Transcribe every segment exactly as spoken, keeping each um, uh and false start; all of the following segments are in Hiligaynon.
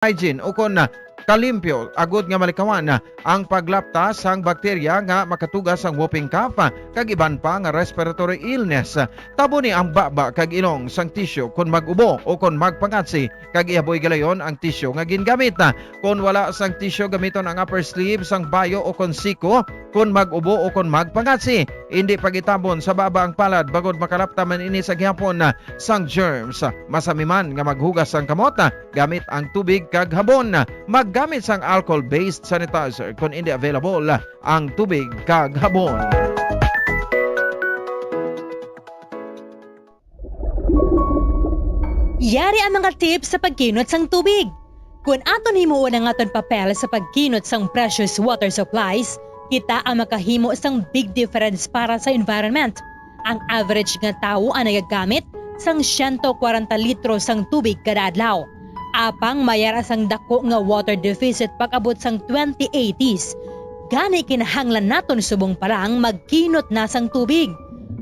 hygiene ukon kalimpyo agud nga malikawan ang paglapta sang bakterya nga makatuga sang whooping cough kag iban pa nga respiratory illness. Taboni ang baba kag ilong sang tisyu kon mag-ubo ukon magpangatsi, kag ihaboy galayon ang tisyu nga gingamit. Kon wala sang tisyu, gamiton ang upper sleeve sang bayo ukon siko kon mag-ubo ukon magpangatsi. Indi pag-itabon sa baba ang palad, bangod makalapta man ini sa gihapon sang germs. Masami man nga maghugas sang kamot gamit ang tubig kag habon. Maggamit sang alcohol-based sanitizer kon indi available ang tubig kag habon. Yari ang mga tips sa pagkinot sang tubig. Kon aton himuon ang aton papel sa pagkinot sang precious water supplies, kita ang makahimo sang big difference para sa environment. Ang average nga tawo ang nagagamit sang siyento kwarenta litro sang tubig kada adlaw. Apang may ara sang dako nga water deficit pag-abot sang twenty eighties. Gani kinahanglan naton subong pa lang magkinot na sang tubig.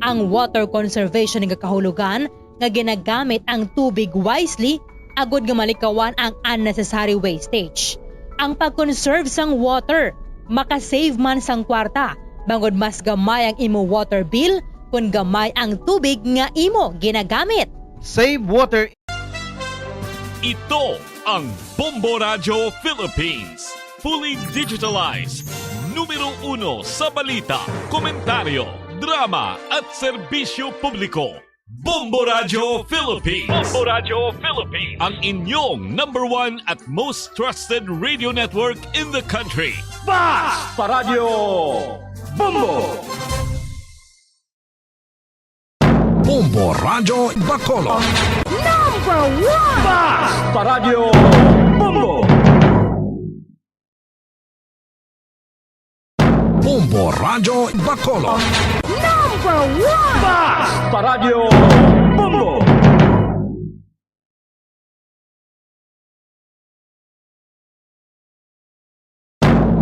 Ang water conservation nga kahulogan nga ginagamit ang tubig wisely agud nga malikawan ang unnecessary wastage. Ang pag-conserve sang water makasave man sang kwarta, bangod mas gamay ang imo water bill kon gamay ang tubig nga imo ginagamit. Save water. Ito ang Bombo Radyo Philippines. Fully digitalized. Numero uno sa balita, komentaryo, drama at serbisyo publiko. Bombo Radyo Philippines. Bombo Radyo Philippines. Ang inyong number one at most trusted radio network in the country. Basta Radyo Bombo! Bombo Radyo Bacolod. Number one! Basta Radyo Bombo! Bombo Radyo Bacolod. Number one! Basta Radyo Bombo!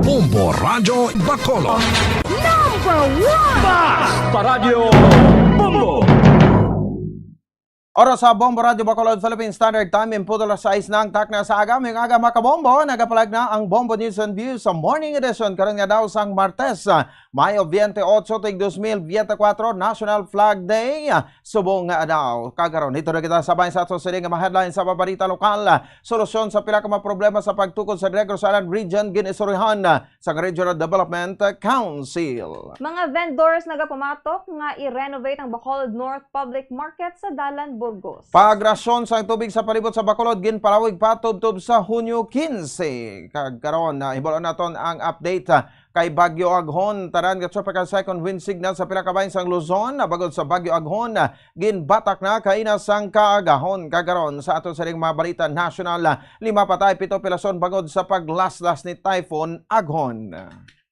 Bombo Radyo Bacolod. Number one! Basta Radyo Bombo! Oras sa Bombo Radyo Bacolod, Philippine Standard Time, imputo alas sais na ang takna sa aga. Mayong aga, mga kabombo. Nagapalag na ang Bombo News and Views sa Morning Edition karon nga daw sang Martes, ah, Mayo twenty-eight, tig dos mil veinticuatro, National Flag Day. Subong nga adlaw kagaron, hito na kita sabay sa ato sini nga mga headlines sa mga balita lokal. Solusyon sa pila ka mga problema sa pagtukod sa Negros Island Region gin-istoryahan sa Regional Development Council. Mga vendors nagapamatok nga i-renovate ang Bacolod North Public Market sa Dalan, Burgos. Pagrason sang tubig sa palibot sa Bacolod ginpalawig pa tubtob sa Hunyo quince. Kag karon, ah, himuon naton ang update, ah, kay Bagyo Aghon. Tanan nga tropical cyclone wind signal sa pila ka bahin sang Luzon, ah, bangod sa Bagyo Aghon, ah, ginbatak na kaina sang kaagahon. Kagaron sa ato sining mga balita nasyonal, ah, lima patay, pito pilason bangod sa paglaslas ni Typhoon Aghon.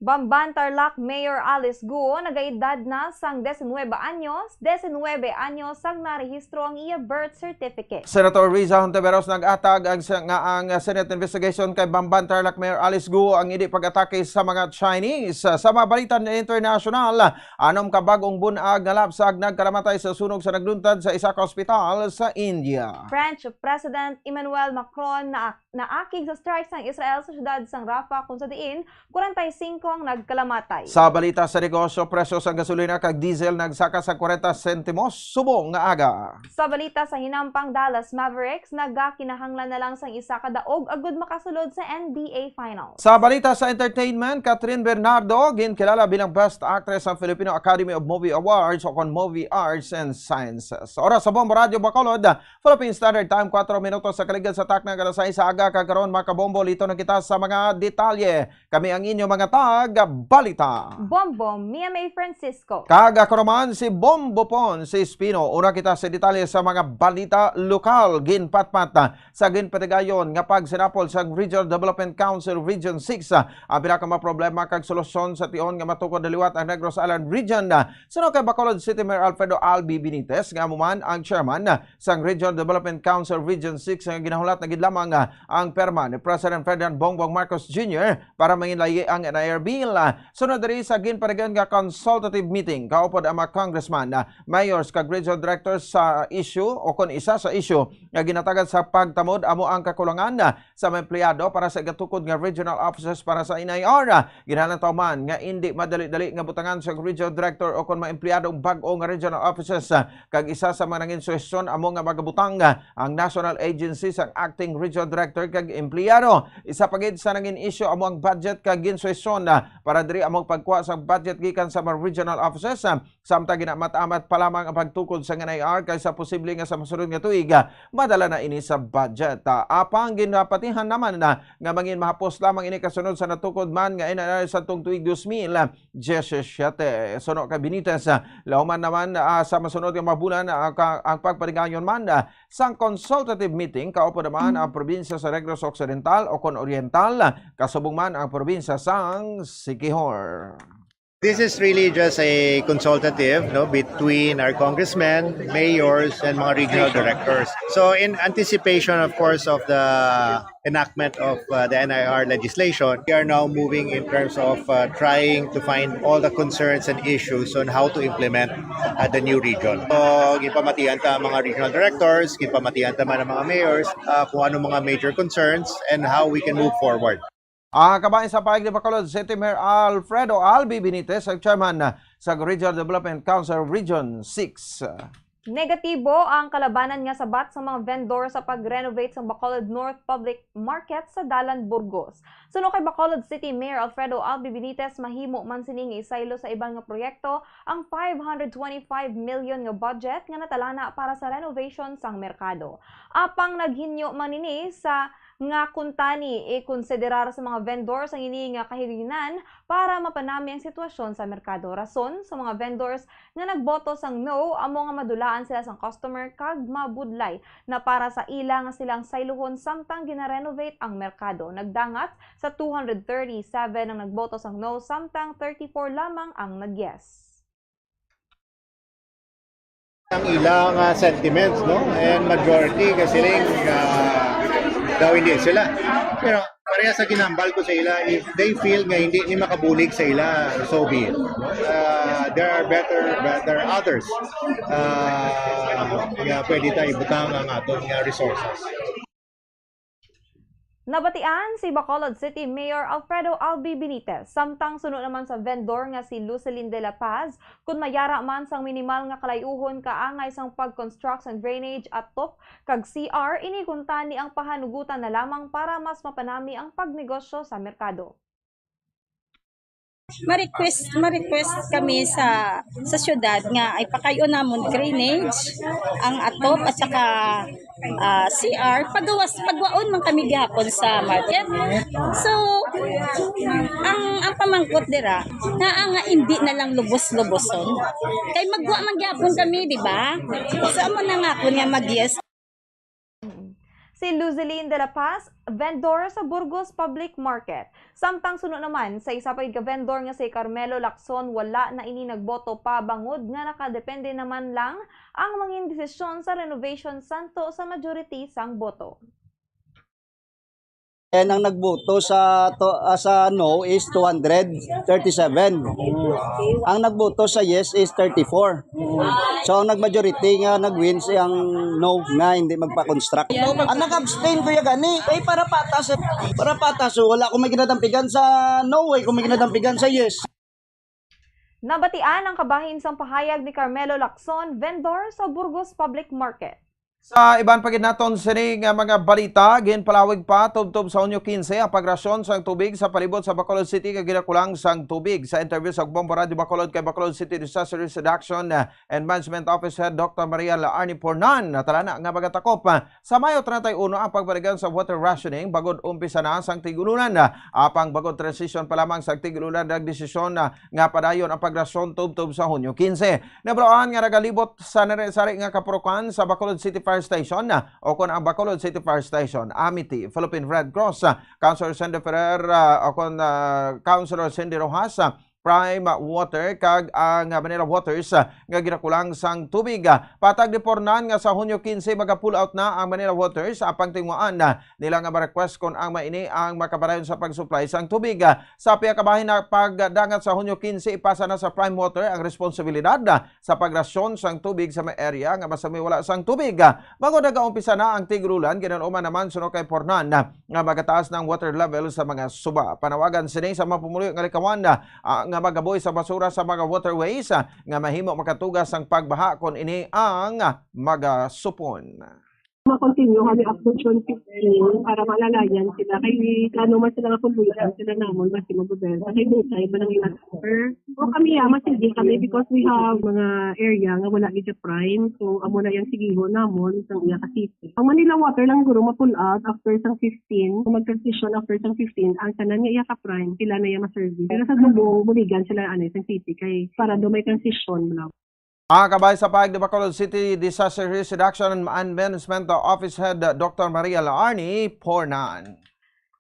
Bamban Tarlac Mayor Alice Guo nagaedad na sang diecinuebe anyos, diecinuebe anyos sang narehistro ang iya birth certificate. Senator Riza Hontiveros nag-atag ang sa, nga ang Senate investigation kay Bamban Tarlac Mayor Alice Guo ang hindi pag-atake sa mga Chinese. Sa mga balita international, anom ka bag-ong bun-ag nga lapsag nagkalamatay sa sunog sa nagluntad sa isa ka ospital sa India. French President Emmanuel Macron na naakig sa strike sang Israel sa siyudad sang Rafah, kung sa diin kwarenta y singko ang nagkalamatay. Sa balita sa negosyo, presyo sang gasolina kag diesel nagsaka sa kwarenta sentimos subong nga aga. Sa balita sa hinampang, Dallas Mavericks nagakinahanglan na lang sang isa ka daog agud makasulod sa N B A Finals. Sa balita sa entertainment, Kathryn Bernardo ginkilala bilang Best Actress sa Filipino Academy of Movie Awards o kon Movie Arts and Sciences. Oras sa Bombo Radyo Bacolod, Philippine Standard Time, kuwatro minutos sa kaligad sa takna nga alas sais sa aga, kag karon, mga kabombo, lito na kita sa mga detalye. Kami ang inyo mga tag-balita. Bombo, Mia May Francisco. Kag ako naman si Bombo Pon, si Espino. Una kita sa detalye sa mga balita lokal. Ginpatpat sa ginpatigayon nga pagsinapol sa Regional Development Council Region six, ah, ang pila ka mga problema kag solusyon sa tion nga matukod na liwat ang Negros Island Region. Suno kay Bacolod City Mayor Alfredo Albi Benitez, nga amo man ang chairman sang Regional Development Council Region six, nga ginahulat na gid lamang, ah, ang perma ni President Ferdinand Bongbong Marcos Junior para manginlayi ang N I R Bill, ah, sunod diri sa ginpadayon nga consultative meeting, kaupod ang mga congressman, ah, mayors kag regional directors sa issue o kon isa sa issue nga ginatagan sa pagtamod amo ang kakulangan, ah, sa mga empleyado para sa igatukod nga regional offices para sa N I R. Ginhalantaw man nga indi madali-dali nga butangan sa regional director o kon mga empleyado ang bag-o nga regional offices, ah, kag isa sa mga nangin suhestyon amo nga magabutang, ah, ang national agency sang acting regional director kag empleyado. Isa pa gid sa nangin issue amo ang budget kag ginsuhestyon, ah, para diri amo ang pagkuha sa budget gikan sa mga regional offices, ah, samtang ginamat-amat pa lamang ang pagtukod sa N I R kay sa posible nga sa masunod nga tuig, ah, madala na ini sa budget. Ah, apang ginapatihan naman na nga mangin mahapos lamang ini kasunod sa natukod man nga N I R sa tuig dos mil diyesisiete. Suno kay Benitez, ah, lahuman naman, ah, sa masunod nga mga bulan, ah, ka-, ang pagpaligayon man, ah, sang consultative meeting, kaupod naman ang probinsya sa Negros Occidental o kon Oriental, kasubong man ang probinsya sang Siquijor. This is really just a consultative, no, between our congressmen, mayors, and mga regional directors. So in anticipation, of course, of the enactment of, uh, the N I R legislation, we are now moving in terms of, uh, trying to find all the concerns and issues on how to implement, uh, the new region. So, ginpamatian ta ang mga regional directors, ginpamatian ta man ang mga mayors, uh, kung ano mga major concerns and how we can move forward. Ah, kabahin sa pahayag ni Bacolod City Mayor Alfredo Albi Benitez, ang chairman, ah, sa Regional Development Council Region six. Negatibo ang kalabanan nga sabat sa mga vendor sa pag-renovate sa Bacolod North Public Market sa Dalan, Burgos. Suno kay Bacolod City Mayor Alfredo Albi Benitez, mahimo man sini nga isaylo sa iban nga proyekto ang five hundred twenty-five million nga budget nga natalana para sa renovation sang merkado. Apang naghinyo man ini sa nga kuntani ikonsiderar sa mga vendor sang ini nga kahigayonan para mapanami ang sitwasyon sa merkado. Rason sa mga vendors nga nagboto sang no amo nga madulaan sila sang customer kag mabudlay na para sa ila nga silang sayluhon samtang gina-renovate ang merkado. Nagdangat sa two hundred thirty-seven ang nagboto sang no samtang thirty-four lamang ang nag-yes. Ang ilang, ah, sentiments, no? And majority kasi rin, ah, daw hindi sila. Pero pareha sa ginambal ko sa ila, if they feel nga hindi ni makabulig sa ila, so be it. Ah, there are better, better others, ah, nga pwede tayo ibutang ang aton nga resources. Nabatian si Bacolod City Mayor Alfredo Albi Benitez, samtang suno naman sa vendor nga si Lucelyn de la Paz, kun mayara man sang minimal nga kalayuhon kaangay sang pag-construct sang drainage atop kag C R, ini kuntani ang pahanugutan na lamang para mas mapanami ang pagnegosyo sa merkado. Ma-request, ma-request kami sa, sa syudad nga ay pakayo namon drainage ang atop at saka, ah, C R. Pagawas, pagwaon man kami gihapon sa market. So, ang, ang pamangkot dira, naa nga indi na lang lubos-luboson. Kay magwa man gihapon kami, di ba? So, amo na nga ako nga mag-yes. Mm. Si Luzeline de la Paz, vendor sa Burgos Public Market. Samtang suno naman, sa isa pa gid ka vendor nga si Carmelo Lacson, wala na ini nagboto pa bangod nga nakadepende naman lang ang mangin desisyon sa renovation santo sa majority sang boto. And ang nagboto sa to, ah, sa no is two hundred thirty-seven. Ang nagboto sa yes is thirty-four. So, ang nagmajority nga nag-win si ang no nga hindi magpa-construct. Ang nag-abstain, Kuya Gani, eh, para patas, eh. Para patas, so, wala akong may ginadampigan sa no, eh, kung may ginadampigan sa yes. Nabatian ang kabahin sang pahayag ni Carmelo Lacson, vendor sa Burgos Public Market. Sa iban pa gid naton sini nga mga balita, ginpalawig pa tubtob sa Hunyo quince ang pagrasyon sang tubig sa palibot sa Bacolod City nga ginakulang sang tubig. Sa interview sa Bombo Radio Bacolod kay Bacolod City Disaster Risk Reduction, uh, and Management Office Head Doctor Maria Arnie Pornan, natalana nga magatakop, uh, sa Mayo treinta y uno ang pagpaligan sa water rationing bangod umpisa na sang tig-ulunan. Uh, apang bangod transition pa lamang sa tig-ulunan, nagdesisyon, uh, nga padayon ang pagrasyon tubtob sa Hunyo quince. Nabaluan nga nagalibot sa nari-sari nga kapurukan sa Bacolod City Fire Station, ah, o kon ang Bacolod City Fire Station, Amity, Philippine Red Cross, ah, Councilor Cindy Ferrer, ah, o kon, ah, Councilor Cindy Rojas, ah, Prime Water kag ang Manila Waters, ah, nga ginakulang sang tubig. Patag ni Pornan nga sa Hunyo quince maga-pull out na ang Manila Waters, apang tinguhaan, ah, nila nga ma-request kon ang maini ang makapadayon sa pag-supply sang tubig. Sa pihak ka bahin, na pagdangat sa Hunyo quince, ipasa na sa Prime Water ang responsibilidad sa pagrasyon sang tubig sa mga area nga masami wala sang tubig. Bangod nagaumpisa na ang tiguulan, ginaluman naman suno kay Pornan nga magataas na ang water level sa mga suba. Panawagan sini sa mga pumuluyo nga likawan, ah, nga magaboy sa basura sa mga waterways, ah, nga mahimo makatuga sang pagbaha kon ini ang magasupon. Ma-continue kami up to June fifteen para maalalayan sila. Kay plano man sila nga puluyan sila namon, basi magobel. Kay busay man ang ilang offer. O kami, ah, mas hindi kami because we have mga area nga wala gid siya prime. So, amo na yung sigiho namon sa iya ka city. Ang Manila Water lang guro ma-pull out after sang fifteen. Kung mag-transition after sang fifteen, ang tanan nga iya ka prime, sila na iya ma-service. Pero sa Lubong, buligan sila, ano, sa city kay para do may transition lang. Ah, kabay sa pahayag ni Bacolod City Disaster Risk Reduction and Management Office Head, Doctor Maria Laarni Pornan.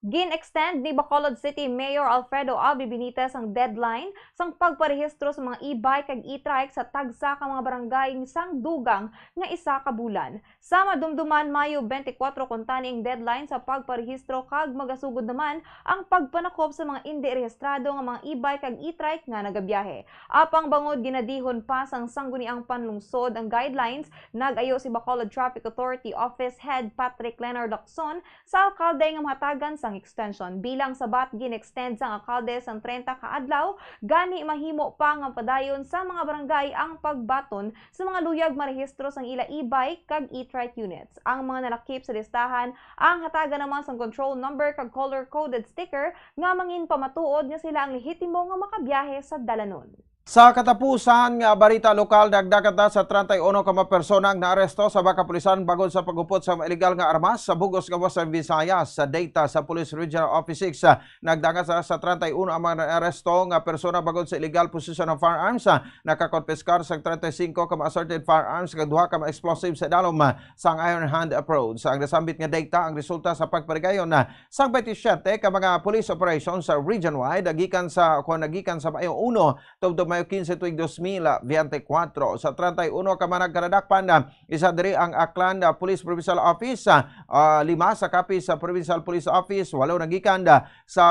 Gin-extend ni Bacolod City Mayor Alfredo Albee Benitez ang deadline sang pagparehistro sa mga e-bike kag e-trike sa tagsa ka mga barangay sang dugang nga isa ka bulan. Sa madumduman, Mayo twenty-four kuntani ang deadline sa pagparehistro kag magasugod naman ang pagpanakop sa mga indi rehistrado nga mga e-bike kag e-trike nga nagabiyahe. Apang bangod ginadihon pa sang Sangguniang Panlungsod ang guidelines, nag-ayo si Bacolod Traffic Authority Office Head Patrick Leonard Lacson sa alkalde nga mahatagan sang extension. Bilang sabat, gin-extend sang alkalde sang treinta ka adlaw, gani mahimo pa nga padayon sa mga barangay ang pagbaton sa mga luyag marehistro sang ila e-bike kag e-trike units. Ang mga nalakip sa listahan ang hatagan naman sang control number kag color-coded sticker nga manginpamatuod nga sila ang lehitimo nga makabiyahe sa dalanon. Sa katapusan nga balita lokal, nagdagat na sa treinta y uno ka mga persona ang naaresto sa mga kapulisan bangod sa paghupot sa mga iligal nga armas sa bug-os nga Western Visayas. Sa data sa Police Regional Office six, ah, nagdagat sa, sa treinta y uno ang mga naaresto nga persona bangod sa illegal possession of firearms. Ah, nakakonpiskar sang treinta y cinco ka mga assorted firearms kag duha ka mga explosive sa idalom, ah, sang Iron Hand Approach. Ang nasambit nga data ang resulta sa pagparigayon, ah, sang twenty-seven ka mga police operations sa region-wide, gikan sa, kung nagikan sa Mayo uno tubtob Mayo quince tuig dos mil veinticuatro. Sa treinta y uno ka mga nagkadadakpan, ah, isa diri ang Aklan, ah, Police Provincial Office, ah, ah, lima sa Capiz, ah, Provincial Police Office, walo nagikan, ah, sa,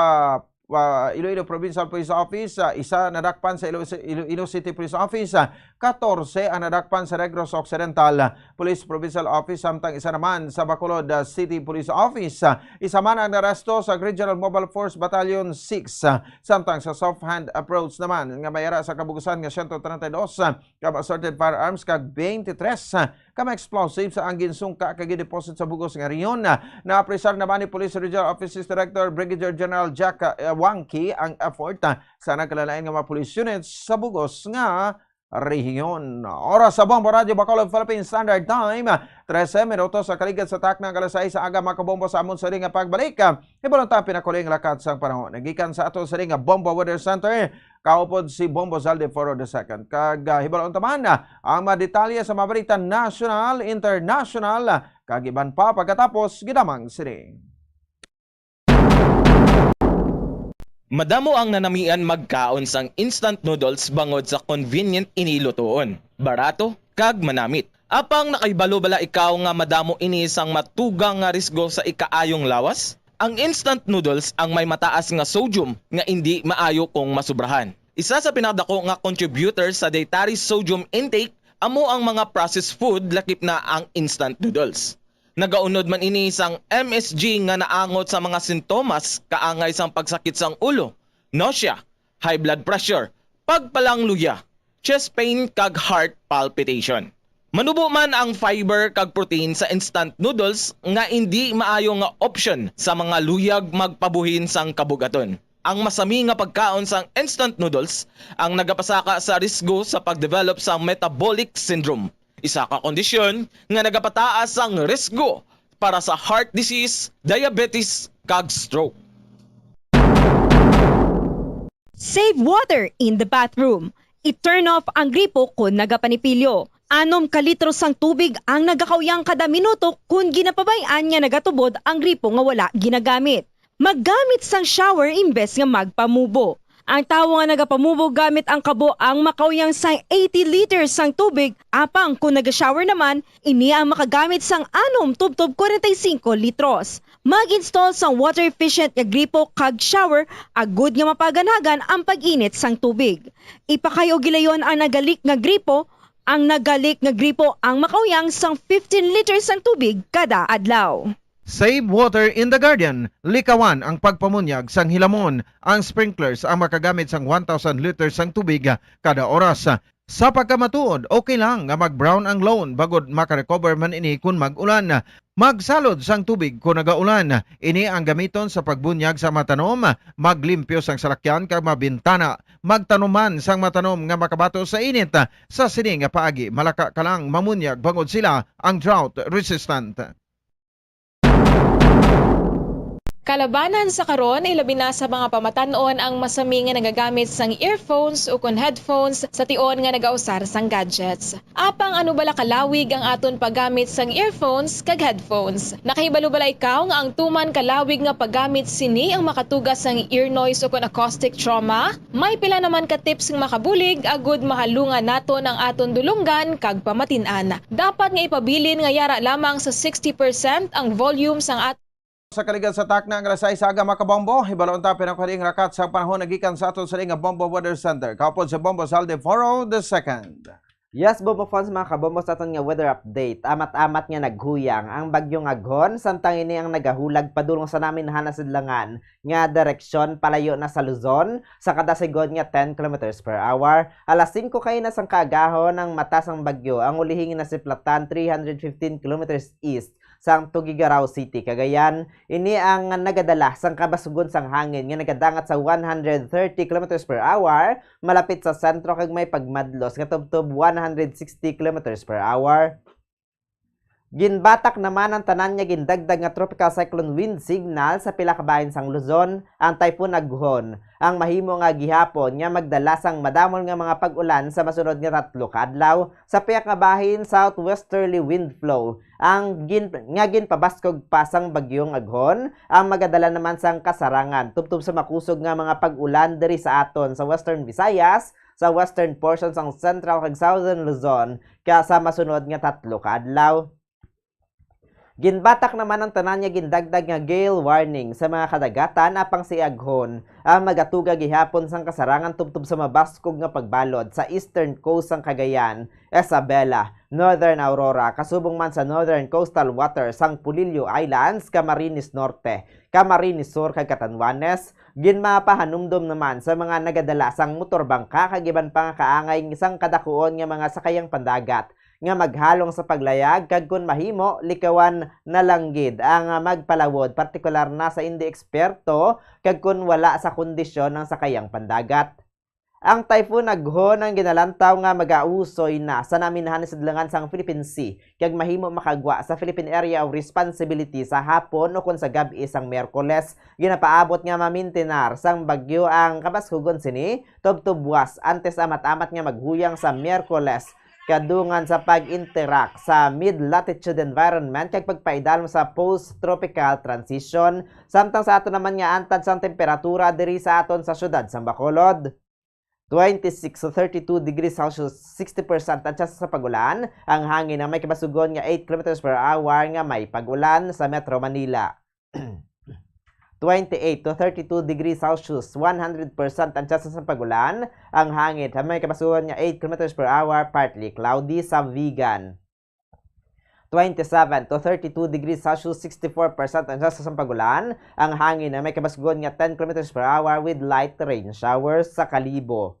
ah, Iloilo Provincial Police Office, ah, isa nadakpan sa Ilo-, Iloilo City Police Office, ah, katorse ang nadakpan sa Negros Occidental, ah, Police Provincial Office, samtang isa naman sa Bacolod, ah, City Police Office. Ah, isa man ang naresto sa Regional Mobile Force Battalion six, ah, samtang sa Soft Hand Approach naman nga may ara sa kabugusan nga siyento treinta y dos, ah, ka assorted firearms kag twenty-three, ah, ka mga explosives ang ginsungka kag gideposit sa bug-os nga rehiyon. Naapresar naman ni Police Regional Office Director Brigadier General Jack, ah, Wangki ang effort, ah, sa nagkalalain nga mga police units sa bug-os nga rehiyon. Oras sa Bombo Radyo Bacolod Philippine Standard Time, trese minutos sa kaligad sa takna nga alas sais sa aga, mga kabombo, sa amon sa nga pagbalik. Hibalon ta ang pinakauli nga lakat sang panahon. Nagikan sa ato sa nga Bombo Weather Center, kaupod si Bombo Zaldi Foro the second. Kag, ah, hibalon ta man, ah, ang mga detalye sa mga balita nasyonal, internasyonal, ah, kag iban pa pagkatapos gid lamang sini. Madamo ang nanamian magkaon sang instant noodles bangod sa convenient ini lutoon, barato, kag manamit. Apang nakahibalo bala ikaw nga madamo ini sang matugang nga risgo sa ikaayong lawas? Ang instant noodles ang may mataas nga sodium nga indi maayo kung masubrahan. Isa sa pinakadako nga contributor sa dietary sodium intake amo ang mga processed food, lakip na ang instant noodles. Nagaunod man ini sang M S G nga naangot sa mga sintomas kaangay sang pagsakit sang ulo, nausea, high blood pressure, pagpalangluya, chest pain, kag heart palpitation. Manubo man ang fiber kag protein sa instant noodles nga indi maayo nga option sa mga luyag magpabuhin sang kabugaton. Ang masami nga pagkaon sang instant noodles ang nagapasaka sa risgo sa pag-develop sa metabolic syndrome, isa ka kondisyon nga nagapataas sang risgo para sa heart disease, diabetes, kag stroke. Save water in the bathroom. I-turn off ang gripo kon nagapanipilyo. Anom ka litro sang tubig ang nagakauyang kada minuto kon ginapabay-an nga nagatubod ang gripo nga wala ginagamit. Maggamit sang shower imbes nga magpamubo. Ang tawo nga nagapamubo gamit ang kabo ang makauyang sang eighty liters sang tubig, apang kon naga-shower naman, ini ang makagamit sang anom tubtob kwarenta y singko litros. Mag-install sang water-efficient nga gripo kag shower agud nga mapaganagan ang pag-init sang tubig. Ipakay-o gilayon ang nagalik nga gripo. Ang nagalik nga gripo ang makauyang sang fifteen liters sang tubig kada adlaw. Save water in the garden. Likawan ang pagpamunyag sang hilamon. Ang sprinklers ang makagamit sang one thousand liters sang tubig kada oras. Sa pagkamatuod, okay lang nga mag-brown ang lawn bangod makarecover man ini kon mag-ulan. Magsalod sang tubig kon nagaulan. Ini ang gamiton sa pagbunyag sa matanom, maglimpyo sang salakyan kag mabintana. Magtanom man sang matanom nga makabato sa init. Sa sini nga paagi, malaka ka lang mamunyag bangod sila ang drought resistant. Kalabanan sa karon, ilabi na sa mga pamatan-on ang masami nga nagagamit sang earphones ukon headphones sa tion nga nagausar sang gadgets. Apang ano bala kalawig ang aton paggamit sang earphones kag headphones? Nakahibalo bala ikaw nga ang tuman kalawig nga paggamit sini ang makatuga sang ear noise ukon acoustic trauma? May pila naman ka tips nga makabulig agud mahalungan naton ang aton dulonggan kag pamatin-an. Dapat nga ipabilin nga yara lamang sa sixty percent ang volume sang at- Sa kaligan sa takna nga alas sais sa aga, mga kabombo, hibalon ta pinakading rakat sa panahon nagikan sa aton sa nga Bombo Weather Center. Kaupod sa Bombo Salde Foro the second. Yes, Bombo fans, mga kabombo, sa aton nga weather update. Amat-amat nga naghuyang ang bagyong Aghon, samtang ini ang nagahulag padulong sa namin hana sidlangan nga direksyon palayo na sa Luzon sa kada sigon nga ten kilometers per hour. Alas singko kaina sang kaagahon ang mata sang bagyo, ang ulihi nga nasiplatan three hundred fifteen kilometers east sang Tuguegarao City, Cagayan. Ini ang nagadala sang kabasugon sang hangin nga nagadangat sa one hundred thirty kilometers per hour, malapit sa sentro kag may pagmadlos nga tubtob one hundred sixty kilometers per hour. Ginbatak naman ang tanan nga gindagdag nga tropical cyclone wind signal sa pila ka bahin sang Luzon, ang Typhoon Aghon, ang mahimo nga gihapon nga magdala sang madamol nga mga pag-ulan sa masunod nga tatlo ka adlaw. Sa pihak nga bahin, southwesterly wind flow ang gin-, nga ginpabaskog pa sang bagyong Aghon ang magadala naman sang kasarangan tubtob sa makusog nga mga pag-ulan diri sa aton sa Western Visayas, sa western portion sang Central kag Southern Luzon, kaya sa masunod nga tatlo ka adlaw. Ginbatak naman ang tanan nga gindagdag nga gale warning sa mga kadagatan, apang si Aghon ang magatuga gihapon sang kasarangan tubtob sa mabaskog nga pagbalod sa eastern coast sang Cagayan, Isabela, Northern Aurora, kasubong man sa northern coastal waters sang Polillo Islands, Camarines Norte, Camarines Sur, kag Catanduanes. Ginmapahanumdom naman sa mga nagadala sang motorbangka kag iban pa nga kaangay sang kadakuon nga mga sakayang pandagat nga maghalong sa paglayag, kag kon mahimo, likawan na lang gid ang magpalawod, partikular na sa indi eksperto kag kon wala sa kondisyon ang sakayang pandagat. Ang Typhoon Aghon ang ginalantaw nga magausoy na sa naminhan sidlangan sang Philippine Sea kag mahimo makagwa sa Philippine Area of Responsibility sa hapon ukon sa gab-i sang Miyerkules. Ginapaabot nga mamintinar sang bagyo ang kabaskugon sini tubtob buwas, antes amat-amat nga maghuyang sa Miyerkules, kadungan sa pag-interact sa mid-latitude environment kag pagpaidalom sa post-tropical transition. Samtang sa ato naman nga antad sang temperatura diri sa aton sa siyudad sang Bacolod, twenty-six to thirty-two degrees Celsius, sixty percent ang tsansa sa pag-ulan. Ang hangin nga may kabasugon nga eight kilometers per hour nga may pag-ulan sa Metro Manila. Twenty-eight to thirty-two degrees Celsius, one hundred percent ang tsansa sa pag-ulan. Ang hangin nga may kabasugon nga eight kilometers per hour, partly cloudy sa Vigan. Twenty-seven to thirty-two degrees Celsius, sixty-four percent ang tsansa sang pag-ulan. Ang hangin nga may kabasgon nga ten kilometers per hour with light rain showers sa Kalibo.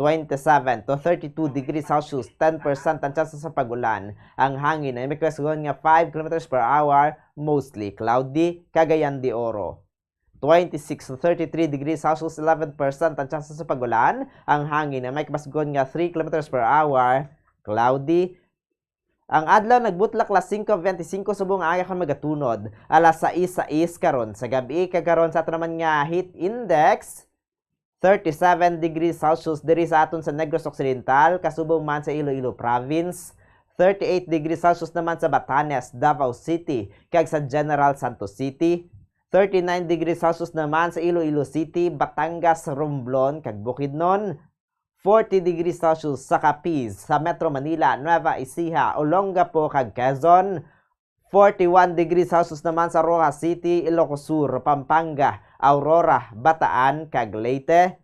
Twenty-seven to thirty-two degrees Celsius, ten percent ang tsansa sa pag-ulan. Ang hangin nga may kabasgon nga five kilometers per hour, mostly cloudy, Cagayan de Oro. Twenty-six to thirty-three degrees Celsius, eleven percent ang tsansa sa pag-ulan. Ang hangin nga may kabasgon nga three kilometers per hour, cloudy. Ang adlaw nagbutlak alas singko bente singko subong ang aga kon magatunod alas sais sais karon sa gab-i, kag karon sa aton naman nga heat index, thirty-seven degrees Celsius diri sa aton sa Negros Occidental, kasubong man sa Iloilo Province, thirty-eight degrees Celsius naman sa Batanes, Davao City, kag sa General Santos City, thirty-nine degrees Celsius naman sa Iloilo City, Batangas, Romblon, kag Bukidnon, forty degrees Celsius sa Capiz, sa Metro Manila, Nueva Ecija, Olongapo, kag Quezon, forty-one degrees Celsius naman sa Roxas City, Ilocos Sur, Pampanga, Aurora, Bataan, kag Leyte,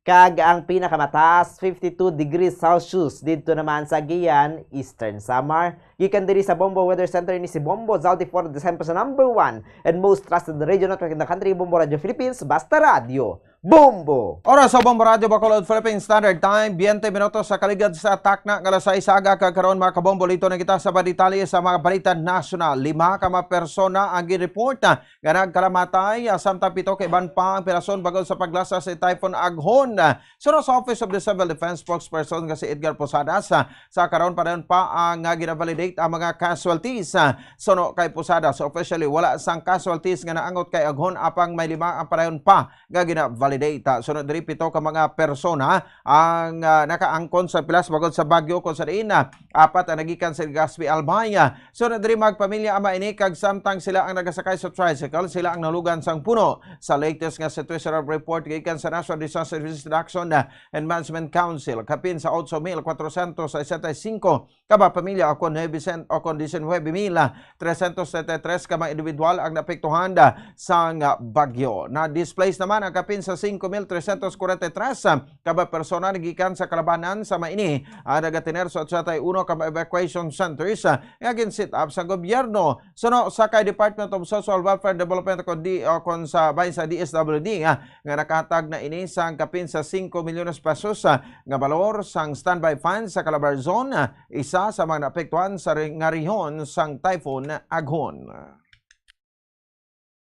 kag ang pinakamataas, fifty-two degrees Celsius, didto naman sa Guian, Eastern Samar. Gikan diri sa Bombo Weather Center, ini si Bombo Zaldi for the Sempos, number one and most trusted radio network in the country, Bombo Radio Philippines, basta radyo, Bombo! Oras sa Bombo Radio Bacolod, Philippine Standard Time, twenty minutos sa kaligad sa takna nga alas sais aga, kag karon, mga kabombo, lito na kita sa mga detalye sa mga balita nasyonal. Lima ka mga persona ang gi-report nga nagkalamatay, ah, samtang pito ka iban pa ang pirasong bangod sa paglasa sa Typhoon Aghon. Suno sa Office of the Civil Defense spokesperson nga si Edgar Posadas, ah, sa karon pa dayon pa ang, ah, gina-validate ang mga casualties. Ah, suno kay Posadas, officially wala sang casualties nga naangot kay Aghon, apang may lima ang padayon pa nga gina-validate. Ah, suno diri, pito ka mga persona ang, ah, nakaangkon sa pilas bangod sa bagyo, kung sa diin, ah, apat ang nagikan sa Legazpi, Albay. Ah, suno diri, magpamilya ama ini, kag samtang sila ang nagasakay sa tricycle, sila ang nalugan sang puno. Sa latest nga situational report gikan sa National Disaster Risk Reduction, ah, and Management Council, kapin sa otso mil kwatrosyentos sesenta y singko ka mga pamilya, o kon nuebe sen-, o kon diecinuebe mil trescientos treinta y tres ka mga individual ang naapektuhan sang bagyo. Na-displace naman ang kapin sa singko mil trescientos kwarenta y tres ka mga persona nagikan sa kalabanan. Sama ini, ang nagatener sa ochenta y uno ka mga evacuation centers nga gin-set up sa gobyerno. Suno sa kay Department of Social Welfare and Development, kon di, o kon sa, bahin sa D S W D, ah, nga nakahatag na ini sang kapin sa singko milyones pesos, ah, nga balor sang standby fund sa Calabarzon, ah, isa sa mga naapektuhan sa re-, nga rehiyon sang Typhoon Aghon.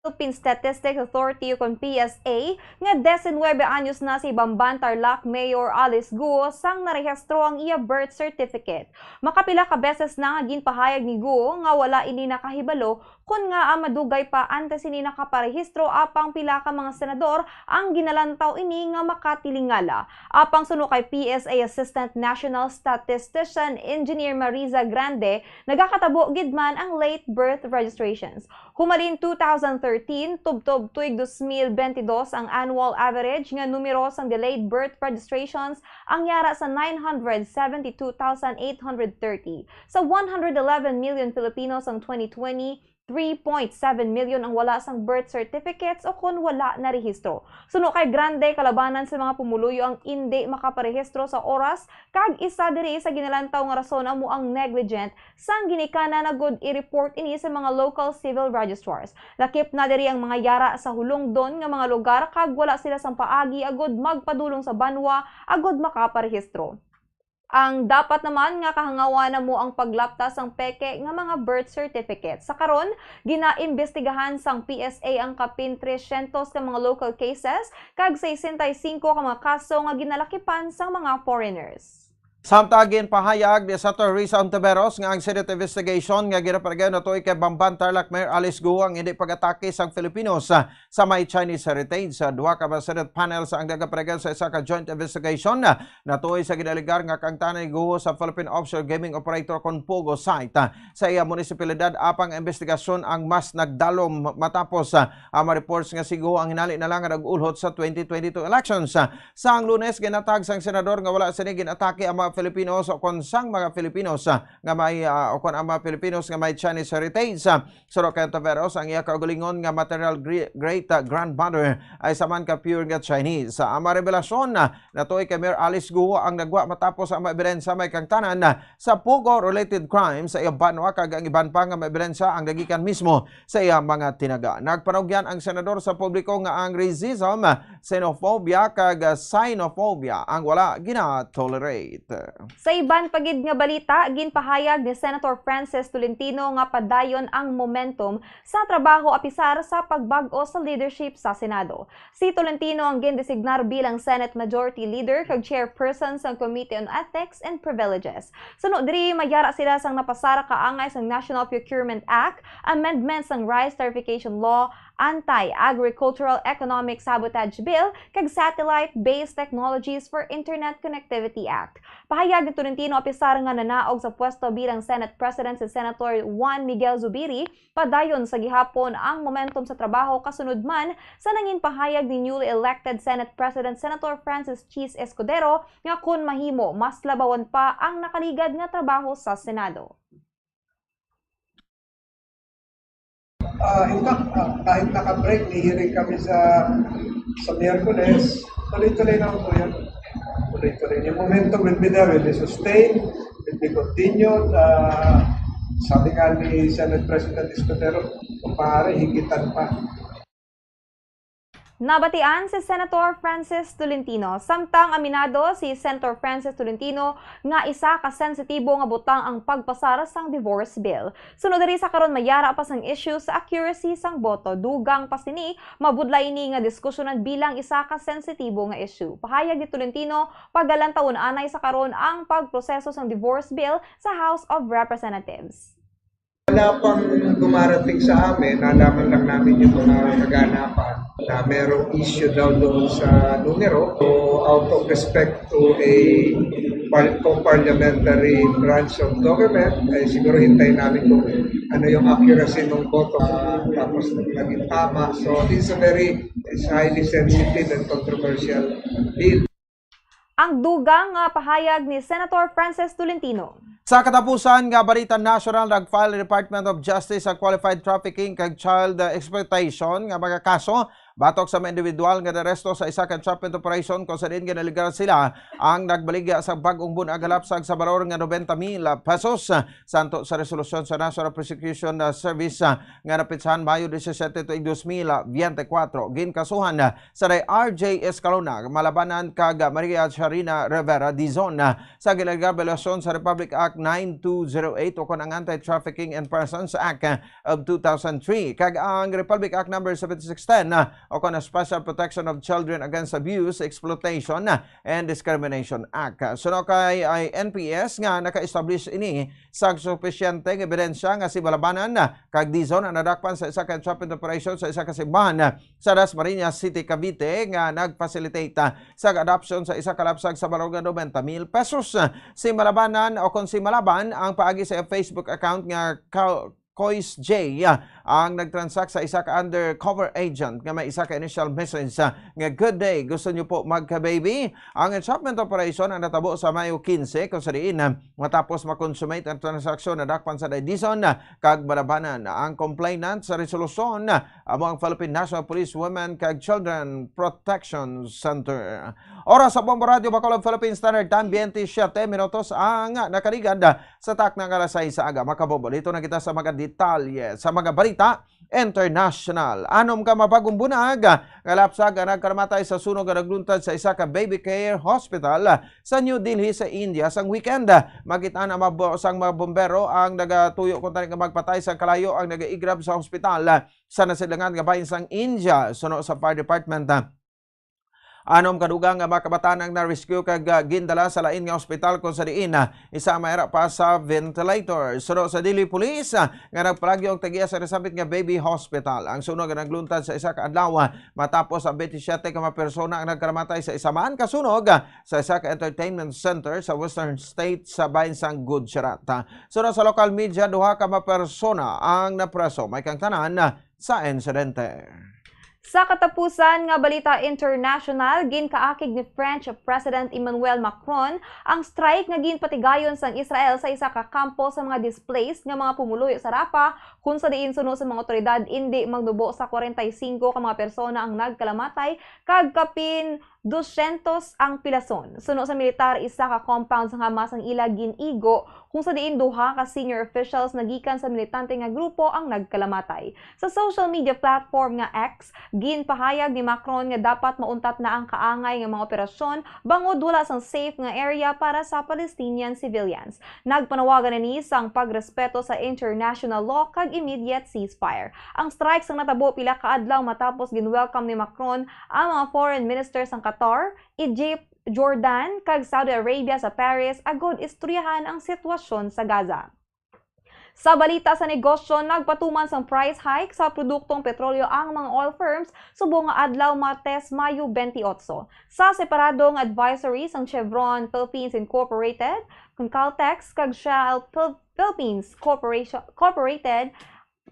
Philippine Statistics Authority, o kon P S A, nga diecinuebe anyos na si Bamban, Tarlac Mayor Alice Guo sang narehistro ang iya birth certificate. Makapila ka beses na nga ginpahayag ni Guo nga wala ini nakahibalo kon ngaa madugay pa antes ini nakaparehistro, apang pila ka mga senador ang ginalantaw ini nga makatilingala. Apang suno kay P S A Assistant National Statistician Engineer Mariza Grande, nagakatabo gid man ang late birth registrations. Humalin two thousand thirteen, tubtob tuig dos mil benti dos, ang annual average nga numero sang delayed birth registrations ang yara sa nine hundred seventy-two thousand eight hundred thirty. Sa one hundred eleven million Filipinos ang twenty twenty, three point seven million ang wala sang birth certificates o kon wala narehistro. Suno kay Grande, kalabanan sa mga pumuluyo ang indi makaparehistro sa oras, kag isa diri sa ginalantaw nga rason amo ang negligent sang ginikanan agud i-report ini sa mga local civil registrars. Lakip na diri ang mga yara sa hulongdon nga mga lugar kag wala sila sang paagi agud magpadulong sa banwa agud makaparehistro. Ang dapat naman nga kahangawan amo ang paglapta sang peke nga mga birth certificate. Sa karon, ginaimbestigahan sang P S A ang kapin trescientos ka mga local cases kag sesenta y singko ka mga kaso nga ginalakipan sang mga foreigners. Samtang ginpahayag ni Senator Risa Hontiveros nga ang Senate investigation nga ginapanagay na tuig kay Bamban, Tarlac Mayor Alice Guo ang hindi pag-atake sang Filipinos, ah, sa may Chinese heritage. Sa duha ka mga Senate panels ang nagapanagay sa isa ka joint investigation, ah, natuoy sa ginalegar nga kaangtanan ni Guo sa Philippine Offshore Gaming Operator kon POGO site, ah, sa iya munisipalidad, apang ang investigasyon ang mas nagdalom matapos, ah, ang mga reports nga si Guo ang hinali na lang nga nag-ulhot sa twenty twenty-two elections. Ah, sang Lunes, ginatag sang senador nga wala sini ginatake ang mga Filipinos o kon sang mga Filipinos, ah, nga may, ah, o kon ang mga Filipinos nga may Chinese heritage. Ah, suno kay Hontiveros, ang iya kaugalingon nga maternal gre-, great, ah, grandmother ay isa man ka pure nga Chinese. Sa ama revelasyon, ah, natuoy kay Mayor Alice Guo ang nagwa matapos ang mga ebidensya may kaangtanan, ah, sa POGO-related crime sa iya banwa, kag ang iban pa nga mga ebidensya ang nagikan mismo sa iya mga tinaga. Nagpanugyan ang senador sa publiko nga ang racism, xenophobia, kag xenophobia ang wala gina-tolerate. Sa iban pa gid nga balita, ginpahayag ni Senator Francis Tolentino nga padayon ang momentum sa trabaho apisar sa pagbag-o sa leadership sa Senado. Si Tolentino ang gindesignar bilang Senate Majority Leader kag Chairperson sang Committee on Ethics and Privileges. Suno diri, mayara sila sang napasar kaangay sang National Procurement Act, amendments sang Rice Tarification Law, Anti-Agricultural Economic Sabotage Bill kag Satellite-Based Technologies for Internet Connectivity Act. Pahayag ni Tolentino, apisar nga nanaog sa pwesto bilang Senate President si Senator Juan Miguel Zubiri, padayon sa gihapon ang momentum sa trabaho kasunod man sa nangin pahayag ni newly elected Senate President Senator Francis Chiz Escudero nga kon mahimo, mas labawan pa ang nakaligad nga trabaho sa Senado. Ah, in fact, ah, kahit naka-break, may hearing kami sa sa Miyerkules, tuloy-tuloy naman po yan. Tuloy-tuloy. Yung momentum will be there, will be sustained, will be continued. Ah, sabi nga ni Senate President Escudero, kung maaari, higitan pa. Nabatian si Senator Francis Tolentino. Samtang aminado si Senator Francis Tolentino nga isa ka sensitibo nga butang ang pagpasar sang divorce bill. Sunod diri sa karon, mayara pa sang issue sa accuracy sang boto. Dugang pa sini, mabudlay ini nga diskusyonan bilang isa ka sensitibo nga issue. Pahayag ni Tolentino, pagalantawon anay sa karon ang pagproseso sang divorce bill sa House of Representatives. Wala pang dumarating sa amin, nalaman lang namin yung mga kaganapan na merong issue daw doon sa numero. So, out of respect to a par- co-parliamentary branch of government, ay siguro hintayin namin kung ano yung accuracy ng boto. Tapos naging tama. So, this is a very, it's highly sensitive and controversial bill. Ang dugang nga pahayag ni Senator Francis Tolentino. Sa katapusan nga balita nasyonal, nag-file ang Department of Justice sa qualified trafficking kag child, uh, exploitation nga mga kaso batok sa mga individual nga naaresto sa isa ka entrapment operation kung sa diin ginaligar sila ang nagbaligya sa bag-ong bunag halapsag sa balor nga nobenta mil pesos. Santo sa resolusyon sa National Prosecution, uh, Service, uh, nga napitsahan Mayo disisiete tuig dos mil biyente kwatro, ginkasuhan, uh, sa R J Escalona Malabanan kag Maria Charina Rivera Dizon, ah, sa ginaligar nga biolasyon sa Republic Act nine two zero eight o kon ang Anti-Trafficking in Persons Act, ah, of two thousand three kag ang Republic Act number seventy-six ten, ah, o kon ang Special Protection of Children Against Abuse, Exploitation, ah, and Discrimination Act. Suno kay, ay, N P S nga naka-establish ini sa supisyente nga ebidensya nga si Malabanan, ah, kag Dizon ang nadakpan sa isa ka entrapment operation sa isa ka simbahan, ah, sa Dasmariñas City, Cavite nga nag-facilitate, ah, sa adoption sa isa ka lapsag sa balor nga nobenta mil pesos. Si Malabanan o kon si Malaban ang paagi sa iyang Facebook account nga Ka- Kois J, ah, ang nagtransact sa isa ka undercover agent nga may isa ka initial message, ah, nga, "Good day, gusto niyo po magka-baby?" Ang entrapment operation ang natabo sa Mayo quince, kung sa diin, ah, matapos ma-consummate ang transaksyon, nadakpan sa Dizon, ah, kag Malabanan. Ang complainant sa resolusyon, ah, amo ang Philippine National Police Women kag Children Protection Center. Oras sa Bombo Radyo Bacolod, Philippine Standard Time, twenty-seven minutos ang nakaligad sa takna nga alas sais sa aga. Makabombo, dito na kita sa mga detalye sa mga balita international. Anom ka mabagong bunag nga lapsag ang nagkalamatay sa sunog nga nagluntad sa isa ka baby care hospital sa New Delhi sa India sang weekend. Makit-an ang mabo-, sang mga bombero ang nagatuyo kuntani nga magpatay sang kalayo ang nagaigrab sa hospital sa nasidlangan nga bahin sang India, suno sa fire department. Anom ka dugang nga mga kabataan ang na-rescue kag, ah, gindala sa lain nga ospital, kung sa diin, ah, isa ang mayara pa sa ventilator. Suno sa Dili Police, ah, nga nagpalagyo ang tag-iya sa nasambit nga baby hospital. Ang sunog nga nagluntad sa isa ka adlaw, ah, matapos ang twenty-seven ka mga persona ang nagkalamatay sa isa man ka sunog, ah, sa isa ka entertainment center sa Western State sa bahin sang Gujarat. Ah, suno sa local media, duha ka mga persona ang napreso. May kang tanan, ah, sa insidente. Sa katapusan nga balita international, ginkaakig ni French President Emmanuel Macron ang strike nga ginpatigayon sang Israel sa isa ka kampo sa mga displaced nga mga pumuluyo sa Rafah, kung sa diin suno sa mga otoridad indi magnubo sa kwarenta y singko ka mga persona ang nagkalamatay kag kapin dusyentos ang pilason. Suno sa militar, isa ka compound sang Hamas ang ila gin-igo, kung sa diin duha ka senior officials nga gikan sa militante nga grupo ang nagkalamatay. Sa social media platform nga X, ginpahayag ni Macron nga dapat mauntat na ang kaangay nga mga operasyon bangod wala sang safe nga area para sa Palestinian civilians. Nagpanawagan ini sang pagrespeto sa international law kag immediate ceasefire. Ang strike sang natabo pila ka adlaw matapos gin-welcome ni Macron ang mga foreign minister sang Qatar, Egypt, Jordan, kag Saudi Arabia sa Paris agud istoryahan ang sitwasyon sa Gaza. Sa balita sa negosyo, nagpatuman sang price hike sa produktong petrolyo ang mga oil firms subong nga adlaw, Martes, Mayo twenty-eight. Sa separado nga advisory sang Chevron Philippines Incorporated, kon Caltex, kag Shell Phil- Philippines Corporation, Corporated,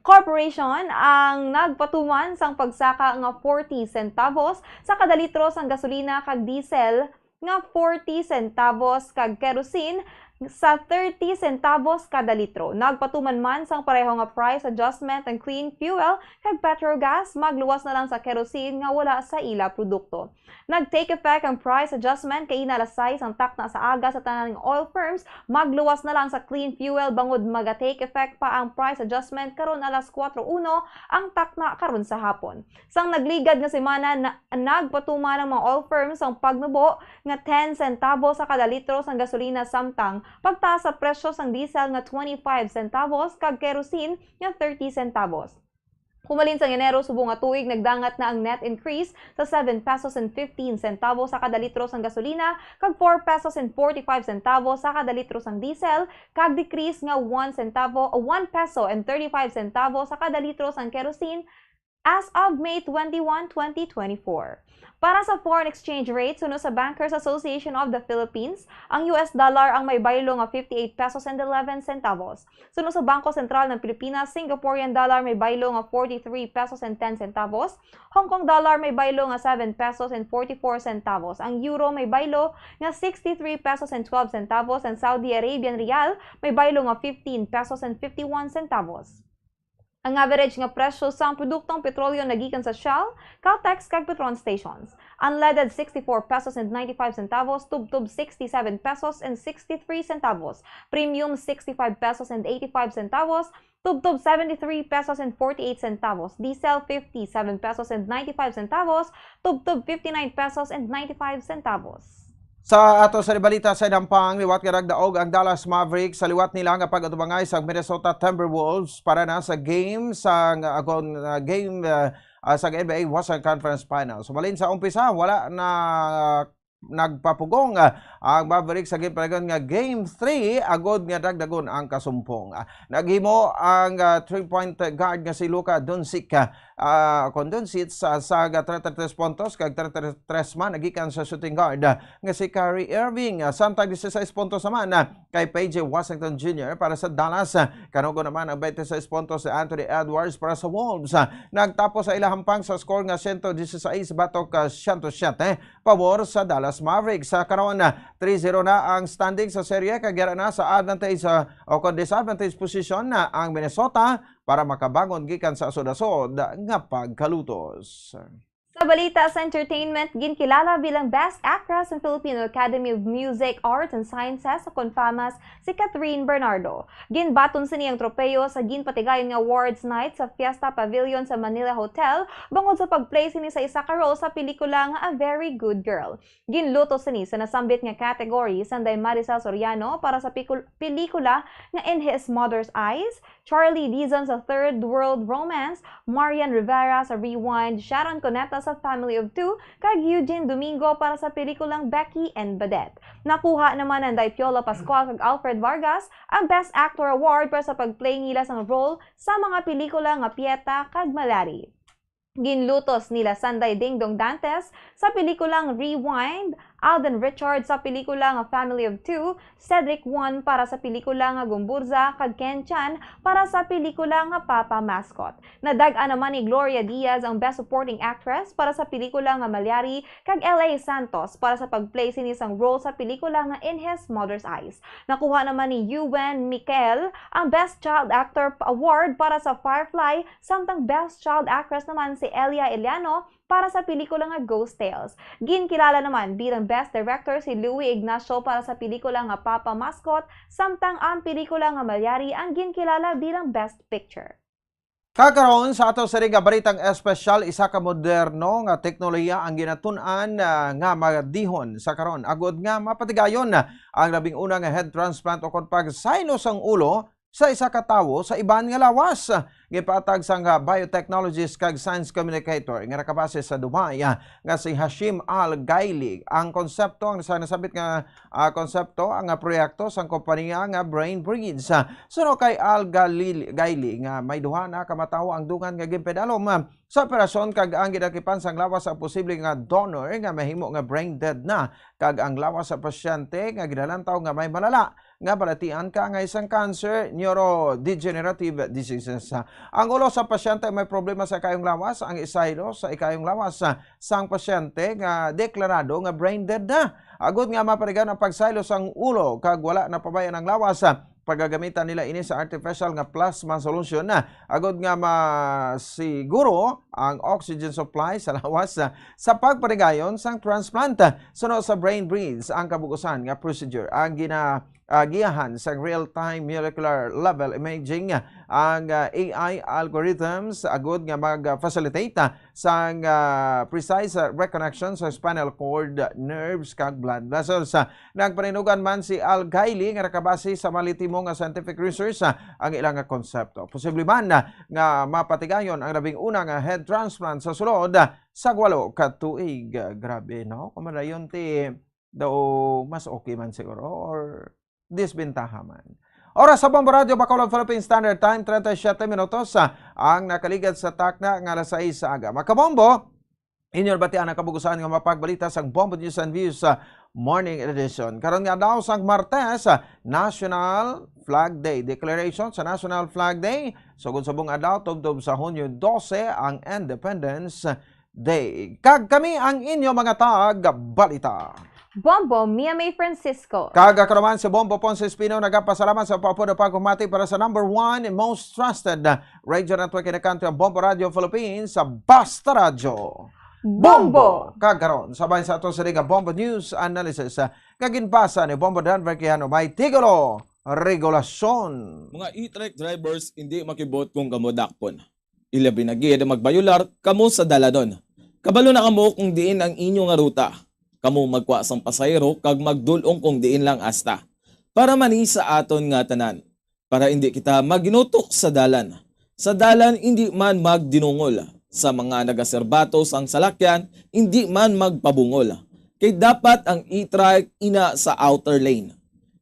Corporation ang nagpatuman sang pagsaka nga forty centavos sa kada litro sang gasolina kag diesel, nga forty centavos, kag kerosene sa thirty centavos kada litro. Nagpatuman man sang pareho nga price adjustment ang clean fuel kag petrogas, magluwas na lang sa kerosene nga wala sa ila produkto. Nag-take effect ang price adjustment kaina alas sais ang takna sa aga sa tanan nga oil firms, magluwas na lang sa clean fuel bangod maga-take effect pa ang price adjustment karon alas kuwatro uno ang takna karon sa hapon. Sang nagligad nga semana, na, nagpatuman ang mga oil firms ang pagnubo nga ten centavos sa kada litro sang gasolina, samtang pagtaas sa presyo sang diesel nga twenty-five centavos kag kerosene nga thirty centavos. Humalin sang Enero subong nga tuig, nagdangat na ang net increase sa seven pesos and fifteen centavos sa kada litro sang gasolina kag four pesos and forty-five centavos sa kada litro sang diesel, kag decrease nga one centavo, one peso and thirty-five centavos sa kada litro sang kerosene as of May twenty-one, twenty twenty-four. Para sa foreign exchange rate, suno sa Bankers Association of the Philippines, ang U S dollar ang may baylo nga fifty-eight pesos and eleven centavos. Suno sa Bangko Sentral ng Pilipinas, Singaporean dollar may baylo nga forty-three pesos and ten centavos, Hong Kong dollar may baylo nga seven pesos and forty-four centavos, ang euro may baylo nga sixty-three pesos and twelve centavos, ang Saudi Arabian riyal may baylo nga fifteen pesos and fifty-one centavos. Ang average nga presyo sang produktong petrolyo nagikan sa Shell, Caltex, kag Petron stations. Unleaded, sixty-four pesos and ninety-five centavos, tubtub, sixty-seven pesos and sixty-three centavos, premium, sixty-five pesos and eighty-five centavos, tubtub, seventy-three pesos and forty-eight centavos, diesel, fifty-seven pesos and ninety-five centavos, tubtub, fifty-nine pesos and ninety-five centavos. Sa ato sa balita sa Dampang, liwat nga nagdaog ang Dallas Mavericks sa liwat nila nga pag-atubangay sa Minnesota Timberwolves para na sa game sa, uh, game, uh, uh, sa N B A Western Conference Finals. Sumalin sa umpisa, wala na nagpapugong, uh, ang Mavericks sa ginpanagon nga Game three, agod nga dagdagon ang kasumpong. Uh, naghimo ang, uh, three-point guard nga si Luka Doncic, uh, uh, kon Doncic, uh, sa, sa thirty-three puntos kag thirty-three man nagikan sa shooting guard, uh, nga si Kyrie Irving. Uh, samtang dieciséis puntos naman, uh, kay P J Washington Junior para sa Dallas. Uh, kanugo naman ang twenty-six puntos ni Anthony Edwards para sa Wolves. Uh, nagtapos sa ila hampang sa score nga cento dieciséis batok, uh, cento siete pabor sa Dallas Mavericks. Sa karon, three zero na ang standing sa serye, kag yara na sa advantage, ah, o kon disadvantage position na ang Minnesota para makabangon gikan sa asod-asod nga pagkalutos. Sa balita sa entertainment, ginkilala bilang Best Actress sa Filipino Academy of Music, Arts, and Sciences, o kon FAMAS, si Catherine Bernardo. Ginbaton sini ang tropeyo sa ginpatigayon nga awards night sa Fiesta Pavilion sa Manila Hotel bangod sa pag-play sini sa isa ka role sa pelikula nga A Very Good Girl. Ginluto sini sa nasambit nga category, sanday Maricel Soriano para sa pikul-, pelikula nga In His Mother's Eyes, Charlie Dizon sa Third World Romance, Marian Rivera sa Rewind, Sharon Cuneta sa Family of Two, kag Eugene Domingo para sa pelikulang Becky and Badette. Nakuha naman ni Piola Pascual kag Alfred Vargas ang Best Actor Award para sa pag-play nila sang role sa mga pelikula nga Pieta kag Mallari. Ginlutos nila sanday Dingdong Dantes sa pelikulang Rewind, Alden Richards sa pelikula nga Family of Two, Cedric Won para sa pelikula nga Gomburza, kag Ken Chan para sa pelikula nga Papa Mascot. Nadag-an naman ni Gloria Diaz ang Best Supporting Actress para sa pelikula nga Mallari, kag L A Santos para sa pag-play sini sang role sa pelikula nga In His Mother's Eyes. Nakuha naman ni Ewan Mikel ang Best Child Actor Award para sa Firefly, samtang Best Child Actress naman si Elia Eliano para sa pelikula nga Ghost Tales. Ginkilala naman bilang Best Director si Louie Ignacio para sa pelikula nga Papa Mascot, samtang ang pelikula nga Mallari ang ginkilala bilang Best Picture. Kakaron sa ato sini nga balitang espesyal, isa ka moderno nga teknolohiya ang ginatun-an, ah, nga madihon sa karon agud nga mapatigayon ang labing una nga head transplant o kon pagsaylo sang ulo sa isa ka tawo sa iban nga lawas. Gipatag sang, ah, biotechnologist kag science communicator nga nakabase sa Dubai, ah, nga si Hashim Al Gaili. Ang konsepto, ang sa nasabit nga, ah, konsepto, ang, ah, proyekto sang kompanya nga Brain Bridge. Ah, suno kay Al Galil-, Gaili nga may duha na ka matawo ang dungan nga ginpedalom, ah, sa operasyon kag ang ginakipan sang lawas sa posible nga donor nga mahimo nga brain dead na kag ang lawas sa pasyente nga ginalantaw nga may malala nga balatian kaangay sang cancer, neurodegenerative diseases. Ang ulo sa pasyente may problema sa ikayong lawas, ang isaylo sa ikayong lawas sang pasyente nga deklarado nga brain dead na. Agud nga mapanigan ang pagsaylo sang ulo kag wala na pabayan ang lawas, pagagamitan nila ini sa artificial nga plasma solution, agud nga masiguro ang oxygen supply sa lawas sa pagpanigayon sang transplant. Suno sa Brain Bridge, ang kabug-usan nga procedure ang gina-, ah, giyahan sang real-time molecular level imaging, ang, ah, A I algorithms agud nga mag-facilitate, ah, sang, ah, precise, ah, reconnection sa spinal cord, nerves, kag blood vessels. Ah, nagpaninugan man si Al Gaili nga nakabase sa malitimo nga scientific research, ah, ang ilang nga konsepto. Posible man, ah, nga mapatigayon ang labing una nga head transplant sa sulod, ah, sa walo ka tuig. Ah, grabe, no? Kung madayon ti daw mas okay man siguro or disbentaha man. Oras sa Bombo Radyo Bacolod Philippine Standard Time, treinta y siete minutos, ah, ang nakaligad sa takna nga alas sais sa aga. Mga kabombo, inyo nabatian ang kabug-usan nga mapagbalita sang Bombo News and Views, ah, Morning Edition. Karon nga adlaw sang Martes, ah, National Flag Day. Declaration sa National Flag Day, sugod subong adlaw, tubtob sa Hunyo dose, ang Independence Day. Kag kami ang inyo mga tag-balita. Bombo, Mia May Francisco. Kag ako naman si Bombo Ponce Espino, nagapasalamat sa pagpapod pagpamati para sa number one and most trusted radio network in the country, ang Bombo Radio Philippines, sa Basta Radyo. Bombo! Kag karon, sabay sa ato sa Liga Bombo News Analysis, ah, nga ginbasa ni Bombo Denver Quijano, may titulo, Regulasyon. Mga e-trike drivers, hindi makibot kung kamo dakpon. Ilabi na gid magbayular kamo sa dalanon. Kabalo na kamo kung diin ang inyo nga ruta. Kamo magkuha sang pasahero kag magdul-ong kung diin lang asta. Para man ni sa aton nga tanan. Para indi kita maginutok sa dalan. Sa dalan, indi man magdinungol. Sa mga nagaserbato sang salakyan, indi man magpabungol. Kay dapat ang e-trike ina sa outer lane.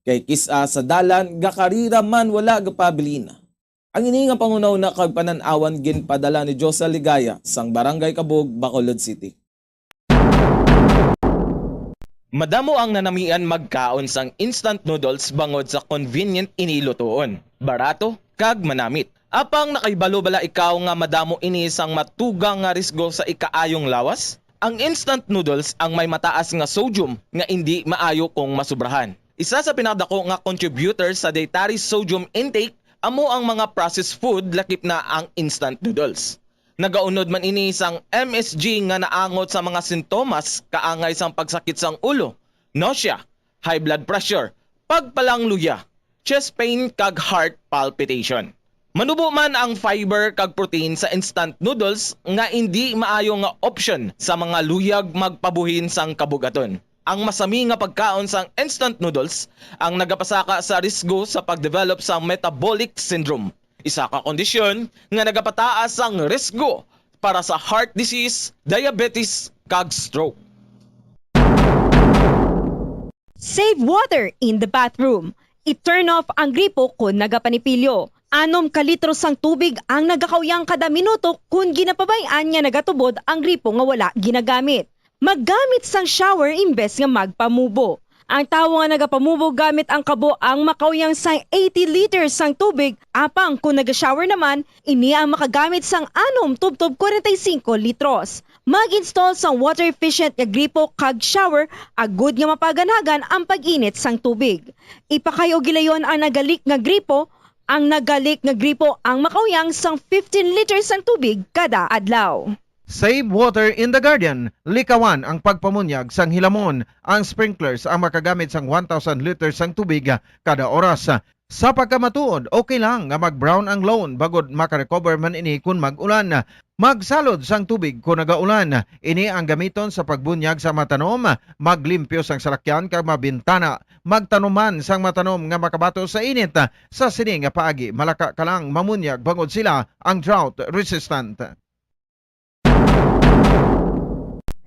Kay kis-a sa dalan, gakarira man wala gapabilin. Ang ini nga panghunahuna kag panan-awan ginpadala ni Josel Ligaya sang Barangay Kabug, Bacolod City. Madamo ang nanamian magkaon sang instant noodles bangod sa convenient ini lutuon, barato, kag manamit. Apang nakahibalo bala ikaw nga madamo ini sang matugang nga risgo sa ikaayong lawas? Ang instant noodles ang may mataas nga sodium nga indi maayo kung masubrahan. Isa sa pinakadako nga contributor sa dietary sodium intake amo ang mga processed food, lakip na ang instant noodles. Nagaunod man ini sang M S G nga naangot sa mga sintomas kaangay sang pagsakit sang ulo, nausea, high blood pressure, pagpalangluya, chest pain, kag heart palpitation. Manubo man ang fiber kag protein sa instant noodles nga indi maayo nga option sa mga luyag magpabuhin sang kabugaton. Ang masami nga pagkaon sang instant noodles ang nagapasaka sa risgo sa pag-develop sang metabolic syndrome, isa ka kondisyon nga nagapataas sang risgo para sa heart disease, diabetes, kag stroke. Save water in the bathroom. I-turn off ang gripo kon nagapanipilyo. Anom ka litro sang tubig ang nagakauyang kada minuto kon ginapabay-an nga nagatubod ang gripo nga wala ginagamit. Maggamit sang shower imbes nga magpamubo. Ang tawo nga nagapamubo gamit ang kabo ang makauyang sang eighty liters sang tubig, apang kon naga-shower naman, ini ang makagamit sang anom tubtob kwarenta y singko litros. Mag-install sang water efficient nga gripo kag shower agud nga mapaganhagan ang pag-init sang tubig. Ipakay-o gilayon ang nagalik nga gripo. Ang nagalik nga gripo ang makauyang sang fifteen liters sang tubig kada adlaw. Save water in the garden. Likawan ang pagpamunyag sang hilamon. Ang sprinklers ang makagamit sang one thousand liters sang tubig kada oras. Sa pagkamatuod, okay lang nga mag-brown ang lawn bangod makarecover man ini kon mag-ulan. Magsalod sang tubig kon nagaulan. Ini ang gamiton sa pagbunyag sa mga tanom, maglimpyo sang salakyan kag mga bintana. Magtanom man sang mga tanom nga makabato sa init. Sa sini nga paagi, malaka ka lang mamunyag bangod sila ang drought resistant.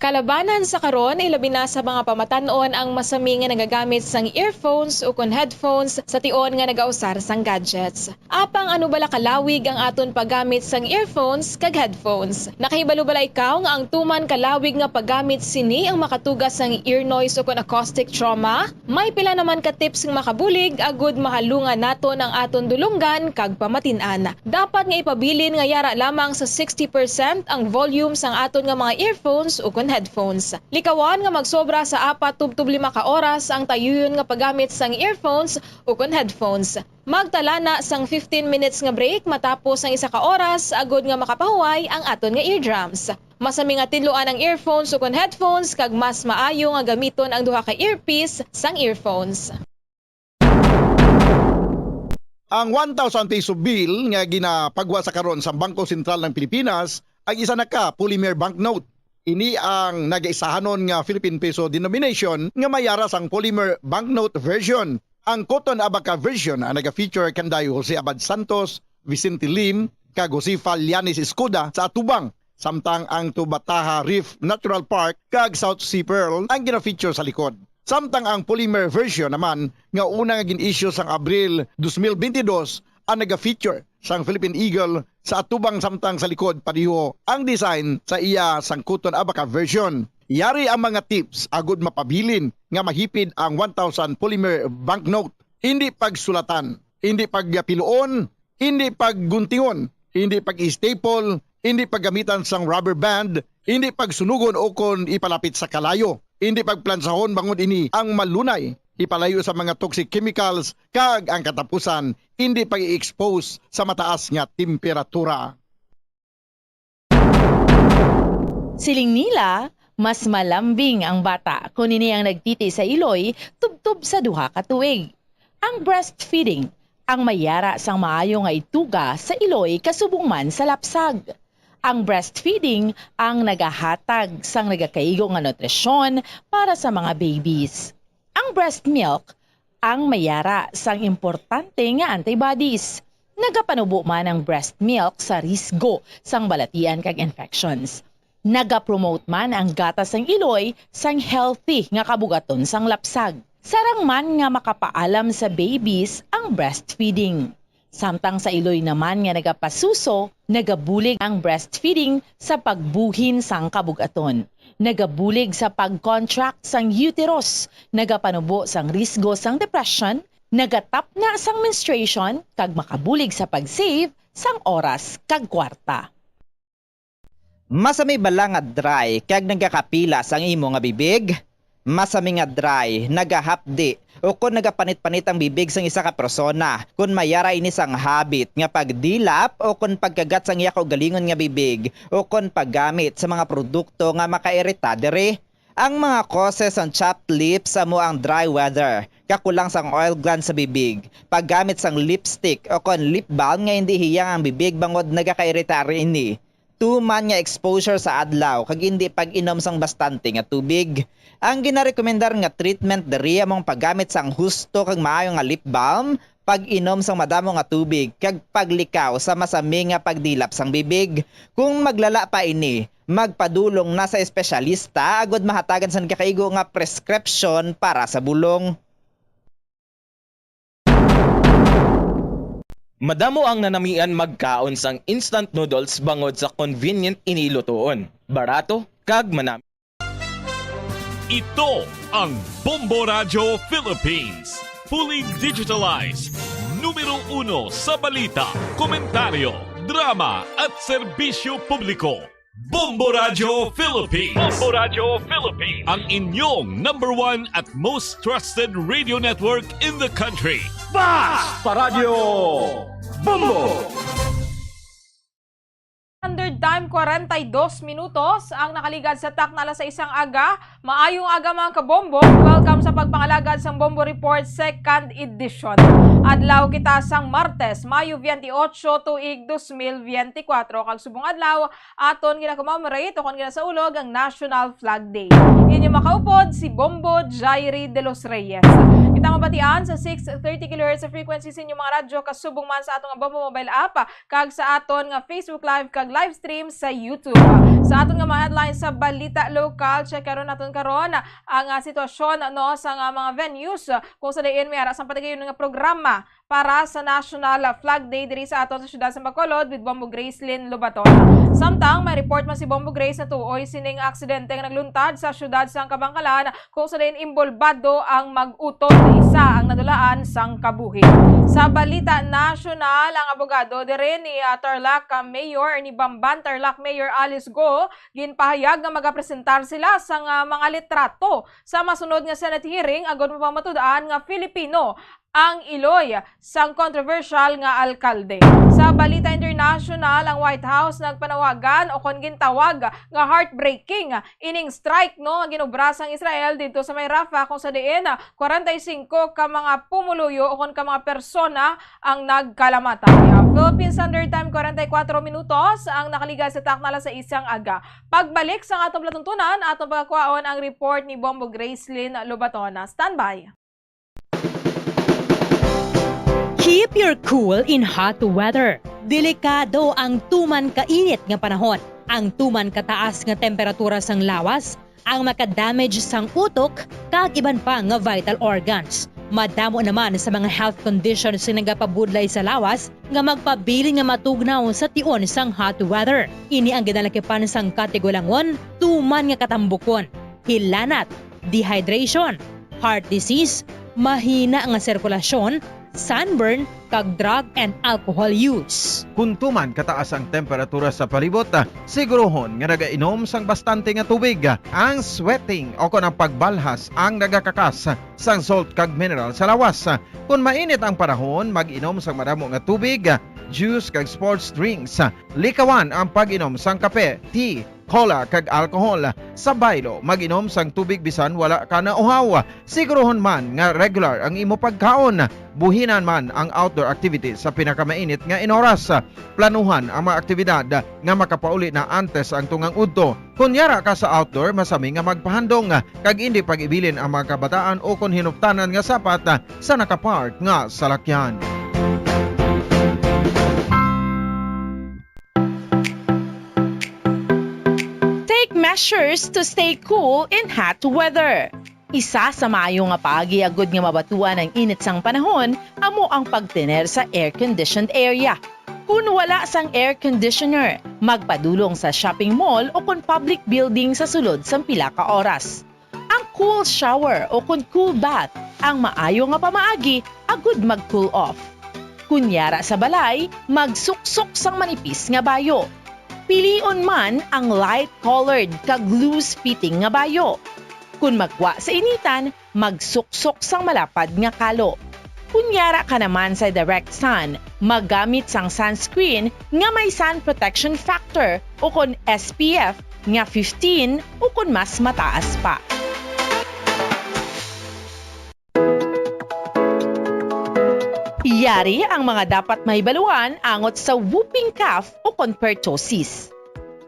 Kalabanan sa karon, ilabi na sa mga pamatan-on ang masami nga nagagamit sang earphones ukon headphones sa tion nga nagausar sang gadgets. Apang ano bala kalawig ang aton paggamit sang earphones kag headphones? Nakahibalo bala ikaw nga ang tuman kalawig nga paggamit sini ang makatuga sang ear noise ukon acoustic trauma? May pila naman ka tips nga makabulig agud mahalungan naton ang aton dulonggan kag pamatin-an. Dapat nga ipabilin nga yara lamang sa sixty percent ang volume sang aton nga mga earphones ukon headphones. Likawan nga magsobra sa apat tubtob lima ka oras ang tayuyon nga paggamit sang earphones ukon headphones. Magtala na sang fifteen minutes nga break matapos ang isa ka oras agud nga makapahuway ang aton nga eardrums. Masami nga tinluan ang earphones ukon headphones kag mas maayo nga gamiton ang duha ka earpiece sang earphones. Ang one thousand peso bill nga ginapagwa sa karon sa Bangko Sentral ng Pilipinas ang isa na ka polymer banknote. Ini ang nagaisahanon nga Philippine peso denomination nga may yara sang polymer banknote version. Ang Cotton Abaca version ang naga-feature kanday Jose Abad Santos, Vicente Lim, kag Josefa Llanes Escoda sa atubang, samtang ang Tubataha Reef Natural Park kag South Sea Pearl ang gina-feature sa likod. Samtang ang polymer version naman nga una nga gin-issue sang Abril dos mil bentidós ang naga-feature sang Philippine Eagle sa atubang, samtang sa likod pareho ang design sa iya sang Cotton Abaca version. Yari ang mga tips agud mapabilin nga mahipid ang one thousand polymer banknote. Hindi pagsulatan, hindi pagpiluon, hindi pagguntingon, hindi pag-staple, hindi paggamitan sang rubber band, hindi pagsunugon ukon ipalapit sa kalayo, hindi pagplansahon bangod ini ang malunay ipalayo sa mga toxic chemicals, kag ang katapusan, hindi pag-i-expose sa mataas nga temperatura. Siling nila, mas malambing ang bata kon ini ang nagtiti sa iloy tubtob sa duha ka tuig. Ang breastfeeding ang may yara sang maayo nga ituga sa iloy kasubong man sa lapsag. Ang breastfeeding ang nagahatag sang nagakaigo nga nutrisyon para sa mga babies. Ang breast milk ang may yara sang importante nga antibodies. Nagapanubo man ang breast milk sa risgo sang balatian kag infections. Nagapromote man ang gatas sang iloy sang healthy nga kabugaton sang lapsag. Sarang man nga makapaalam sa babies ang breastfeeding. Samtang sa iloy naman nga nagapasuso, nagabulig ang breastfeeding sa pagbuhin sang kabugaton. Nagabulig sa pag-contract sang uterus, nagapanubo sang risgo sang depression, nagatapna sang menstruation, kag makabulig sa pag-save sang oras kag kwarta. Masami bala nga dry kag nagakapilas ang imo nga bibig? Masami nga dry, nagahapdi, ukon nagapanit-panit ang bibig sang isa ka persona kon may yara ini sang habit nga pagdilap ukon pagkagat sang iya kaugalingon nga bibig ukon paggamit sa mga produkto nga makairita diri. Ang mga causes sang chapped lips amo ang dry weather, kakulang sang oil gland sa bibig, paggamit sang lipstick ukon lip balm nga indi hiyang ang bibig bangod nagakairita ini. Tuman nga exposure sa adlaw kag indi pag-inom sang bastante nga tubig. Ang ginarekomendar nga treatment diri amo ang paggamit sang husto kag maayo nga lip balm, pag-inom sang madamo nga tubig, kag paglikaw sa masami nga pagdilap sang bibig. Kung maglala pa ini, magpadulong na sa espesyalista agud mahatagan sang kakaigo nga prescription para sa bulong. Madamo ang nanamian magkaon sang instant noodles bangod sa convenient ini lutoon, barato, kag manami. Ito ang Bombo Radyo Philippines. Fully digitalized. Numero uno sa balita, komentaryo, drama, at serbisyo publiko. Bombo Radyo Philippines. Bombo Radyo Philippines. Ang inyong number one at most trusted radio network in the country. Basta Radyo Bombo! Standard time, kwarenta y dos minutos ang nakaligad sa takna alas sais sang aga. Maayong aga, mga kabombo. Welcome sa pagpangalagad sang Bombo Report Second Edition. Adlaw kita sang Martes, Mayo veintiocho, tuig dos mil veinticuatro, kag subong adlaw aton gina-commemorate o kon ginasaulog ang National Flag Day. Inyo makaupod si Bombo Jairi de los Reyes. Kita mabatian sa six thirty kilohertz sa frequency sa inyong mga radyo, kasubong man sa aton nga Bombo mobile app, kag sa aton nga Facebook Live kag live stream sa YouTube. Sa aton nga mga headlines sa balita lokal, check karon naton karon ang, ah, sitwasyon, no, sa nga mga venues kung sa diin may ara sang patigayon nga programa para sa National Flag Day diri sa aton sa siyudad sa Bacolod with Bombo Gracelyn Lobaton. Samtang may report man si Bombo Grace na tuoy sining aksidente nga nagluntad sa siyudad sang Kabankalan, kung sa diin inbolbado ang mag-utod, isa ang nadulaan sang kabuhi. Sa balita nasyonal, ang abogado diri ni, ah, Tarlac, ah, Mayor, ni Bamban Tarlac Mayor Alice Go, ginpahayag nga magapresentar sila sang, ah, mga litrato sa masunod nga Senate hearing agod mapamatud-an nga Filipino ang iloy sang kontrobersyal nga alkalde. Sa balita internasyonal, ang White House nagpanawagan o kon gintawag nga heartbreaking ining strike, no, nga ginobra sang Israel didto sa may Rafah, kung sa diin, ah, kwarenta y singko ka mga pumuluyo o kon ka mga persona ang nagkalamatay. Ah, Philippine Standard Time, kwarenta y kuwatro minutos ang nakaligad sa takna alas sais sang aga. Pagbalik sang atong palatuntunan, atong pagakwaon ang report ni Bombo Gracelyn Lobatona. Standby. Keep your cool in hot weather. Delikado ang tuman kainit nga panahon. Ang tuman kataas nga temperatura sang lawas ang makadamage sang utok kag iban pa nga vital organs. Madamo naman sa mga health conditions nga nagapabudlay sa lawas nga magpabilin nga matugnaw sa tion sang hot weather. Ini ang ginalakipan sang katigulangon, tuman nga katambukon, hilanat, dehydration, heart disease, mahina nga sirkulasyon, sunburn, kag drug and alcohol use. Kon tuman kataas ang temperatura sa palibot, sigurohon nga nagainom sang bastante nga tubig. Ang sweating o kon ang pagbalhas ang nagakakas sang salt kag mineral sa lawas. Kon mainit ang panahon, mag-inom sang madamo nga tubig, juice kag sports drinks. Likawan ang pag-inom sang kape, tea, cola, kag alcohol. Sa baylo, mag-inom sang tubig bisan wala ka nauhaw. Sigurohon man nga regular ang imo pagkaon. Buhinan man ang outdoor activities sa pinakamainit nga inoras. Planuhan ang mga aktibidad nga makapauli na antes ang tungang udto. Kon yara ka sa outdoor, masami nga magpahandong, kag indi pag-ibilin ang mga kabataan o kon hinuptanan nga sapat sa nakapark nga salakyan. Take measures to stay cool in hot weather. Isa sa maayo nga paagi agud nga mabatuan ang init sang panahon amo ang pagtener sa air-conditioned area. Kon wala sang air conditioner, magpadulong sa shopping mall o kon public building sa sulod sang pila ka oras. Ang cool shower o kon cool bath ang maayo nga pamaagi agud mag-cool off. Kon yara sa balay, magsuksok sang manipis nga bayo. Pilion man ang light-colored kag loose-fitting nga bayo. Kon magwa sa initan, magsuksok sang malapad nga kalo. Kon yara ka naman sa direct sun, maggamit sang sunscreen nga may sun protection factor o kon S P F nga fifteen o kon mas mataas pa. Yari ang mga dapat mahibaluan angot sa whooping cough o kon pertussis.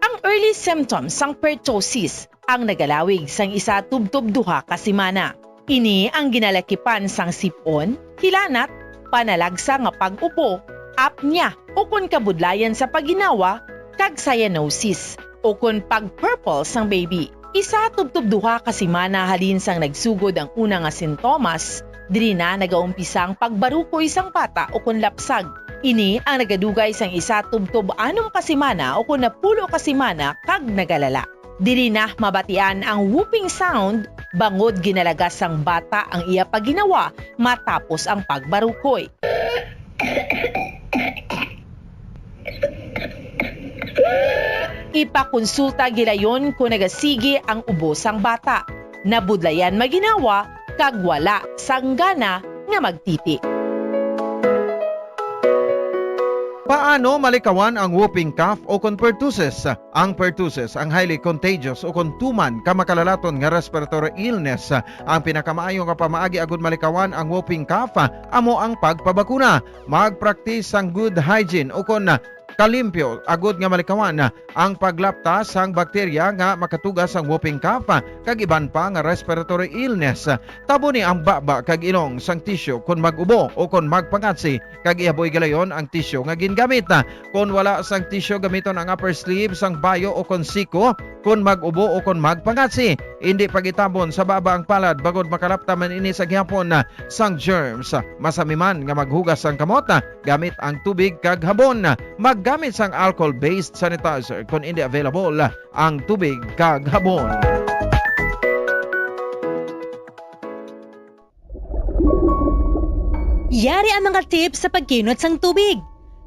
Ang early symptoms sang pertussis ang nagalawig sang isa tubtob duha ka semana. Ini ang ginalakipan sang sip-on, hilanat, panalagsa nga pag-ubo, apnea, ukon kabudlayan sa pagginawa, kag cyanosis, ukon pag-purple sang baby. Isa tubtob duha ka semana halin sang nagsugod ang una nga sintomas, diri na nagaumpisa ang pagbarukoy sang bata ukon lapsag. Ini ang nagadugay sang isa tubtob anom ka semana ukon napulo ka semana kag nagalala. Diri na mabatian ang whooping sound bangod ginalagas sang bata ang iya pagginawa matapos ang pagbarukoy. Ipakonsulta gilayon kon nagasigi ang ubo sang bata, nabudlayan magginawa, kag wala sang gana nga magtiti. Paano malikawan ang whooping cough o kon pertussis? Ang pertussis, ang highly contagious o kon tuman ka makalalaton nga respiratory illness. Ang pinakamaayo nga pamaagi agud malikawan ang whooping cough amo ang pagpabakuna. Mag-practice sang good hygiene o kon kalimpyo agud nga malikawan ang paglapta sang bakterya nga makatuga sang whooping cough kag iban pa nga respiratory illness. Taboni ang baba kag ilong sang tisyu kon mag-ubo o kon magpangatsi, kag ihaboy galayon ang tisyu nga gingamit. Kon wala sang tisyu, gamiton ang upper sleeve sang bayo o kon siko kon mag-ubo o kon magpangatsi. Indi pag-itabon sa baba ang palad bangod makalapta man ini sa gihapon sang germs. Masami man nga maghugas sang kamot gamit ang tubig kag habon. Maggamit sang alcohol-based sanitizer kon indi available ang tubig kag habon. Yari ang mga tips sa pagkinot sang tubig.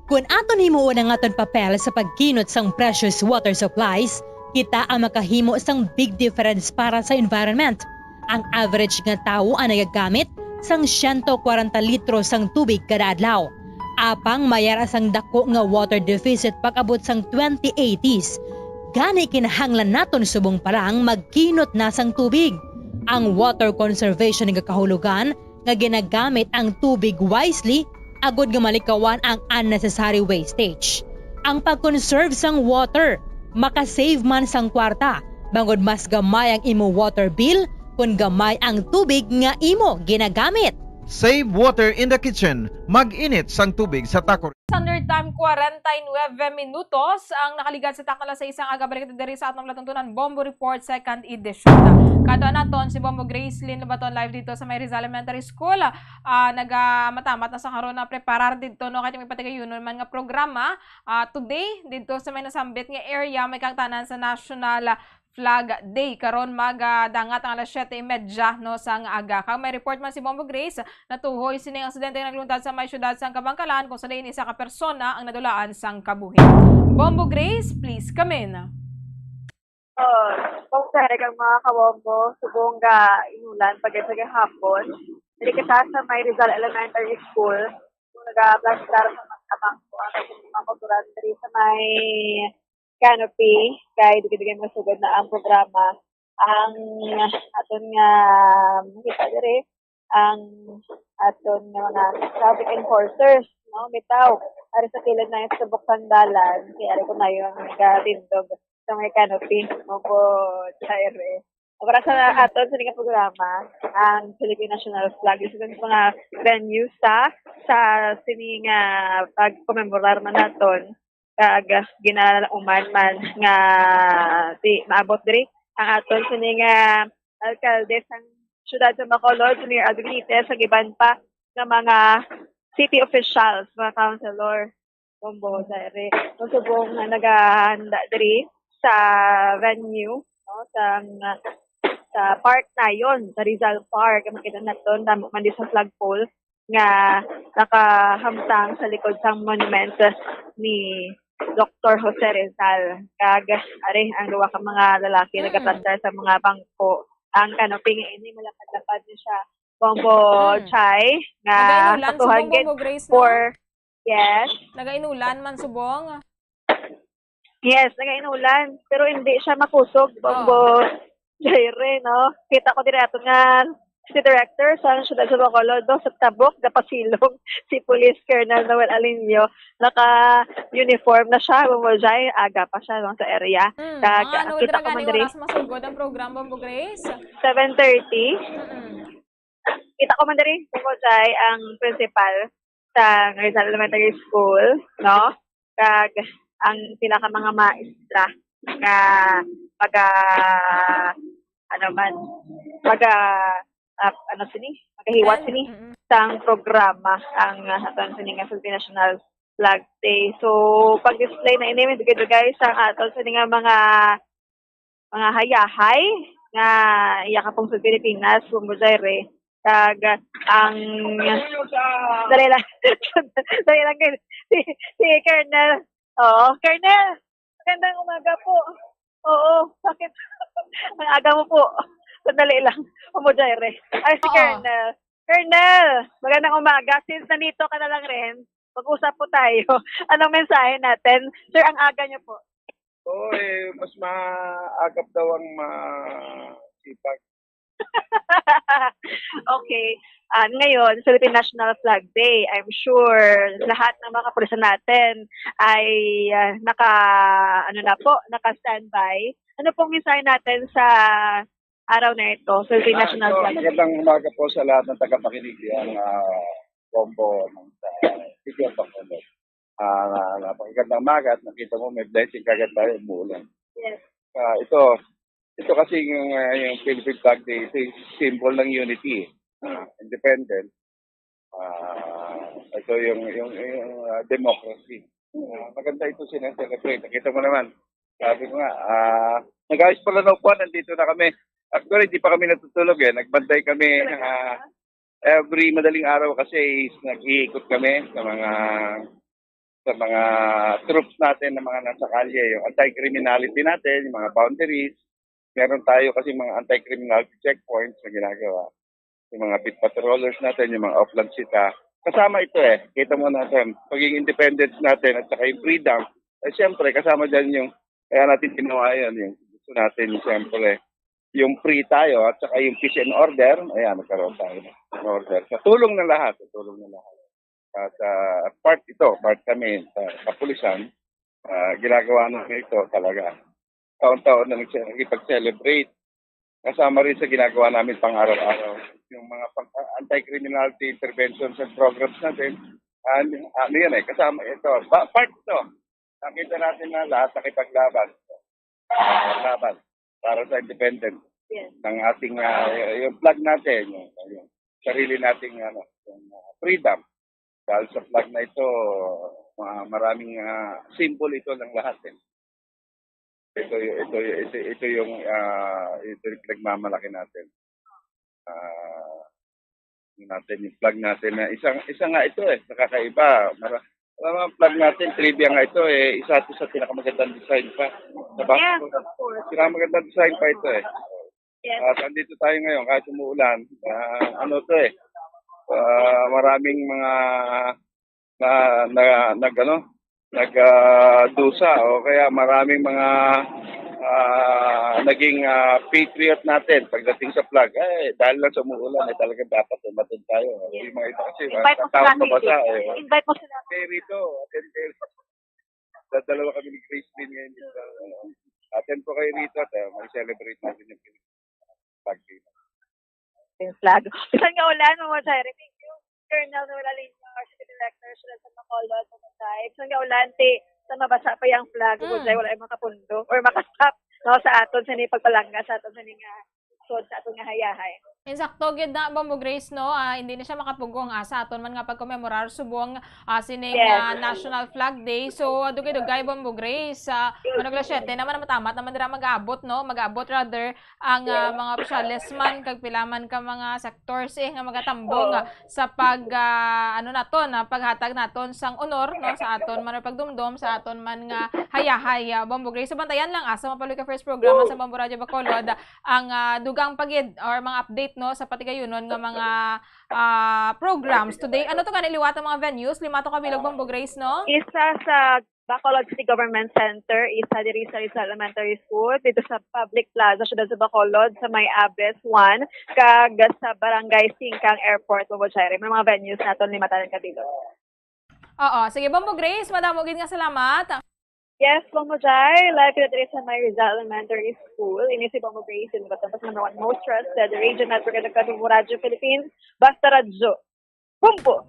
Kon aton himuon ang aton papel sa pagkinot sang precious water supplies, kita ang makahimo sang big difference para sa environment. Ang average nga tawo ang nagagamit sang siyento kwarenta litro sang tubig kada adlaw. Apang may ara sang dako nga water deficit pag-abot sang twenty eighties. Gani kinahanglan naton subong pa lang magkinot na sang tubig. Ang water conservation nga kahulogan nga ginagamit ang tubig wisely agud nga malikawan ang unnecessary wastage. Ang pag-conserve sang water maka-save man sang kwarta, bangod mas gamay ang imo water bill kon gamay ang tubig nga imo ginagamit. Save water in the kitchen. Mag-init sang tubig sa takor. Standard time, kwarenta y nuebe minutos ang nakaligal sa takna alas sais sang aga. Balik diri sa atong palatuntunan, Bombo Report, second edition. Kadto naton si Bombo Gracelyn Lobaton live dito sa may Rizal Elementary School. Ah, nagamatamat na sa karon na preparar dito, no, kay may patigayunon man nga programa. Ah, today, dito sa may nasambit nga area, may kaangtanan sa National Flag Day. Karon magadangat ang alas siyete y media, no, sang aga. Kag may report man si Bombo Grace, natuhoy sini nga aksidente nga nagluntad sa may siyudad sang Kabankalan, kung sa diin isa ka persona ang nadulaan sang kabuhi. Bombo Grace, please come in. Oh, kung sa kag mga kawombo, subong nga inulan pag sa gahapon. Diri kita sa may Rizal Elementary School, kung nagaplastar sa mga bangko ang mga kultural diri sa may canopy, kay dugay-dugay masugod na ang programa. Ang aton nga makita diri, ang aton nga mga traffic enforcers, no, bitaw, ari sa kilid na sa bukang dalan, kay ari ko na yung nagatindog sa may canopy, mo po, dire. Para sa aton sa nga programa, ang Philippine National Flag is sa mga venue sa, sa sini nga pagkomemorar man naton, kag ginalauman man nga di maabot diri ang aton sini nga alkalde sang siyudad sa Bacolod, si Mayor Alvin Benitez, kag iban pa nga mga city officials, mga councilor, Bombo, dire. Masubong nga nagahanda diri sa venue, no, sa, sa park nayon, sa Rizal Park. Makita naton, damo man di sa flagpole nga nakahamtang sa likod sang monument ni Doktor Jose Rizal. Kag, ari, ang duha ka mga lalaki Mm. nagaplastar sa mga bangko. Ang canopy nga ini, malapad-lapad ni siya. Bombo Mm. Chai, nga Nagainulan, patuhan subong gid Bombo Grace, no? for, yes. Nagainulan man, subong. Yes, nagainulan. Pero hindi siya makusog, Bombo Oh. Jaire, no? Kita ko diri ato nga si Director sa Siyudad sa Bacolod, no? Sa tabok, napasilong si Police Colonel Noel Alinio. Naka-uniform na siya, Bombo Jai. Aga pa siya, no, sa area. Hmm, Kag, mga ano, kita dira ko man gani diri. oras masugod ang program, Bombo Grace? Seven thirty. Mm-mm. Kita ko man diri, Bombo Jai, ang principal sa Rizal Elementary School, no? Kag ang pila ka mga maestra nga maga, ano man, maga, ah, ano sini? Magahiwat sini Mm-mm. sang programa ang, ah, aton sini nga Philippine National Flag Day. So, pag-display na ini, dugay-dugay sa aton sini nga mga mga hayahay nga iya ka pungsod Pilipinas, Bombo Jaire. Kag ang, dali lang. Dali lang, guys. Si, si Colonel. Oo, Colonel. Magandang umaga po. Oo, bakit? Ang aga mo po. Sandali lang. Bombo Jaire. Ay, si Oo. Colonel. Colonel, magandang umaga. Since nandito ka na lang rin, Mag-usap po tayo. Anong mensahe natin? Sir, ang aga niyo po. Oo, eh, mas maagap daw ang masipag. Okay. Ah, ngayon, Philippine National Flag Day. I'm sure lahat ng mga kapulisan natin ay, ah, naka, ano na po, naka-standby. Ano pong mensahe natin sa araw na ito, Philippine Ah, National so, Flag Day? Magandang umaga po sa lahat ng tagapakinig ng, ah, Bombo ng, sa Video Bacolod. Ah, napakagandang umaga at nakita mo may blessing kagad tayo, umuulan. Yes. Ah, ito, ito kasi yung, ah, yung Philippine Flag Day, ito yung symbol ng unity, ah, independent. Ah, ito yung, yung, yung, ah, democracy. Ah, maganda ito sina-celebrate. Nakita mo naman, sabi ko nga, ah, nag-ayos pala na upuan, nandito na kami. Actually, di pa kami natutulog eh. Nagbantay kami, ah, every madaling araw kasi is nag-iikot kami sa mga, sa mga troops natin na mga nasa kalye, yung anti-criminality natin, yung mga boundaries. Meron tayo kasi mga anti-criminality checkpoints na ginagawa. Yung mga beat patrollers natin, yung mga Oplan Sita. Kasama ito eh. Kita mo natin, pagiging independence natin at saka yung freedom. Eh, siyempre, kasama dyan yung, kaya natin ginawa yan, yung gusto natin, siyempre, yung free tayo at saka yung peace and order, ayan, nagkaroon tayo ng order. Sa tulong ng lahat, sa tulong ng lahat. At, ah, part ito, part kami sa kapulisan, ah, ginagawa namin ito talaga. Taon-taon na nagse-, nakikipag-celebrate. Kasama rin sa ginagawa namin pang-araw-araw. Yung mga pang-, anti-criminality interventions and programs natin, ah, ano yan eh, kasama ito. Pa-, part ito. Nakita natin na lahat nakipaglaban. Laban para sa independence Yes. ng ating, ah, yung flag natin, yung, yung sarili nating, ano, yung, ah, freedom. Dahil sa flag na ito, ma-, maraming, ah, symbol ito ng lahat, eh. Ito y-, ito y-, ito, ito yung, ah, ito yung pinagmamalaki natin. Ah, natin yung flag natin na isang, isa nga ito, eh, nakakaiba. Mara-, alam mo, ang flag natin, trivia nga ito, eh, isa ito sa pinakamagandang design pa. Sa Yes, Bacolod, of course. Pinakamagandang design pa ito, eh. Yes. At andito tayo ngayon, kahit umuulan, ah, ano to, eh, ah, maraming mga na, na, nag, ano, nag, ah, dusa, o kaya maraming mga, ah, naging, ah, patriot natin pagdating sa flag. Eh, dahil lang sa umuulan, eh, talaga dapat umatid tayo. Yes. Yung mga iba kasi, Invite mo sila, takot mabasa, Mickey. Eh. Invite mo sila. Eh, rito, attend kayo. Dadalawa kami ni Grace Lynn ngayon dito. Attend po kayo rito at, ah, mag-celebrate natin yung Philippine Flag Day. Yung flag. Bisan nga ulan, Ma'am Jaire, thank you. Colonel Noel Aliño, City Director, Siyudad sa Bacolod, Ma'am Jai. Bisan nga ulan, ti, sa mabasa pa yung flag, Ma'am Mm. Jai, wala yung makapundo or makastop, no, sa aton, sa ni pagpalangga, sa aton, sa ni nga, sud, sa aton nga hayahay. Insakto gyud na, Bombo Grace, no? Ah, hindi na siya makapugong, ah, sa aton man nga pagkomemorar subong, ah, sining, Yes. ah, National Flag Day. So, dugay-dugay, Bombo Grace, ah, Yes. ano, alas siyete naman, matamat naman dira mag-abot, no? Mag-abot, rather, ang, ah, Yes. mga opisyales man, kag pila man ka mga sectors, eh, nga magatambong, Oo. ah, sa pag, ah, ano naton, ah, paghatag naton sang honor, no? Sa aton man, pagdumdom, sa aton man nga hayahay, ah, Bombo Grace. So, bantayan lang, ah, sa Mapaluy ka First Programa Woo! sa Bombo Radyo Bacolod, ang, ah, dugang pa gid or mga update, no, sa patigayunon nga mga, ah, programs today. Ano to gani liwat ang mga venues? Lima to ka bilog, Bombo Grace, no? Isa sa Bacolod City Government Center, isa diri sa Rizal Elementary School, dito sa Public Plaza, siyudad sa Bacolod, sa may Abes one, kag sa Barangay Singkang Airport, Bombo Jai. May mga venues naton, lima tanan ka bilog. Oo. Sige, Bombo Grace, madamo gid nga salamat. Yes, Bombo Jai. Live kita diri sa may Rizal Elementary School. Ini si Bombo Grace, yung batang number one most trusted radio network in the country, Radyo Philippines. Basta Radyo. Bombo!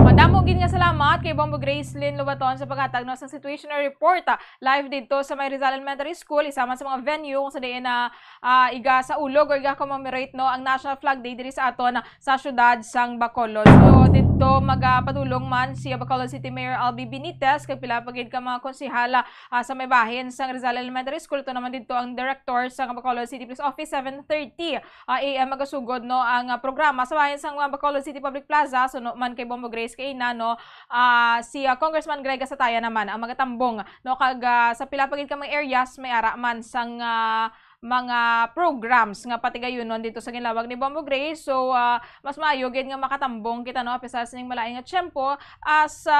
Madamo gid nga salamat kay Bombo Grace Lynn Lobaton sa paghatag, no, sa situational report, ah, live didto sa may Rizal Elementary School, isa man sa mga venue kung sa diin na, ah, iga sa ulog o iga commemorate, no, ang National Flag Day diri sa aton, ah, sa siyudad sang Bacolod. So, didto magapadulong man si Bacolod City Mayor Albi Benitez kag pila pa gid ka mga konsehal, ah, sa may bahin sang Rizal Elementary School. Ito naman didto ang director sa Bacolod City Police Office, seven thirty, ah, A M magasugod, no, ang, ah, programa sa bahin sang, ah, Bacolod City Public Plaza. Suno man kay Bombo Grace kay ina, no, ah, si, ah, Congressman Greg Gasataya naman ang magatambong, no, kag, ah, sa pila pa gid ka mga areas may ara man sang, ah, mga programs nga patigayunon dito sa ginlawag ni Bombo Gray. So, ah, mas maayo gid nga makatambong kita, no, apisar sining malain nga tiyempo, ah, sa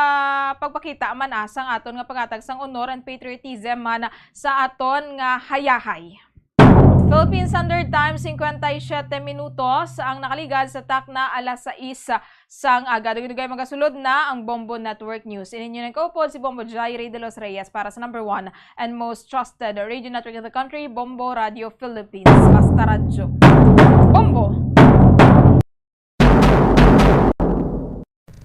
pagpakita man, ah, sang aton nga paghatag sang honor and patriotism man sa aton nga hayahay. Philippine Standard Time, cincuenta y siete minutos ang nakaligad sa takna alas sais sang aga. Dugay-dugay magasulod na ang Bombo Network News. Ini inyo nagkaupod si Bombo Jaire de los Reyes para sa number one and most trusted radio network in the country, Bombo Radio Philippines. Basta radyo. Bombo!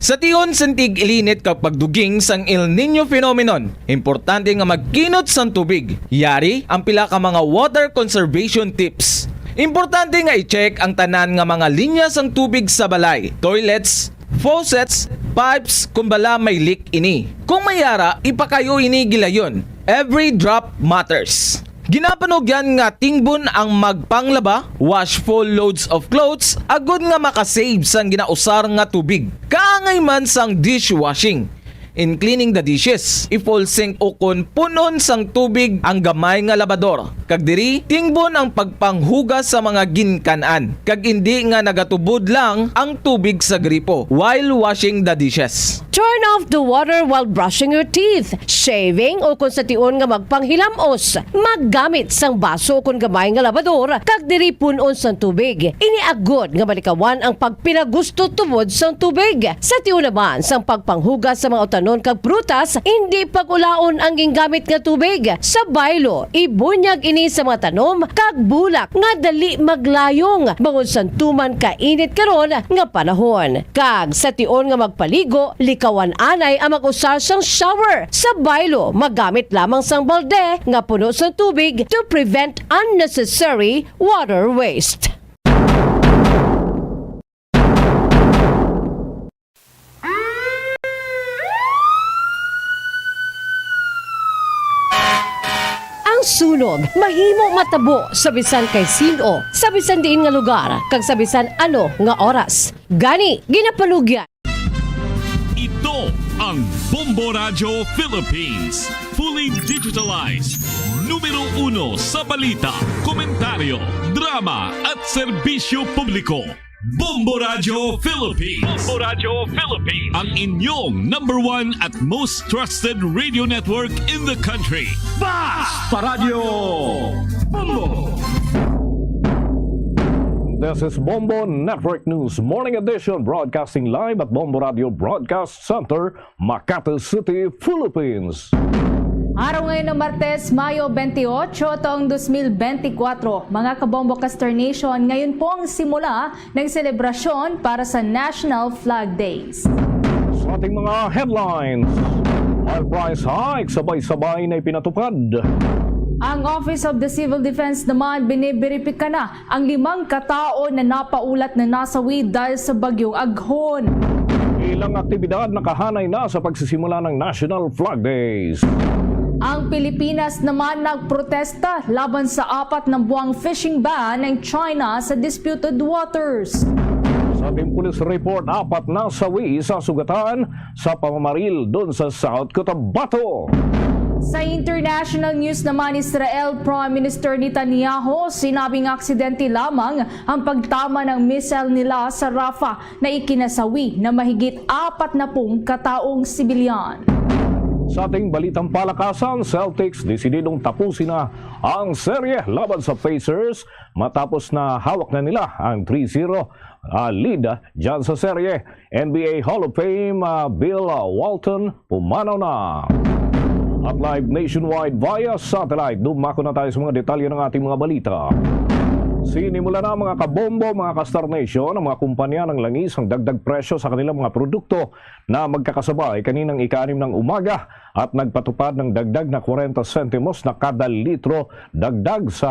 Sa tion sang tig-ilinit kag pagduging sang El Niño phenomenon, importante nga magkinot sang tubig. Yari ang pila ka mga water conservation tips. Importante nga i-check ang tanan nga mga linya sang tubig sa balay, toilets, faucets, pipes, kung bala may leak ini. Kung may yara, ipakayo ini gilayon. Every drop matters. Ginapanugyan nga tingbon ang magpanglaba, wash full loads of clothes, agod nga makasave sang ginausar nga tubig. Kaangay man sang dishwashing. In cleaning the dishes, i-full sink ukon pun-on sang tubig ang gamay nga labador. Kag diri, tingbon ang pagpanghugas sa mga ginkan-an, kag indi nga nagatubod lang ang tubig sa gripo while washing the dishes. Turn off the water while brushing your teeth, shaving, o kung sa tion nga magpanghilamos, maggamit sang baso o kon gamay nga labador, kag diri pun-on sang tubig. Ini agod nga malikawan ang pagpinagusto tubod sang tubig. Sa tion naman sang pagpanghugas sa mga utanon kag prutas, indi pag-ulaon ang gingamit nga tubig. Sa baylo, ibunyag ini sa mga tanom kag bulak nga dali maglayong bangod sang tuman ka init karon nga panahon. Kag sa tion nga magpaligo, likawan anay ang mag-usar sang shower. Sa baylo, magamit lamang sang balde nga puno sang tubig to prevent unnecessary water waste. Ang sunog mahimo matabo sa bisan kay sin-o, sa bisan diin nga lugar, kag sa bisan ano nga oras. Gani, ginapanugyan. Ito ang Bombo Radyo Philippines, fully digitalized, numero uno sa balita, komentaryo, drama, at serbisyo publiko. Bombo Radyo Philippines. Bombo Radyo Philippines. Ang inyong number one at most trusted radio network in the country. Basta Radyo Bombo! This is Bombo Network News Morning Edition, broadcasting live at Bombo Radio Broadcast Center, Makati City, Philippines. Araw ngayon ng Martes, Mayo twenty-eight, taong twenty twenty-four. Mga kabombo ka Star Nation, ngayon po ang simula ng selebrasyon para sa National Flag Days. Sa ating mga headlines, oil price hike sabay-sabay na ipinatupad. Ang Office of the Civil Defense naman biniberipika na ang limang katao na napaulat na nasawi dahil sa Bagyong Aghon. Ilang aktibidad nakahanay na sa pagsisimula ng National Flag Days. Ang Pilipinas naman nagprotesta laban sa apat na buwang fishing ban ng China sa disputed waters. Sa ating police report, apat nasawi sa sugatan sa pamamaril doon sa South Cotabato. Sa international news naman, Israel Prime Minister Netanyahu sinabing aksidente lamang ang pagtama ng missile nila sa Rafah na ikinasawi na mahigit apat na pung kataong sibilyan. Sa ating balitang palakasan, Celtics desididong tapusin na ang serye laban sa Pacers matapos na hawak na nila ang three zero, ah, lead, ah, dyan sa serye. N B A Hall of Fame, ah, Bill, ah, Walton pumanaw na. At live nationwide via satellite, dumako na tayo sa mga detalye ng ating mga balita. Sinimula na, mga kabombo, mga ka-Star Nation, ang mga kumpanya ng langis ang dagdag presyo sa kanilang mga produkto na magkakasabay kaninang ika-anim ng umaga at nagpatupad ng dagdag na kwarenta sentimos na kada litro dagdag sa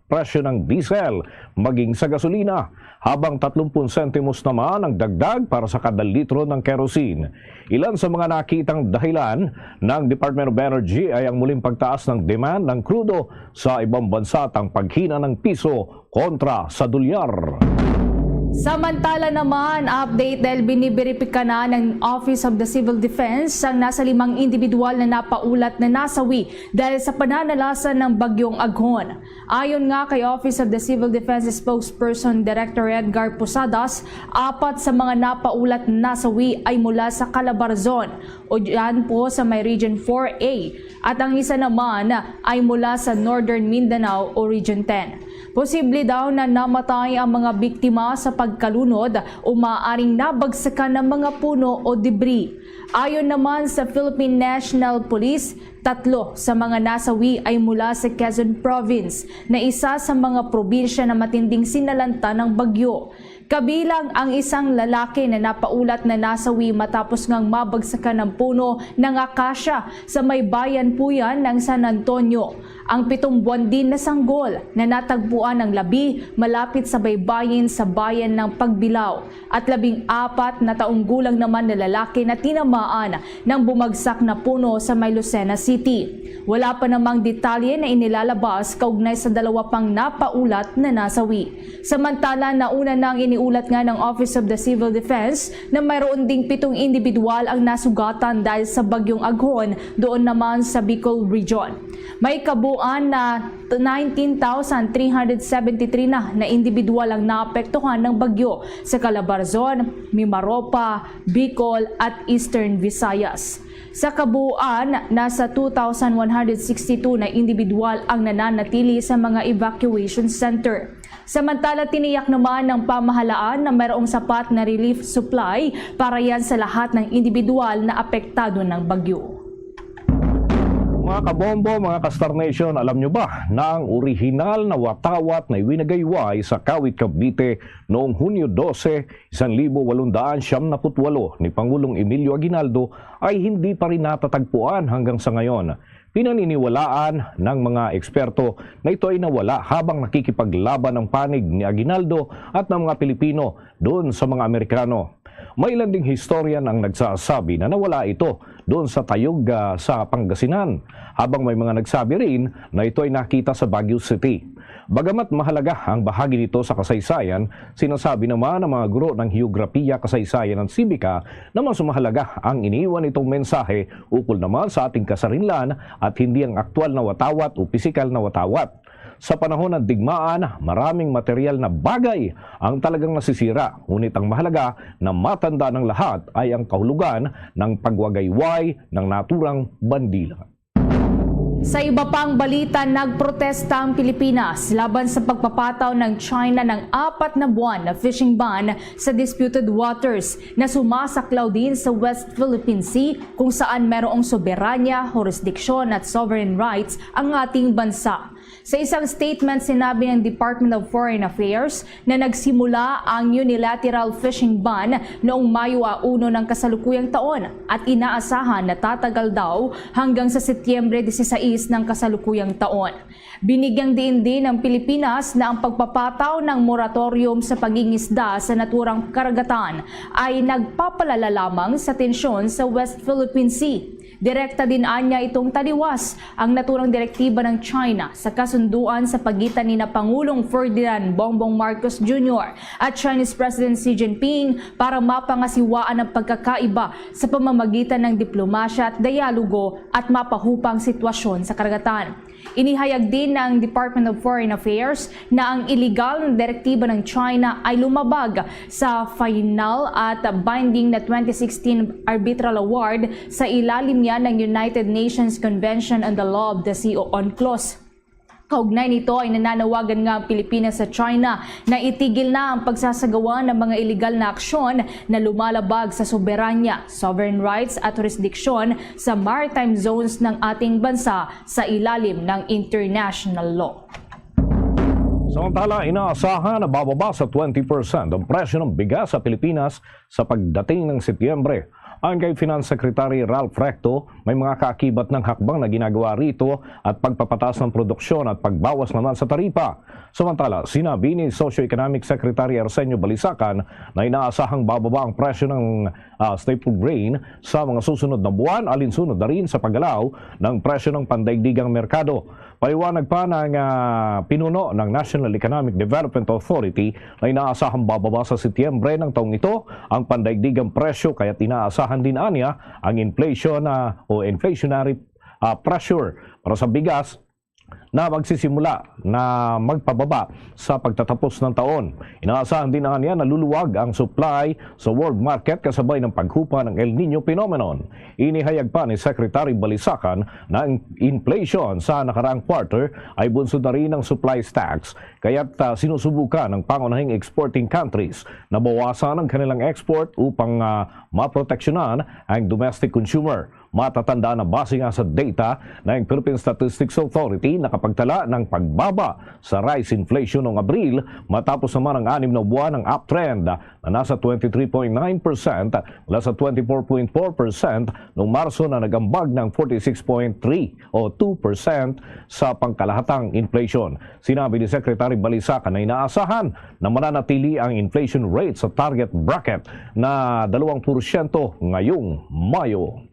presyo ng diesel, maging sa gasolina, habang tatlumpu sentimos naman ang dagdag para sa kada litro ng kerosene. Ilan sa mga nakitang dahilan ng Department of Energy ay ang muling pagtaas ng demand ng krudo sa ibang bansa at ang paghina ng piso kontra sa dolyar. Samantala naman, update dahil biniberipika na ng Office of the Civil Defense ang nasa limang individual na napaulat na nasawi dahil sa pananalasan ng Bagyong Aghon. Ayon nga kay Office of the Civil Defense Spokesperson Director Edgar Posadas, apat sa mga napaulat na nasawi ay mula sa Calabarzon o dyan po sa may Region four A, at ang isa naman ay mula sa Northern Mindanao o Region ten. Posible daw na namatay ang mga biktima sa pagkalunod o maaaring nabagsakan ng mga puno o debris. Ayon naman sa Philippine National Police, tatlo sa mga nasawi ay mula sa Quezon Province, na isa sa mga probinsya na matinding sinalanta ng bagyo. Kabilang ang isang lalaki na napaulat na nasawi matapos ngang mabagsakan ng puno ng akasya sa may bayan po yan ng San Antonio. Ang pitong buwan din na sanggol na natagpuan ng labi malapit sa baybayin sa bayan ng Pagbilao, at labing apat na taong gulang naman na lalaki na tinamaan ng bumagsak na puno sa may Lucena City. Wala pa namang detalye na inilalabas kaugnay sa dalawa pang napaulat na nasawi. Samantala, nauna nang iniulat nga ng Office of the Civil Defense na mayroon ding pitong individual ang nasugatan dahil sa Bagyong Aghon doon naman sa Bicol Region. May kabuuan na nineteen thousand three hundred seventy-three na na individual ang naapektuhan ng bagyo sa Calabarzon, Mimaropa, Bicol, at Eastern Visayas. Sa kabuuan, nasa two thousand one hundred sixty-two na individual ang nananatili sa mga evacuation center. Samantala, tiniyak naman ng pamahalaan na mayroong sapat na relief supply para yan sa lahat ng individual na apektado ng bagyo. Mga kabombo, mga ka-Star Nation, alam nyo ba na ang orihinal na watawat na iwinagayway sa Kawit, Cavite noong Hunyo dose, isang libo walong daan siyam naput walo ni Pangulong Emilio Aguinaldo ay hindi pa rin natatagpuan hanggang sa ngayon? Pinaniniwalaan ng mga eksperto na ito ay nawala habang nakikipaglaban ang panig ni Aguinaldo at ng mga Pilipino doon sa mga Amerikano. May ilan ding historian ang nagsasabi na nawala ito doon sa Tayug, ah, sa Pangasinan, habang may mga nagsabi rin na ito ay nakita sa Baguio City. Bagamat mahalaga ang bahagi nito sa kasaysayan, sinasabi naman ng mga guro ng Heograpiya, Kasaysayan at Sibika na mas mahalaga ang iniwan nitong mensahe ukol naman sa ating kasarinlan at hindi ang aktual na watawat o pisikal na watawat. Sa panahon ng digmaan, maraming material na bagay ang talagang nasisira, ngunit ang mahalaga na matanda ng lahat ay ang kahulugan ng pagwagayway ng naturang bandila. Sa iba pang balita, nagprotesta ang Pilipinas laban sa pagpapataw ng China ng apat na buwan na fishing ban sa disputed waters na sumasaklaw din sa West Philippine Sea, kung saan merong soberanya, jurisdiction at sovereign rights ang ating bansa. Sa isang statement, sinabi ng Department of Foreign Affairs na nagsimula ang unilateral fishing ban noong Mayo a uno ng kasalukuyang taon at inaasahan na tatagal daw hanggang sa Setyembre dieciséis ng kasalukuyang taon. Binigyang diin din ng Pilipinas na ang pagpapataw ng moratorium sa pangingisda sa naturang karagatan ay nagpapalala lamang sa tensyon sa West Philippine Sea. Direkta din anya itong taliwas ang naturang direktiba ng China sa kasunduan sa pagitan ni na Pangulong Ferdinand Bongbong Marcos Junior at Chinese President Xi Jinping para mapangasiwaan ang pagkakaiba sa pamamagitan ng diplomasya at dialogo at mapahupang sitwasyon sa karagatan. Inihayag din ng Department of Foreign Affairs na ang iligal na direktiba ng China ay lumabag sa final at binding na twenty sixteen arbitral award sa ilalim niya ng United Nations Convention on the Law of the Sea o UNCLOS. Kaugnay nito ay nananawagan nga ang Pilipinas sa China na itigil na ang pagsasagawa ng mga iligal na aksyon na lumalabag sa soberanya, sovereign rights at jurisdiction sa maritime zones ng ating bansa sa ilalim ng international law. Samantala, inaasahan na bababa sa twenty percent ang presyo ng bigas sa Pilipinas sa pagdating ng Setyembre. Ayon kay Finance Secretary Ralph Recto, may mga kaakibat ng hakbang na ginagawa rito at pagpapataas ng produksyon at pagbawas naman sa taripa. Samantala, sinabi ni Socio-Economic Secretary Arsenio Balisacan na inaasahang bababa ang presyo ng, ah, staple grain sa mga susunod na buwan, alinsunod na rin sa paggalaw ng presyo ng pandaigdigang merkado. Paliwanag pa ng ah, pinuno ng National Economic Development Authority na inaasahang bababa sa Setyembre ng taong ito ang pandaigdigang presyo, kaya't inaasahan din anya ang inflation ah, o inflationary ah, pressure para sa bigas na magsisimula na magpababa sa pagtatapos ng taon. Inaasahan din anya na luluwag ang supply sa world market kasabay ng paghupa ng El Niño phenomenon. Inihayag pa ni Secretary Balisacan na ang inflation sa nakaraang quarter ay bunsod na rin ng supply stacks, kaya't ah, sinusubukan ng pangunahing exporting countries na bawasan ang kanilang export upang ah, maproteksyonan ang domestic consumer. Matatandaan na base nga sa data ng Philippine Statistics Authority, nakapagtala ng pagbaba sa rice inflation noong Abril, matapos naman ang anim na buwan ng uptrend na nasa twenty-three point nine percent mula sa twenty-four point four percent noong Marso, na nag-ambag ng forty-six point three o two percent sa pangkalahatang inflation. Sinabi ni Secretary Balisacan na inaasahan na mananatili ang inflation rate sa target bracket na dalawang porsyento ngayong Mayo.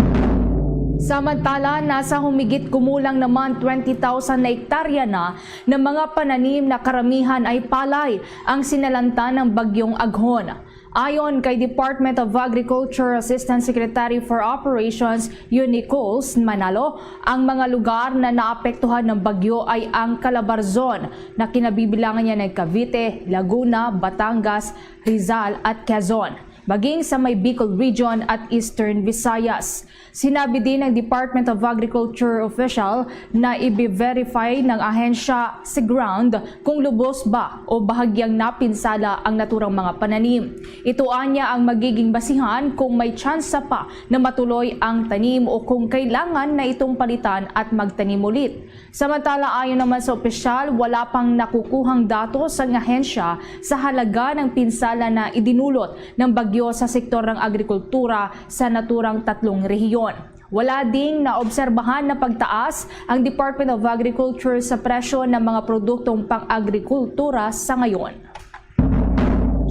Samantala, nasa humigit kumulang naman twenty thousand na hektarya na ng mga pananim na karamihan ay palay ang sinalanta ng Bagyong Aghon. Ayon kay Department of Agriculture Assistant Secretary for Operations Unicols Manalo, ang mga lugar na naapektuhan ng bagyo ay ang Calabarzon, na kinabibilangan niya ng Cavite, Laguna, Batangas, Rizal at Quezon, maging sa may Bicol Region at Eastern Visayas. Sinabi din ng Department of Agriculture official na ibe-verify ng ahensya sa ground kung lubos ba o bahagyang napinsala ang naturang mga pananim. Ito anya ang magiging basihan kung may tsansa pa na matuloy ang tanim o kung kailangan na itong palitan at magtanim ulit. Samantala, ayon naman sa opisyal, wala pang nakukuhang datos ang ahensya sa halaga ng pinsala na idinulot ng bagyo sa sektor ng agrikultura sa naturang tatlong rehiyon. Wala ding naobserbahan na pagtaas ang Department of Agriculture sa presyo ng mga produktong pang-agrikultura sa ngayon.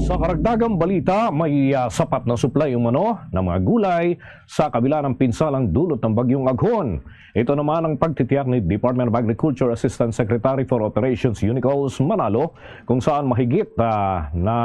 Sa karagdagang balita, may ah, sapat na supply umano ng mga gulay sa kabila ng pinsalang dulot ng Bagyong Aghon. Ito naman ang pagtitiyak ni Department of Agriculture Assistant Secretary for Operations Unicols Manalo, kung saan mahigit ah, na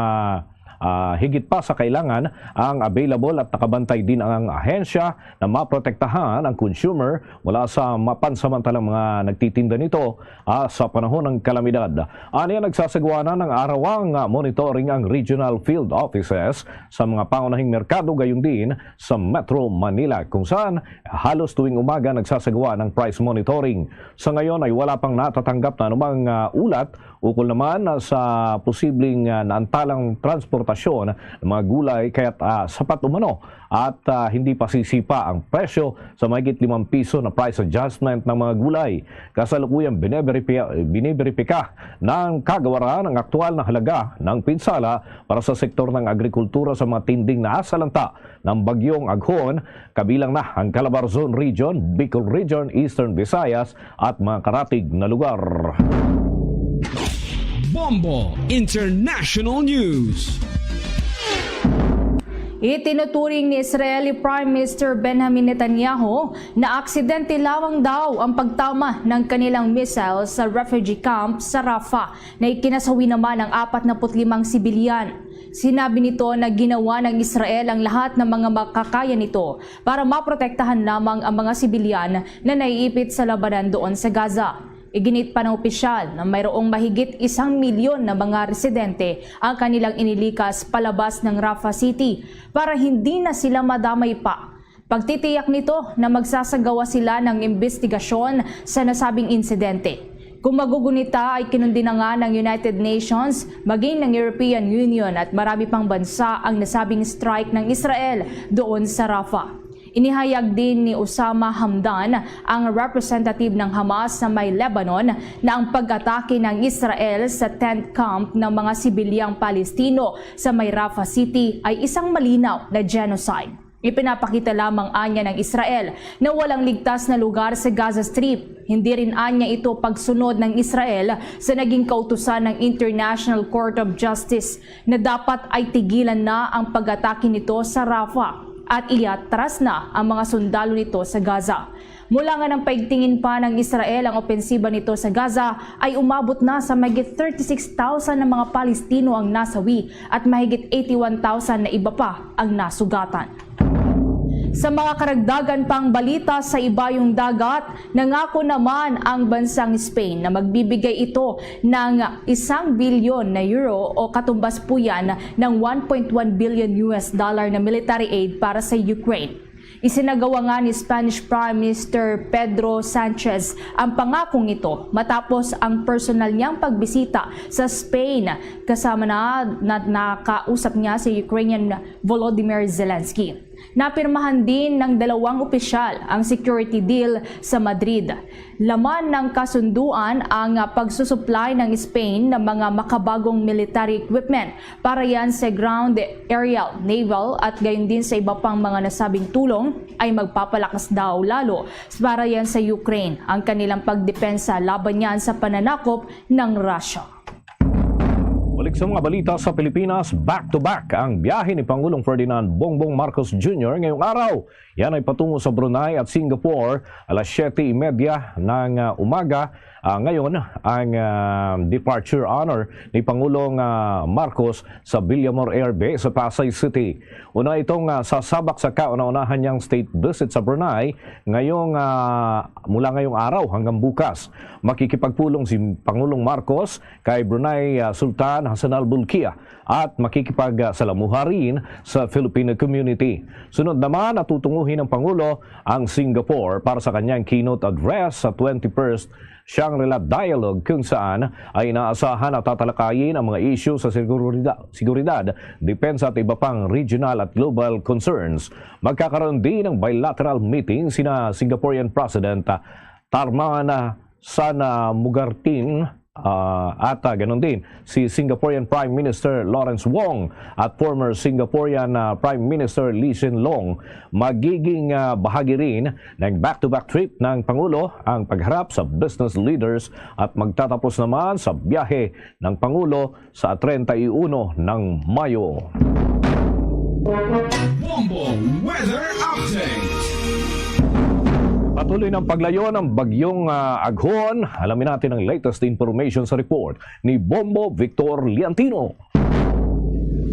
ah, higit pa sa kailangan ang available at nakabantay din ang ahensya na maprotektahan ang consumer mula sa mapansamantalang mga nagtitinda nito ah, sa panahon ng kalamidad. Aniya, nagsasagawa na ng arawang ah, monitoring ang regional field offices sa mga pangunahing merkado, gayon din sa Metro Manila, kung saan halos tuwing umaga nagsasagawa ng price monitoring. Sa ngayon ay wala pang natatanggap na anumang ah, ulat ukol naman ah, sa posibleng ah, naantalang transportasyon ng mga gulay, kaya't ah, sapat umano at ah, hindi pa sisipa ang presyo sa mahigit limang piso na price adjustment ng mga gulay. Kasalukuyang biniberipi- biniberipika ng kagawaran ang aktual na halaga ng pinsala para sa sektor ng agrikultura sa mga tinding nasalanta ng Bagyong Aghon, kabilang na ang Calabarzon Region, Bicol Region, Eastern Visayas at mga karatig na lugar. Bombo International News. Itinuturing ni Israeli Prime Minister Benjamin Netanyahu na aksidente lamang daw ang pagtama ng kanilang missile sa refugee camp sa Rafah, na ikinasawi naman ang apat na put limang sibilyan. Sinabi nito na ginawa ng Israel ang lahat ng mga makakaya nito para maprotektahan lamang ang mga sibilyan na naiipit sa labanan doon sa Gaza. Iginit pa ng opisyal na mayroong mahigit isang milyon na mga residente ang kanilang inilikas palabas ng Rafah City para hindi na sila madamay pa. Pagtitiyak nito na magsasagawa sila ng imbestigasyon sa nasabing insidente. Kung magugunita, ay kinundi na nga ng United Nations, maging ng European Union at marami pang bansa ang nasabing strike ng Israel doon sa Rafah. Inihayag din ni Osama Hamdan, ang representative ng Hamas sa may Lebanon, na ang pag-atake ng Israel sa tent camp ng mga sibilyang Palestino sa may Rafah City ay isang malinaw na genocide. Ipinapakita lamang anya ng Israel na walang ligtas na lugar sa Gaza Strip. Hindi rin anya ito pagsunod ng Israel sa naging kautusan ng International Court of Justice na dapat ay tigilan na ang pag-atake nito sa Rafah at iatras na ang mga sundalo nito sa Gaza. Mula nga nang paigtingin pa ng Israel ang opensiba nito sa Gaza, ay umabot na sa mahigit thirty-six thousand na mga Palestino ang nasawi at mahigit eighty-one thousand na iba pa ang nasugatan. Sa mga karagdagan pang balita sa ibayong dagat, nangako naman ang bansang Spain na magbibigay ito ng isang bilyon na euro o katumbas po yan ng one point one billion U S dollar na military aid para sa Ukraine. Isinagawa nga ni Spanish Prime Minister Pedro Sanchez ang pangakong ito matapos ang personal niyang pagbisita sa Spain, kasama na, na nakausap niya si Ukrainian Volodymyr Zelensky. Napirmahan din ng dalawang opisyal ang security deal sa Madrid. Laman ng kasunduan ang pagsusupply ng Spain ng mga makabagong military equipment para yan sa ground, aerial, naval at gayon din sa iba pang mga nasabing tulong ay magpapalakas daw lalo para yan sa Ukraine ang kanilang pagdepensa laban yan sa pananakop ng Russia. Balik sa mga balita sa Pilipinas, back to back ang biyahe ni Pangulong Ferdinand Bongbong Marcos Junior ngayong araw. Yan ay patungo sa Brunei at Singapore, alas siyete y media ng ah, umaga. Ah, ngayon, ang ah, departure honor ni Pangulong ah, Marcos sa Villamor Air Base sa Pasay City. Una itong ah, sasabak sa kauna-unahan niyang state visit sa Brunei ngayong ah, mula ngayong araw hanggang bukas. Makikipagpulong si Pangulong Marcos kay Brunei ah, Sultan Hassanal Bolkiah at makikipagsalamuha rin sa Filipino community. Sunod naman, atutunguhin ng Pangulo ang Singapore para sa kanyang keynote address sa twenty-first Shangri-La Dialogue, kung saan ay inaasahan na tatalakayin ang mga isyu sa seguridad, seguridad, depensa at iba pang regional at global concerns. Magkakaroon din ng bilateral meeting sina Singaporean President ah, Tharman ah, Shanmugaratnam ah, at ah, ganun din si Singaporean Prime Minister Lawrence Wong at former Singaporean ah, Prime Minister Lee Hsien Loong. Magiging ah, bahagi rin ng back-to-back trip ng Pangulo ang pagharap sa business leaders at magtatapos naman sa biyahe ng Pangulo sa treinta y uno ng Mayo. Bombo Weather Update. Patuloy ng paglayo ng bagyong ah, Aghon. Alamin natin ang latest information sa report ni Bombo Victor Liantino.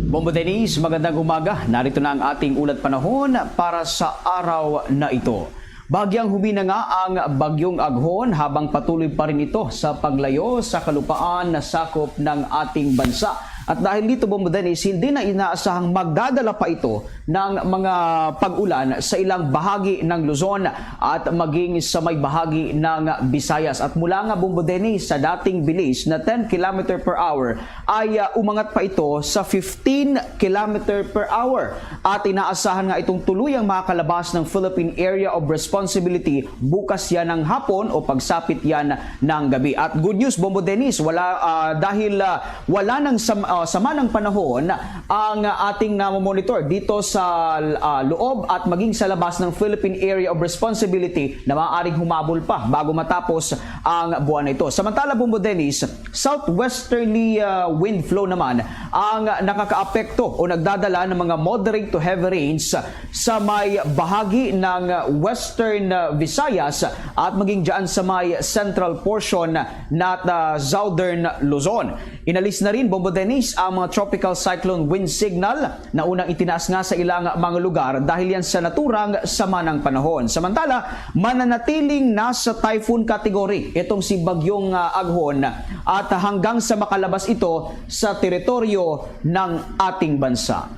Bombo Dennis, magandang umaga. Narito na ang ating ulat panahon para sa araw na ito. Bagyang humina nga ang Bagyong Aghon habang patuloy pa rin ito sa paglayo sa kalupaan na sakop ng ating bansa. At dahil dito, Bombo Dennis, hindi na inaasahang magdadala pa ito ng mga pag-ulan sa ilang bahagi ng Luzon at maging sa may bahagi ng Visayas. At mula nga, Bombo Dennis, sa dating bilis na ten kilometer per hour ay ah, umangat pa ito sa fifteen kilometer per hour. At inaasahan nga itong tuluyang makakalabas ng Philippine Area of Responsibility bukas yan ng hapon o pagsapit yan ng gabi. At good news, Bombo Dennis, wala, ah, dahil ah, wala nang sam- ah, sama ng panahon ang ating namomonitor dito sa ah, loob at maging sa labas ng Philippine Area of Responsibility na maaaring humabol pa bago matapos ang buwan na ito. Samantala, Bombo Dennis, southwesterly ah, wind flow naman ang nakakaapekto o nagdadala ng mga moderate to heavy rains sa may bahagi ng Western ah, Visayas at maging dyan sa may central portion ng ah, Southern Luzon. Inalis na rin, Bombo Dennis, ang mga tropical cyclone wind signal na unang itinaas nga sa ilang mga lugar dahil yan sa naturang sama ng panahon. Samantala, mananatiling nasa typhoon category itong si Bagyong ah, Aghon at hanggang sa makalabas ito sa teritoryo ng ating bansa.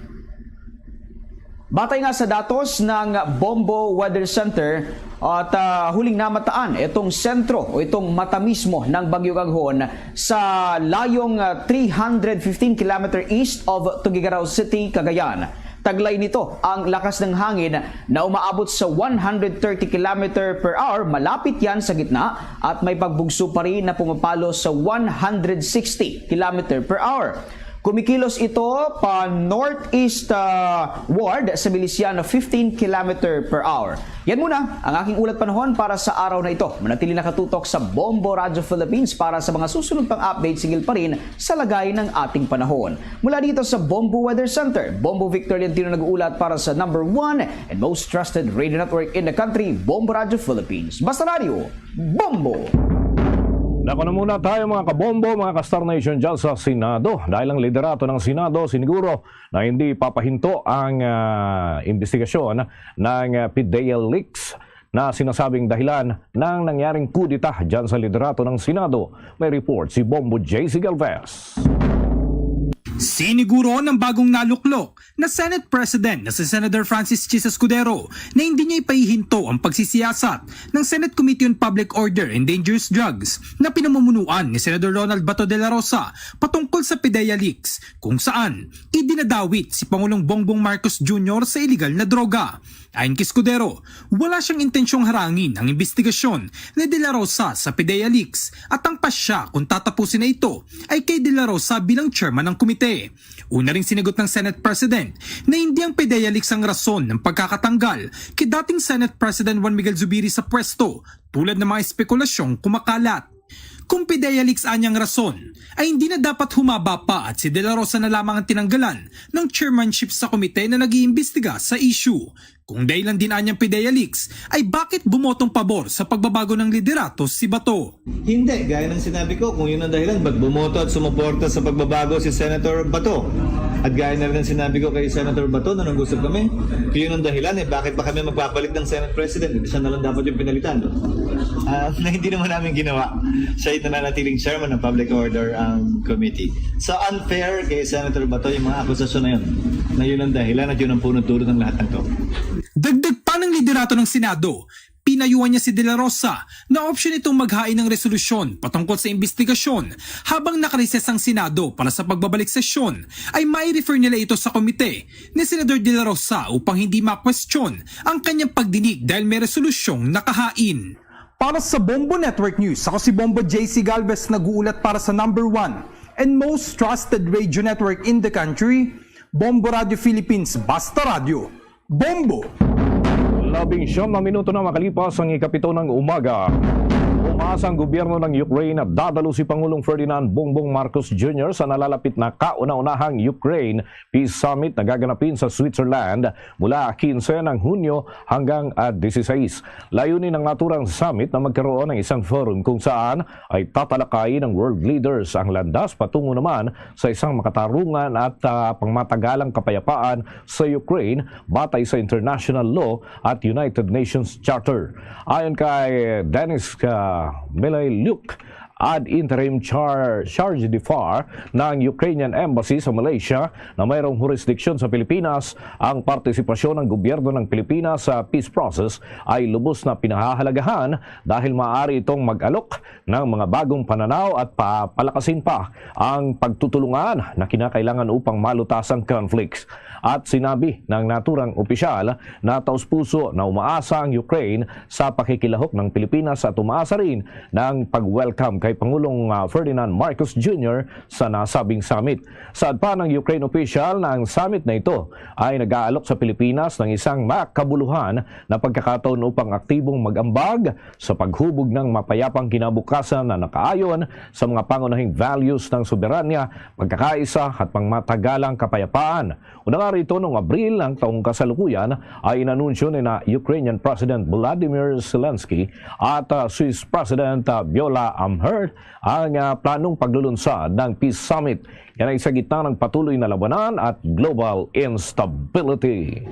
Batay nga sa datos ng Bombo Weather Center, at ah, huling namataan itong sentro o itong mata mismo ng Bagyong Aghon sa layong ah, three hundred fifteen kilometer east of Tuguegarao City, Cagayan. Taglay nito ang lakas ng hangin na umaabot sa one hundred thirty kilometer per hour, malapit yan sa gitna, at may pagbugso pa rin na pumapalo sa one hundred sixty kilometer per hour. Kumikilos ito pa northeast, ah, ward sa bilisyan na fifteen kilometer per hour. Yan muna ang aking ulat panahon para sa araw na ito. Manatili nakatutok sa Bombo Radio Philippines para sa mga susunod pang update singil pa rin sa lagay ng ating panahon. Mula dito sa Bombo Weather Center, Bombo Victor Leontino nag-uulat para sa number one and most trusted radio network in the country, Bombo Radio Philippines. Basta Radio, Bombo! Nako na muna tayo, mga kabombo, mga ka-Star Nation, dyan sa Senado, dahil ang liderato ng Senado siniguro na hindi papahinto ang, ah, investigasyon ng, ah, PDEA leaks na sinasabing dahilan ng nangyaring kudeta dyan sa liderato ng Senado. May report si Bombo J C Galvez. Siniguro ng bagong naluklok na Senate President na si Senator Francis Chis Escudero na hindi niya ipahihinto ang pagsisiyasat ng Senate Committee on Public Order and Dangerous Drugs na pinamumunuan ni Senador Ronald Bato de la Rosa patungkol sa PDEA leaks, kung saan idinadawit si Pangulong Bongbong Marcos Junior sa iligal na droga. Ayon kay Escudero, wala siyang intensyong harangin ang investigasyon ni De La Rosa sa PDEA leaks at ang pasya kung tatapusin na ito ay kay De La Rosa bilang chairman ng komite. Una ring sinagot ng Senate President na hindi ang PDEA leaks ang rason ng pagkakatanggal kay dating Senate President Juan Miguel Zubiri sa pwesto, tulad ng mga espekulasyong kumakalat. Kung PDEA leaks anya ang rason, ay hindi na dapat humaba pa at si De La Rosa na lamang ang tinanggalan ng chairmanship sa komite na nag-iimbestiga sa issue. Kung dahilan din anyang PDEA leaks, ay bakit bumotong pabor sa pagbabago ng liderato si Bato? Hindi. Gaya ng sinabi ko, kung yun ang dahilan, ba't bumoto at sumuporta sa pagbabago si Senator Bato? At gaya na rin ang sinabi ko kay Senator Bato nung nag-usap kami, kung yun ang dahilan, eh, bakit pa kami magpapalik ng Senate President? Siya na lang dapat yung pinalitan. Ah, na hindi naman namin ginawa. Siya yung nananatiling chairman ng Public Order, um, Committee. So, unfair kay Senator Bato yung mga akusasyon na yun, na yun ang dahilan at yun ang punot-dulo ng lahat ng to. Dagdag pa ng liderato ng Senado, pinayuhan niya si De La Rosa na opsyon itong maghain ng resolusyon patungkol sa investigasyon habang nakareses ang Senado para sa pagbabalik sesyon, ay mai-refer nila ito sa komite ni Senador De La Rosa upang hindi makwestiyon ang kanyang pagdinig dahil may resolusyong nakahain. Para sa Bombo Network News, ako si Bombo J C Galvez, nag-uulat para sa number one and most trusted radio network in the country, Bombo Radio Philippines, Basta Radio, Bombo! Labing siyam na minuto na makalipas ang ikapito ng umaga. Umaasa ang gobyerno ng Ukraine na dadalo si Pangulong Ferdinand Bongbong Marcos Junior sa nalalapit na kauna-unahang Ukraine Peace Summit na gaganapin sa Switzerland mula kinse ng Hunyo hanggang, ah, dieciséis. Layunin ng naturang summit na magkaroon ng isang forum kung saan ay tatalakayin ng world leaders ang landas patungo naman sa isang makatarungan at, ah, pangmatagalang kapayapaan sa Ukraine batay sa international law at United Nations Charter. Ayon kay Dennis, ah, Mihalyuk, ad interim char-, charge d'affaires ng Ukrainian Embassy sa Malaysia na mayroong jurisdiction sa Pilipinas, ang partisipasyon ng gobyerno ng Pilipinas sa peace process ay lubos na pinahahalagahan dahil maaari itong mag-alok ng mga bagong pananaw at papalakasin pa ang pagtutulungan na kinakailangan upang malutas ang conflicts. At sinabi ng naturang opisyal na taus-puso na umaasa ang Ukraine sa pakikilahok ng Pilipinas at umaasa rin ng pag-welcome kay Pangulong, ah, Ferdinand Marcos Junior sa nasabing summit. Saad pa ng Ukraine official na ang summit na ito ay nag-aalok sa Pilipinas ng isang makabuluhan na pagkakataon upang aktibong mag-ambag sa paghubog ng mapayapang kinabukasan na nakaayon sa mga pangunahing values ng soberanya, pagkakaisa, at pangmatagalang kapayapaan. Una nga rito, noong Abril ang taong kasalukuyan, ay inanunsyo ni na Ukrainian President Volodymyr Zelensky at, ah, Swiss President, ah, Viola Amherd ang, ah, planong paglulunsad ng Peace Summit. Yan ay sa gitna ng patuloy na labanan at global instability.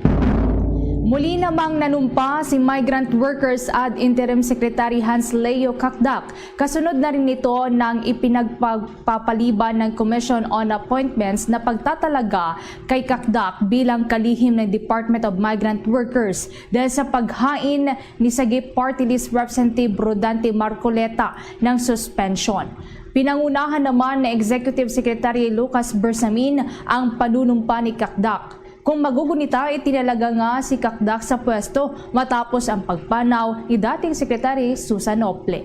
Muli namang nanumpa si Migrant Workers ad Interim Secretary Hans Leo Cacdac. Kasunod na rin nito ng ipinagpagpapaliban ng Commission on Appointments na pagtatalaga kay Cacdac bilang kalihim ng Department of Migrant Workers dahil sa paghain ni Sagip Party List Representative Rodante Marcoleta ng suspension. Pinangunahan naman ni Executive Secretary Lucas Bersamin ang panunumpa ni Cacdac. Kung magugunita, itinalaga nga si Cacdac sa pwesto matapos ang pagpanaw ni dating Secretary Susan Ople.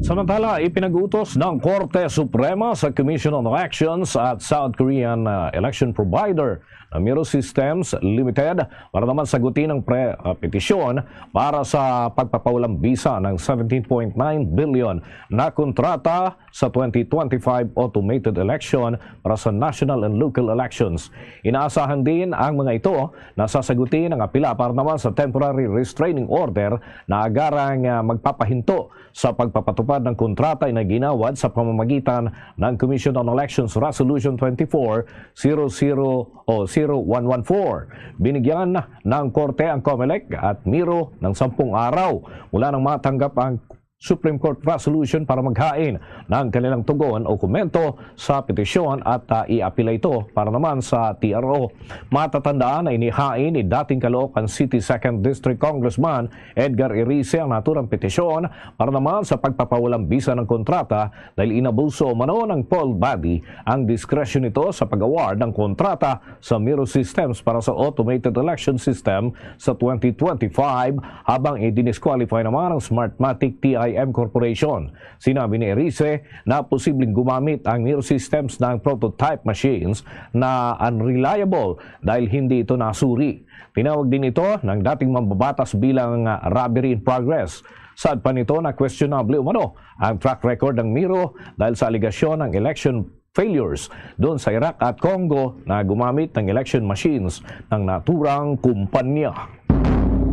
Samantala, ipinag-utos ng Korte Suprema sa Commission on Elections at South Korean, ah, election provider na Miro Systems Limited para naman sagutin ang pre-, ah, petisyon para sa pagpapawalang bisa ng seventeen point nine billion na kontrata sa twenty twenty-five automated election para sa national and local elections. Inaasahan din ang mga ito na sasagutin ang apila para naman sa temporary restraining order na agarang, ah, magpapahinto sa pagpapatupad ng kontrata na ginawad sa pamamagitan ng Commission on Elections Resolution twenty-four zero zero o zero one one four. Binigyan ng Korte ang Comelec at Miro ng sampung araw mula nang matanggap ang Supreme Court resolution para maghain ng kanilang tugon o komento sa petisyon at, ah, iapila ito para naman sa T R O. Matatandaan na inihain ni dating Caloocan City Second District Congressman Edgar Erice ang naturang petisyon para naman sa pagpapawalang bisa ng kontrata dahil inabuso umano ng poll body ang diskresyon nito sa pag-award ng kontrata sa Miro Systems para sa automated election system sa twenty twenty-five, habang i-disqualify naman ang Smartmatic T I M Corporation. Sinabi ni Erice na posibleng gumamit ang Miro Systems ng prototype machines na unreliable dahil hindi ito nasuri. Tinawag din ito ng dating mambabatas bilang, ah, robbery in progress. Saad pa nito na questionable umano ang track record ng Miro dahil sa alegasyon ng election failures doon sa Iraq at Congo na gumamit ng election machines ng naturang kumpanya.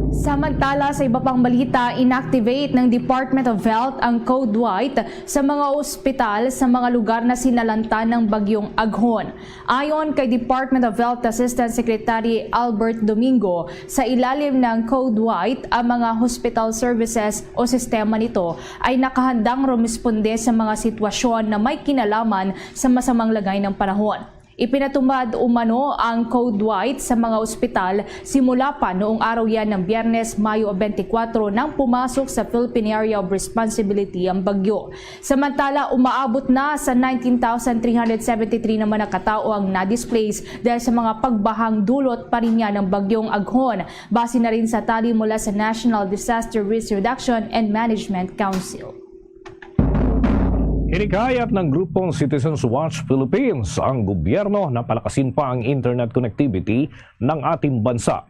Samantala, sa iba pang balita, inactivate ng Department of Health ang Code White sa mga ospital sa mga lugar na sinalantan ng Bagyong Aghon. Ayon kay Department of Health Assistant Secretary Albert Domingo, sa ilalim ng Code White, ang mga hospital services o sistema nito ay nakahandang rumisponde sa mga sitwasyon na may kinalaman sa masamang lagay ng panahon. Ipinatupad umano ang Code White sa mga ospital simula pa noong araw yan ng Biyernes, Mayo twenty-four, nang pumasok sa Philippine Area of Responsibility ang bagyo. Samantala, umaabot na sa nineteen thousand three hundred seventy-three naman na katao ang na-displace dahil sa mga pagbahang dulot pa rin niya ng Bagyong Aghon, base na rin sa tali mula sa National Disaster Risk Reduction and Management Council. Hinikayat ng grupong Citizens Watch Philippines ang gobyerno na palakasin pa ang internet connectivity ng ating bansa.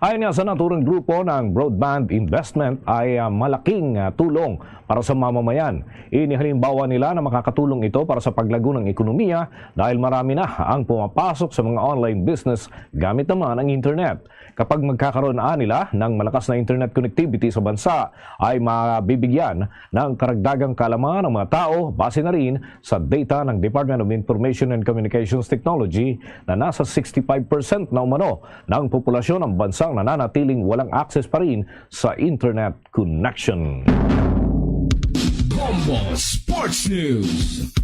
Ayon nga sa naturang grupo, ang broadband investment ay, ah, malaking, ah, tulong para sa mamamayan. Inihalimbawa nila na makakatulong ito para sa paglago ng ekonomiya dahil marami na ang pumapasok sa mga online business gamit naman ang internet. Kapag magkakaroon anila ng malakas na internet connectivity sa bansa, ay mabibigyan ng karagdagang kaalaman ang mga tao, base na rin sa data ng Department of Information and Communications Technology na nasa sixty-five percent na umano ng populasyon ang bansang nananatiling walang access pa rin sa internet connection. Bombo Sports News.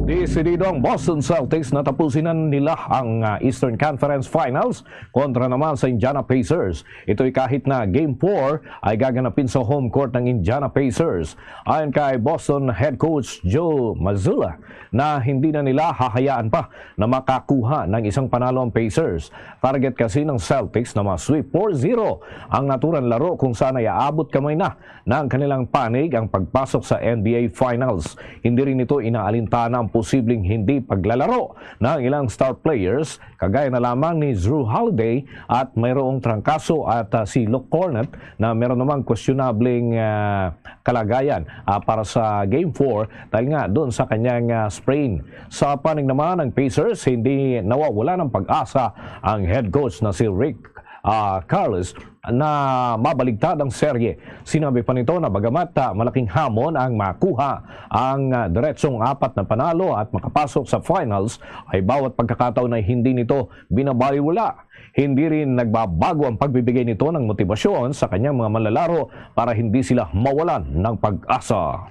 Desidido ang Boston Celtics na tapusin na nila ang, ah, Eastern Conference Finals kontra naman sa Indiana Pacers. Ito'y kahit na Game four ay gaganapin sa home court ng Indiana Pacers. Ayon kay Boston head coach Joe Mazzulla, na hindi na nila hahayaan pa na makakuha ng isang panalo ang Pacers. Target kasi ng Celtics na ma-sweep four zero ang naturang laro kung saan ay aabot kamay na ng kanilang panig ang pagpasok sa N B A Finals. Hindi rin nito inaalintana ang posibleng hindi paglalaro ng ilang star players, kagaya na lamang ni Jrue Holiday, at mayroong trangkaso at, ah, si Luke Kornet na meron namang questionableng, ah, kalagayan, ah, para sa Game four dahil nga doon sa kanyang, ah, sprain. Sa panig naman ng Pacers, hindi nawawala ng pag-asa ang head coach na si Rick, ah, Carlisle na mabaligtad ang serye. Sinabi pa nito na bagamat, ah, malaking hamon ang makuha ang, ah, diretsong apat na panalo at makapasok sa finals, ay bawat pagkakataon ay hindi nito binabaliwala. Hindi rin nagbabago ang pagbibigay nito ng motibasyon sa kanyang mga manlalaro para hindi sila mawalan ng pag-asa.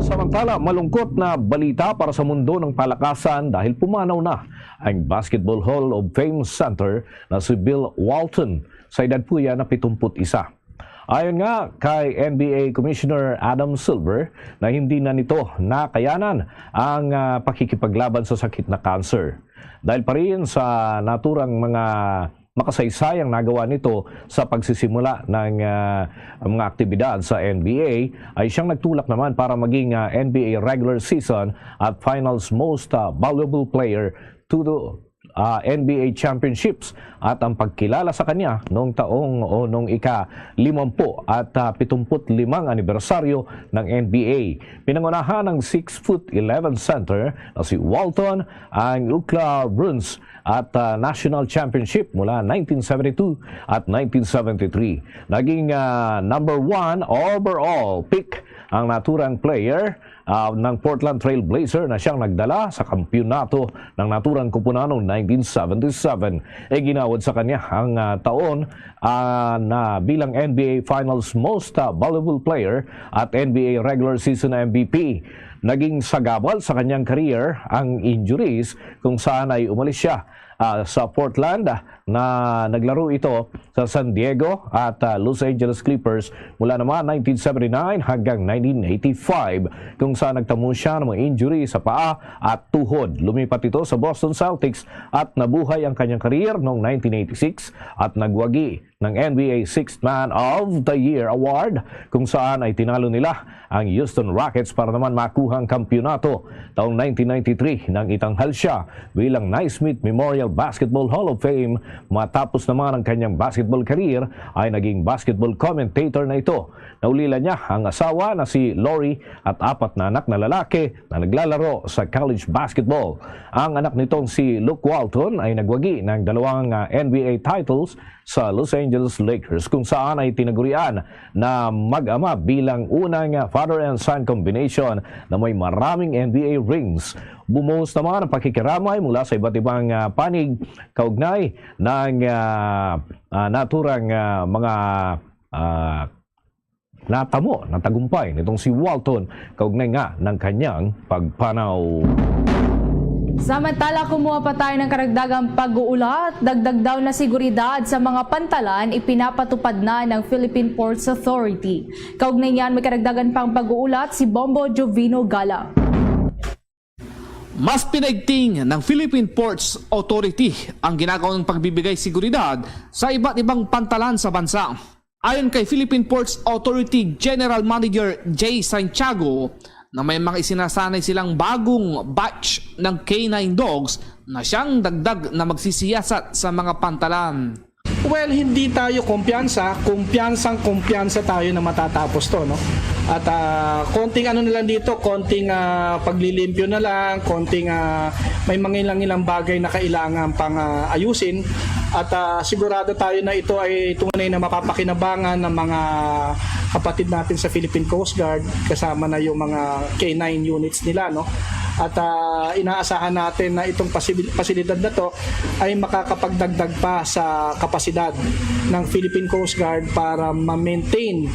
Samantala, malungkot na balita para sa mundo ng palakasan dahil pumanaw na ang Basketball Hall of Fame center na si Bill Walton. Sa edad po yan na pitumpu't isa. Ayon nga kay N B A Commissioner Adam Silver na hindi na nito nakayanan ang, ah, pakikipaglaban sa sakit na cancer. Dahil pa rin sa naturang mga makasaysayang nagawa nito sa pagsisimula ng, ah, mga aktibidad sa N B A, ay siyang nagtulak naman para maging, ah, N B A regular season at finals most, ah, valuable player to the, ah, N B A championships at ang pagkilala sa kanya noong taong o noong ika limampu at, ah, pitumpu't limang anibersaryo ng N B A. Pinangunahan ng six foot eleven center na si Walton ang Ookla Bruins at, ah, National Championship mula nineteen seventy-two at nineteen seventy-three. Naging, ah, number one overall pick ang naturang player, ah, ng Portland Trail Blazer na siyang nagdala sa kampiyonato ng naturang kupunan noong nineteen seventy-seven. Iginawad sa kanya ang, ah, taon, ah, na bilang N B A Finals Most, ah, Valuable Player at N B A Regular Season M V P. Naging sagabal sa kanyang career ang injuries kung saan ay umalis siya, ah, sa Portland, ah, na naglaro ito sa San Diego at, ah, Los Angeles Clippers mula naman nineteen seventy-nine hanggang nineteen eighty-five, kung saan nagtamo siya ng mga injury sa paa at tuhod. Lumipat ito sa Boston Celtics at nabuhay ang kanyang career noong nineteen eighty-six at nagwagi ng N B A Sixth Man of the Year Award, kung saan ay tinalo nila ang Houston Rockets para naman makuha ang kampiyonato. Taong nineteen ninety-three, nang itanghal siya bilang Naismith Memorial Basketball Hall of Fame matapos naman ang kanyang basketball career, ay naging basketball commentator na ito. Naulila niya ang asawa na si Lori at apat na anak na lalaki na naglalaro sa college basketball. Ang anak nitong si Luke Walton ay nagwagi ng dalawang, ah, N B A titles sa Los Angeles Lakers, kung saan ay tinagurian na mag-ama bilang unang, ah, father and son combination na may maraming N B A rings. Bumuhos naman ang pakikiramay mula sa iba't ibang, ah, panig kaugnay ng, ah, ah, naturang, ah, mga, ah, natamo, natagumpay nitong si Walton kaugnay nga ng kanyang pagpanaw. Samantala, kumuha pa tayo ng karagdagang pag-uulat. Dagdag daw na seguridad sa mga pantalan ipinapatupad na ng Philippine Ports Authority. Kaugnay niyan, may karagdagan pang pag-uulat si Bombo Jovino Gala. Mas pinaigting ng Philippine Ports Authority ang ginagawang pagbibigay seguridad sa iba't ibang pantalan sa bansa. Ayon kay Philippine Ports Authority General Manager Jay Santiago, na may mga isinasanay silang bagong batch ng K nine dogs na siyang dagdag na magsisiyasat sa mga pantalan. Well, hindi tayo kumpiyansa, kumpiyansang kumpiyansa tayo na matatapos 'to, no? At, ah, konting ano na lang dito, konting, ah, paglilimpyo na lang, konting, ah, may mga ilang-ilang bagay na kailangan pang, ah, ayusin. At, ah, sigurado tayo na ito ay tunay na mapapakinabangan ng mga kapatid natin sa Philippine Coast Guard, kasama na yung mga K nine units nila, no? At, ah, inaasahan natin na itong pasibil-, pasilidad na 'to ay makakapagdagdag pa sa kapasidad ng Philippine Coast Guard para ma-maintain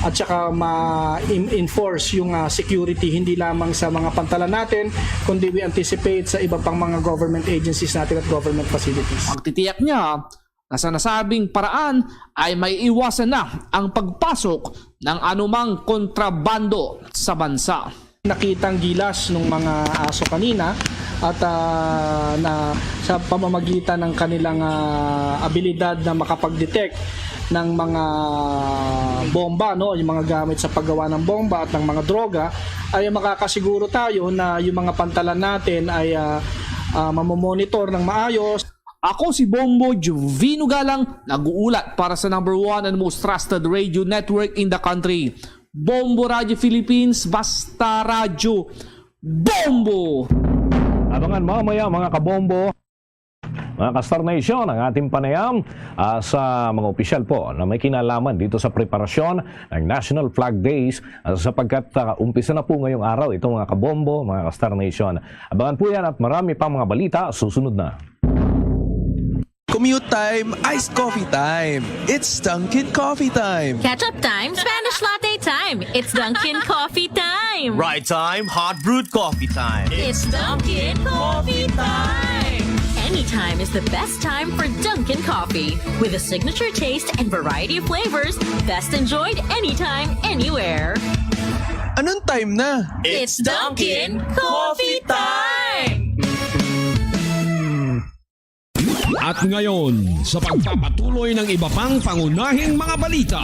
at saka ma-enforce yung, ah, security, hindi lamang sa mga pantalan natin, kundi we anticipate sa iba pang mga government agencies natin at government facilities. Pagtitiyak niya na sa nasabing paraan ay maiiwasan na ang pagpasok ng anumang kontrabando sa bansa. Nakitang gilas ng mga aso kanina at, ah, na sa pamamagitan ng kanilang, ah, abilidad na makapag-detect ng mga bomba, no, yung mga gamit sa paggawa ng bomba at ng mga droga, ay makakasiguro tayo na yung mga pantalan natin ay, ah, ah, mamomonitor ng maayos. Ako si Bombo Jovino Galang, nag-uulat para sa number one and most trusted radio network in the country, Bombo Radio Philippines, basta radyo, Bombo! Abangan mamaya, mga kabombo, mga ka-Star Nation, ang ating panayam, ah, sa mga opisyal po na may kinalaman dito sa preparasyon ng National Flag Days, ah, sapagkat, ah, umpisa na po ngayong araw ito, mga kabombo, mga ka-Star Nation. Abangan po yan at marami pang mga balita susunod na. Commute time, iced coffee time. It's Dunkin' Coffee Time. Ketchup time, Spanish latte time. It's Dunkin' Coffee time. Ride time, hot brewed coffee time. It's Dunkin' Coffee time. Anytime is the best time for Dunkin' Coffee. With a signature taste and variety of flavors, best enjoyed anytime, anywhere. Anong time na? It's Dunkin' Coffee time! At ngayon, sa pagpapatuloy ng iba pang pangunahing mga balita.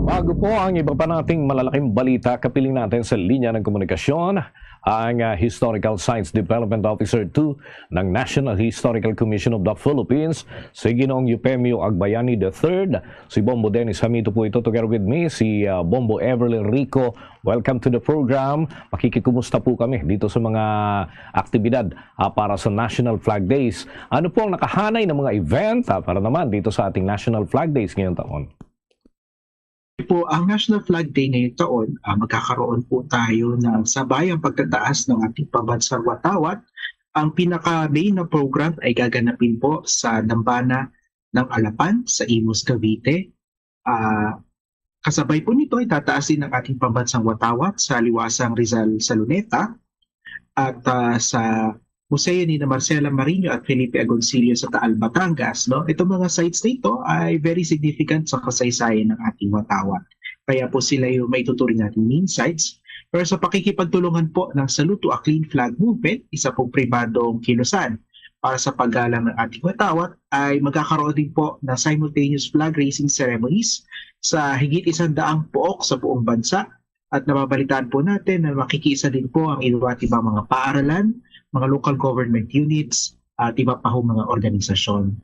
Bago po ang iba pa nating malalaking balita, kapiling natin sa linya ng komunikasyon ang, ah, Historical Sites Development Officer two ng National Historical Commission of the Philippines, si Ginoong Eufemio Agbayani the third. Si Bombo Dennis Hamito po ito, together with me, si, ah, Bombo Everly Rico. Welcome to the program. Makikikumusta po kami dito sa mga aktibidad, ah, para sa National Flag Days. Ano po ang nakahanay ng mga event, ah, para naman dito sa ating National Flag Days ngayong taon? Po, ang National Flag Day ngayong taon, ah, magkakaroon po tayo ng sabayang pagtataas ng ating pambansang watawat. Ang pinaka-main na program ay gaganapin po sa Dambana ng Alapan sa Imus, Cavite. Ah, kasabay po nito, itataas din ang ating pambansang watawat sa Liwasang Rizal sa Luneta at, ah, sa Museo ni na Marcela Mariño at Felipe Agoncillo sa Taal, Batangas, no? Itong mga sites na ito ay very significant sa kasaysayan ng ating watawat. Kaya po sila yung maituturing natin main sites. Pero sa pakikipagtulungan po ng Salute to a Clean Flag Movement, isa pong pribadong kilusan para sa paggalang ng ating watawat, ay magkakaroon din po ng simultaneous flag raising ceremonies sa higit isang daang pook sa buong bansa. At nababalitaan po natin na makikiisa din po ang iba't ibang mga paaralan, mga local government units, at iba pa ho mga organisasyon.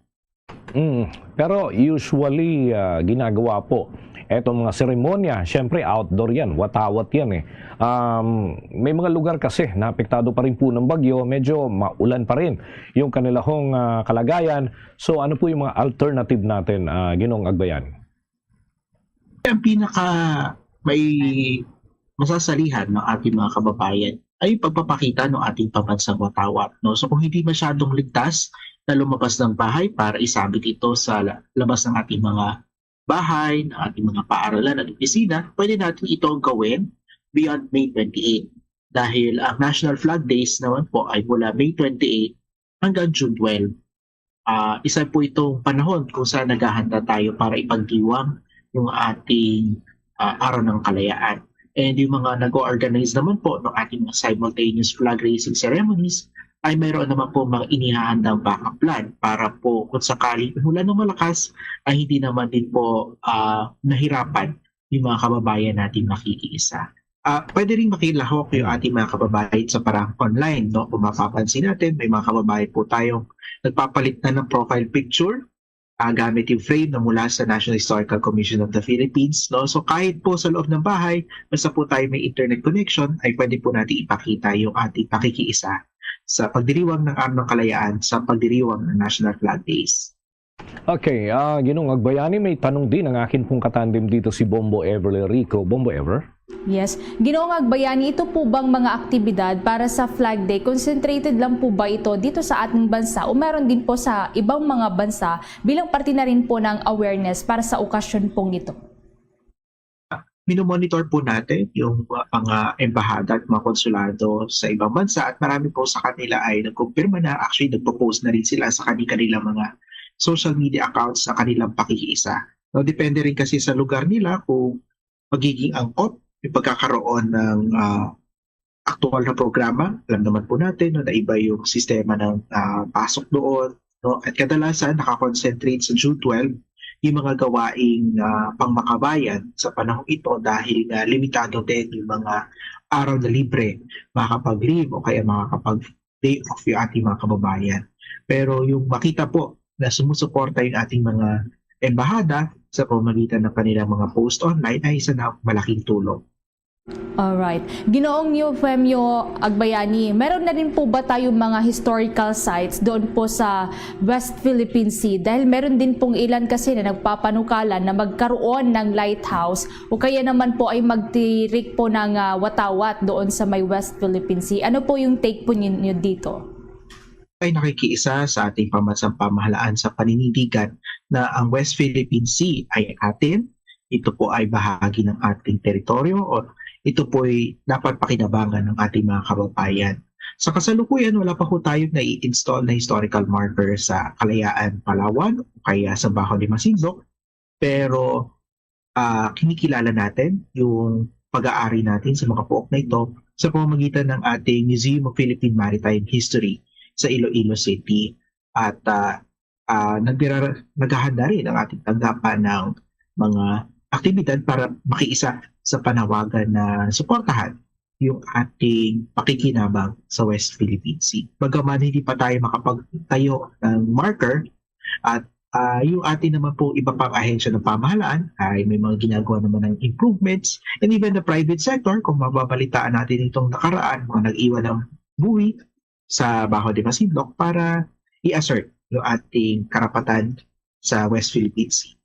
Mm. Pero usually, ah, ginagawa po etong mga seremonya, syempre outdoor yan, watawat yan eh. Um, may mga lugar kasi na apektado pa rin po ng bagyo, medyo maulan pa rin yung kanila hong, ah, kalagayan. So ano po yung mga alternative natin, ah, Ginoong Agbayan? Ang pinaka may masasalihan ng ating mga kababayan ay pagpapakita ng ating pambansang watawat, no? So, kung hindi masyadong ligtas na lumabas ng bahay para isabit ito sa la-, labas ng ating mga bahay, ng ating mga paaralan at opisina, pwede natin ito gawin beyond May twenty-eight. Dahil ang National Flag Days naman po ay mula May twenty-eight hanggang June twelve. Ah, isa po itong panahon kung saan naghahanda tayo para ipagdiwang yung ating, ah, Araw ng Kalayaan. And yung mga nag-o-organize naman po ng ating mga simultaneous flag raising ceremonies ay mayroon naman po mga inihahandang backup plan para po kung sakali umulan ng malakas ay hindi naman din po, ah, nahirapan yung mga kababayan nating makikiisa. Ah, pwede rin makilahok yung ating mga kababayan sa parang online, no? Kung mapapansin natin, may mga kababayan po tayong nagpapalit na ng profile picture, ah, gamit yung frame na mula sa National Historical Commission of the Philippines, no? So, kahit po sa loob ng bahay, basta po tayo may internet connection, ay pwede po natin ipakita yung ating pakikiisa sa pagdiriwang ng Araw ng Kalayaan, sa pagdiriwang ng National Flag Days. Okay, ah, Ginoong Agbayani, may tanong din ang akin pong katandem dito, si Bombo Everly Rico. Bombo Ever? Yes. Ginoong Agbayani, ito po bang mga aktibidad para sa Flag Day, concentrated lang po ba ito dito sa ating bansa o meron din po sa ibang mga bansa bilang parte na rin po ng awareness para sa okasyon pong ito? Minomonitor po natin yung mga, mga embahada at mga konsulado sa ibang bansa at marami po sa kanila ay nagkumpirma na, actually nagpo-post na rin sila sa kani-, kanilang mga social media accounts na kanilang pakikiisa. No, depende rin kasi sa lugar nila kung magiging angkop yung pagkakaroon ng, ah, aktual na programa. Alam naman po natin, no, na iba yung sistema ng, ah, pasok doon, no? At kadalasan, nakakonsentrate sa June twelve yung mga gawaing, ah, pangmakabayan sa panahong ito dahil nga limitado din yung mga araw na libre, makakapag-leave o kaya makakapag-day off yung ating mga kababayan. Pero yung makita po na sumusuporta yung ating mga embahada sa pamamagitan ng kanilang mga post online ay isa na malaking tulong. Alright. Ginoong Eufemio Agbayani, meron na rin po ba tayong mga historical sites doon po sa West Philippine Sea? Dahil meron din pong ilan kasi na nagpapanukala na magkaroon ng lighthouse o kaya naman po ay magtirik po ng, ah, watawat doon sa may West Philippine Sea. Ano po yung take po ninyo dito? Ay nakikiisa sa ating pambansang pamahalaan sa paninindigan na ang West Philippine Sea ay atin, ito po ay bahagi ng ating teritoryo, o ito po ay dapat pakinabangan ng ating mga kababayan. Sa kasalukuyan, wala pa po tayong nai-install na historical marker sa Kalayaan, Palawan, o kaya sa Baho de Masinloc, pero, ah, kinikilala natin yung pag-aari natin sa mga pook na ito sa pamamagitan ng ating Museum of Philippine Maritime History. sa Iloilo City. At, ah, ah, nagbira-, naghahanda rin ang ating tanggapan ng mga aktibidad para makiisa sa panawagan na suportahan yung ating pakikinabang sa West Philippine Sea. Bagaman hindi pa tayo makapagtayo ng marker at, ah, yung atin naman po iba pang ahensya ng pamahalaan ay may mga ginagawa naman ng improvements, and even the private sector, kung mababalitaan natin itong nakaraan, mga nag-iwan ng buwi sa Baho de Masinloc para i-assert yung ating karapatan sa West Philippine Sea.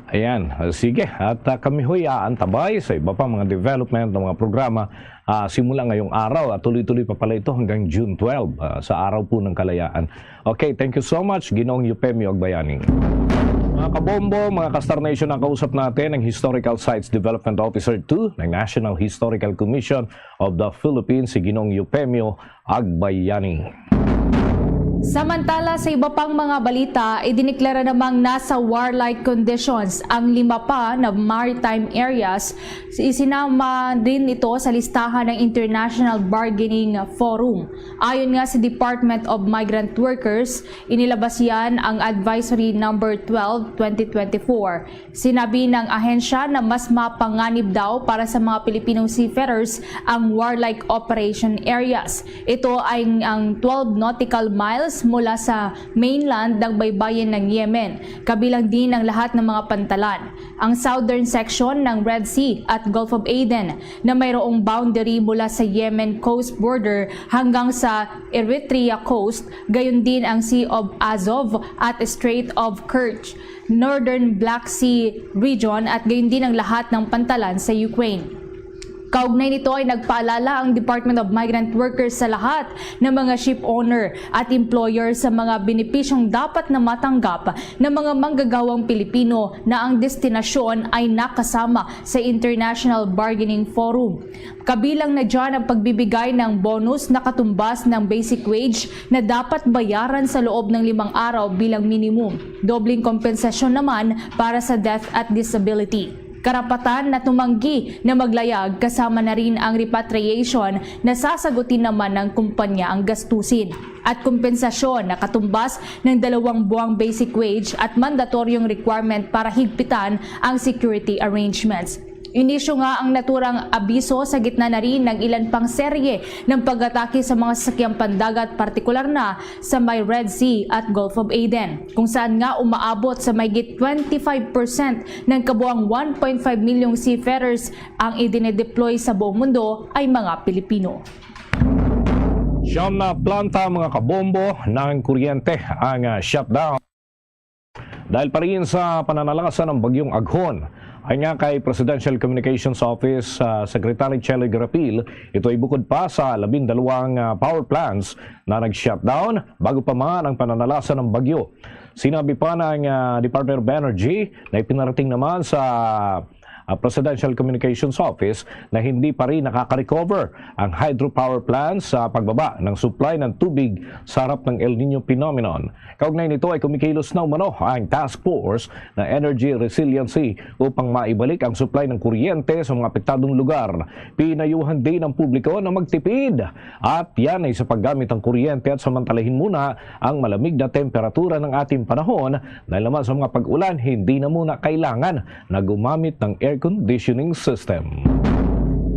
Ayan, sige. At, ah, kami ho'y aantabay sa iba pa mga development ng mga programa, ah, simula ngayong araw at tuloy-tuloy pa pala ito hanggang June twelve, ah, sa Araw po ng Kalayaan. Okay, thank you so much, Ginoong Eufemio Agbayani. Mga kabombo, mga ka-Star Nation, nakausap natin ang Historical Sites Development Officer two ng National Historical Commission of the Philippines, si Ginoong Eufemio Agbayani. Samantala, sa iba pang mga balita, idineklara namang nasa warlike conditions ang lima pa na maritime areas. Isinama din ito sa listahan ng International Bargaining Forum. Ayon nga sa Department of Migrant Workers, inilabas yan ang Advisory Number twelve, twenty twenty-four. Sinabi ng ahensya na mas mapanganib daw para sa mga Pilipinong seafarers ang warlike operation areas. Ito ay ang twelve nautical miles mula sa mainland ng baybayin ng Yemen, kabilang din ang lahat ng mga pantalan, ang southern section ng Red Sea at Gulf of Aden na mayroong boundary mula sa Yemen coast border hanggang sa Eritrea coast, gayon din ang Sea of Azov at Strait of Kerch, Northern Black Sea region at gayon din ang lahat ng pantalan sa Ukraine. Kaugnay nito ay nagpaalala ang Department of Migrant Workers sa lahat ng mga ship owner at employer sa mga benepisyong dapat na matanggap ng mga manggagawang Pilipino na ang destinasyon ay nakasama sa International Bargaining Forum. Kabilang na dyan ang pagbibigay ng bonus na katumbas ng basic wage na dapat bayaran sa loob ng limang araw bilang minimum, dobleng kompensasyon naman para sa death at disability, karapatan na tumanggi na maglayag, kasama na rin ang repatriation na sasagutin naman ng kumpanya ang gastusin, at kompensasyon na katumbas ng dalawang buwang basic wage at mandatoryong requirement para higpitan ang security arrangements. Inisyu nga ang naturang abiso sa gitna na rin ng ilan pang serye ng pag-atake sa mga sasakyang pandagat, partikular na sa may Red Sea at Gulf of Aden, kung saan nga umaabot sa mahigit twenty-five percent ng kabuang one point five milyong seafarers ang idinedeploy sa buong mundo ay mga Pilipino. Siyam na planta, mga kabombo, ng kuryente ang, ah, shutdown dahil pa rin sa pananalasa ng Bagyong Aghon. Ayon nga kay Presidential Communications Office, ah, Secretary Cheloy Garapil, ito ay bukod pa sa labindalawang, ah, power plants na nag-shutdown bago pa man ang pananalasa ng bagyo. Sinabi pa ng, ah, Department of Energy na ipinarating naman sa, ah, Presidential Communications Office na hindi pa rin nakaka-recover ang hydropower plants sa pagbaba ng supply ng tubig sa harap ng El Niño phenomenon. Kaugnay nito ay kumikilos na umano ang task force na Energy Resiliency upang maibalik ang supply ng kuryente sa mga apektadong lugar. Pinayuhan din ang publiko na magtipid at yan ay sa paggamit ng kuryente at samantalahin muna ang malamig na temperatura ng ating panahon dahil naman sa mga pag-ulan, hindi na muna kailangan na gumamit ng air conditioning system.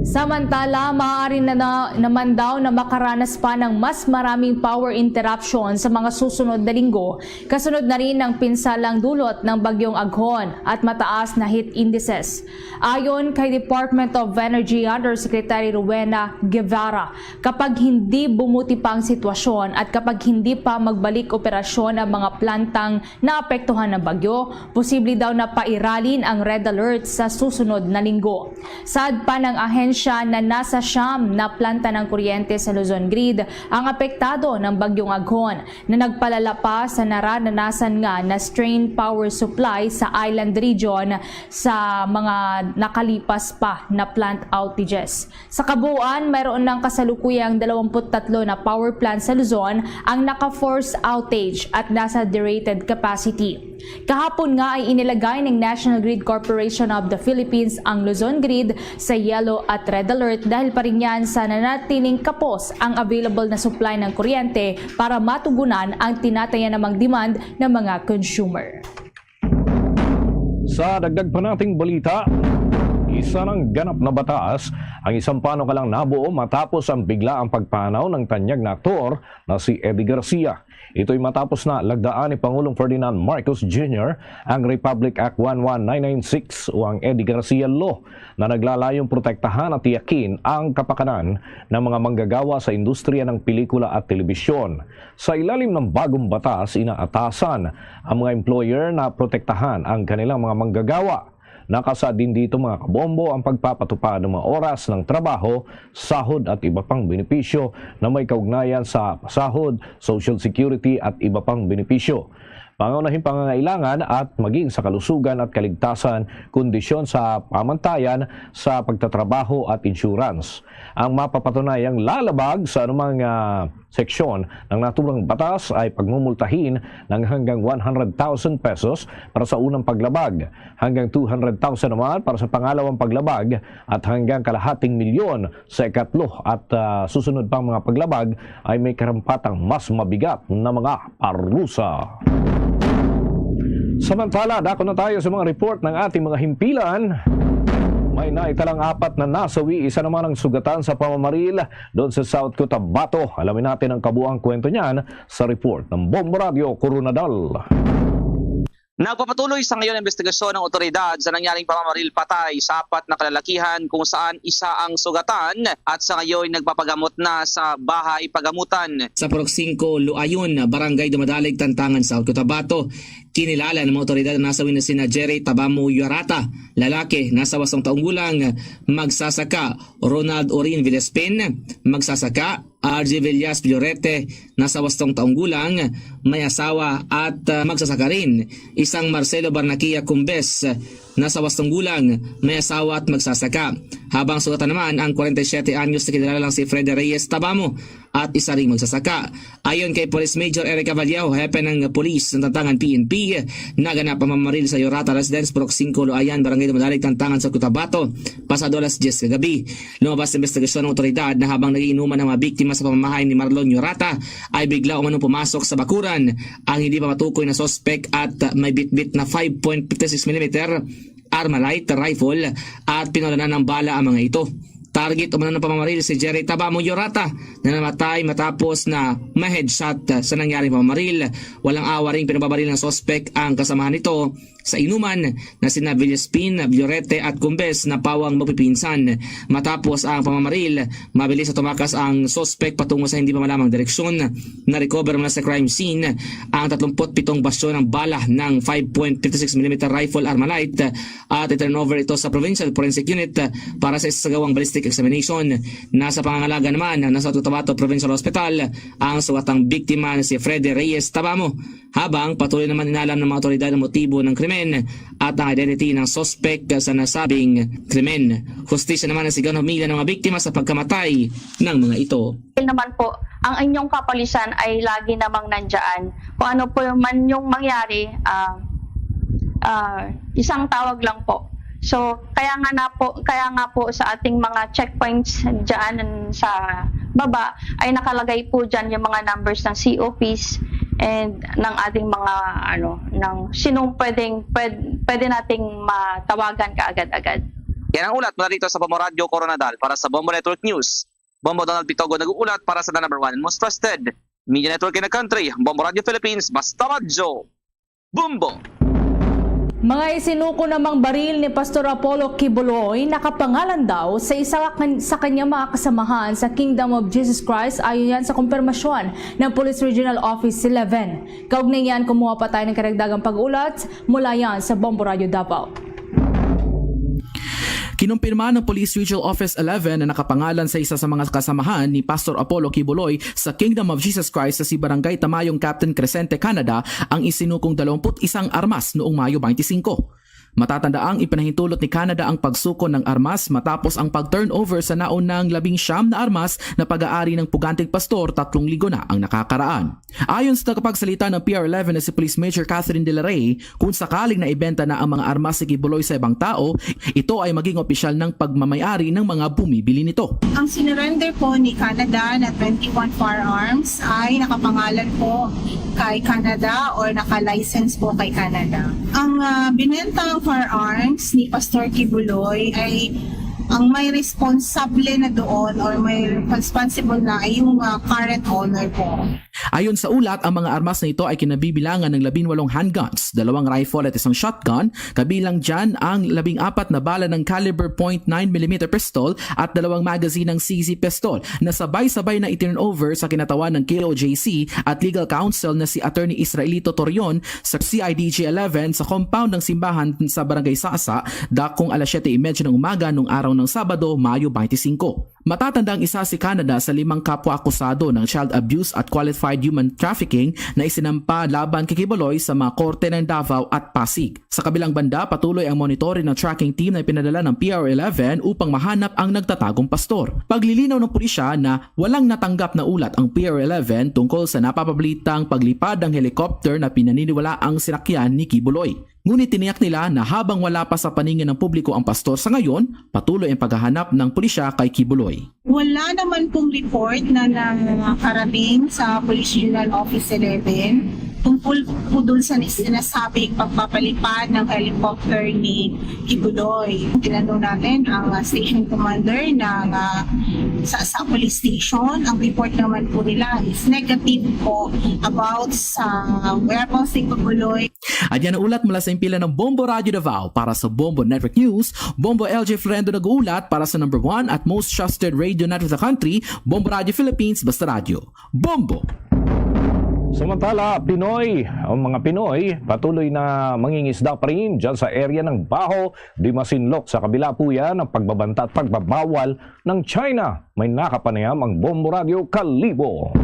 Samantala, maaari na, na naman daw na makaranas pa ng mas maraming power interruption sa mga susunod na linggo, kasunod na rin ng pinsalang dulot ng Bagyong Aghon at mataas na heat indices. Ayon kay Department of Energy Undersecretary Rowena Guevara, kapag hindi bumuti pa ang sitwasyon at kapag hindi pa magbalik operasyon ang mga plantang naapektuhan ng bagyo, posible daw na pairalin ang red alert sa susunod na linggo. Saad pa ng ahensya na nasa siyam na planta ng kuryente sa Luzon Grid ang apektado ng Bagyong Aghon, na nagpalala pa sa nararanasan nga na strained power supply sa island region sa mga nakalipas pa na plant outages. Sa kabuuan, mayroon ng kasalukuyang dalawampu't tatlo na power plant sa Luzon ang naka-force outage at nasa derated capacity. Kahapon nga ay inilagay ng National Grid Corporation of the Philippines ang Luzon Grid sa yellow at red alert dahil pa rin yan sa nanatiling kapos ang available na supply ng kuryente para matugunan ang tinataya namang demand ng mga consumer. Sa dagdag pa nating balita, isa ng ganap na batas ang isang panukalang nabuo matapos ang biglaang pagpanaw ng tanyag na aktor na si Eddie Garcia. Ito'y matapos na lagdaan ni Pangulong Ferdinand Marcos Junior ang Republic Act one one nine nine six o ang Eddie Garcia Law na naglalayong protektahan at tiyakin ang kapakanan ng mga manggagawa sa industriya ng pelikula at telebisyon. Sa ilalim ng bagong batas, inaatasan ang mga employer na protektahan ang kanilang mga manggagawa. Nakasaad din dito, mga kabombo, ang pagpapatupad ng mga oras ng trabaho, sahod at iba pang benepisyo na may kaugnayan sa sahod, social security at iba pang benepisyo. Pangunahing pangangailangan at maging sa kalusugan at kaligtasan, kondisyon sa pamantayan sa pagtatrabaho at insurance. Ang mapapatunayang lalabag sa anumang ah, seksyon ng naturang batas ay pagmumultahin ng hanggang one hundred thousand pesos para sa unang paglabag, hanggang two hundred thousand naman para sa pangalawang paglabag, at hanggang kalahating milyon sa ikatlo at ah, susunod pang mga paglabag ay may karampatang mas mabigat na mga parusa. Samantala, dako na tayo sa mga report ng ating mga himpilan. May naitalang apat na nasawi, isa naman ang sugatan sa pamamaril doon sa South Cotabato. Alamin natin ang kabuang kwento niyan sa report ng Bombo Radio Coronadal. Nagpapatuloy sa ngayon ang investigasyon ng otoridad sa nangyaring pamamaril patay sa apat na kalalakihan, kung saan isa ang sugatan at sa ngayon nagpapagamot na sa bahay pagamutan. Sa Purok singko, Luayon, Barangay Dumadalig, Tantangan, South Cotabato, kinilala ng mga otoridad na nasawi na sina Jerry Tabamo Yuarata, lalaki, nasa wasong taong gulang, magsasaka, Ronald Orin Villespin, magsasaka, R J Villas Florete, nasa wastong taong gulang, may asawa at ah, magsasaka rin. Isang Marcelo Barnaquia Cumbes, nasa wastong gulang, may asawa at magsasaka. Habang sugatan naman ang forty-seven anyos na kilala lang si Freddy Reyes Tabamo at isa ring magsasaka. Ayon kay Police Major Eric Cavallejo, hepe ng pulis ng Tantangan P N P, naganap ang pamamaril sa Yorata Residence, Purok singko, Luayan, Barangay Dumadalig, Tantangan sa Cotabato, pasado alas diyes kagabi. Lumabas sa investigasyon ng otoridad na habang nagiinuman ang mga biktima sa pamamahay ni Marlon Yorata, ay bigla umanong pumasok sa bakuran ang hindi pa matukoy na suspek at may bitbit na five point fifty six millimeter Armalite rifle at pinulanan ng bala ang mga ito. Target umano ng pamamaril si Jerry Tabamo Yorata na namatay matapos na ma-headshot sa nangyaring pamamaril. Walang awa ring pinababaril ng suspek ang kasamahan nito sa inuman na sina Villespin, Villorete at Cumbes na pawang magpipinsan. Matapos ang pamamaril, mabilis na tumakas ang suspek patungo sa hindi pa malamang direksyon. Na-recover mula sa crime scene ang tatlumpu't pitong basyo ng bala ng five point fifty six millimeter rifle Armalite at i-turnover ito sa Provincial Forensic Unit para sa isasagawang ballistic examination. Nasa pangangalaga naman ng South Cotabato Provincial Hospital ang sugatang biktima na si Freddy Reyes Tabamo, habang patuloy naman inalam ng mga otoridad ang motibo ng krimen at ang identity ng suspek sa nasabing krimen. Hustisya naman ang sigaw ng pamilya ng mga biktima sa pagkamatay ng mga ito. Naman po, ang inyong kapulisan ay lagi namang nandiyan. Kung ano po man yung mangyari, ah, ah, isang tawag lang po. So, kaya nga na po, kaya nga po sa ating mga checkpoints diyan sa baba ay nakalagay po diyan yung mga numbers ng C O Ps and ng ating mga ano, ng sinong pwedeng pwed, pwede nating matawagan kaagad-agad. Yan ang ulat mula dito sa Bombo Radyo Coronadal para sa Bombo Network News. Bombo Donald Pitogo nag-uulat para sa The Number One and Most Trusted Media Network in the Country, Bombo Radyo Philippines, Basta Radyo. Bombo! Mga isinuko namang baril ni Pastor Apollo Quiboloy nakapangalan daw sa isa kan- sa kanyang mga kasamahan sa Kingdom of Jesus Christ, ayon yan sa kumpirmasyon ng Police Regional Office eleven. Kaugnay niyan, kumuha pa tayo ng karagdagang pag-ulat mula yan sa Bombo Radio Davao. Kinumpirma ng Police Regional Office eleven na nakapangalan sa isa sa mga kasamahan ni Pastor Apollo Quiboloy sa Kingdom of Jesus Christ sa si Barangay Tamayong Captain Crescente, Canada, ang isinukong dalawampu't isang armas noong Mayo twenty-five. Matatandaang ipinahintulot ni Canada ang pagsuko ng armas matapos ang pag-turnover sa naunang labing siyam na armas na pag-aari ng puganteng pastor tatlong linggo na ang nakakaraan. Ayon sa tagapagsalita ng P R eleven na si Police Major Catherine De La Rey, kung sakaling naibenta na ang mga armas ni Quiboloy sa ibang tao, ito ay maging opisyal ng pagmamayari ng mga bumibili nito. Ang sinurrender po ni Canada na twenty-one firearms ay nakapangalan po kay Canada or naka-license po kay Canada. Ang uh, binenta ng firearms ni Pastor Quiboloy ay ang may responsable na doon or may responsible na ay yung uh, current owner po. Ayon sa ulat, ang mga armas na ito ay kinabibilangan ng labing walong handguns, dalawang rifle at isang shotgun, kabilang dyan ang labing apat na bala ng caliber point nine millimeter pistol at dalawang magazine ng C Z pistol na sabay-sabay na iturn over sa kinatawan ng K O J C at legal counsel na si Attorney Israelito Torion sa C I D G eleven sa compound ng simbahan sa Barangay Sasa, dakong alas siyete y media ng umaga nung araw ng Sabado, Mayo twenty-five. Matatanda ang isa si Canada sa limang kapwa akusado ng child abuse at qualified human trafficking na isinampa laban kay Quiboloy sa mga korte ng Davao at Pasig. Sa kabilang banda, patuloy ang monitoring ng tracking team na ipinadala ng P R eleven upang mahanap ang nagtatagong pastor. Paglilinaw ng pulisya na walang natanggap na ulat ang P R eleven tungkol sa napapabalitang paglipad ng helicopter na pinaniniwalaang sinakyan ni Quiboloy. Ngunit tiniyak nila na habang wala pa sa paningin ng publiko ang pastor sa ngayon, patuloy ang paghahanap ng pulisya kay Quiboloy. Wala naman pong report na nakarating sa Police Regional Office eleven tungkol po doon sa sinasabing pagpapalipad ng helicopter ni Quiboloy. Tinanong natin ang uh, station commander ng uh, sa, sa police station. Ang report naman po nila is negative po about sa whereabouts ni Quiboloy. At yan ang ulat mula sa impilan ng Bombo Radio Davao. Para sa Bombo Network News, Bombo L J Florendo nag-uulat. Para sa number one at most trusted radio network sa country, Bombo Radio Philippines, basta radyo. Bombo! Samantala, Pinoy, ang mga Pinoy patuloy na mangingisda pa rin dyan sa area ng Baho de Masinloc. Sa kabila po yan ng pagbabanta at pagbabawal ng China. May nakapanayam ang Bombo Radio Kalibo.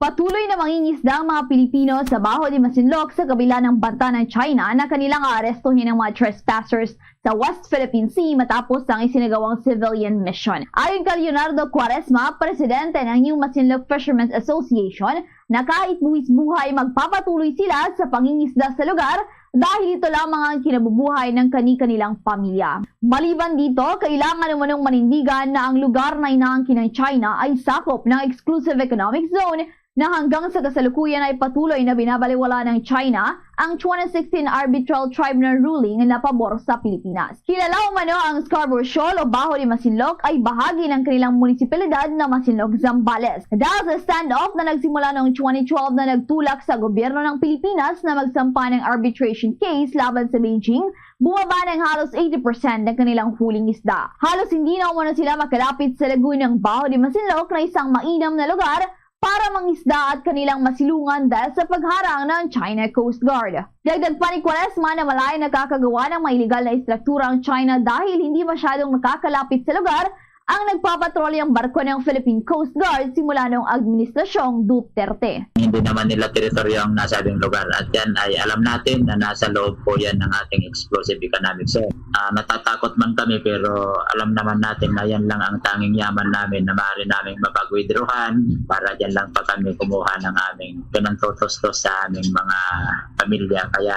Patuloy na mangingisda ang mga Pilipino sa Baho de Masinloc sa kabila ng banta ng China na kanilang aarestuhin ang mga trespassers sa West Philippine Sea matapos ang isinagawang civilian mission. Ayon kay Leonardo Cuaresma, presidente ng New Masinloc Fishermen's Association, na kahit buwis buhay magpapatuloy sila sa pangingisda sa lugar dahil ito lamang ang kinabubuhay ng kani-kanilang pamilya. Maliban dito, kailangan umanong manindigan na ang lugar na inaangkin ng China ay sakop ng exclusive economic zone na hanggang sa kasalukuyan ay patuloy na binabaliwala ng China ang twenty sixteen Arbitral Tribunal ruling na pabor sa Pilipinas. Kilala umano ang Scarborough Shoal o Baho de Masinloc ay bahagi ng kanilang munisipalidad na Masinloc, Zambales. Dahil sa standoff na nagsimula noong twenty twelve na nagtulak sa gobyerno ng Pilipinas na magsampa ng arbitration case laban sa Beijing, bumaba ng halos eighty percent ang kanilang huling isda. Halos hindi na umano sila makalapit sa lagoon ng Baho de Masinloc na isang mainam na lugar para mangisda at kanilang masilungan dahil sa pagharang ng China Coast Guard. Dagdag pa ni Cuaresma na malay nakakagawa ng mga iligal na istruktura ang China dahil hindi masyadong nakakalapit sa lugar ang nagpapatrolyang barko ng Philippine Coast Guard simula noong administrasyong Duterte. Hindi naman nila teritoryo ang nasabing lugar at yan ay alam natin na nasa loob po yan ng ating exclusive economic zone. Uh, natatakot man kami pero alam naman natin na yan lang ang tanging yaman namin na maaari naming mapag-withdrawhan para dyan lang pa kami kumuha ng aming pinantutustos sa aming mga pamilya. Kaya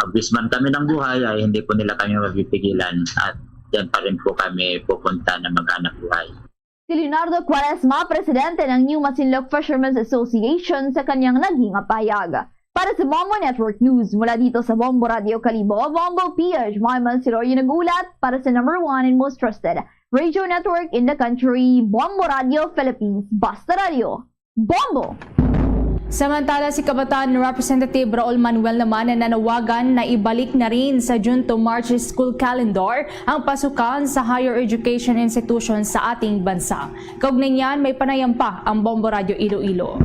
pag-wish man kami ng buhay ay hindi po nila kami mapipigilan at dyan pa rin po kami pupunta na maghanap buhay. Si Leonardo Cuaresma, presidente ng New Masinloc Fishermen's Association, sa kanyang naging pahayag. Para sa Bombo Network News, mula dito sa Bombo Radio Kalibo, Bombo P H, Maiman Siroy yung nag-ulat para sa number one and most trusted radio network in the country, Bombo Radio Philippines. Basta Radio, Bombo! Samantala, si Kabataan Representative Raul Manuel naman na nanawagan na ibalik na rin sa June to March school calendar ang pasukan sa higher education institution sa ating bansa. Kaugnay niyan, may panayam pa ang Bombo Radio Iloilo.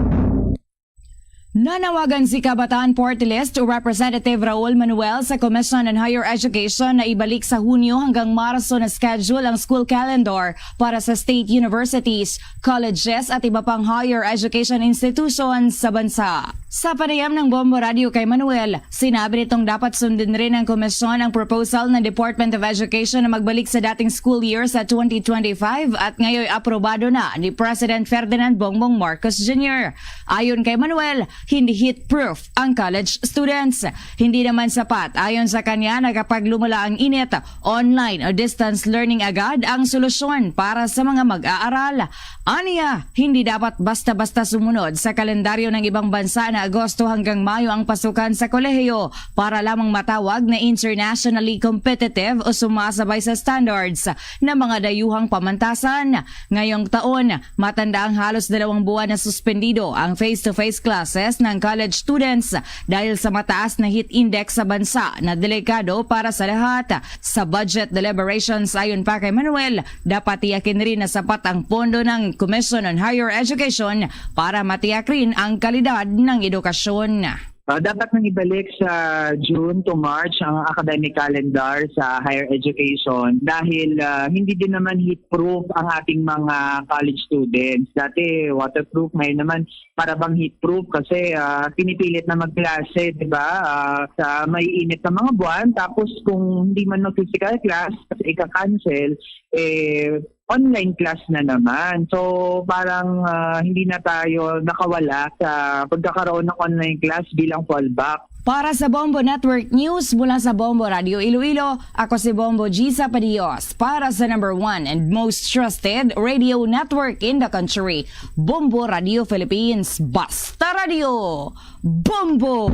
Nanawagan si Kabataan Party List Representative Raul Manuel sa Commission on Higher Education na ibalik sa Hunyo hanggang Marso na schedule ang school calendar para sa state universities, colleges at iba pang higher education institutions sa bansa. Sa panayam ng Bombo Radio kay Manuel, sinabi nitong dapat sundin rin ng komisyon ang proposal ng Department of Education na magbalik sa dating school year sa twenty twenty-five at ngayon aprobado na ni President Ferdinand Bongbong Marcos Junior. Ayon kay Manuel, hindi heat-proof ang college students. Hindi naman sapat, ayon sa kanya, na kapag lumala ang init, online o distance learning agad ang solusyon para sa mga mag-aaral. Aniya, hindi dapat basta-basta sumunod sa kalendaryo ng ibang bansa na Agosto hanggang Mayo ang pasukan sa kolehiyo para lamang matawag na internationally competitive o sumasabay sa standards ng mga dayuhang pamantasan. Ngayong taon, matanda ang halos dalawang buwan na suspendido ang face-to-face classes ng college students dahil sa mataas na heat index sa bansa na delikado para sa lahat. Sa budget deliberations, ayon pa kay Manuel, dapat tiyakin rin na sapat ang pondo ng Commission on Higher Education para matiyak rin ang kalidad ng edukasyon. Ah, dapat nang ibalik sa June to March ang academic calendar sa higher education dahil, ah, hindi din naman heat-proof ang ating mga college students. Dati waterproof, ngayon naman para bang heat-proof kasi, ah, pinipilit na magklase, di ba? Ah, sa maiinit na mga buwan. Tapos kung hindi man mag-physical class, kasi ika-cancel, eh, online class na naman. So, parang, ah, hindi na tayo nakawala sa pagkakaroon ng online class bilang fallback. Para sa Bombo Network News mula sa Bombo Radio Iloilo, ako si Bombo Gisa Padios para sa number one and most trusted radio network in the country, Bombo Radio Philippines. Basta Radio, Bombo!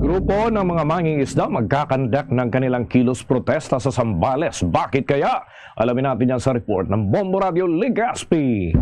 Grupo ng mga mangingisda magkakandak ng kanilang kilos protesta sa Zambales. Bakit kaya? Alamin natin yan sa report ng Bombo Radio Legazpi.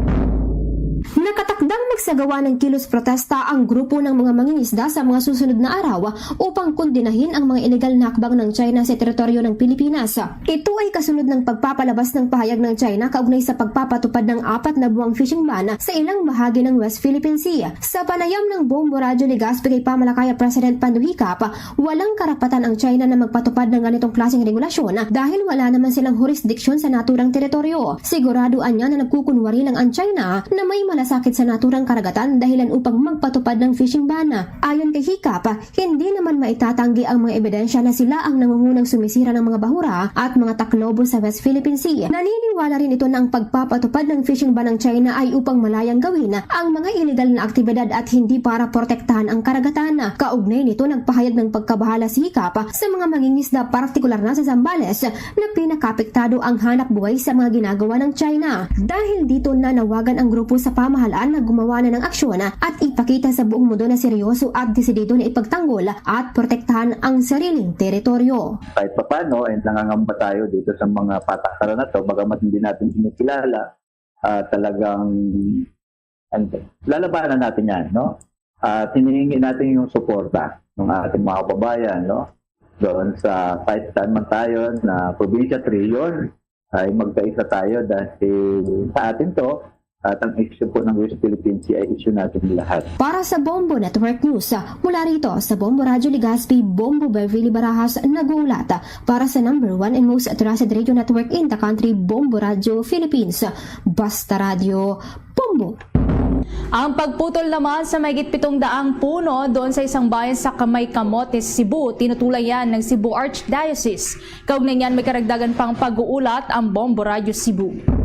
Nakatakdang magsagawa ng kilos protesta ang grupo ng mga mangingisda sa mga susunod na araw upang kondenahin ang mga iligal na hakbang ng China sa teritoryo ng Pilipinas. Ito ay kasunod ng pagpapalabas ng pahayag ng China kaugnay sa pagpapatupad ng apat na buwang fishing ban sa ilang bahagi ng West Philippine Sea. Sa panayam ng Bombo Radyo Legazpi kay Pamalakaya President Pando Hicap, walang karapatan ang China na magpatupad ng ganitong klaseng regulasyon dahil wala naman silang hurisdiksyon sa naturang teritoryo. Sigurado anya na nagkukunwari lang ang China na may malasakit sa naturang karagatan dahilan upang magpatupad ng fishing ban. Ayon kay Hicap, hindi naman maitatanggi ang mga ebidensya na sila ang nangungunang sumisira ng mga bahura at mga taklobo sa West Philippine Sea. Naniniwala rin ito na ang pagpapatupad ng fishing ban ng China ay upang malayang gawin ang mga iligal na aktibidad at hindi para protektahan ang karagatan. Kaugnay nito, nagpahayag ng pagkabahala si Hicap sa mga mangingisda, partikular na sa Zambales, na pinakaapektado ang hanap buhay sa mga ginagawa ng China. Dahil dito, nanawagan ang grupo sa pamahalaan na gumawa na ng aksyon at ipakita sa buong mundo na seryoso at desidido na ipagtanggol at protektahan ang sariling teritoryo. Kahit papano, ay nangangamba tayo dito sa mga patakaran na to, bagamat hindi natin kinikilala, ah, talagang, ano, lalabanan natin yan, no? At hinihingi natin yung suporta ng ating mga kababayan, no? Doon sa kahit saan man tayo na probinsya at rehiyon, ay magkaisa tayo dahil sa atin to, at ang issue po ng West Philippine Sea ay issue natin lahat. Para sa Bombo Network News, mula rito sa Bombo Radyo Legazpi, Bombo Beverly Barajas nag-uulat. Para sa number one and most trusted radio network in the country, Bombo Radyo Philippines. Basta Radyo, Bombo! Ang pagputol naman sa mahigit pitong daang puno doon sa isang bayan sa Kamay Camotes, Cebu, tinutulan yan ng Cebu Archdiocese. Kaugnay niyan, may karagdagan pang pag-uulat ang Bombo Radyo Cebu.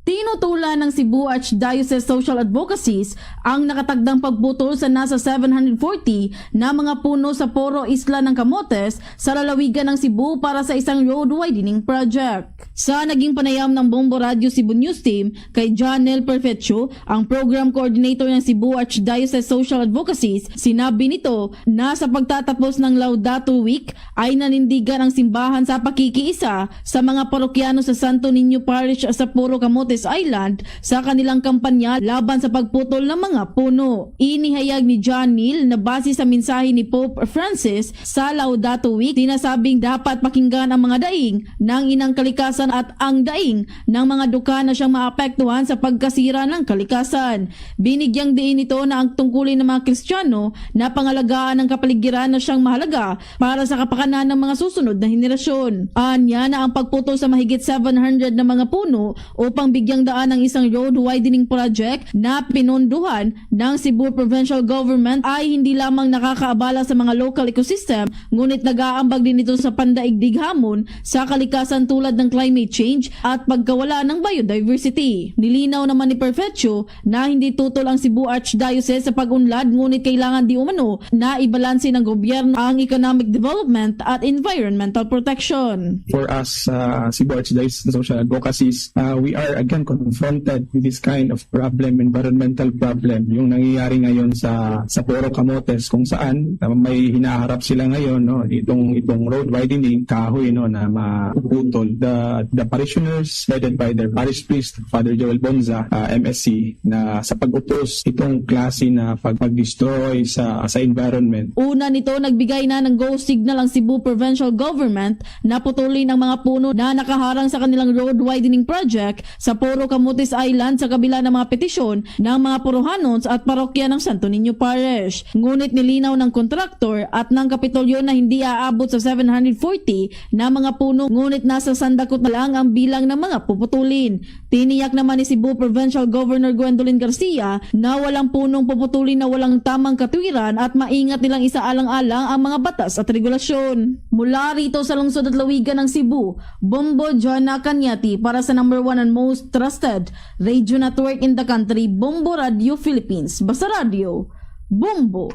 Tinutulan ng Cebu Archdiocese Social Advocacies ang nakatagdang pagputol sa nasa seven hundred forty na mga puno sa Poro, Isla ng Camotes, sa lalawigan ng Cebu para sa isang road widening project. Sa naging panayam ng Bombo Radyo Cebu News Team kay Janel Perfecho, ang program coordinator ng Cebu Archdiocese Social Advocacies, sinabi nito na sa pagtatapos ng Laudato Week ay nanindigan ang simbahan sa pakikiisa sa mga parokyano sa Santo Niño Parish sa Poro, Camotes Island sa kanilang kampanya laban sa pagputol ng mga puno. Inihayag ni Janel na base sa mensahe ni Pope Francis sa Laudato Week, sinasabing dapat pakinggan ang mga daing ng inang kalikasan at ang daing ng mga duka na siyang maapektuhan sa pagkasira ng kalikasan. Binigyang diin nito na ang tungkulin ng mga Kristiyano na pangalagaan ang kapaligiran na siyang mahalaga para sa kapakanan ng mga susunod na henerasyon. Anya na ang pagputol sa mahigit seven hundred na mga puno upang bigyang daan ang Isang road widening project na pinondohan ng Cebu Provincial Government ay hindi lamang nakakaabala sa mga local ecosystem, ngunit nag-aambag din ito sa pandaigdig hamon sa kalikasan tulad ng climate change at pagkawala ng biodiversity. Nilinaw naman ni Perfeccio na hindi tutol ang Cebu Archdiocese sa pag-unlad, ngunit kailangan di umano na ibalanse ng gobyerno ang economic development at environmental protection. For us, uh, Cebu Archdiocese Social Advocacies, uh, we are again confronted with this kind of problem, environmental problem, yung nangyayari ngayon sa sa Poro Camotes, kung saan uh, may hinaharap sila ngayon, no, itong itong road widening, kahoy, no, na maputol. The the parishioners, headed by their parish priest, Father Joel Bonza, uh, M S C, na sa pag-utos itong klase na pag- pag-destroy sa sa environment. Una nito, nagbigay na ng go signal ang Cebu Provincial Government na putulin ang mga puno na nakaharang sa kanilang road widening project sa Poro Camotes Island sa kabila ng mga petisyon ng mga Porohanons at parokya ng Santo Niño Parish. Ngunit nilinaw ng kontraktor at ng Kapitolyo na hindi aabot sa seven hundred forty na mga puno, ngunit nasa sandakot na lang ang bilang ng mga puputulin. Tiniyak naman ni Cebu Provincial Governor Gwendolyn Garcia na walang punong puputulin na walang tamang katwiran at maingat nilang isaalang-alang ang mga batas at regulasyon. Mula rito sa lungsod at lawigan ng Cebu, Bombo Joanna Cañete para sa number one and most trusted radio network in the country, Bombo Radio Philippines. Basta Radio, Bombo.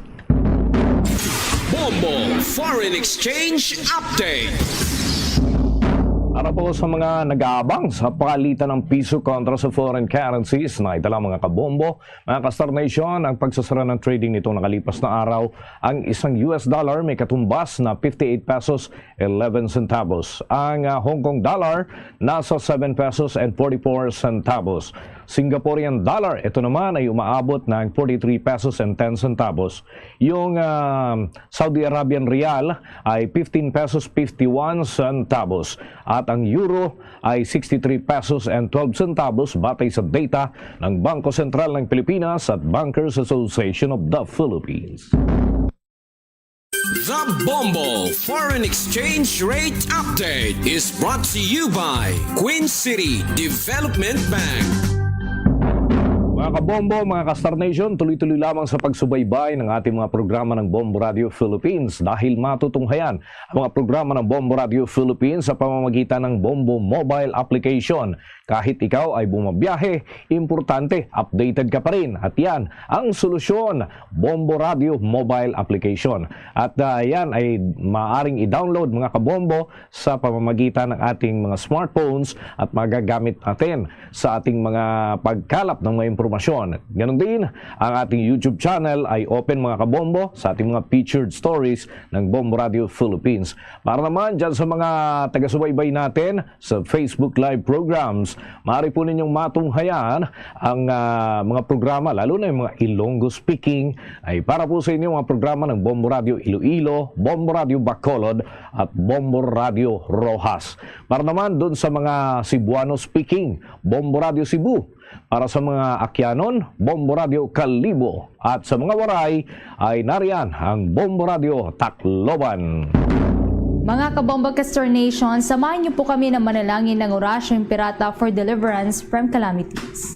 Bombo Foreign Exchange Update. Para po sa mga nag-aabang sa palitan ng piso kontra sa foreign currencies, na itala mga kabombo, mga ka-Star Nation, ang pagsasara ng trading nitong nakalipas na araw, ang isang U S dollar may katumbas na fifty-eight pesos eleven centavos. Ang ah, Hong Kong dollar nasa seven pesos and forty-four centavos. Singaporean dollar, ito naman ay umaabot ng forty-three pesos and ten centavos. Yung ah, Saudi Arabian rial ay fifteen pesos fifty-one centavos at ang euro ay sixty-three pesos and twelve centavos batay sa data ng Bangko Sentral ng Pilipinas at Bankers Association of the Philippines. The Bombo Foreign Exchange Rate Update is brought to you by Queen City Development Bank. Mga kabombo, mga ka-Star Nation, tuloy-tuloy lamang sa pagsubaybay ng ating mga programa ng Bombo Radio Philippines dahil matutunghayan ang mga programa ng Bombo Radio Philippines sa pamamagitan ng Bombo Mobile Application. Kahit ikaw ay bumabiyahe, importante, updated ka pa rin. At yan ang solusyon, Bombo Radio Mobile Application. At ah, yan ay maaring i-download, mga kabombo, sa pamamagitan ng ating mga smartphones at magagamit natin sa ating mga pagkalap ng mga impormasyon. Ganon din, ang ating YouTube channel ay open, mga kabombo, sa ating mga featured stories ng Bombo Radio Philippines. Para naman dyan sa mga taga-subaybay natin sa Facebook Live programs, maaari po ninyong matunghayan ang ah, mga programa, lalo na yung mga Ilonggo speaking, ay para po sa inyo mga programa ng Bombo Radio Iloilo, Bombo Radio Bacolod, at Bombo Radio Roxas. Para naman dun sa mga Cebuano speaking, Bombo Radio Cebu. Para sa mga Akyanon, Bombo Radio Kalibo. At sa mga Waray ay nariyan ang Bombo Radio Tacloban. Mga kabombo, ka-Star Nation, samahan niyo po kami na manalangin ng Oratio Imperata for deliverance from calamities.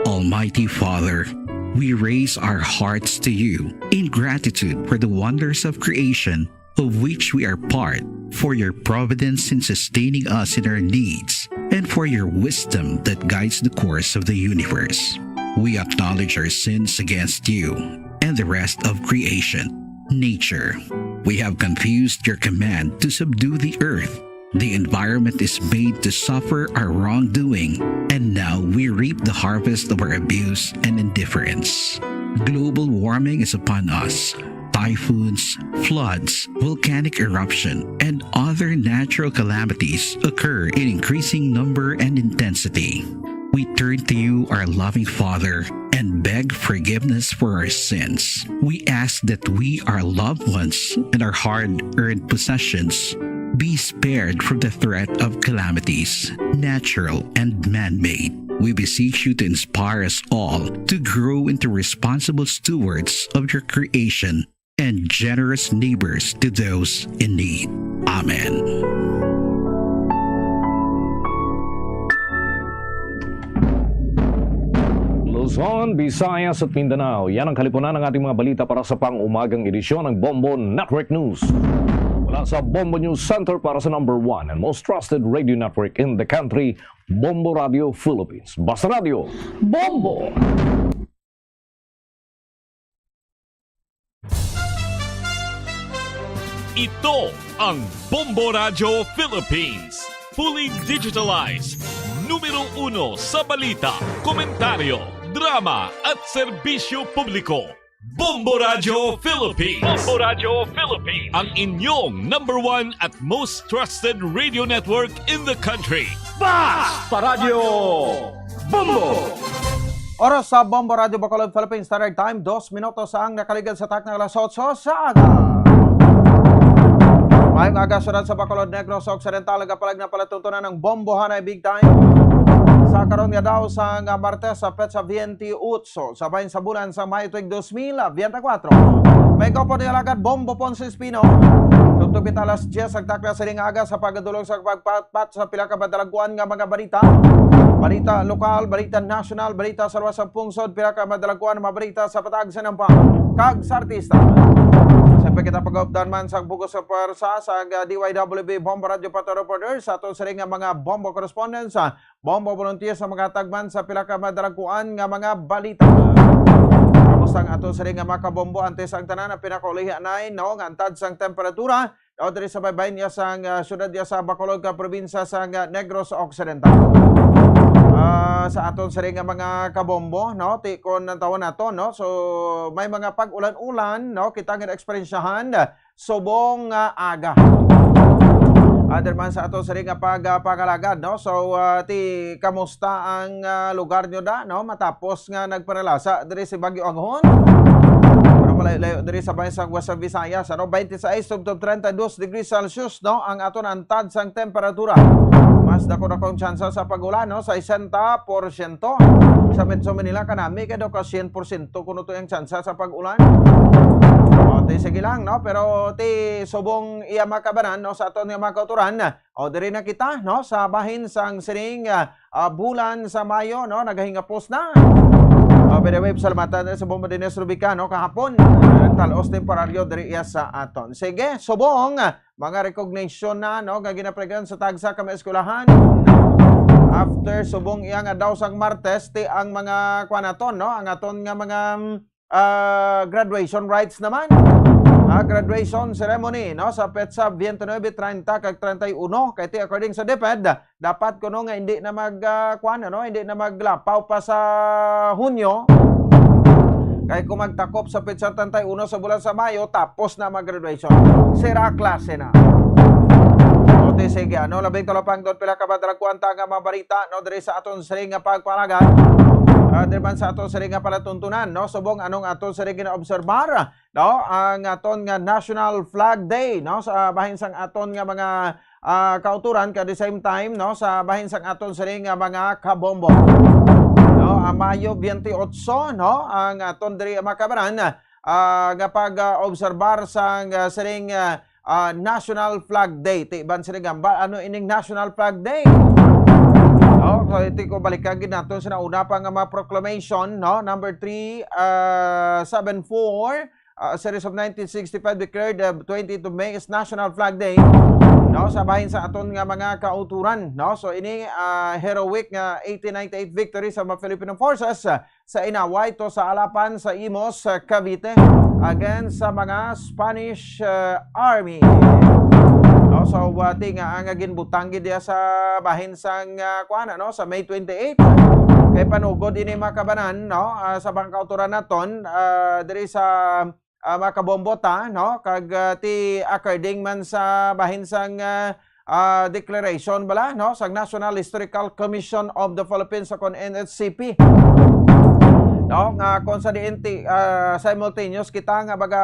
Almighty Father, we raise our hearts to you in gratitude for the wonders of creation of which we are part, for your providence in sustaining us in our needs, and for your wisdom that guides the course of the universe. We acknowledge our sins against you and the rest of creation, nature. We have confused your command to subdue the earth. The environment is made to suffer our wrongdoing, and now we reap the harvest of our abuse and indifference. Global warming is upon us. Typhoons, floods, volcanic eruption, and other natural calamities occur in increasing number and intensity. We turn to you, our loving Father, and beg forgiveness for our sins. We ask that we, our loved ones, and our hard earned possessions be spared from the threat of calamities, natural and man made. We beseech you to inspire us all to grow into responsible stewards of your creation and generous neighbors to those in need. Amen. Luzon, Visayas at Mindanao. Yan ang kalipunan ng ating mga balita para sa pang-umagang edisyon ng Bombo Network News. Mula sa Bombo News Center para sa number one and most trusted radio network in the country, Bombo Radio Philippines. Basta Radio. Bombo! Ito ang Bombo Radyo Philippines. Fully digitalized. Numero uno sa balita, komentaryo, drama at serbisyo publiko. Bombo Radyo Philippines. Bombo Radyo Philippines. Ang inyong number one at most trusted radio network in the country. Basta Radyo Bombo! Oras sa Bombo Radyo Bacolod, Philippine Standard Time, dos minutos ang nakaligad sa takna alas otso sa aga. Maayong aga, syudad sa Bacolod, Negros Occidental, nagapalag na palatuntunan ng bombohanay big time. Sa karon nga daw sang Martes, sa petsa veintiocho, sa bahin sa bulan sa Mayo tuig dos mil veinticuatro. May kaupod ni Alagad Bombo Ponce Espino. Tugtog kita alas diyes ang takna sining aga sa pagdulong sa pagpatpat sa pila ka madalagkuan nga mga balita. Balita lokal, balita nasyonal, balita sa luwas sa pungsod, pila ka madalagkuan nga mga balita sa patag sa nampa kag sa artista. Sa kita pag-updan man sa bugos sa pwersa sa D Y W B Bombo Radio Pato Reporter sa aton sining nga mga Bombo correspondents, ah, Bombo volunteers sa mga tagman sa pila ka madalagkuan nga mga balita. Kamusta ang aton sining nga mga kabombo? Antes ang tanan, ang pinakaulihi anay, no, nga antad sang temperatura, no, diri sa baybayin niya sang, ah, syudad niya sa Bacolod ka probinsya sang, ah, Negros Occidental. Ah, sa aton sining nga mga kabombo, no, ti kon ang tawon nato, no, so may mga pag-ulan-ulan, no, kita nga eksperyensyahan, subong nga aga. Other man sa ato sining nga pag, ah, pangalagad, no? So, ah, ti, kamusta ang, ah, lugar nyo da, no? Matapos nga nagpanalasa diri si Bagyo Anghon. Pero malayo-layo diri sa bahin sang Western Visayas, ano? Twenty-six to thirty-two degrees Celsius, no? Ang aton antad sang temperatura. Mas dako na kong tsansa sa pag-ulan, no? Sesenta porsyento. Sa Metro Manila, kanami kay daw ka sien porsyento kuno to ang tsansa sa pag-ulan. O, ti, sige lang, no? Pero ti, subong iya makabanan, no, sa aton nga mga kauturan, o, diri na kita, no, sa bahin sang sining, ah, ah, bulan sa Mayo, no, nagahingapos na. O, by the way, salamatan sa Bombo Dines Rubica, no, kahapon, nagtal-os temporaryo diri iya sa aton. Sige, subong, ah, mga recognition na, no, nga ginapregan sa tagsa ka mga eskwelahan. After subong iya nga daw sang Martes, ti ang mga, kuwan naton, no, ang aton nga mga, mm, ah, graduation rites naman. Ah, graduation ceremony, no, sa petsa twenty-nine, thirty, kag thirty-one. Kay ti, according sa DepEd, dapat kuno nga hindi na mag, ah, kuwan, ano, hindi na maglapaw pa sa Hunyo. Kay kung magtakop sa petsa thirty-one sa bulan sa Mayo, tapos na mag-graduation. Sira klase na. O, ti, sige, ano, labing talapang doon, pila ka madalagkuan ta nga mga balita, no, diri sa aton siring nga pagpanagan. Ah, diri man sa aton siring nga palatuntunan, no, subong anong aton siring ginaobserbar, no, ang aton nga National Flag Day, no, sa bahin sang aton nga mga, ah, kauturan, ka the same time, no, sa bahin sang aton siring nga mga kabombo. No, ang Mayo twenty-eight, no, ang aton diri makabanan, ah, nga pag, ah, obserbar sang, ah, siring, ah, ah, National Flag Day. Ti ban siring nga, ba, ano ining National Flag Day? No, so, ito ko balikan gid nato sa nauna pa nga mga proclamation, no? Number three, ah, seven four, ah, series of nineteen sixty-five declared the twenty-eighth of May is National Flag Day, no, sa bahin sa aton nga mga kauturan, no? So, ini, ah, heroic nga eighteen ninety-eight victory sa mga Filipino forces, ah, sa inaway to sa Alapan sa Imus, ah, Cavite, against sa mga Spanish, ah, Army. No, so, ah, ti nga ang ginbutang gid diya sa bahin sang, ah, kuan, ano, sa May twenty-eight. Kay panugod ini makabanan, no, ah, sa mga kauturan naton, ah, diri sa, ah, mga kabombo ta, no, kag, ah, ti according man sa bahin sang, ah, ah, declaration bala, no, sa National Historical Commission of the Philippines, sa kon N H C P, no, nga kung sa diin ti, ah, simultaneous kita nga baga,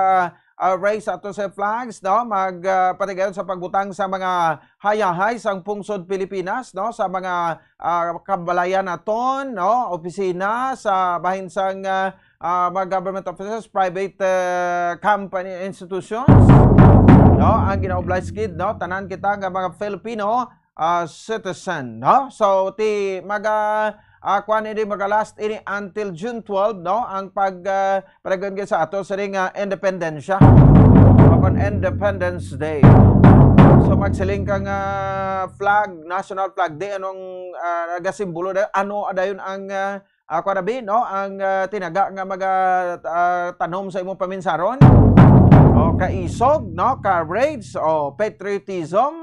ah, raise ato sa flags, no, mag, ah, patigayon sa pagbutang sa mga hayahay sang pungsod Pilipinas, no, sa mga, ah, kabalayan naton, no, opisina, sa bahin sang, ah, ah, mga government offices, private, eh, company, institutions, no, ang gina-oblige gid, no, tanan kita nga mga Filipino, ah, citizen, no? So, ti maga, Ah, kuan ini, maga-last ini until June twelve, no? Ang pag, ah, panagon gyud sa ato sining, ah, independensya. O kon Independence Day. So, magsiling ka nga flag, National Flag Day, anong, ah, nagasimbolo na, ano dayon ang, ah, ah, kuan abi, no? Ang, ah, tinaga nga maga, ah, tanom sa imong paminsaron? O, kaisog, no? Courage, o, patriotism,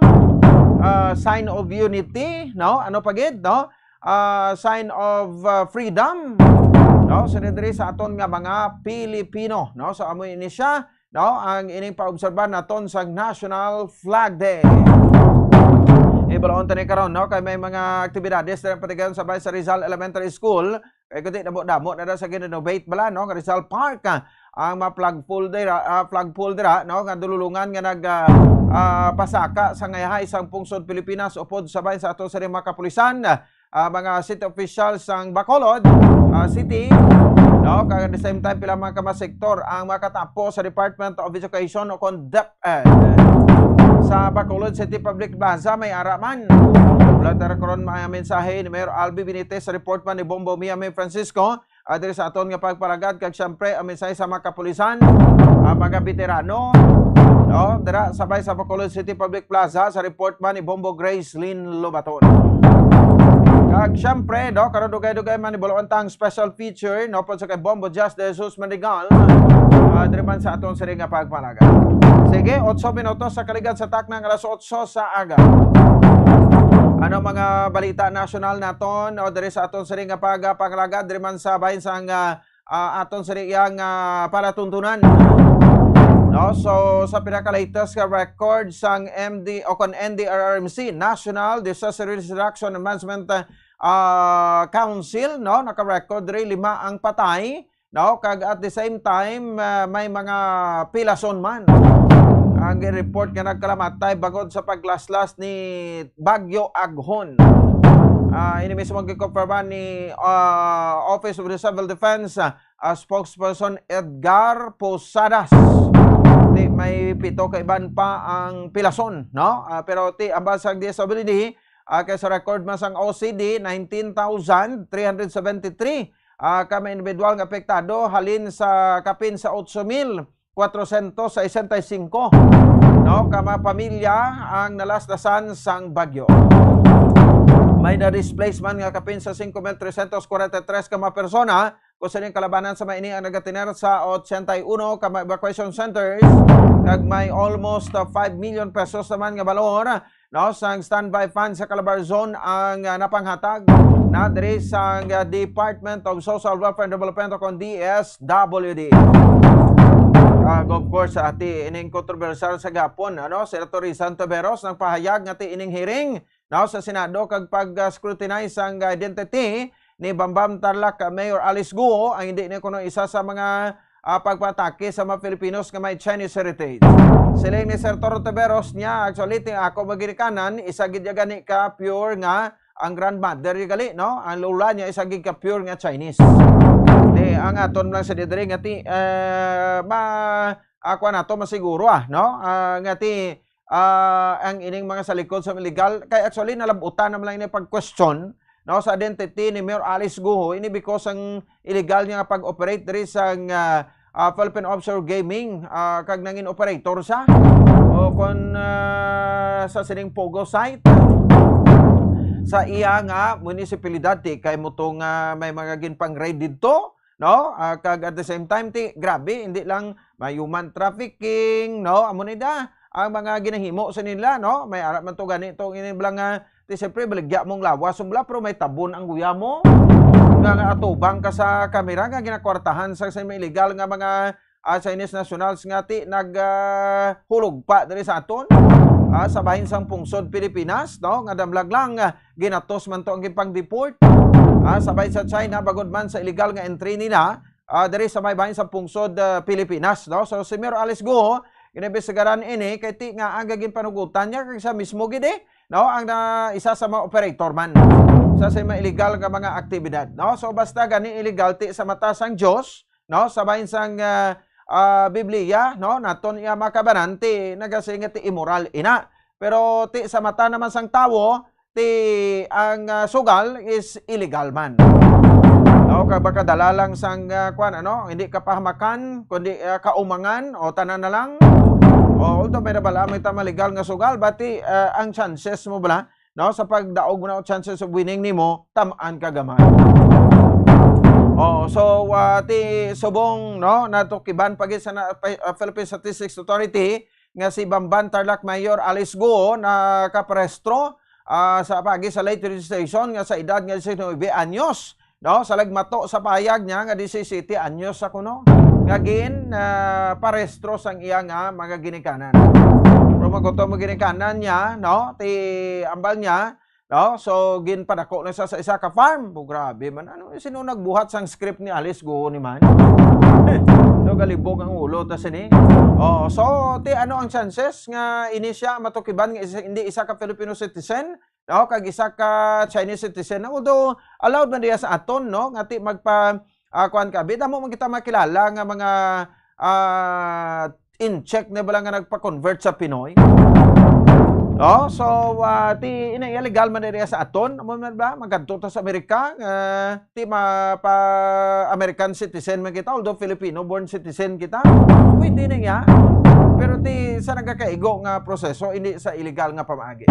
ah, sign of unity, no? Ano pa gid, no? Ah, sign of, ah, freedom, no? Sini diri sa aton nga mga Pilipino, no? So, amo ini siya, no? Ang ining paobserbahan naton sa National Flag Day. Ibalaon tani karon, no? Kay may mga aktibidades na patigayon sa Bay sa Rizal Elementary School. Kay kundi damo-damo na daw sa gin-renovate bala, no? Rizal Park, ah, ang mga flagpole dira, ah, flagpole dira, no? Nga dululungan nga nag, ah, ah, pasaka sa ngayahay sang pungsod Pilipinas upod sa bahin sa ato sa mga kapulisan, ah, mga city officials sang Bacolod, ah, City, no? Kag at the same time, pila mga kamasektor ang makatapo sa Department of Education o kon DepEd. Sa Bacolod City Public Plaza, may ara man. Ulat na karon mga mensahe ni Mayor Albi Benitez sa report man ni Bombo Miami Francisco, ah, diri sa aton nga pagpalagad, kag siyempre ang mensahe sa mga kapulisan, ang mga veterano, no? Dira sabay sa Bacolod City Public Plaza sa report man ni Bombo Grace Lynn Lobaton. Kag siyempre, no, karon dugay-dugay man ni Bulawan tang special feature, no, pod sa kay Bombo Jazz de Jesus Madrigal, ah, diri man sa aton sini nga pagpalagad. Sige, otso minutos sa kaligad sa takna nga alas otso sa aga. Ano mga balita nasyonal naton, o diri sa aton sini nga pagpalagad, diri man sa bahin sang, ah, ah, aton sini iyang, ah, palatuntunan. No, so sa pinaka-latest nga record sang M D o kon N D R R M C, National Disaster Risk Reduction and Management, ah, Council, no, naka-record diri lima ang patay, no, kag at the same time, ah, may mga pilason man ang report nga nagkalamatay bangod sa paglaslas ni Bagyo Aghon. Ah, ini mismo ang gikumpirma ni, ah, Office of the Civil Defense, ah, ah, spokesperson Edgar Posadas. Ti may pito ka iban pa ang pilason, no? Ah, pero ti ang basag D S W D, ah, kay sa record man sang O C D, nineteen thousand three hundred seventy-three, ah, ka mga individual nga apektado, halin sa kapin sa otso mil kwatrosyentos sesenta y singko, no, ka mga pamilya ang nalaslasan sang bagyo. May na-displace man nga kapin sa singko mil tresyentos kwarenta y tres ka mga persona, kung sining kalabanan sa mga ini ang nagatener sa ochenta y uno ka mga evacuation centers, kag may almost, uh, five million pesos naman nga balor, no, sang standby fund sa Calabar Zone ang, uh, napanghatag na diri sang, uh, Department of Social Welfare and Development o kon D S W D. Kag, of course, ati ining kontrobersyal sa gapon, ano, Senator Risa Hontiveros nagpahayag nga ti ining hearing, no, sa Senado kag pag-scrutinize sang identity ni Bambam Tarlac Mayor Alice Guo, ang hindi ni kuno isa sa mga, ah, pagpatake sa mga Filipinos nga may Chinese heritage. Siling ni Senator Hontiveros niya, actually, ti ako mga ginikanan, isa gid ya gani ka pure nga ang grandmother niya gali, no? Ang lola niya isa gid ka pure nga Chinese. Di, ang aton lang sa didiri nga ti, eh, ma, ako na to masiguro, ah, no? Ah, nga ti, ah, ang ining mga sa likod sa illegal, kay actually nalabutan naman lang ini pag-question, no, sa identity ni Mayor Alice Guo, ini because ang illegal niya nga pag-operate diri sa, ah, ah, Philippine Offshore Gaming, ah, kag nangin operator siya. O kon, ah, sa sining Pogo site sa iya nga munisipalidad, ti kay mo to nga may mga ginpang-raid didto, no? Ah, kag at the same time, ti grabe, hindi lang may human trafficking, no? Amo ni da ang mga ginahimo sa nila, no? May ara man to gani to, ini bala nga, ti siyempre, baligya mong lawas, bala, pero may tabon ang guya mo. Nga, nga atubang ka sa kamera nga ginakwartahan sa, sa mga illegal nga mga, ah, Chinese nationals nga ti nag, ah, hulog pa diri sa aton, ah, sa bahin sang pungsod Pilipinas, no? Nga damlag lang, ah, ginatos man to ang ginpang-deport, ah, sa bahin sa China, bangod man sa illegal nga entry nila, ah, diri sa may bahin sa pungsod, ah, Pilipinas, no? So, si Mayor Alice Guo, ginaimbestigaran ini kay ti nga ang ginpanugutan niya kag siya mismo gid, eh, no? Ang na, isa sa mga operator man sa, sa mga illegal nga mga aktibidad, no? So, basta gani illegal ti sa mata sang Dios, no? Sa bahin sang, ah, ah, Biblia, no? Naton iya makabanan ti nagasiling nga ti immoral ina. Pero ti sa mata naman sang tawo, ti ang, ah, sugal is illegal man. No, kag makadala lang sang, ah, kwan, ano, hindi kapahamakan, kundi, ah, kaumangan, o tanan na lang. O, although may nabala, may tama legal nga sugal, but ti, ah, ang chances mo bala, no, sa pagdaog mo na, chances of winning nimo, tamaan ka gamay. Oh, so, ah, ti subong, no, natukiban pa gid sa na-, pa-, ah, Philippine Statistics Authority nga si Bamban Tarlac Mayor Alice Go nakaparehistro, ah, sa paagi sa late registration nga sa edad nga diecinuebe anyos, no, sa lagmato sa pahayag niya nga disisete anyos sa kuno nga gin, ah, parehistro sang iya nga mga ginikanan. Pero magkuto mo ginikanan niya, no, ti ambal niya, no? So, ginpadako na siya sa isa ka farm. Oh, grabe man. Ano, sino nagbuhat sang script ni Alice Go ni man? No, galibog ang ulo ta sini. Oh, so, ti ano ang chances nga ini siya matukiban nga isa, hindi isa ka Filipino citizen, no? Kag isa ka Chinese citizen. Although, allowed man diya sa aton, no? Nga ti magpa, ah, kuwan ka. Bida mo man kita makilala nga mga, ah, incheck na bala nga nagpa-convert sa Pinoy. Oh, so, ah, ti, ina, illegal man diya sa aton. Amo man ba? Magadto ta sa Amerika, nga ti ma-, pa American citizen man kita, although Filipino born citizen kita. Pwede na niya. Pero ti sa nagakaigo nga proseso, hindi sa illegal nga pamaagi.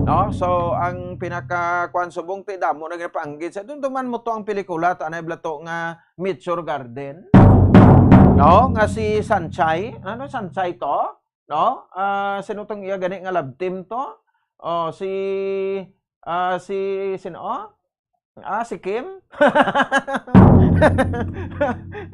No? So, ang pinaka, kwan, subong ti damo na ginapanggit sa, doon duman mo to ang pelikula, ta anay blato nga Mature Garden. No? Nga si Sanchay. Ano, Sanchay to? No? Ah, sino tong iya gani nga love team to? Oh, si, ah, si, sino? Ah, si Kim?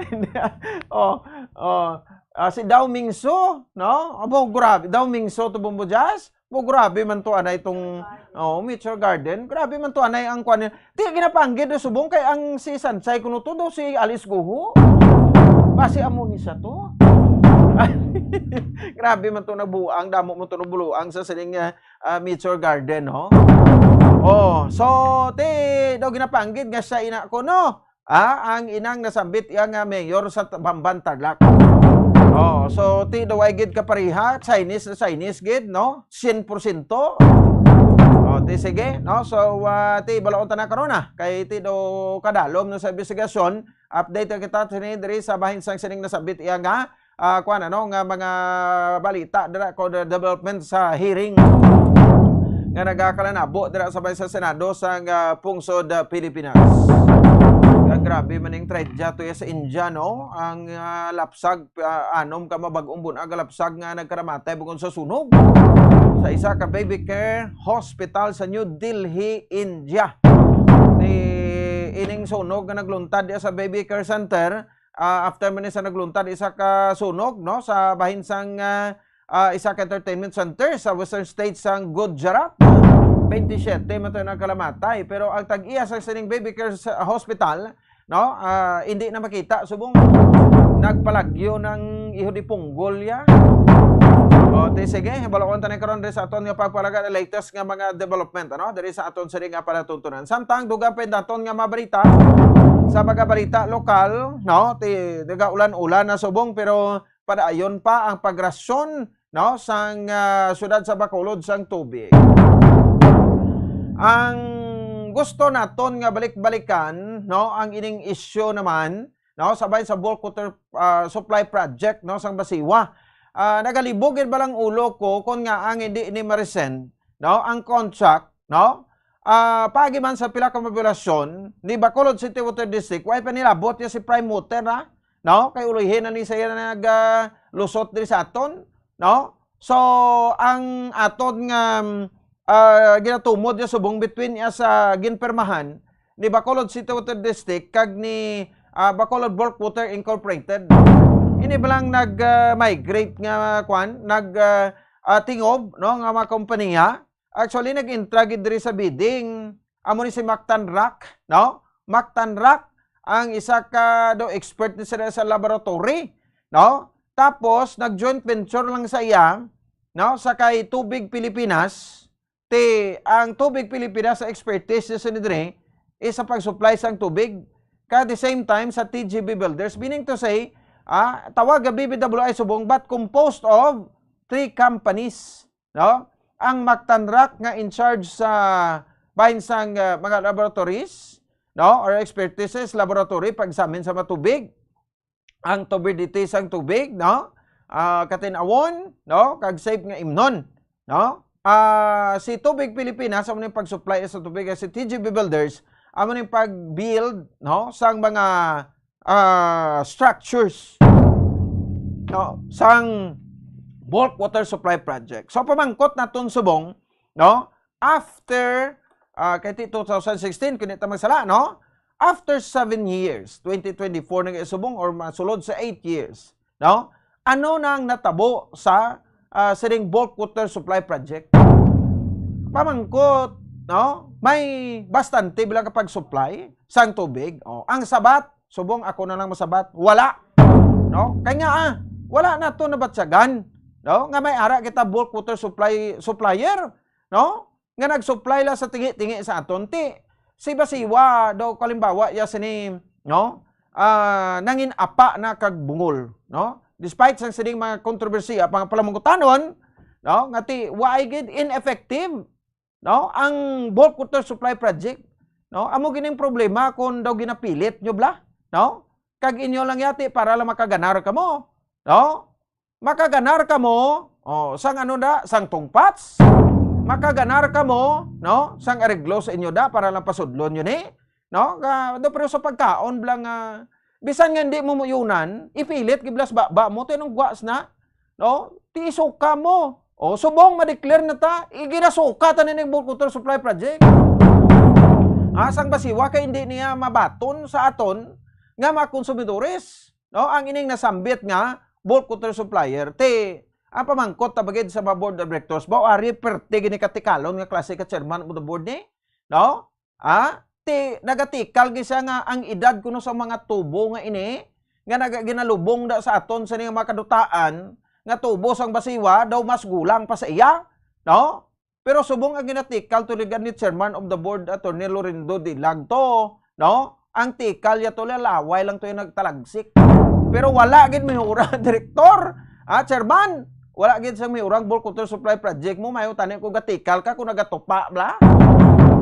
Hindi, ah. Oh, oh. Ah, si Daw Mingso, no? Abo, grabe. Daw Mingso to, Bombo Jazz. Bo, grabe man to, anay, itong, oh, Mature Garden. Grabe man to, anay, ang kwan. Di, ginapanggid do subong kay ang si Sanchay kuno to, do si Alice Guho. Basi amo ni sa to. Grabe man to, nabuang, damo mo to, nabuluang sa sining, ah, ah, Mature Garden, no? Oh, so, ti, daw ginapanggid nga siya ina ko, no? Ah, ang inang nasambit iya nga mayor sa T-, Bamban, Tarlac. Oh, so, ti, daw ay gid kapareha, Chinese na Chinese gid, no? Sien por siento. Oh, ti, sige, no? So, ah, ti, balaon ta na karon, ah. Kay ti, daw kadalom na sa investigasyon, update na kita sini diri sa bahin sang sining nasambit iya nga ah, kuwan, ano, nga mga balita dira ko, the development sa hearing nga nagakalanabo dira sa, sa Senado sa, ah, pungsod, ah, Pilipinas. Nga grabe man ning trahedya to sa India, no? Ang, ah, lapsag, ah, anom ka mabag-ong bunag nga lapsag nga nagkaramatay bukod sa sunog sa isa ka baby care hospital sa New Delhi, India. Ti ining sunog nga nagluntad diya sa baby care center, ah, after man ni sa nagluntad isa ka sunog, no, sa bahin sang, ah, ah, isa ka entertainment center sa western state sang Gujarat. Twenty-seven man to nagkalamatay, pero ang tag-iya sa sining baby care sa hospital, no, ah, hindi na makita subong nagpalagyo ng iho di punggol ya. O, ti sige, balaon ta na karon diri sa aton nga pagpalaga, the latest nga mga development, ano, diri sa aton sini nga palatuntunan. Samtang dugang pa naton nga mga balita, sa mga balita lokal, no, ti nagaulan-ulan na subong, pero padayon pa ang pagrasyon, no, sang, ah, siyudad sa Bacolod sang tubig. Ang gusto naton nga balik-balikan, no, ang ining isyu naman, no, sabay sa bulk water, ah, supply project, no, sang Basiwa. Ah, nagalibog gid balang ulo ko kung nga ang hindi ni ma-rescind, no, ang contract, no, ah, paagi man sa pila ka mga violasyon ni Bacolod City Water District, way pa nilabot ya si Prime Water, ha? No? Kay ulihin na ni siya nag, ah, lusot diri sa aton, no? So, ang aton nga, ah, ginatumod ya subong between ya sa ginpermahan ni Bacolod City Water District kag ni, ah, Bacolod Bulk Water Incorporated. Ini ba lang nag, ah, migrate nga, kwan, nag, ah, ah, tingob, no, nga mga kompanya? Actually, nag-intra gid diri sa bidding. Amo ni si Mactan Rock, no? Mactan Rock, ang isa ka do expert ni sila sa laboratory, no? Tapos, nag-joint venture lang sa iya, no? Sa kay Tubig Pilipinas, ti ang Tubig Pilipinas sa expertise ni sila diri is sa pag-supply sang tubig. Ka at the same time, sa T G B Builders, meaning to say, ah, tawag nga B B W I subong, but composed of three companies, no? ang Mactanrac nga in charge sa bahin sang, ah, mga laboratories, no, or expertises laboratory pag-examine sa mga tubig, ang turbidity sang tubig, no, ah, katin-awon, no, kag safe nga imnon, no. Ah, si Tubig Pilipinas amo ning pag-supply sa tubig, si T G B Builders amo ning pag-build, no, sang mga, ah, structures, no, sang bulk water supply project. So pamangkot naton subong, no, after, ah, kay ti two thousand sixteen, kini ta magsala, no? After seven years, twenty twenty-four na subong or masulod sa eight years, no? Ano na ang natabo sa, ah, sining bulk water supply project? Pamangkot, no? May bastante bilang ka pag-supply sang tubig. Oh, ang sabat, subong ako na lang masabat, wala. No? Kay nga, ah, wala nato nabatyagan, no? Nga may ara kita bulk water supply, supplier, no? Nga nag-supply lang sa tingi-tingi sa aton. Ti, si Basiwa daw, kalimbawa, ya sini, no? Ah, nangin-apa na kag bungol, no? Despite sang sining mga kontrobersiya, pang-, palamangkutanon, no? Nga ti, why gid ineffective, no? Ang bulk water supply project, no? Amo gining problema kung daw ginapilit nyo bala, no? Kag inyo lang yati para lang makaganar kamo, no? Makaganar kamo, oh, sang ano da, sang tungpats. Makaganar kamo, no, sang areglo sa inyo da para lang pasudlon yun eh. No? Ka, do, pero sa pagkaon bala nga, bisan nga hindi mo muyunan, ipilit giblas ba, ba mo, tinong guwas na, no? Ti isuka mo. O, subong ma-declare na ta, iginasuka ta na ning bulk water supply project. Ah, sang Basiwa kay hindi niya mabaton sa aton nga mga konsumidores, no? Ang ining nasambit nga bulk water supplier, ti, ang pamangkot ta bagid sa mga board of directors, ba, ari, perte gini katikalon nga klase ka chairman of the board ni, no? Ah, ti, nagatikal gid siya nga ang edad kuno sa mga tubo nga ini, nga naga-, ginalubong da sa aton sa mga kadutaan, nga tubo sang Basiwa daw mas gulang pa sa iya, no? Pero subong ang ginatikal tuligan ni Chairman of the Board, Attorney Lorindo Dilag to, no? Ang tikal ya to, lalaway lang to yung nagtalagsik. Pero wala gid may hura, Direktor. Ah, Chairman, wala gid sang may hurang bulk water supply project mo, mayo tani ko gatikal ka kung nagatupa bala.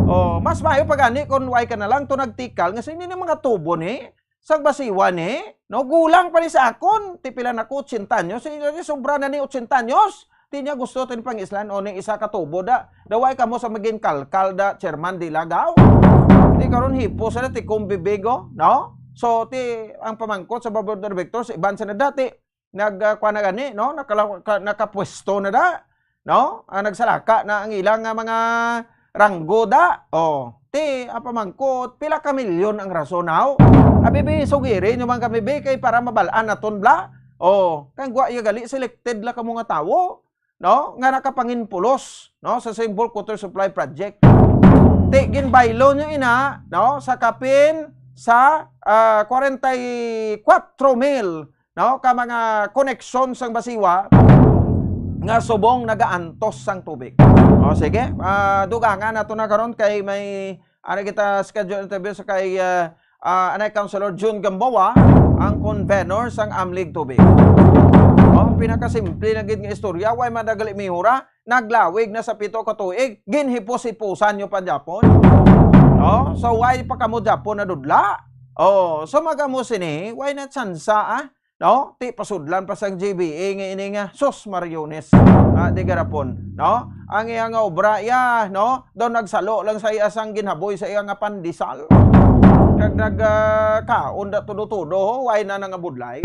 Oh, mas mayo pa gani kung why ka na lang to nagtikal, nga sini ni mga tubo ni, sang Basiwa ni, no? Gulang pa ni sa akon, ti pila na ko, ochenta anyos, si, si sobra na ni ochenta anyos. Ti niya gusto tin pangislan o ni isa ka tubo da. Daway kamo sa magin kalkal da, Chairman Dilagaw. Ti karon hipo sa ti kumbibigo, no? So, ti ang pamangkot sa board of directors, iban sa na dati, nag, ah, kuwan na gani, no? Nakala-, ka-, nakapwesto na da, no? Ah, nagsalaka na ang ilang nga mga ranggo da. Oh, ti, ang pamangkot, pila ka milyon ang rason, haw? Abi, bi, sugiri nyo man kami, bi, kay para mabalaan naton bala. Oh, kay gwa iya gali, selected la kamo nga tawo, no? Nga nakapanginpulos, no? Sa same bulk water supply project. Ti, ginbaylo nyo ina, no? Sa kapin sa, ah, kwarenta y kuwatro mil, no, ka mga koneksyon sang Basiwa nga subong nagaantos sang tubig. O, sige, ah, dugangan nato na karon kay may, ano, kita schedule interview sa kay, ah, ah, anay Councilor Jun Gamboa, ang convenor sang Amlig Tubig. O, pinakasimple na gid nga istorya, way man dagali mihura, naglawig na sa pito ka tuig, ginhipos-hipusan nyo pa gyapon. No? So, why pa kamo gyapon nadudla? Oh, so magamo sini, why na tsansa, ah? No? Ti pasudlan pa sang G B A nga ini nga, sus, Mariones. Ah, di garapon, no? Ang iya nga obra, iya, no? Daw nagsalo lang sa iya sang ginhaboy sa iya nga pandesal. Kag nag, ah, kaon da tudo-tudo, ho? Why na nangabudlay?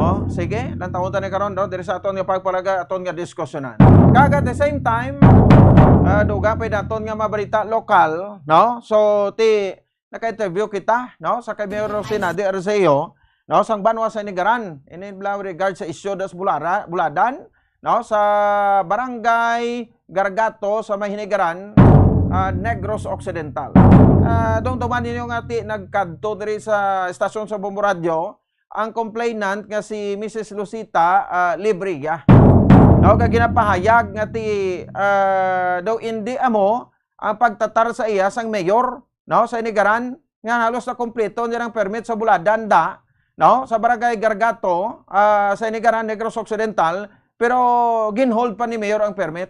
Oh, sige, lantawon ta ni karon, no? Diri sa aton nga pagpalaga, aton nga diskusyonan. Kag at the same time, ah, duga pa naton nga mabalita lokal, no? So, ti, naka-interview kita, no, sa kay Mayor Rosinadi Arceo, no, sang banwa sa Inigaran. Ini bala regard sa isyu das Bulara, Buladan, no, sa Barangay Gargato sa may Hinigaran, ah, Negros Occidental. Ah, dumduman ninyo nga ti nagkadto diri sa estasyon sa Bombo Radyo ang complainant nga si Missus Lucita, ah, Libria. No, kag ginapahayag nga ti, ah, daw indi amo ang pagtatar sa iya sang mayor, no, sa Inigaran, nga halos nakumpleto nirang permit sa Buladan da, no, sa Barangay Gargato, ah, sa Inigaran, Negros Occidental, Pero ginhold pa ni Mayor ang permit.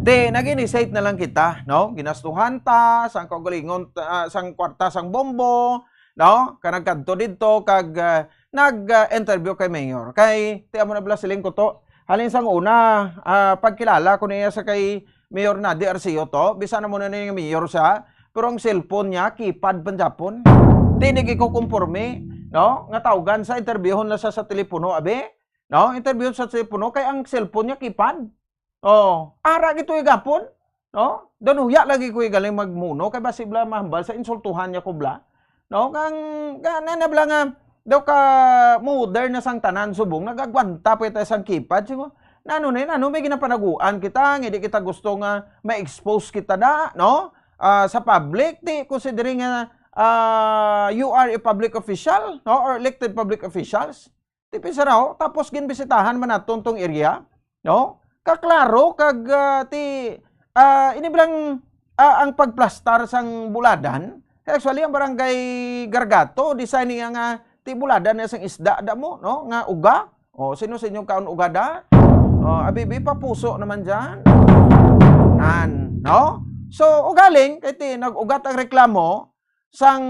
Di, nag-initiate na lang kita, no? Ginastuhan ta sang kaugalingon, ah, sang kwarta sang bombo, no? Ka nagkadto didto kag, ah, nag-interview kay Mayor. Kay, ti amo na bala siling ko to. Halin sang una, ah, pagkilala ko niya sa kay Mayor Nadi Arceo to, bisan na mo na ni mayor siya, pero ang cellphone niya, keypad pa gyapon. Di ni ko kumporme, no? Nga tawgan sa interviewon na sa, sa telepono, abi? No? Interview sa telepono, kay ang cellphone niya, keypad. Oh, ara gito igapon, no? Danuya lagi ko galing magmuno, kay basi bla mahambal sa insultuhan niya ko bla. No? Kang, ka, na, na bla nga, daw ka modern na sang tanan subong, nagagwanta pa tayo sang keypad. Sigo, nano na yun? Ano may ginapanaguan kita? Nga di kita gusto nga ma-expose kita na, no? Ah, sa public, di considering nga ah, you are a public official, no? Or elected public officials. Di pisaraw, tapos ginbisitahan man naton tong area, no? Kaklaro kag ah, ti ah, ini bilang ah, ang pagplastar sang buladan. Actually, ang barangay Gargato, design niya nga ti buladan na sang isda da mo, no? Nga uga. O, sino sa inyo kaon uga da? O, abibi, papuso naman dyan. Nan, no? So, ugaling, kay ti nag-ugat ang reklamo, sang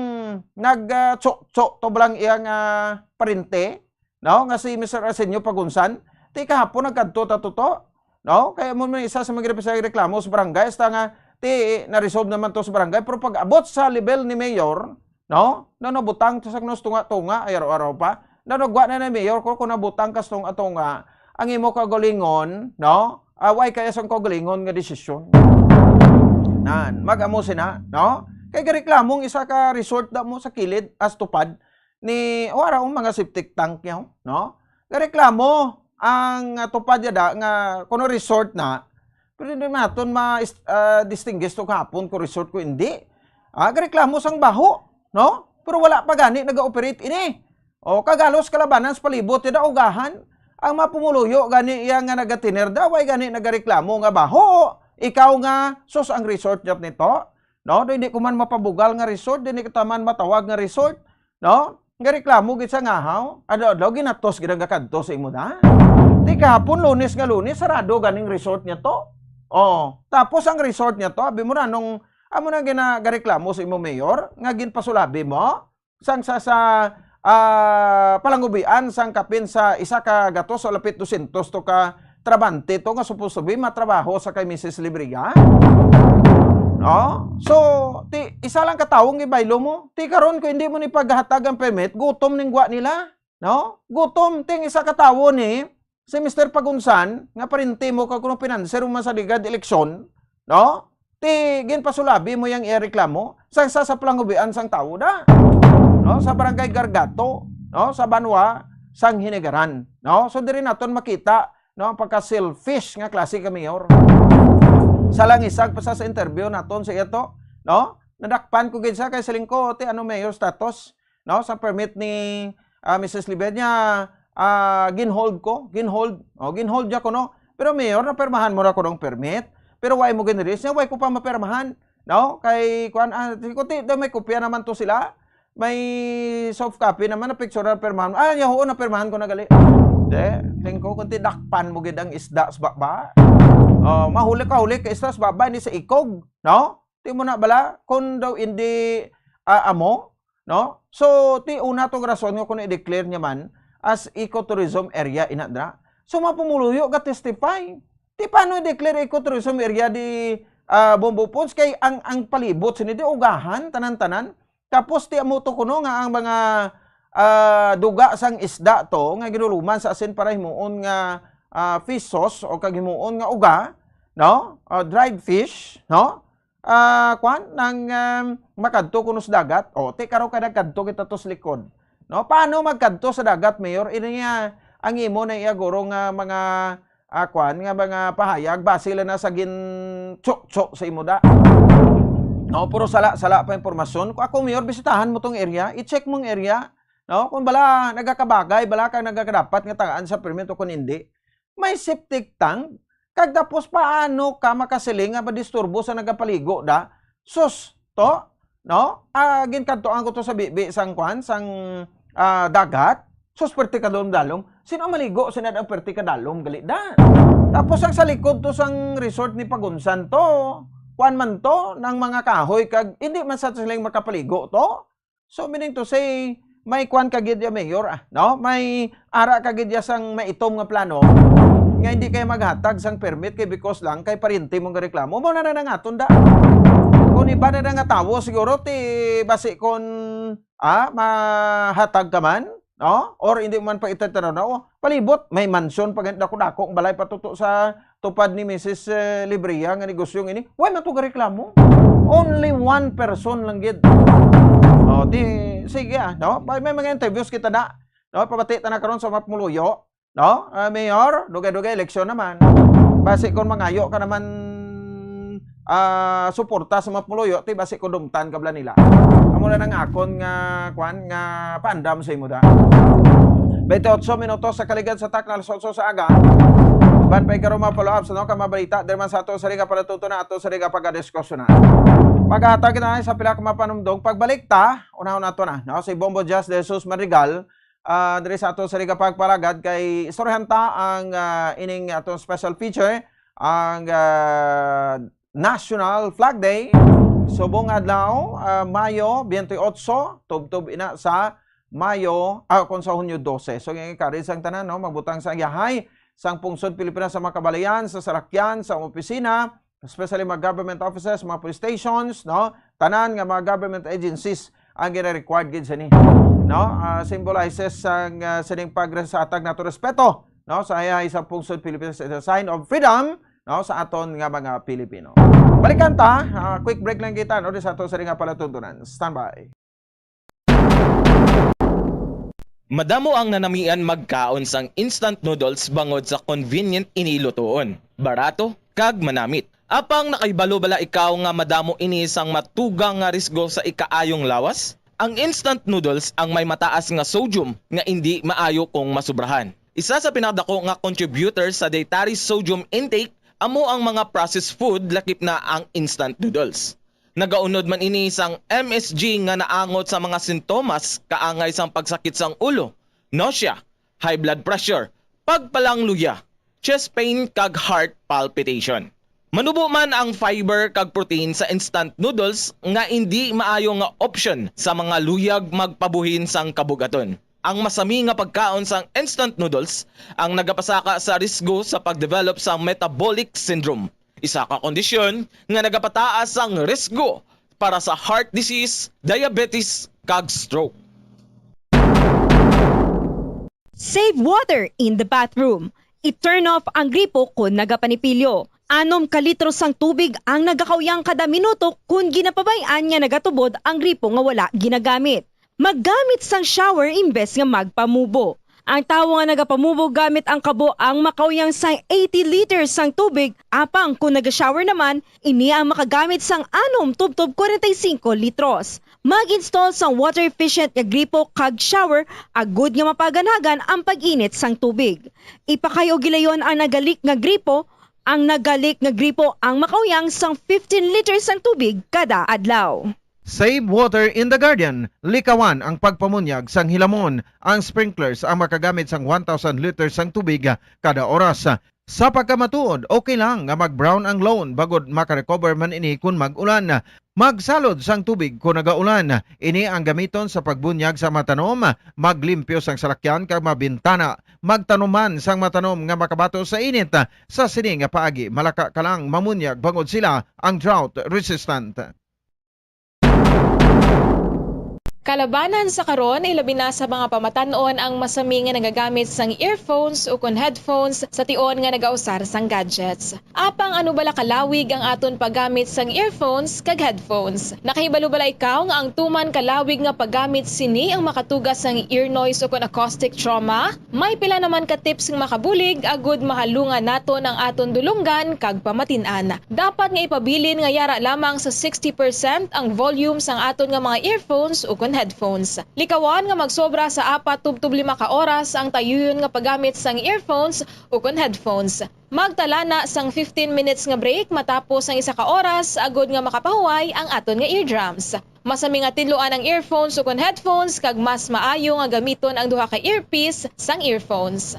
nag ah, tso-tso to bala ang iyang ah, parente, no? Nga si Mister Arsenio Pagunsan, ti kahapon nagkadto ta to, no? Kaya mo man isa sa mga representante reklamo sa barangay, hasta nga ti na-resolve naman to sa barangay, pero pag abot sa level ni mayor, no? Na nabutang to sa nus tunga-tunga, ay araw-araw pa. Na nagwa na na mayor ko kung nabutang ka sa tunga-tunga, ang imo kagalingon, no? Away kaya sang kagalingon nga desisyon. Nan, mag-amo sina, no? Kay gareklamo ang isa ka resort da mo sa kilid, as tupad ni, o ara ang mga septic tank niya, no? Gareklamo ang ah, tupad niya da nga kuno resort na, pero hindi naton ma ah, distinguish to kahapon kung resort ko hindi. Ah, gareklamo sang baho, no? Pero wala pa gani nag-operate ini. O, kagalos kalabanan sa palibot, ti da ugahan. Ang mga pumuluyo gani iya nga nagatinir da, way gani nagareklamo nga baho. Ikaw nga, sus, ang resort niya nito. No, do hindi ko man mapabugal nga resort, hindi kita man matawag nga resort. No? Nga reklamo gid sa ngahaw, adlaw-adlaw ginatos gid ang gakadto sa imo da. Ti kahapon, Lunes nga Lunes, sarado ganing resort niya to. Oh, tapos ang resort niya to, abi mo na nung amo nang ginagareklamo sa imo mayor nga ginpasulabi mo, sang sa, sa ah, palangubian sang kapin sa isa ka gatos o lapit dosyentos to ka trabante to nga supposed to be matrabaho sa kay Missus Libria. No? So, ti, isa lang ka tawo ang gibaylo mo. Ti karon kung hindi mo ni paghatag ang permit, gutom ning gwa nila. No? Gutom ting isa ka tawo ni si Mister Pagunsan nga parente mo kag kuno pinanser mo man sa ligad eleksyon, no? Ti ginpasulabi mo yang iya reklamo sang sa, sa palangubian sang tawo da. No, sa Barangay Gargato, no, sa banwa sang Hinigaran, no? So diri naton makita, no, ang pagka-selfish nga klase ka mayor. Sa langisag pa sa, sa interview naton sa iya to, no? Nadakpan ko gid sa kay siling ko, ti ano mayor status, no, sa permit ni ah, Missus Liberia, ah, ginhold ko, ginhold. O, ginhold niya ko, no? Pero, Mayor, napirmahan mo na ko ng permit. Pero why mo ginrelease niya? Why ko pa mapirmahan? No? Kay, kuan, ah, di ko, ti, daw may kopya naman to sila. May soft copy naman na picture na pirmahan. Ah, yahuon na pirmahan ko na gali. De, tingko kung tidakpan mo gid ang isda sa baba. Oh, mahuli ka, huli ka isda sa baba, ni sa ikog, no? Ti mo na bala, kung daw hindi ah, amo, no? So, ti una tong rason nga kuno i-declare niya man as ecotourism area ina dra. So, mga pumuluyo ga-testify. Ti paano i-declare ecotourism area di ah, Bombo Ponds? Kay ang, ang palibot sini di ugahan, tanan-tanan. Tapos ti amo to kuno nga ang mga ah, duga sang isda to nga ginuluman sa asin para himuon nga ah, fish sauce o kag himuon nga uga, no? Ah, dried fish, no? Ah, kwan, nang, um, makadto kuno sa dagat. O, ti, karon ka nagkadto kita to sa likod. No? Paano magkadto sa dagat, Mayor? Ini nga, ang imo na iya guro nga mga, ah, kwan, nga mga pahayag, base lang na sa gin-tso-tso sa imo da. No, puro sala-sala pa impormasyon. Kung ako, Mayor, bisitahan mo tong area, i-check mong area. No? Kung bala nagakabagay, bala ka nagakadapat nga tagaan sa permit o kung hindi. May septic tank, kag tapos paano ka makasiling nga madisturbo sa nagapaligo da? Sus, to, no? Ah, ginkadtuan ko to sa bibi sang kwan, sang ah, dagat. Sus, perte ka dalom-dalom. Sino ang maligo? Sino ang perti kadalom gali da? Tapos ang sa likod to sang resort ni Pagunsan to, kuan man to, nang mga kahoy kag hindi man sa siling makapaligo to. So, meaning to say, may kuan ka gid ya, Mayor, ah, no? May ara ka gid ya sang maitom nga plano nga hindi kay maghatag sang permit kay because lang kay paryente mo nga reklamo. Mo na na nangaton da. Kung iba na na nga tawo, siguro ti basi kon, ah, mahatag ka man, no? Or hindi man pa itatanaw na, oh, palibot, may mansyon pa ganit, dako-dako ang balay patuto sa tupad ni Misis, eh, Libria nga negosyo ini. Why man to reklamo? Only one person lang gid. Oh, di, sige, ah, no? May, may mga interviews kita na, no? Pabati ta na karon sa Mapmuluyo, no? Ah, Mayor, dugay-dugay eleksyon naman. Basi kung mangayo ka naman, ah, suporta sa Mapmuluyo, ti basi ko dumtan ka bala nila. Amo na nang akon nga, kwan, nga paandam sa imo da. Twenty-eight minutos sa kaligad sa takna, alas otso sa aga. Ban pa ikaw mapalaab sa no ka mabalita, diri man sa ato sa liga para tuto na ato sa liga pagkadiskusyon na. Paghatag na sa pila ka mapanumdong, pagbalik ta, unahon nato na, no? Si Bombo Jazz de Jesus Madrigal, ah, diri sa ato sa liga pagpalagad kay istoryahan ta ang, ah, ining atong special feature, ang, ah, National Flag Day, subong adlaw, ah, Mayo twenty-eight, tubtob ina sa Mayo, ah, kung sa Hunyo dose. So, nga encourage ang tanan, no? Magbutang sa yahay, sang pungsod Pilipinas sa mga kabalayan, sa salakyan, sa opisina, especially mga government offices, mga police stations, no? Tanan nga mga government agencies ang gina-required gid sini, no? Ah, symbolizes sang, ah, sining pagresatag nato respeto, no? Sa yahay sa pungsod Pilipinas, is a sign of freedom, no? Sa aton nga mga Pilipino. Balikan ta, ah, quick break lang kita, no? Di sa ato sa nga palatuntunan. Standby. Madamo ang nanamian magkaon sang instant noodles bangod sa convenient ini lutuon, barato, kag manamit. Apang nakahibalo bala ikaw nga madamo ini sang matugang nga risgo sa ikaayong lawas? Ang instant noodles ang may mataas nga sodium nga indi maayo kung masubrahan. Isa sa pinakadako nga contributor sa dietary sodium intake amo ang mga processed food, lakip na ang instant noodles. Nagaunod man ini sang M S G nga naangot sa mga sintomas kaangay sang pagsakit sang ulo, nausea, high blood pressure, pagpalangluya, chest pain, kag heart palpitation. Manubo man ang fiber kag protein sa instant noodles nga indi maayo nga opsyon sa mga luyag magpabuhin sang kabugaton. Ang masami nga pagkaon sang instant noodles ang nagapasaka sa risgo sa pag-develop sa metabolic syndrome, isa ka kondisyon nga nagapataas sang risgo para sa heart disease, diabetes, kag stroke. Save water in the bathroom. I-turn off ang gripo kon nagapanipilyo. Anom ka litro sang tubig ang nagakauyang kada minuto kon ginapabay-an nga nagatubod ang gripo nga wala ginagamit. Maggamit sang shower imbes nga magpamubo. Ang tawo nga nagapamubo gamit ang kabo ang makauyang sang eighty liters sang tubig, apang kon naga-shower naman, ini ang makagamit sang anom tubtob kwarenta y singko litros. Mag-install sang water-efficient nga gripo kag shower agud nga mapaganagan ang pag-init sang tubig. Ipakay-o gilayon ang nagalik nga gripo. Ang nagalik nga gripo ang makauyang sang fifteen liters sang tubig kada adlaw. Save water in the garden. Likawan ang pagpamunyag sang hilamon. Ang sprinklers ang makagamit sang one thousand liters sang tubig kada oras. Sa pagkamatuod, okay lang nga mag-brown ang lawn bangod makarecover man ini kon mag-ulan. Magsalod sang tubig kon nagaulan. Ini ang gamiton sa pagbunyag sa mga tanom, maglimpyo sang salakyan kag mga bintana. Magtanom man sang mga tanom nga makabato sa init. Sa sini nga paagi, malaka ka lang mamunyag bangod sila ang drought resistant. Kalabanan sa karon, ilabi na sa mga pamatan-on ang masami nga nagagamit sang earphones ukon headphones sa tion nga nagausar sang gadgets. Apang ano bala kalawig ang aton paggamit sang earphones kag headphones? Nakahibalo bala ikaw nga ang tuman kalawig nga paggamit sini ang makatuga sang ear noise ukon acoustic trauma? May pila naman ka tips nga makabulig agud mahalungan naton ang aton dulonggan kag pamatin-an. Dapat nga ipabilin nga yara lamang sa sixty percent ang volume sang aton nga mga earphones ukon headphones. Likawan nga magsobra sa apat tubtob lima ka oras ang tayuyon nga paggamit sang earphones ukon headphones. Magtala na sang fifteen minutes nga break matapos ang isa ka oras agud nga makapahuway ang aton nga eardrums. Masami nga tidluan ang earphones ukon headphones, kag mas maayo nga gamiton ang duha ka earpiece sang earphones.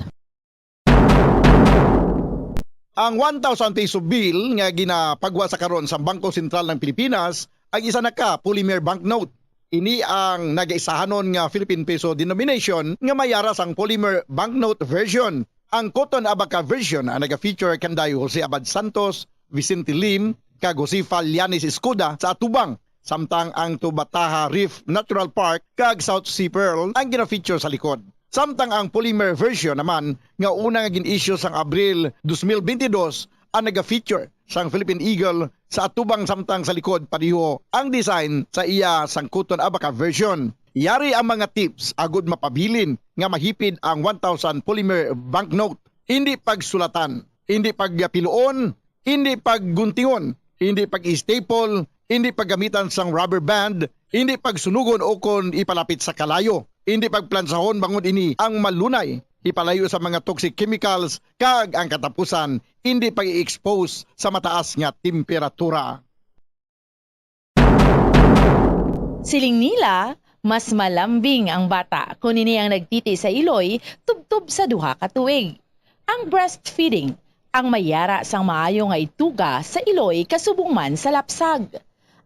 Ang one thousand peso bill nga ginapagwa sa karon sa Bangko Sentral ng Pilipinas ang isa na ka polymer banknote. Ini ang nagaisahanon nga Philippine peso denomination nga may ara sang polymer banknote version. Ang Cotton Abaca version ang naga-feature kanday Jose Abad Santos, Vicente Lim, kag Josefa Llanes Escuda sa atubang, samtang ang Tubataha Reef Natural Park kag South Sea Pearl ang gina-feature sa likod. Samtang ang polymer version naman nga una nga gin-issue sang Abril dos mil bentidós ang naga-feature sang Philippine Eagle sa atubang, samtang sa likod pareho ang design sa iya sang Cotton Abaca version. Yari ang mga tips agud mapabilin nga mahipid ang one thousand polymer banknote. Hindi pagsulatan, hindi pagpiluon, hindi pagguntingon, hindi pag-staple, hindi paggamitan sang rubber band, hindi pagsunugon ukon ipalapit sa kalayo, hindi pagplansahon bangod ini ang malunay ipalayo sa mga toxic chemicals, kag ang katapusan, hindi pag-i-expose sa mataas nga temperatura. Siling nila, mas malambing ang bata kon ini ang nagtiti sa iloy tubtob sa duha ka tuig. Ang breastfeeding ang may yara sang maayo nga ituga sa iloy kasubong man sa lapsag.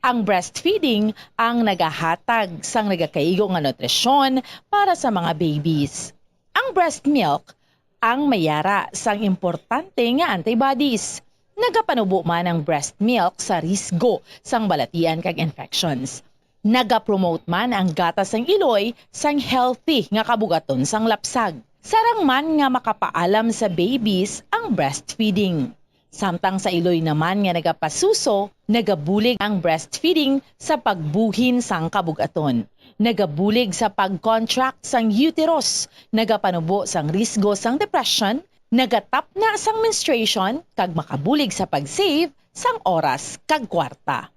Ang breastfeeding ang nagahatag sang nagakaigo nga nutrisyon para sa mga babies. Ang breast milk ang may yara sang importante nga antibodies. Nagapanubo man ang breast milk sa risgo sang balatian kag infections. Nagapromote man ang gatas sang iloy sang healthy nga kabugaton sang lapsag. Sarang man nga makapaalam sa babies ang breastfeeding. Samtang sa iloy naman nga nagapasuso, nagabulig ang breastfeeding sa pagbuhin sang kabugaton. Nagabulig sa pag-contract sang uterus, nagapanubo sang risgo sang depression, nagatapna sang menstruation, kag makabulig sa pag-save sang oras kag kwarta.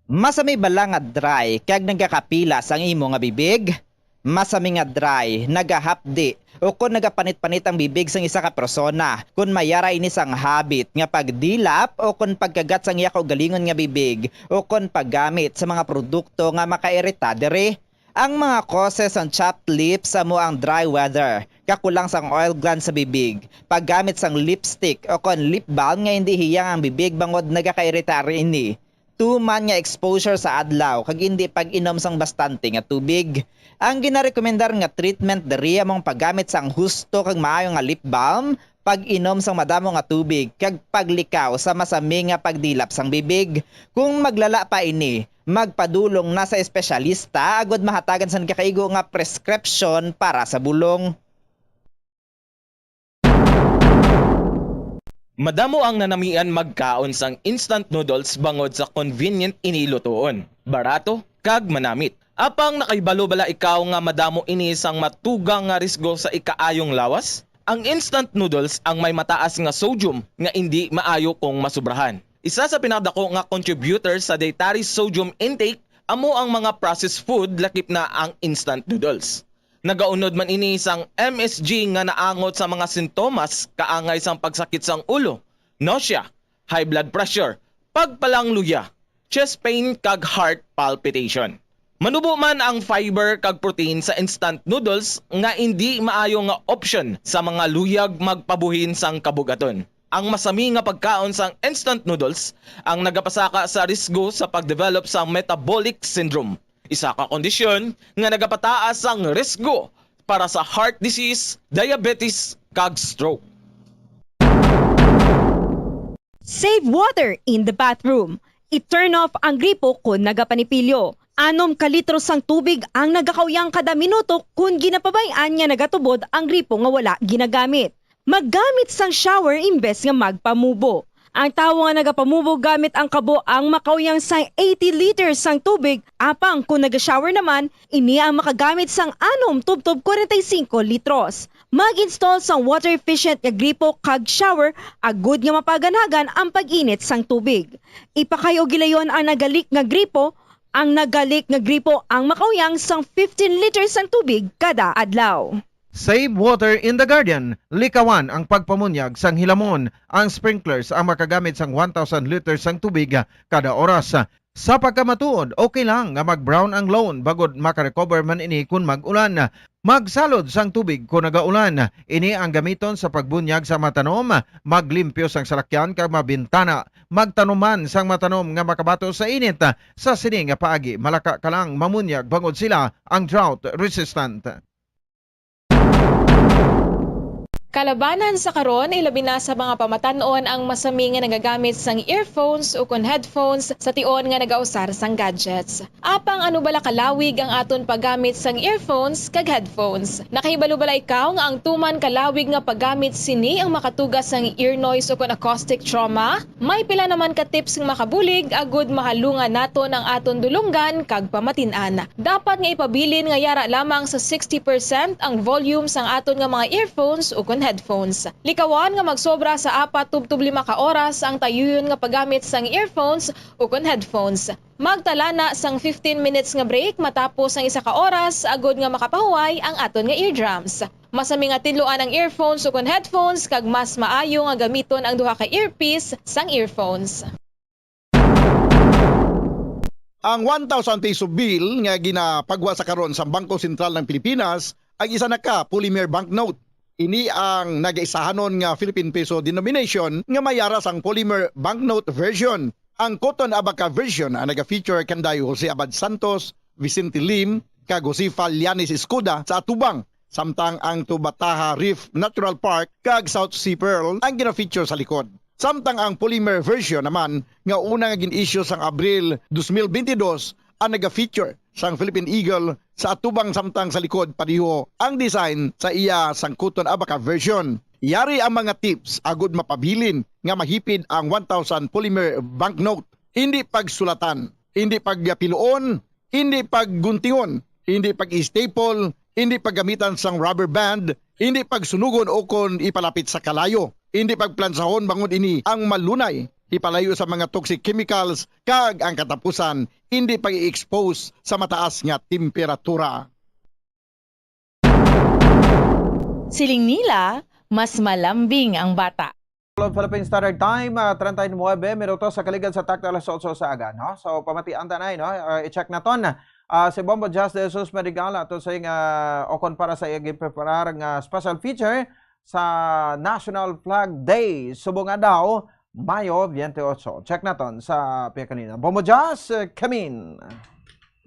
Masami bala nga dry kag nagakapilas ang imo nga bibig? Masami nga dry, nagahapdi, ukon nagapanit-panit ang bibig sang isa ka persona, kon may ara ini sang habit nga pagdilap ukon pagkagat sang iya kaugalingon nga bibig, ukon paggamit sa mga produkto nga makairita diri. Ang mga causes sang chapped lips amo ang dry weather, kakulang sang oil glands sa bibig, paggamit sang lipstick ukon lip balm nga indi hiyang ang bibig bangod nagakairita ini, tuman nga exposure sa adlaw kag indi pag-inom sang bastante nga tubig. Ang ginarekomendar nga treatment diri amo ang paggamit sang husto kag maayo nga lip balm, pag-inom sang madamo nga tubig, kag paglikaw sa masami nga pagdilap sang bibig. Kung maglala pa ini, magpadulong na sa espesyalista agud mahatagan sang nagakaigo nga prescription para sa bulong. Madamo ang nanamian magkaon sang instant noodles bangod sa convenient ini lutoon, barato, kag manamit. Apang nakahibalo bala ikaw nga madamo ini sang matugang nga risgo sa ikaayong lawas? Ang instant noodles ang may mataas nga sodium nga indi maayo kung masubrahan. Isa sa pinakadako nga contributor sa dietary sodium intake amo ang mga processed food, lakip na ang instant noodles. Nagaunod man ini sang M S G nga naangot sa mga sintomas kaangay sang pagsakit sang ulo, nausea, high blood pressure, pagpalangluya, chest pain kag heart palpitation. Manubo man ang fiber kag protein sa instant noodles nga indi maayo nga option sa mga luyag magpabuhin sang kabugaton. Ang masami nga pagkaon sang instant noodles ang nagapasaka sa risgo sa pag-develop sa metabolic syndrome, isa ka kondisyon nga nagapataas sang risgo para sa heart disease, diabetes, kag stroke. Save water in the bathroom. I-turn off ang gripo kon nagapanipilyo. Anom ka litro sang tubig ang nagakauyang kada minuto kon ginapabay-an nga nagatubod ang gripo nga wala ginagamit. Maggamit sang shower imbes nga magpamubo. Ang tawo nga nagapamubo gamit ang kabo ang makauyang sang eighty liters sang tubig, apang kon naga-shower naman, ini ang makagamit sang anom tubtob kwarenta y singko litros. Mag-install sang water-efficient nga gripo kag shower agud nga mapaganagan ang pag-init sang tubig. Ipakay-o gilayon ang naga-leak nga gripo. Ang naga-leak nga gripo ang makauyang sang fifteen liters sang tubig kada adlaw. Save water in the garden. Likawan ang pagpamunyag sang hilamon. Ang sprinklers ang makagamit sang one thousand liters sang tubig kada oras. Sa pagkamatuod, okay lang nga mag-brown ang lawn bangod makarecover man ini kon mag-ulan. Magsalod sang tubig kon nagaulan. Ini ang gamiton sa pagbunyag sa mga tanom, maglimpyo sang salakyan kag mga bintana. Magtanom man sang mga tanom nga makabato sa init. Sa sini nga paagi, malaka ka lang mamunyag bangod sila ang drought resistant. Kalabanan sa karon, ilabi na sa mga pamatan-on ang masami nga nagagamit sang earphones ukon headphones sa tion nga nagausar sang gadgets. Apang ano bala kalawig ang aton paggamit sang earphones kag headphones? Nakahibalo bala ikaw nga ang tuman kalawig nga paggamit sini ang makatuga sang ear noise ukon acoustic trauma? May pila naman ka tips nga makabulig agud mahalungan naton ang aton dulonggan kag pamatin-an. Dapat nga ipabilin nga yara lamang sa sixty percent ang volume sang aton nga mga earphones ukon headphones. Likawan nga magsobra sa apat tubtob lima ka oras ang tayuyon nga paggamit sang earphones ukon headphones. Magtala na sang fifteen minutes nga break matapos ang isa ka oras agud nga makapahuway ang aton nga eardrums. Masami nga tinluan ang earphones ukon headphones kag mas maayo nga gamiton ang duha ka earpiece sang earphones. Ang one thousand peso bill nga ginapagwa sa karon sa Bangko Sentral ng Pilipinas ang isa na ka polymer banknote. Ini ang nagaisahanon nga Philippine peso denomination nga may yara sang polymer banknote version. Ang Cotton Abaca version ang naga-feature kanday Jose Abad Santos, Vicente Lim, kag Josefa Llanes Escoda sa atubang, samtang ang Tubataha Reef Natural Park kag South Sea Pearl ang gina-feature sa likod. Samtang ang polymer version naman nga una nga gin-issue sang Abril dos mil bentidós ang naga-feature sang Philippine Eagle sa atubang, samtang sa likod pareho ang design sa iya sang Cotton Abaca version. Yari ang mga tips agud mapabilin nga mahipid ang one thousand polymer banknote. Indi pagsulatan, indi pagpiluon, indi pagguntingon, indi pag-staple, indi paggamitan sang rubber band, indi pagsunugon ukon ipalapit sa kalayo, indi pagplansahon bangod ini ang malunay ipalayo sa mga toxic chemicals, kag ang katapusan, indi pag-i-expose sa mataas nga temperatura. Siling nila, mas malambing ang bata. Philippine Standard Time, ah, treinta y nueve minutos sa kaligad sa takto alas otso sa aga, no? So, pamatian ta na, no? Ah, i-check naton. Ah, si Bombo Jazz de Jesus Madrigal ato sa nga, o kon para sa iya ginpreparar nga special feature sa National Flag Day, subong adlaw, Mayo twenty-eight. Check naton sa piya kanina. Bombo Jazz, eh, come in.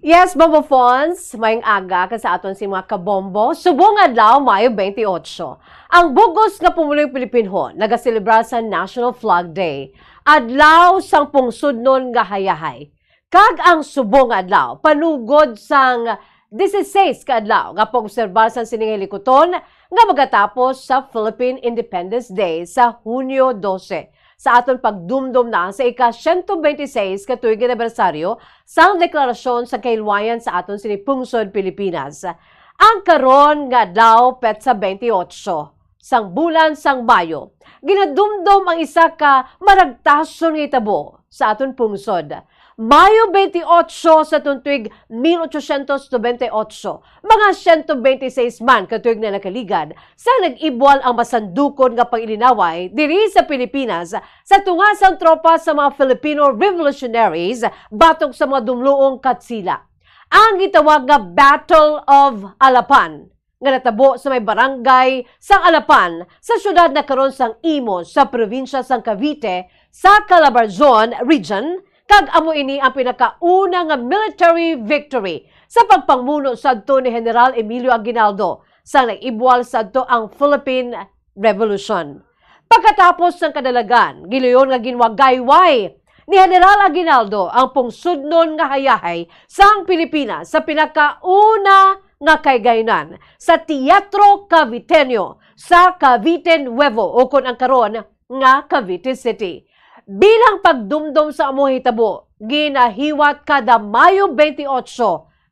Yes, Bombo Fons, maayong aga ka sa aton si mga kabombo. Subong adlaw, Mayo twenty-eight. Ang bug-os nga pumulong Pilipinhon nagaselebrar sa National Flag Day, adlaw sang pungsudnon nga hayahay. Kag ang subong nga adlaw, panugod sang dieciséis ka adlaw nga pag-obserbar sang sini nga hilikuton nga magatapos sa Philippine Independence Day sa Hunyo dose. Sa aton pagdumdom na sa ika-siyento benti seis ka tuig anibersaryo sang deklarasyon sa kahilwayan sa aton sini pungsod Pilipinas. Ang karon nga adlaw, petsa benti otso sang bulan sang Mayo, ginadumdom ang isa ka maragtason nga hitabo sa aton pungsod. Mayo benti otso sa tuig mil ochocientos nobenta y ocho, mga siyento benti seis man ka tuig na nakaligad, sa nag-ibwal ang masandukon nga pag-ilinaway diri sa Pilipinas sa tunga sang tropa sa mga Filipino revolutionaries batok sa mga dumluong Katsila. Ang gitawag nga Battle of Alapan, nga natabo sa may barangay sang Alapan sa siyudad na karon sang Imus sa probinsya sang Cavite sa Calabarzon Region, kag amo ini ang pinakauna nga military victory sa pagpamuno sadto ni General Emilio Aguinaldo sang nag-ibwal sadto ang Philippine Revolution. Pagkatapos sang kadalagan, giluyon nga ginwagayway ni General Aguinaldo ang pungsudnon nga hayahay sang Pilipinas sa pinakauna nga kaaygayanan sa Teatro Caviteño sa Cavite Nuevo, ukon ang karon nga Cavite City. Bilang pagdumdom sa amo hitabo, ginahiwat kada Mayo twenty-eight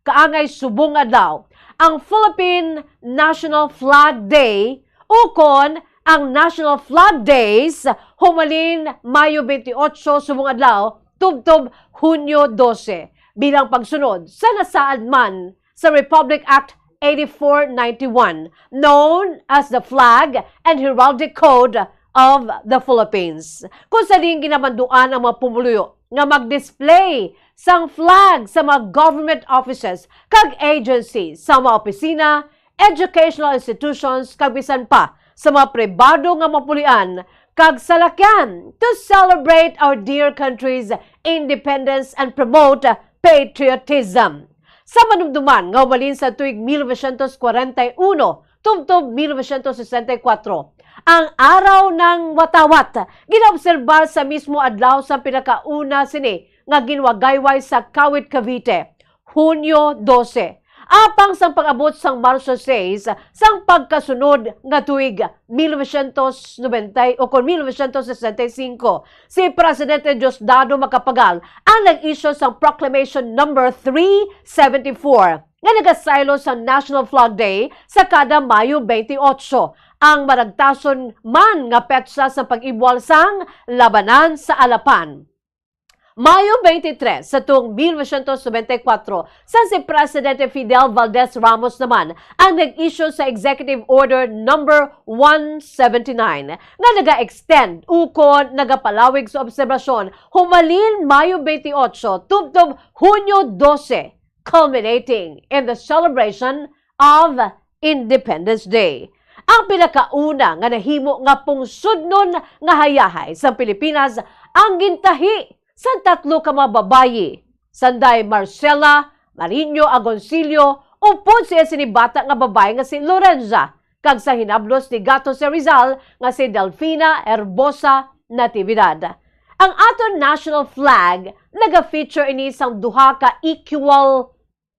kaangay subong adlaw ang Philippine National Flag Day, ukon ang National Flag Days, humalin Mayo twenty-eight subong adlaw tubtob Hunyo dose, bilang pagsunod sa nasaad man sa Republic Act eighty-four ninety-one, known as the Flag and Heraldic Code of the Philippines, kung sa diin ginamanduan ang mga pumuluyo nga mag-display sang flag sa mga government offices kag agencies, sa mga opisina, educational institutions, kag bisan pa sa mga pribado nga mapulian kag salakyan to celebrate our dear country's independence and promote patriotism. Sa manumduman nga humalin sa tuig mil novecientos kwarenta y uno tubtob mil novecientos sesenta y kuwatro, ang Araw ng Watawat ginaobserbar sa mismo adlaw sa pinakauna sini nga ginwagayway sa Kawit, Cavite, Hunyo dose, apang sang pag-abot sang Marso sais sang pagkasunod nga tuig mil novecientos noventa o kon mil novecientos sesenta y cinco, si Presidente Diosdado Macapagal ang nag-issue sang Proclamation Number three seventy-four nga nagasaylo sa National Flag Day sa kada Mayo twenty-eight, ang maragtason man nga petsa sa pag-ibwal sang Labanan sa Alapan. Mayo twenty-three sa tuong mil novecientos noventa y kuwatro, sang si Presidente Fidel Valdez Ramos naman ang nag-issue sa Executive Order Number one seventy-nine nga naga-extend ukon nagapalawig sa obserbasyon humalin Mayo twenty-eight tubtob Hunyo dose, culminating in the celebration of Independence Day. Ang pinakauna nga nahimo nga pungsodnon nga hayahay sa Pilipinas ang gintahi sa tatlo ka mga babayi, sanday Marcela Mariño Agoncillo, upod sa iya sini bata nga babayi nga si Lorenza, kag sa hinablos ni Gato C. Rizal nga si Delfina Herbosa Natividad. Ang aton national flag, naga-feature ini sang duha ka equal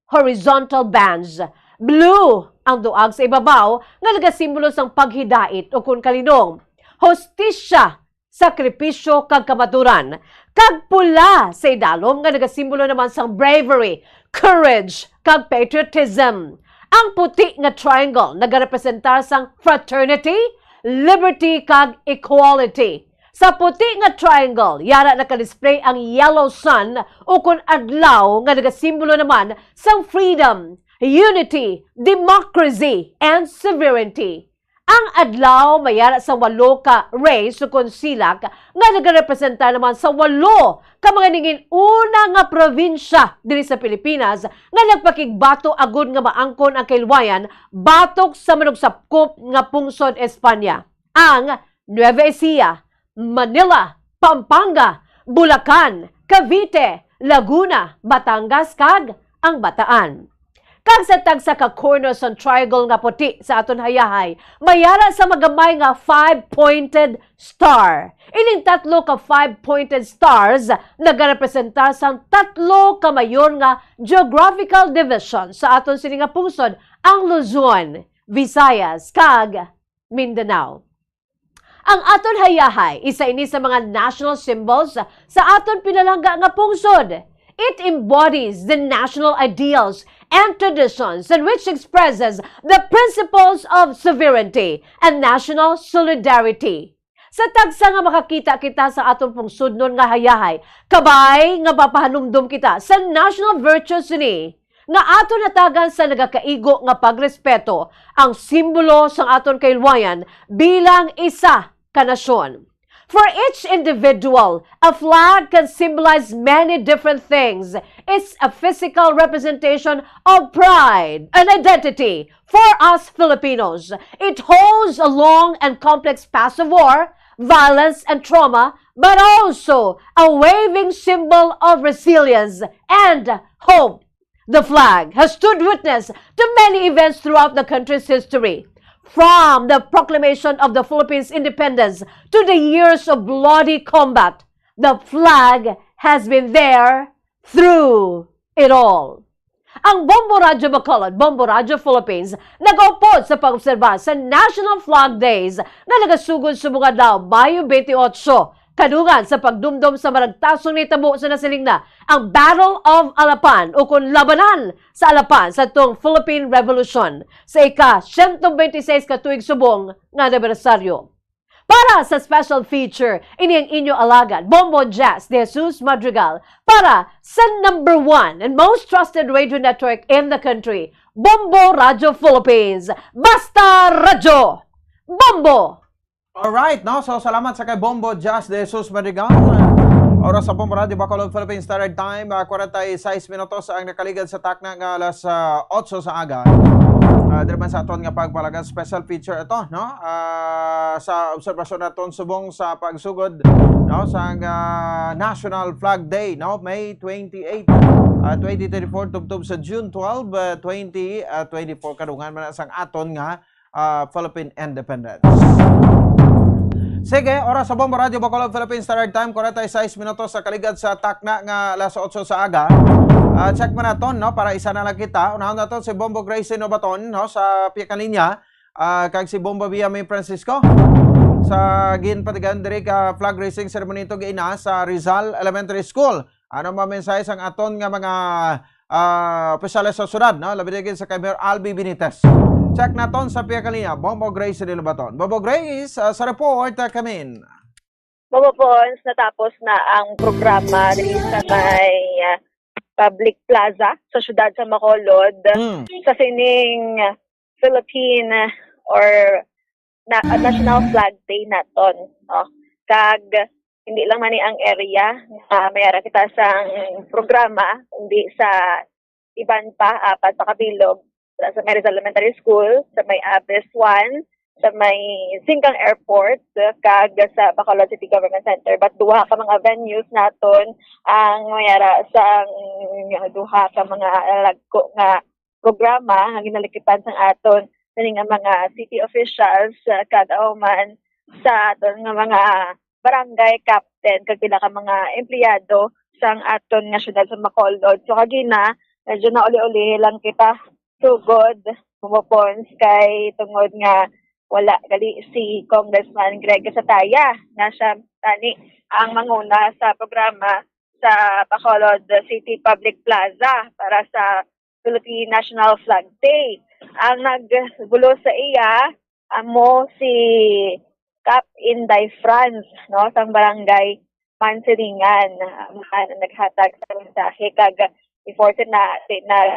horizontal bands. Blue ang duag sa ibabaw nga nagasimbolo sang paghidait ukon kalinong, hustisya, sakripisyo, kag kamaturan, kag pula sa idalom nga nagasimbolo naman sang bravery, courage, kag patriotism. Ang puti nga triangle nagarepresentar sang fraternity, liberty, kag equality. Sa puti nga triangle, yara nakadisplay ang yellow sun ukon adlaw nga nagasimbolo naman sang freedom, unity, democracy, and sovereignty. Ang adlaw may yara sa walo ka rays ukon silak nga nagarepresentar naman sa walo ka mga ningin-una nga probinsya diri sa Pilipinas nga nagpakigbato agud nga maangkon ang kahilwayan batok sa manugsapkop nga pungsod Espanya, ang Nueva Ecija, Manila, Pampanga, Bulacan, Cavite, Laguna, Batangas, kag ang Bataan. Kag sa tagsa ka corner sang triangle nga puti sa aton hayahay, may yara sa magamay nga five-pointed star. Ining tatlo ka five-pointed stars nagarepresentar sang tatlo ka mayor nga geographical division sa aton sini nga pungsod, ang Luzon, Visayas, kag Mindanao. Ang aton hayahay, isa ini sa mga national symbols sa aton pinalangga nga pungsod. It embodies the national ideals and traditions in which expresses the principles of sovereignty and national solidarity. Sa tagsa nga makakita kita sa aton pungsodnon nga hayahay, kabay nga mapahanumdom kita sa national virtues ni nga aton natagan sa nagakaigo nga pagrespeto, ang simbolo sang aton kahilwayan bilang isa ka nasyon. For each individual, a flag can symbolize many different things. It's a physical representation of pride and identity for us Filipinos. It holds a long and complex past of war, violence, and trauma, but also a waving symbol of resilience and hope. The flag has stood witness to many events throughout the country's history, from the proclamation of the Philippines' independence to the years of bloody combat. The flag has been there through it all. Ang Bombo Radyo Bacolod, Bombo Radyo Philippines, nagaupod sa pag-obserbar sa National Flag Days nga nagasugod subong adlaw, Mayo twenty-eight, kadungan sa pagdumdom sa maragtasong nitabo sa nasiling na ang Battle of Alapan, ukon Labanan sa Alapan, sa tuong Philippine Revolution, sa ika-siyento bente y seis ka tuig subong nga anibersaryo. Para sa special feature, ini ang inyo alagad, Bombo Jazz de Jesus Madrigal, para sa number one and most trusted radio network in the country, Bombo Radyo Philippines. Basta Radyo! Bombo! Alright, no? So, salamat sa kay Bombo Jazz de Jesus Madrigal. Oras sa Bombo Radyo Bacolod, Philippine Standard Time, ah, kwarenta y seis minutos ang nakaligad sa takna nga alas, ah, otso sa aga. Ah, diri man sa aton nga pagpalagad, special feature ito, no? Ah, sa obserbasyon naton subong sa pagsugod, no, sang, ah, National Flag Day, no, May twenty-eight, ah, twenty twenty-four, tubtob sa June twelve, ah, twenty, ah, twenty-four. Kadungan man na sang aton nga ah, Philippine Independence. Sige, oras sa Bombo Radyo Bacolod, Philippine Standard Time, kwarenta y seis minutos sa kaligad sa takna nga alas otso sa aga. Ah, check man naton, no, para isa na lang kita. Unahon naton si Bombo Gracie Nobaton, no, sa pihak nga linya, ah, kag si Bombo Via May Francisco sa ginpatigayon diri ka flag raising ceremony to giina sa Rizal Elementary School. Ano mga mensahe sang aton nga mga, ah, opisyales sa syudad, no? Labi na gid sa kay Mayor Albi Benitez. Check naton sa pihak nga linya, Bombo Grace Dilibaton. Bombo Grace, ah, sa report, ah, kamin. Bobo Pons, natapos na ang programa diri sa may, ah, public plaza sa syudad sa Bacolod, Hmm. sa sining Philippine or na, ah, National Flag Day naton, no? Kag hindi lang man ni ang area nga may ara kita sang programa, kundi sa iban pa, apat pa ka bilog, sa may Rizal Elementary School, sa may Abes one, sa may Singkang Airport, kag sa Bacolod City Government Center. But duha ka mga venues naton ang may ara sang duha ka mga lagko nga programa nga ginalikitan sang aton sini nga mga city officials, uh, kag human sa aton nga mga barangay captain kag pila ka mga empleyado sang aton nga syudad sa Bacolod. So kagina, medyo nauli-uli lang kita sugod, Bobo Pons, kay tungod nga wala gali si Congressman Greg Gasataya, nga siya tani ang manguna sa programa sa Bacolod City Public Plaza para sa Philippine National Flag Day. Ang nagbulos sa iya amo si Kap Inday Franz, no, sang barangay Mansilingan, ang naghatag sa mensahe kag before sina, sina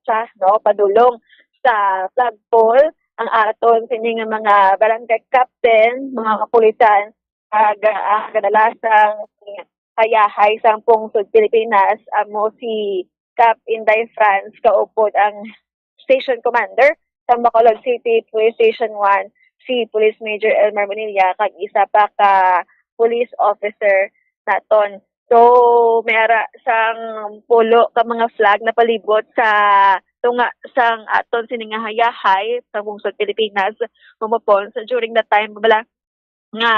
siya, no, padulong sa flagpole ang aton sini nga mga barangay captain, mga kapulisan, kag ang kadalasang hayahay sang pungsod Pilipinas amo si Kap Inday Franz, kaupod ang Station Commander sang Bacolod City Police Station one, si Police Major Elmer Bonilla, kag isa pa ka police officer naton. So, may ara sang pulo ka mga flag na palibot sa tunga sang aton sini nga hayahay sa pungsod Pilipinas, Bobo Pons. During that time, bala, nga,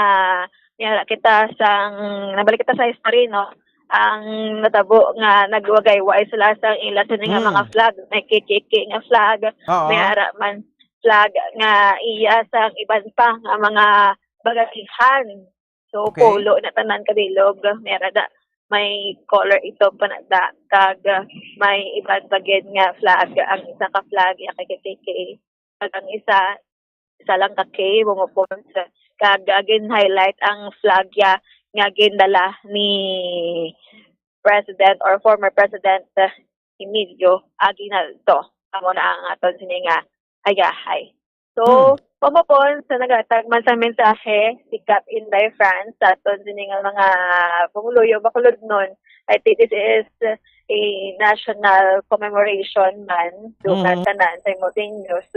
yara kita sang, nabalik kita sa history, no? Ang natabo nga nagwagayway sila sa ila sini nga Mm. mga flag, may K K K nga flag, Oo. may ara man flag nga iya sang iban pa nga mga bagatihan. So, Okay. pulo na tanan kabilog, may ara da, may color itom pa na da, kag may iban pa gid nga flag, ang isa ka flag iya kay K K K, kag ang isa isa lang ka K, Bobo Pons. Kag, ah, gin-highlight ang flag ya nga gindala ni President or former President, ah, Emilio Aguinaldo. Amo na ang aton sini nga hayahay. So, Hmm. Bobo Pons, sa naghatag man sa mensahe si Kap Inday Franz sa aton sini nga mga pumuluyo, Bacolodnon. I think this is a national commemoration man, do Mhm. tanan simultaneous.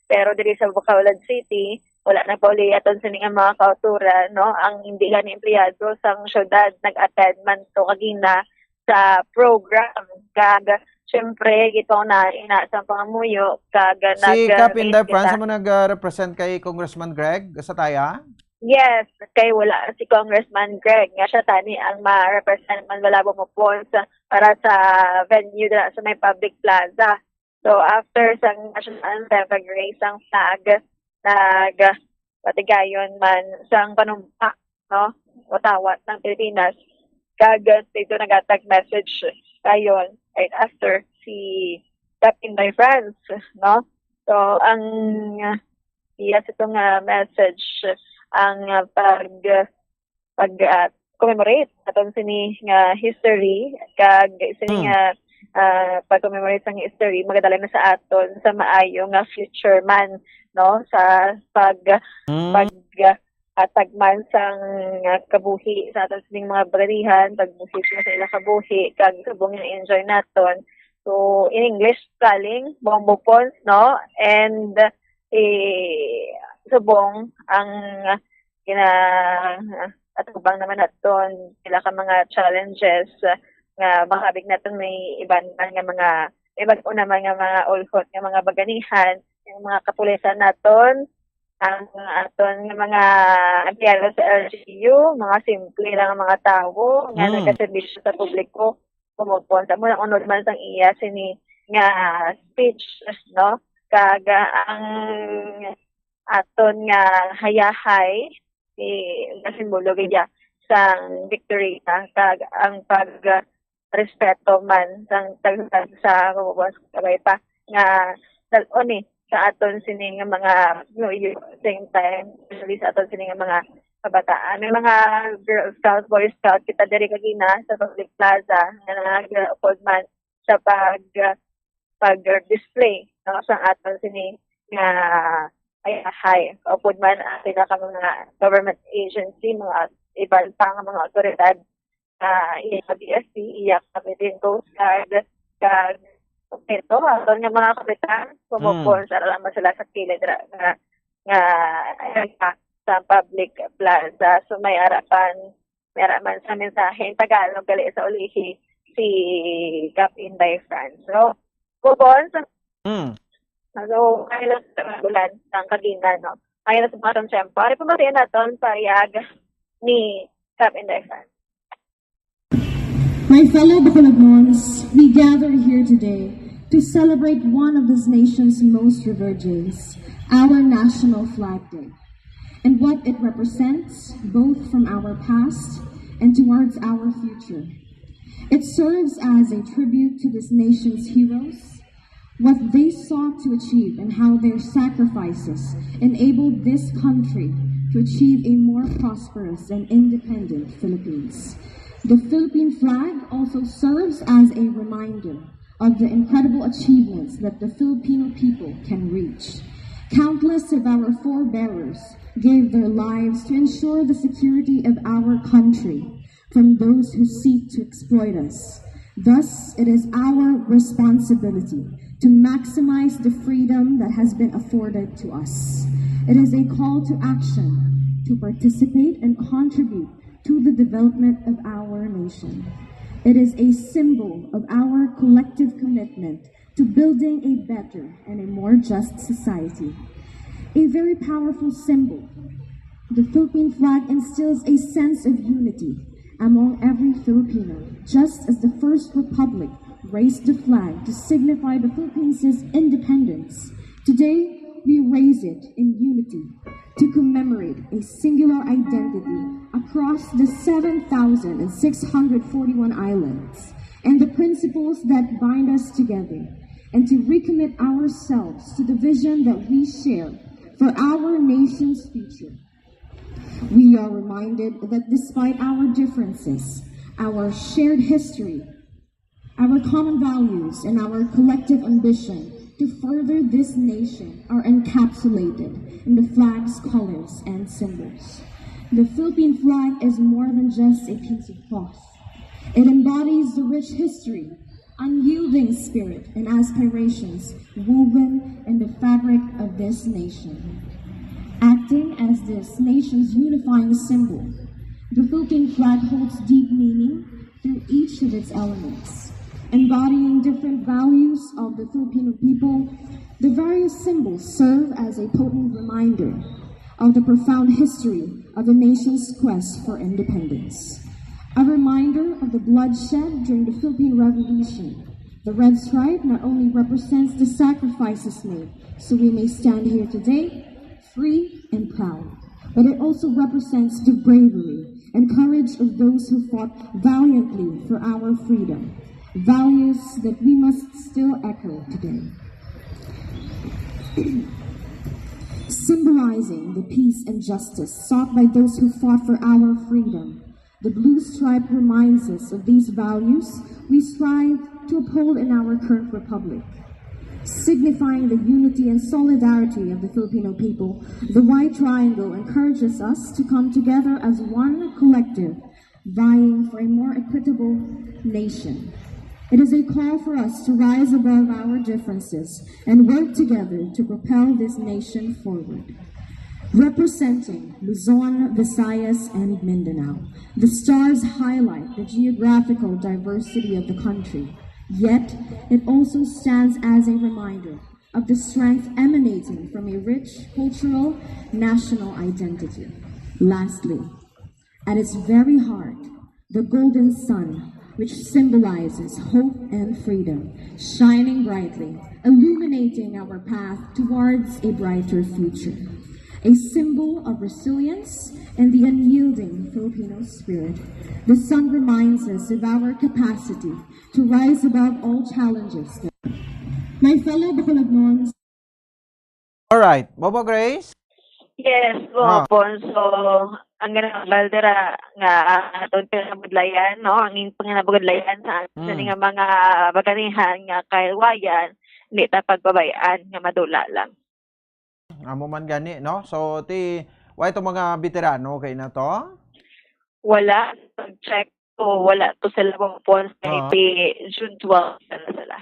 Pero diri sa Bacolod City, wala na pa uli aton sini nga mga kauturan, no? Ang hindi gani empleyado sang syudad nag-attend man to kagina sa program. Kag, syempre, gito na ina sa pangamuyo, kag Si nag-, Kap Inday Franz kita. Amo nag-represent kay Congressman Greg Gasataya? Yes, kay wala si Congressman Greg, nga siya tani ang ma-represent man, wala, Bobo Pons, para sa venue dira sa may public plaza. So, after sang national anthem, nag-raise ang flag, nagpatigayon man sang panumpa, no? Watawat ng Pilipinas. Kag dito naghatag message dayon right after si Kap Inday Franz, no? So, ang, uh, iya sa itong, uh, message, ang, uh, pag, pag, uh, commemorate aton sini nga history, kag sini Hmm. nga, ah, pag-commemorate sang history, magadala na sa aton sa maayo nga future man, no? Sa pag, Hmm. pag, hatag man sang, ah, kabuhi sa aton sining mga bayanihan, pagbuhi sila sa ila kabuhi, kag subong nga enjoy naton. So, in English, spelling, Bombo Pons, no? And, eh, subong ang gina-, atubang naman naton sila ka mga challenges, ah, nga mahabig naton may iban man nga mga, may bag-o naman nga mga ulhot nga mga bayanihan, yung mga kapulisan naton, ang aton nga mga empleyado sa L G U, mga simple lang nga mga tawo nga Mm. nagaserbisyo sa publiko, kumupon. Sa muna unod man sang iya sini nga speech, no? Kag, ah, ang aton nga hayahay, eh, nasimbolo gid ya sang victory na, kag ang pag, ah, respeto man sang tagsa sa kabay pa nga dal-on ni sa aton sini nga mga luyo, same time, especially sa aton sini nga mga kabataan. May mga Girl Scout, Boy Scout kita diri kagina sa public plaza nga nagaupod man sa pag, pag-display, no, sa aton sini nga ayahay. Upod man ang pila ka mga government agency, mga iban pa nga mga otoridad, ah, iya sa B S C, iya sa Philippine Coast Guard, kag kompleto, aton nga mga kapitan, kumupon Mm. sa lamang sila sa kilid ra, nga, nga, ayan pa, sa public plaza. So, may arapan, may araman sa mensahe in Tagalog, gali sa ulihi, si Cap Inday Franz. So, Bubon, sa Mm. So, kaya lang sa mga bulan, ang kagina, no? Kaya lang sa mga tempo. Ari pa ba naton payag ni Cap Inday Franz? My fellow Bacolodnons, we gather here today to celebrate one of this nation's most revered days, our National Flag Day, and what it represents both from our past and towards our future. It serves as a tribute to this nation's heroes, what they sought to achieve, and how their sacrifices enabled this country to achieve a more prosperous and independent Philippines. The Philippine flag also serves as a reminder of the incredible achievements that the Filipino people can reach. Countless of our forebearers gave their lives to ensure the security of our country from those who seek to exploit us. Thus, it is our responsibility to maximize the freedom that has been afforded to us. It is a call to action to participate and contribute to the development of our nation. It is a symbol of our collective commitment to building a better and a more just society. A very powerful symbol. The Philippine flag instills a sense of unity among every Filipino, just as the First Republic raised the flag to signify the Philippines' independence. Today, we raise it in unity to commemorate a singular identity across the seven thousand six hundred forty-one islands and the principles that bind us together, and to recommit ourselves to the vision that we share for our nation's future. We are reminded that despite our differences, our shared history, our common values, and our collective ambition to further this nation are encapsulated in the flag's colors and symbols. The Philippine flag is more than just a piece of cloth. It embodies the rich history, unyielding spirit, and aspirations woven in the fabric of this nation. Acting as this nation's unifying symbol, the Philippine flag holds deep meaning through each of its elements. Embodying different values of the Filipino people, the various symbols serve as a potent reminder of the profound history of the nation's quest for independence. A reminder of the bloodshed during the Philippine Revolution. The red stripe not only represents the sacrifices made, so we may stand here today free and proud, but it also represents the bravery and courage of those who fought valiantly for our freedom, values that we must still echo today. Symbolizing the peace and justice sought by those who fought for our freedom, the blue stripe reminds us of these values we strive to uphold in our current republic. Signifying the unity and solidarity of the Filipino people, the White Triangle encourages us to come together as one collective, vying for a more equitable nation. It is a call for us to rise above our differences and work together to propel this nation forward. Representing Luzon, Visayas, and Mindanao, the stars highlight the geographical diversity of the country. Yet, it also stands as a reminder of the strength emanating from a rich cultural national identity. Lastly, at its very heart, the golden sun, which symbolizes hope and freedom, shining brightly, illuminating our path towards a brighter future. A symbol of resilience and the unyielding Filipino spirit, the sun reminds us of our capacity to rise above all challenges. My fellow Bacolodnons, Alright. Bobo Grace? Yes, Ah. Bopon. So, ang ginambal dira nga ang aton pinabudlayan, no? Ang in- pinabudlayan sa Mm. sini nga mga baganihan nga kahilwayan, hindi ta pagbabayaan nga madula lang. Amo man gani, no? So, ti, why itong mga veterano kay na to? Wala, pag-check ko, wala to sila Bopon. Kay Ah. ti June twelve na sila.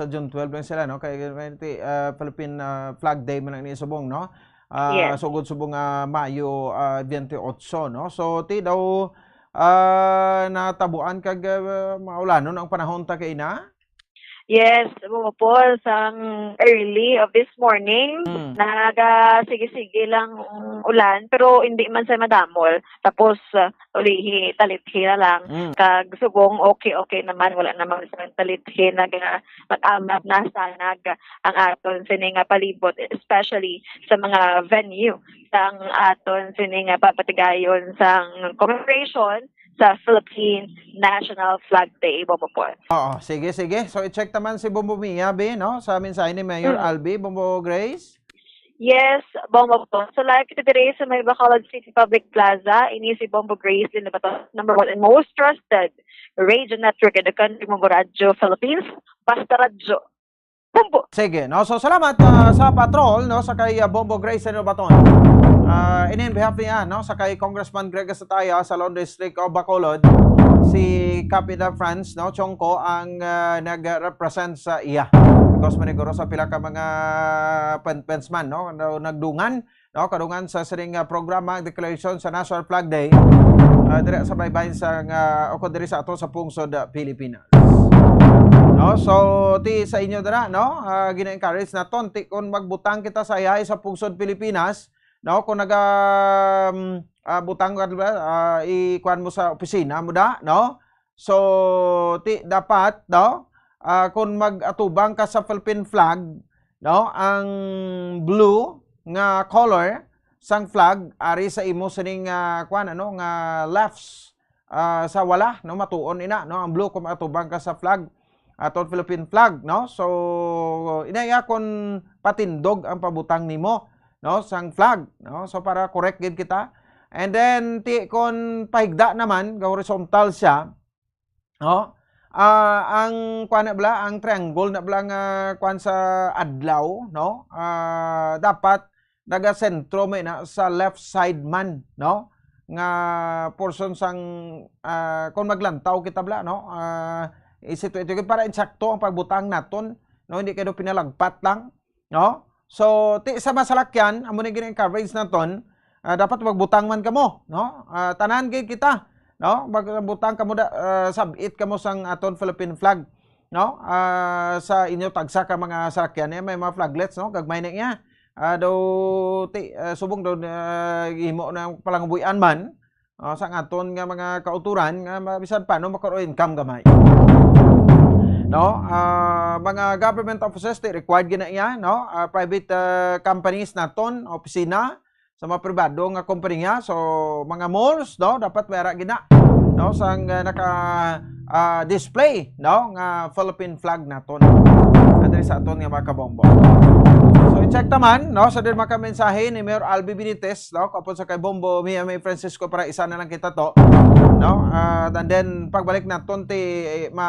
Sa June twelve lang sila, no? Kay, kay ti, ah, Philippine, ah, Flag Day man ang ni subong, no? Ah, Yes. Sugod subong nga Mayo, ah, twenty-eight, no? So, ti daw, ah, natabuan kag, ah, maulanon ang panahon ta kay na? Yes, Bopon, sang early of this morning, Mm. naga sige-sige lang ulan, pero hindi man siya madamol. Tapos, uh, ulihi, talithi na lang. Mm. Kag subong, okay, okay naman, wala naman sa talithi, naga, mag-amad na sa nag ang aton sini nga palibot, especially sa mga venue sang aton sini nga papatigayon sang commemoration sa Philippine National Flag Day, Bopon. Oo, sige, sige. So, i-check naman si Bombo Mia, be, no? Sa mensahe ni Mayor Mm. Albi, Bombo Grace. Yes, Bombo po. So, live kita diri sa may Bacolod City Public Plaza. Ini si Bombo Grace din ba to? Number one and most trusted radio network in the country, Bombo Radio Philippines. Basta Radyo. Bombo! Sige, no? So, salamat ah, sa patrol, no? Sa kay ah, Bombo Grace Renobaton. Ah, in, in behalf niya, no? Sa kay Congressman Greg Sataya sa Lone District of Bacolod, si Kapita Franz, no? Chongco ang ah, nag-represent sa iya. Because maniguro sa pila ka mga pen- pensman, no? Na- Nagdungan, no? Kadungan sa sining ah, programa, ang declaration sa National Flag Day. Ah, dira sa baybayin sa nga, o diri sa ato sa pungsod ah, Pilipinas. No? So, ti sa inyo dira, no? Ah, gina-encourage naton ti kung magbutang kita sa iyahay sa pungsod Pilipinas, no? Kung naga um, ah, butang ka, diba? Ah, ikuan mo sa opisina mo da, no? So, ti dapat, no? Ah, kung mag-atubang ka sa Philippine flag, no? Ang blue nga color sang flag ari sa imo sining ah, kuan ano nga left ah, sa wala, no, matuon ina, no, ang blue kung atubang ka sa flag, aton Philippine flag, no? So, ina iya kung patindog ang pabutang nimo, no, sang flag, no? So, para correct gid kita. And then, ti kung pahigda naman, ga horizontal siya, no? Ah, ang kuan na bala, ang triangle na bala nga kuan sa adlaw, no? Ah, dapat nagasentro may na sa left side man, no? Nga portion sang ah, kung maglantaw kita bala, no? Ah, isip ito para insakto ang pagbutang naton, no? Hindi kayo pinalagpat lang, no? So, ti sa masalakyan, amo ni gini coverage naton, ah, dapat magbutang man kamo, no? Ah, tanan gid kita, no? Magbutang kamo da, ah, sabit kamo sang aton Philippine flag, no? Ah, sa inyo tagsa ka mga salakyan, eh, may mga flaglets, no? Gagmay na iya. Ah, daw ti ah, subong daw ah, himo na palangabuyan man ah, sang aton nga mga kauturan nga ma- bisan paano makaroon income gamay. No? Ah, mga government offices, ti required gina iya, no? Ah, private ah, companies naton, opisina, sa mga pribado nga kompanya, so mga malls, no, dapat may ara gina, no, sang ah, naka ah, display, no, nga Philippine flag naton. Adre sa aton nga mga kabombo. So i-check taman, no, sa din mga mensahe ni Mayor Albi Benitez, no, kapon sa kay Bombo Mia may Francisco para isa na lang kita to, no, ah, and then pagbalik naton ti eh, ma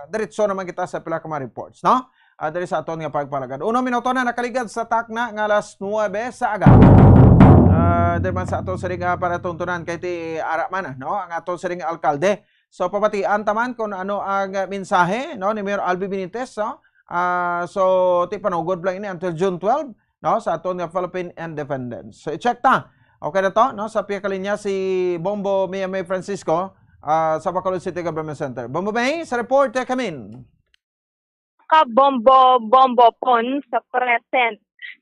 diretso naman kita sa pila ka mga reports, no. ah, diri sa aton nga pagpalagad. Uno minuto na nakaligad sa takna nga alas nuebe sa aga. Ah, diri man sa aton siring nga panatuntunan kay ti ara man, no, ang aton siring nga alkalde. So, pamatian ta man kung ano ang mensahe, no, ni Mayor Albi Benitez, no? Ah, so, ti panugod lang ini until June twelve, no, sa aton nga Philippine Independence. So, i-check ta. Okay na to, no? Sa pihak kalinya si Bombo Mia May Francisco, ah, sa Bacolod City Government Center. Bombo May, sa report, eh, kamin. Ka Bombo, Bombo Pons, present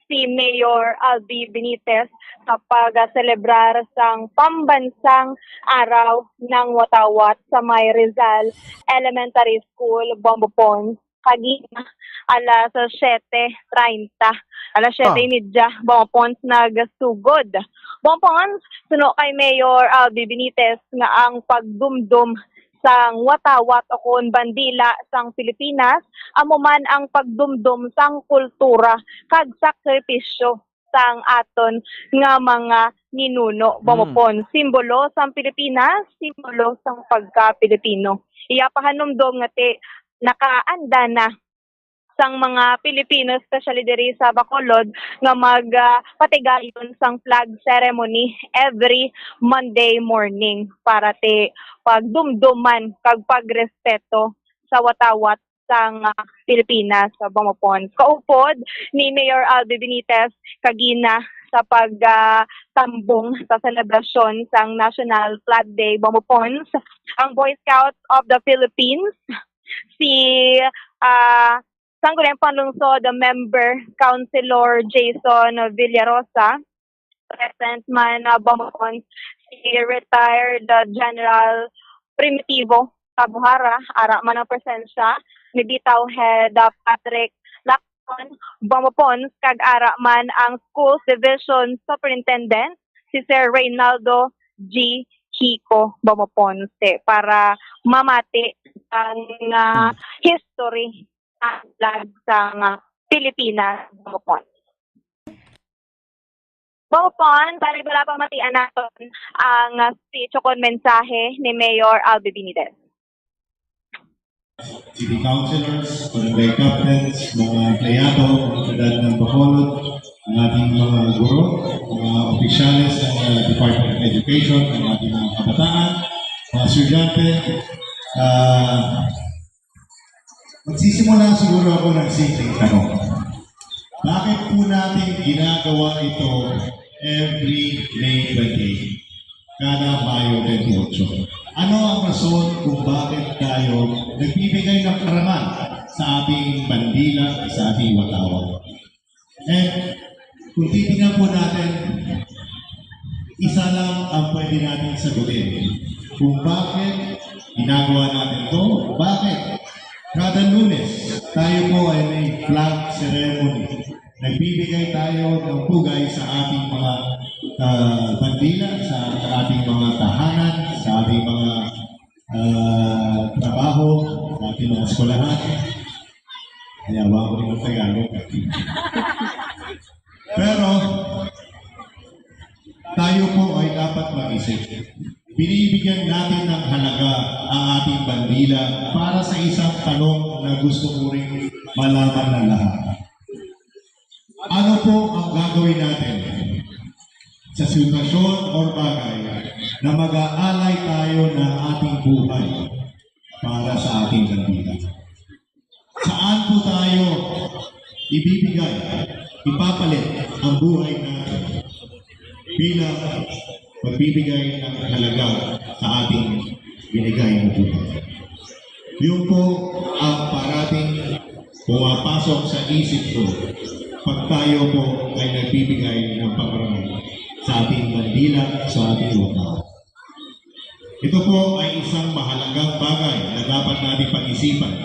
si Mayor Albi Benitez sa pagselebrar sang pambansang Araw ng Watawat sa may Rizal Elementary School, Bombo Pons, kagina alas siyete treinta, alas siyete y media, Bombo Pons nagsugod. Bombo Pons, suno kay Mayor Albi Benitez, nga ang pagdumdom sang watawat o kon bandila sang Pilipinas, amo man ang pagdumdom sang kultura kag sakripisyo sang aton nga mga ninuno. Bombo Pons, simbolo sang Pilipinas, simbolo sang pagka-Pilipino. Iya pahanumdom nga ti nakaanda na sang mga Pilipino, especially diri sa Bacolod, nga mag, ah, patigayon sang flag ceremony every Monday morning para ti pagdumduman kag pagrespeto sa watawat sang, ah, Pilipinas, sa Bombo Pons. Kaupod ni Mayor Albi Benitez kagina sa pag, ah, tambong sa selebrasyon sang National Flag Day, Bombo Pons, ang Boy Scouts of the Philippines, si, ah, Sangguniang Panlungsod Member Councilor Jason Villarosa, present man, ah, Bombo Pons, si retired, ah, General Primitivo Cabuhara, ara man ang presensya ni Bitaw Head, ah, Patrick Lacson, Bombo Pons, kag ara man ang Schools Division Superintendent, si Sir Reynaldo G Kiko, Bombo Pons, eh, para mamati ang, ah, history ang flag sang, ah, Pilipinas, Bombo Pons. Bombo Pons, para wala pa matian naton ang, ah, speech o kon mensahe ni Mayor Albi Benitez. City Councilors, Barangay Captains, mga empleyado, komunidad ng Bacolod, ang ating mga guro, mga opisyales ng, ah, Department of Education, ang ating mga kabataan, mga estudyante, ah, Magsisimula siguro ako ng simpleng tanong. Bakit po natin ginagawa ito every May twenty-eight? Kada Mayo twenty-eight. Ano ang rason kung bakit tayo nagbibigay ng parangal sa ating bandila, sa ating watawat? And kung titingnan po natin, isa lang ang pwede nating sagutin kung bakit ginagawa natin to, bakit kada Lunes tayo po ay may flag ceremony. Nagbibigay tayo ng pugay sa ating mga, ah, bandila, sa ating mga tahanan, sa ating mga, ah, trabaho, sa ating mga eskwelahan. Kaya, wa ko rin ang Tagalog. Pero, tayo po ay dapat mag-isip. Binibigyan natin ng halaga ang ating bandila para sa isang tanong na gusto ko rin malaman ng lahat. Ano po ang gagawin natin sa sitwasyon or bagay na mag-aalay tayo ng ating buhay para sa ating bandila? Saan po tayo ibibigay, ipapalit ang buhay natin bilang pagbibigay ng halaga sa ating binigay na buhay? Yun po ang parating pumapasok sa isip ko pag tayo po ay nagbibigay ng parangal sa ating bandila, sa ating lupa. Ito po ay isang mahalagang bagay na dapat nating pag-isipan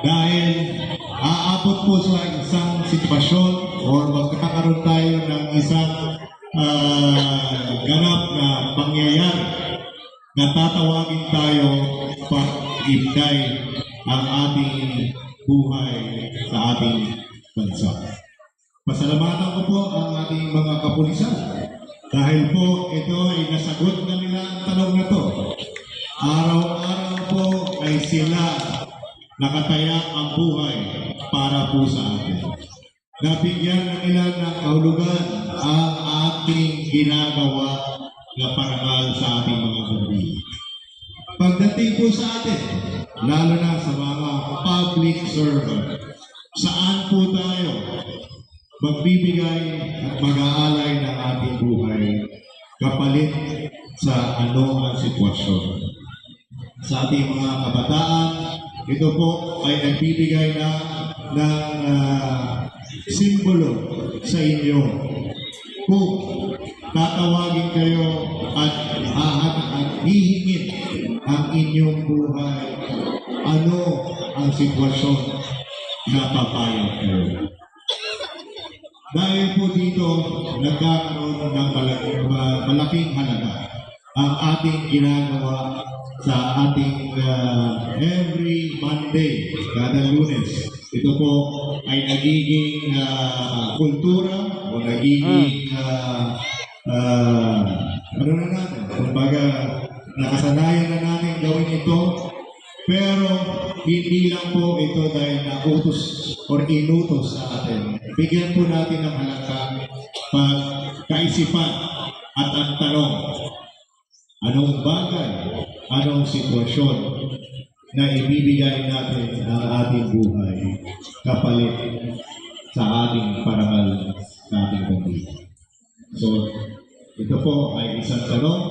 dahil aabot po sa isang sitwasyon or magkakaroon tayo ng isang, ah, ganap na pangyayari na tatawagin tayo para ibigay ang ating buhay sa ating bansa. Pasalamatan ko po ang ating mga kapulisan dahil po ito ay nasagot na nila ang tanong na to. Araw-araw po ay sila nakataya ang buhay para po sa atin. Nabigyan na nila ng kahulugan ang ating ginagawa na parangal sa ating mga bandila. Pagdating po sa atin, lalo na sa mga public servant, saan po tayo magbibigay at mag-aalay ng ating buhay kapalit sa ano ang sitwasyon? Sa ating mga kabataan, ito po ay nagbibigay na ng ah, simbolo sa inyo. Kung tatawagin kayo at hahan at hihingin ang inyong buhay, ano ang sitwasyon na papayag kayo? Dahil po dito, nagkakaroon ng malaki, ma- malaking halaga ang ating ginagawa sa ating ah, every Monday, kada Lunes. Ito po ay nagiging ah, kultura o nagiging ah, ah, ano na natin, kumbaga nakasanayan na natin gawin ito, pero hindi lang po ito dahil nautos or inutos sa atin. Bigyan po natin ng halaga pagkaisipan at ang tanong, anong bagay, anong sitwasyon na ibibigay natin ang ating buhay kapalit sa ating parangal sa ating bandila? So, ito po ay isang tanong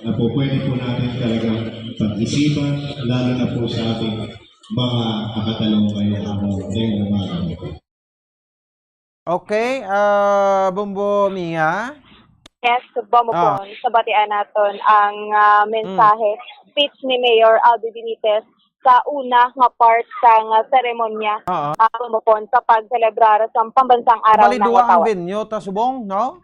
na po pwede po natin talagang pag-isipan, lalo na po sa ating mga kakatalong ngayong araw, ngayong umaga. Okay, ah, Bombo Mia. Yes, Bombo Ah. Pon, sa batian naton ang ah, mensahe, speech ni Mayor Albi Benitez sa una nga part sang ah, seremonya. Oo. Ah, Bombo Pon, sa pagselebrar sa pambansang araw Bali ng duwa ang Watawan. Venue ta subong, no?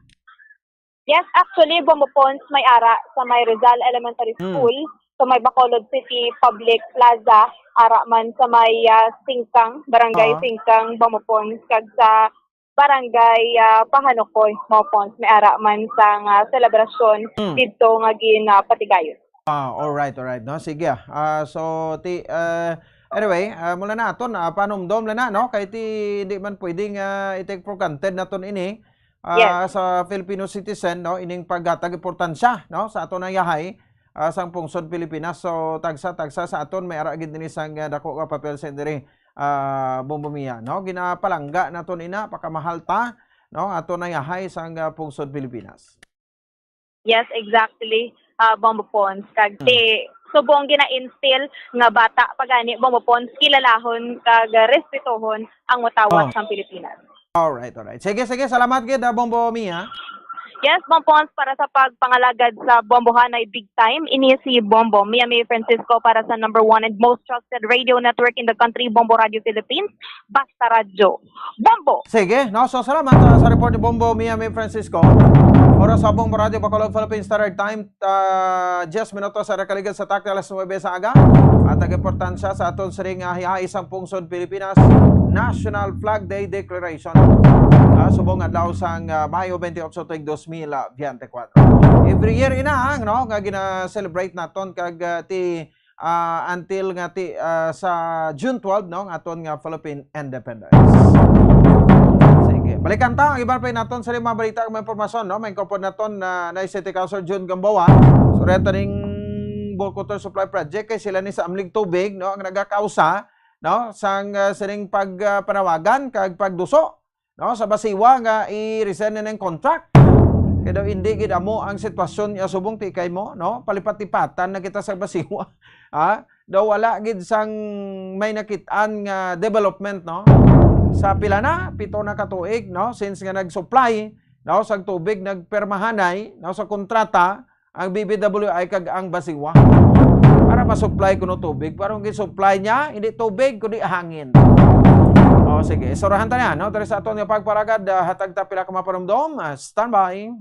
Yes, actually, Bombo Pon, may ara sa may Rizal Elementary Hmm. School, sa may Bacolod City Public Plaza, ara man sa may ah, Singkang, Barangay Oo. Singkang, Bombo Pon, kag sa Barangay ah, Pahanukoy, Bombo Pon, may ara man sang ah, selebrasyon Hmm. didto nga ginapatigayon. Ah, all right, all right, no. Sige. Ah, so ti ah, anyway, ah, mula na aton ah, panumdom na na, no, kay ti hindi man pwedeng ah, i-take for granted naton ini ah, Yes. sa Filipino citizen, no, ining paghatag importansya, no, sa aton nga yahay ah, sang pungsod Pilipinas. So tagsa-tagsa sa aton may ara gid dini sang ah, dako nga papel sa diri ah, Bombo Mia, no. Ginapalangga naton ina, pakamahal ta, no, aton nga yahay sang ah, pungsod Pilipinas. Yes, exactly. Ah, Bombo Pons. Kag Hmm. ti subong gina-instill nga bata pa gani, Bombo Pons, kilalahon kag respetohon ang watawat Oh. sang Pilipinas. All right, all right. Sige, sige, salamat gid ah, Bombo Mia. Yes, Bombo Pons, para sa pagpangalagad sa Bombohanay Big Time, ini si Bombo Mia May Francisco para sa number one and most trusted radio network in the country, Bombo Radio Philippines, Basta Radyo. Bombo! Sige, no? So salamat ah, sa report ni Bombo Mia May Francisco. Oras sa Bombo Radio Bacolod Philippine Standard Time, ah, diyes minutos sa nakaligid sa takna alas nuwebe sa aga. At ang importansya sa aton siring nga hihaisang pungsod Pilipinas, National Flag Day Declaration. Ah, subong adlaw sang ah, Mayo twenty-eight, tuig dos mil veinticuatro. Every year inahang, no, nga gina-celebrate naton kag ah, ti ah, until nga ti ah, sa June twelve, no, ang aton nga Philippine Independence. Sige, balikan ta ang iban pa naton sa mga balita ug mga impormasyon, no. May kapod naton na na City Councilor Jun Gamboa. So reto ning bulk water supply project kay sila ni sa Amlig Tubig, no, ang nagakausa, no, sang ah, sining pagpanawagan kag pagduso, no, sa Basiwa nga i-resign na ng contract. Kay daw hindi gid amo ang sitwasyon niya subong ti kay mo, no? Palipat-lipatan na kita sa Basiwa. Ha? Daw wala gid sang may nakit-an nga development, no? Sa pila na, pito na ka tuig, no? Since nga nag-supply, no, sang tubig, nagpermahanay, no, sa kontrata ang B B W I kag ang Basiwa para ma-supply kuno tubig. Pero ang gi-supply niya, hindi tubig, kundi hangin. O, sige, istoryahan ta niya, no? Diri sa aton nga pagparagad, ah, hatag ta pila ka mapanumdom. Ah, standby.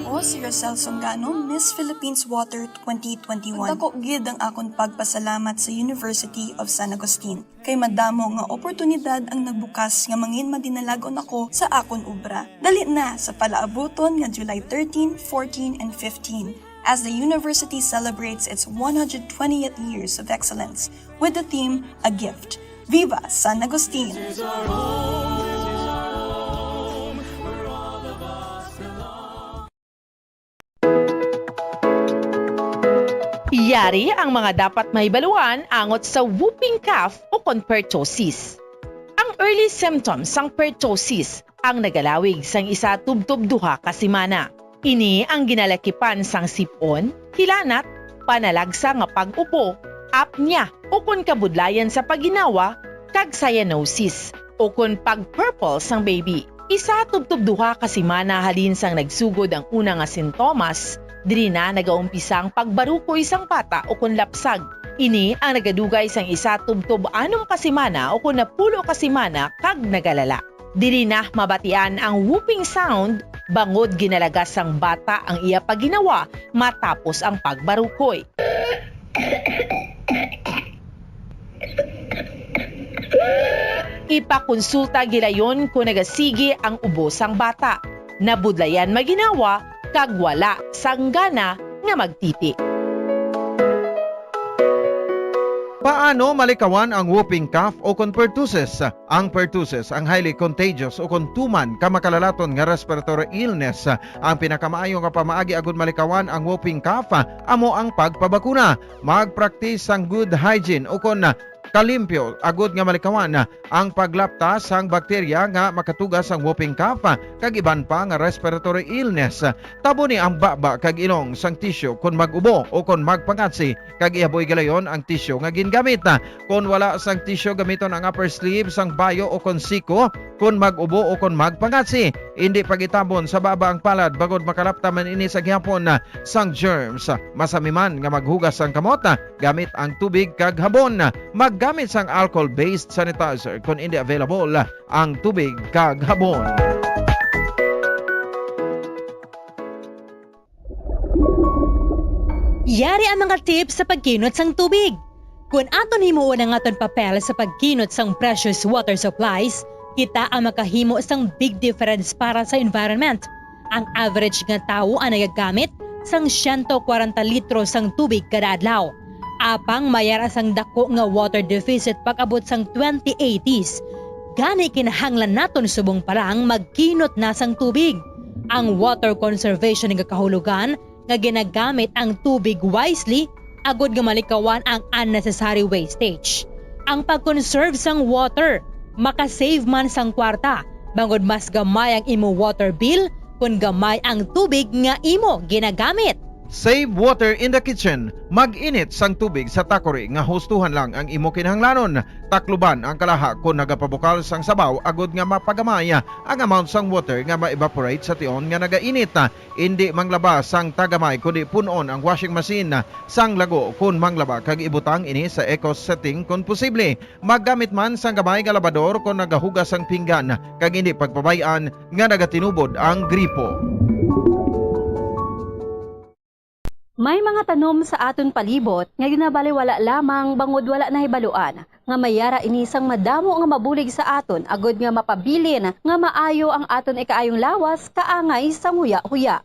Ako si Rosel Songano, Miss Philippines Water twenty twenty-one. Dako gid ang akon pagpasalamat sa University of San Agustin, kay madamo nga oportunidad ang nagbukas nga mangin madinalag-on ako sa akon obra. Dali na sa palaabuton nga July thirteen, fourteen, and fifteen. as the university celebrates its one hundred twentieth years of excellence with the theme A Gift. Viva San Agustin! Yari ang mga dapat mahibaluan angot sa whooping cough o kon pertussis. Ang early symptoms sang pertussis ang nagalawig sang isa tubtob duha ka semana. Ini ang ginalakipan sang sip-on, hilanat, panalagsa nga pag-upo, apnea, ukon kabudlayan sa pagginawa, kag cyanosis, ukon pag-purple sang baby. Isa tubtob duha ka semana halin sang nagsugod ang una nga sintomas, diri na nagaumpisa ang pagbarukoy sang bata ukon lapsag. Ini ang nagadugay sang isa tubtob anom ka semana ukon napulo ka semana kag nagalala. Diri na mabatian ang whooping sound bangod ginalagas sang bata ang iya pagginawa matapos ang pagbarukoy. Ipakonsulta gilayon kon nagasigi ang ubo sang bata, nabudlayan maginawa, kag wala sang gana nga magtiti. Paano malikawan ang whooping cough o kon pertussis? Ang pertussis ang highly contagious o kon tuman ka makalalaton nga respiratory illness. Ang pinakamaayo nga pamaagi agud malikawan ang whooping cough amo ang pagpabakuna. Magpraktis sang good hygiene o kon kalimpyo agud nga malikawan ang paglapta sang bakterya nga makatuga sang whooping cough kag iban pa nga respiratory illness. Taboni ang baba kag ilong sang tisyu kon mag-ubo o kon magpangatsi kag ihaboy galayon ang tisyu nga gingamit. Kon wala sang tisyu, gamiton ang upper sleeve sang bayo o kon siko kon mag-ubo o kon magpangatsi. Indi pag-itabon sa baba ang palad bangod makalapta man ini sa gihapon sang germs. Masami man nga maghugas sang kamot gamit ang tubig kag habon. Maggamit sang alcohol-based sanitizer kon indi available ang tubig kag habon. Yari ang mga tips sa pagkinot sang tubig. Kon aton himuon ang aton papel sa pagkinot sang precious water supplies, kita ang makahimo sang big difference para sa environment. Ang average nga tawo ang nagagamit sang siyento kwarenta litro sang tubig kada adlaw. Apang may ara sang dako nga water deficit pag-abot sang twenty eighties. Gani kinahanglan naton subong pa lang magkinot na sang tubig. Ang water conservation nagakahulugan nga ginagamit ang tubig wisely agud nga malikawan ang unnecessary wastage. Ang pag-conserve sang water maka-save man sang kwarta, bangod mas gamay ang imo water bill kon gamay ang tubig nga imo ginagamit. Save water in the kitchen. Mag-init sang tubig sa takori nga hustuhan lang ang imo kinahanglanon. Takluban ang kalaha kon nagapabukal sang sabaw agud nga mapagamay ang amount sang water nga ma-evaporate sa tion nga nagainit. Indi manglaba sang tagamay kundi pun-on ang washing machine sang lago kon manglaba kag ibutang ini sa eco setting kon posible. Maggamit man sang gamay nga labador kon nagahugas sang pinggan kag indi pagpabay-an nga nagatinubod ang gripo. May mga tanom sa aton palibot nga ginabaliwala lamang bangod wala nahibaluan nga may yara ini sang madamo nga mabulig sa aton agud nga mapabilin nga maayo ang aton ikaayong lawas kaangay sang huya-huya.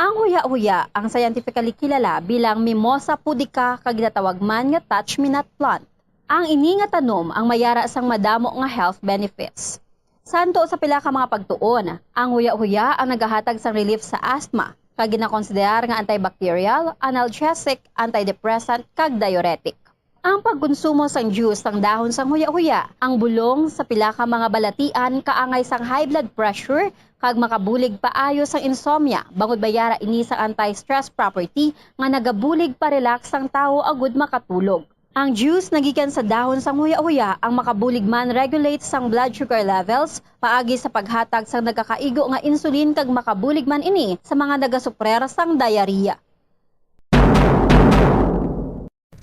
Ang huya-huya ang scientifically kilala bilang Mimosa pudica kag ginatawag man nga touch-me-not plant. Ang ini nga tanom ang may yara sang madamo nga health benefits. Santo sa pila ka mga pagtuon, ang huya-huya ang nagahatag sang relief sa asthma, kag ginakonsiderar nga antibacterial, analgesic, antidepressant, kag diuretic. Ang pagkonsumo sang juice sang dahon sang huya-huya, ang bulong sa pila ka mga balatian kaangay sang high blood pressure kag makabulig paayo sang insomnia, bangod may yara ini sang anti-stress property nga nagabulig pa-relax sang tawo agud makatulog. Ang juice nagikan sa dahon sang huya-huya ang makabulig man regulate sang blood sugar levels paagi sa paghatag sang nagakaigo nga insulin kag makabulig man ini sa mga nagasuprer sang diarrhea.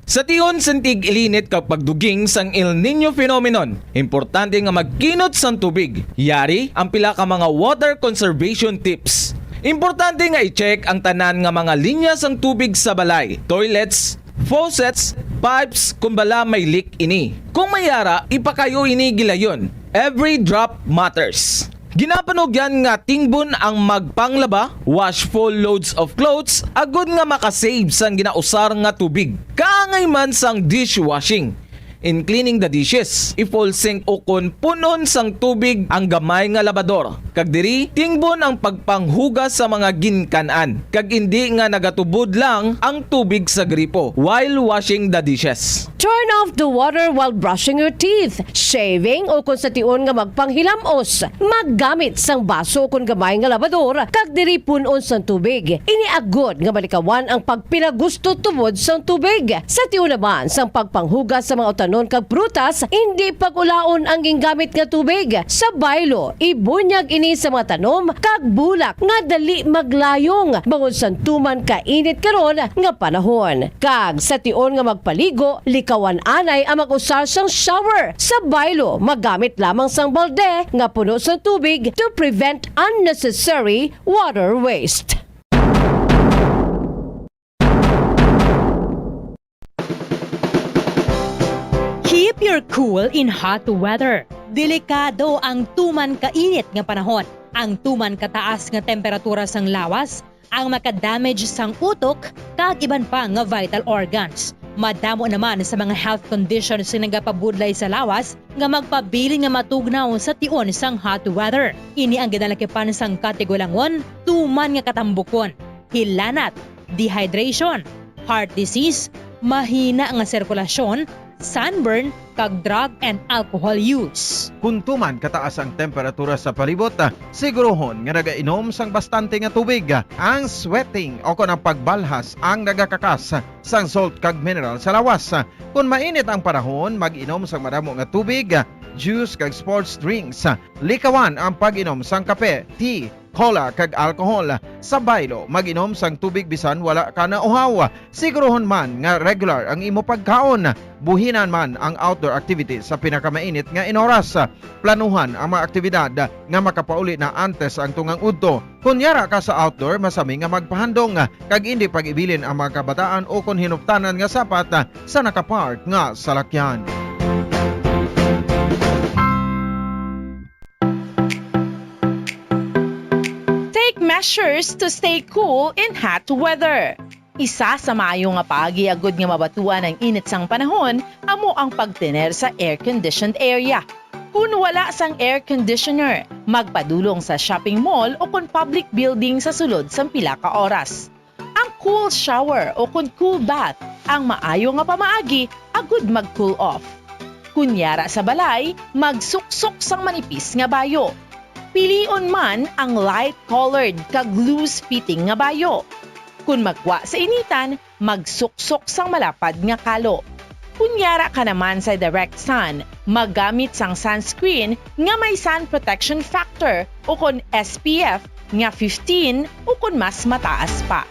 Sa tion sang tig-ilinit kag pagduging sang El Niño phenomenon, importante nga magkinot sang tubig. Yari ang pila ka mga water conservation tips. Importante nga i-check ang tanan nga mga linya sang tubig sa balay, toilets, faucets, pipes kon bala may leak ini. Kung may yara, ipakayo ini gilayon. Every drop matters. Ginapanugyan nga tingbon ang magpanglaba, wash full loads of clothes, agud nga makasave sang ginausar nga tubig. Kaangay man sang dishwashing in cleaning the dishes. I-full sink ukon punon sang tubig ang gamay nga labador, kag diri tingbon ang pagpanghugas sa mga ginkan-an, kag indi nga nagatubod lang ang tubig sa gripo while washing the dishes. Turn off the water while brushing your teeth, shaving, o kung sa tion nga magpanghilam-os. Maggamit sang baso o kon gamay nga labador, kag diri pun-on sang tubig. Ini agod nga malikawan ang pagpinagusto tubod sang tubig. Sa tion naman sang pagpanghugas sa mga utanon kag prutas, indi pag-ulaon ang gingamit nga tubig. Sa baylo, ibunyag ini sa mga tanom kag bulak nga dali maglayong, bangod sang tuman kainit karon nga panahon. Kag sa tion nga magpaligo, likawan anay ang mag-usar sang shower. Sa baylo, magamit lamang sang balde nga puno sang tubig to prevent unnecessary water waste. Keep your cool in hot weather. Delikado ang tuman kainit nga panahon. Ang tuman kataas nga temperatura sang lawas ang makadamage sang utok kag iban pa nga vital organs. Madamo naman sa mga health conditions nga nagapabudlay sa lawas nga magpabilin nga matugnaw sa tion sang hot weather. Ini ang ginalakipan sang katigulangon, tuman nga katambukon, hilanat, dehydration, heart disease, mahina nga sirkulasyon, sunburn, kag drug and alcohol use. Kon tuman kataas ang temperatura sa palibot, siguruhon nga nagainom sang bastante nga tubig. Ang sweating o kon ang pagbalhas ang nagakakas sang salt kag mineral sa lawas. Kon mainit ang panahon, mag-inom sang madamo nga tubig, juice kag sports drinks. Likawan ang pag-inom sang kape, tea, cola, kag alcohol. Sa baylo, mag-inom sang tubig bisan wala ka nauhaw. Siguruhon man nga regular ang imo pagkaon. Buhinan man ang outdoor activities sa pinakamainit nga inoras. Planuhan ang mga aktibidad nga makapauli na antes ang tungang udto. Kon yara ka sa outdoor, masami nga magpahandong kag indi pag-ibilin ang mga kabataan o kon hinuptanan nga sapat sa nakapark nga salakyan. Take measures to stay cool in hot weather. Isa sa maayo nga paagi agud nga mabatuan ang init sang panahon amo ang pagtener sa air-conditioned area. Kon wala sang air conditioner, magpadulong sa shopping mall o kon public building sa sulod sang pila ka oras. Ang cool shower o kon cool bath ang maayo nga pamaagi agud mag-cool off. Kon yara sa balay, magsuksok sang manipis nga bayo. Pilion man ang light-colored kag loose-fitting nga bayo. Kon magwa sa initan, magsuksok sang malapad nga kalo. Kon yara ka naman sa direct sun, maggamit sang sunscreen nga may sun protection factor o kon S P F nga fifteen o kon mas mataas pa.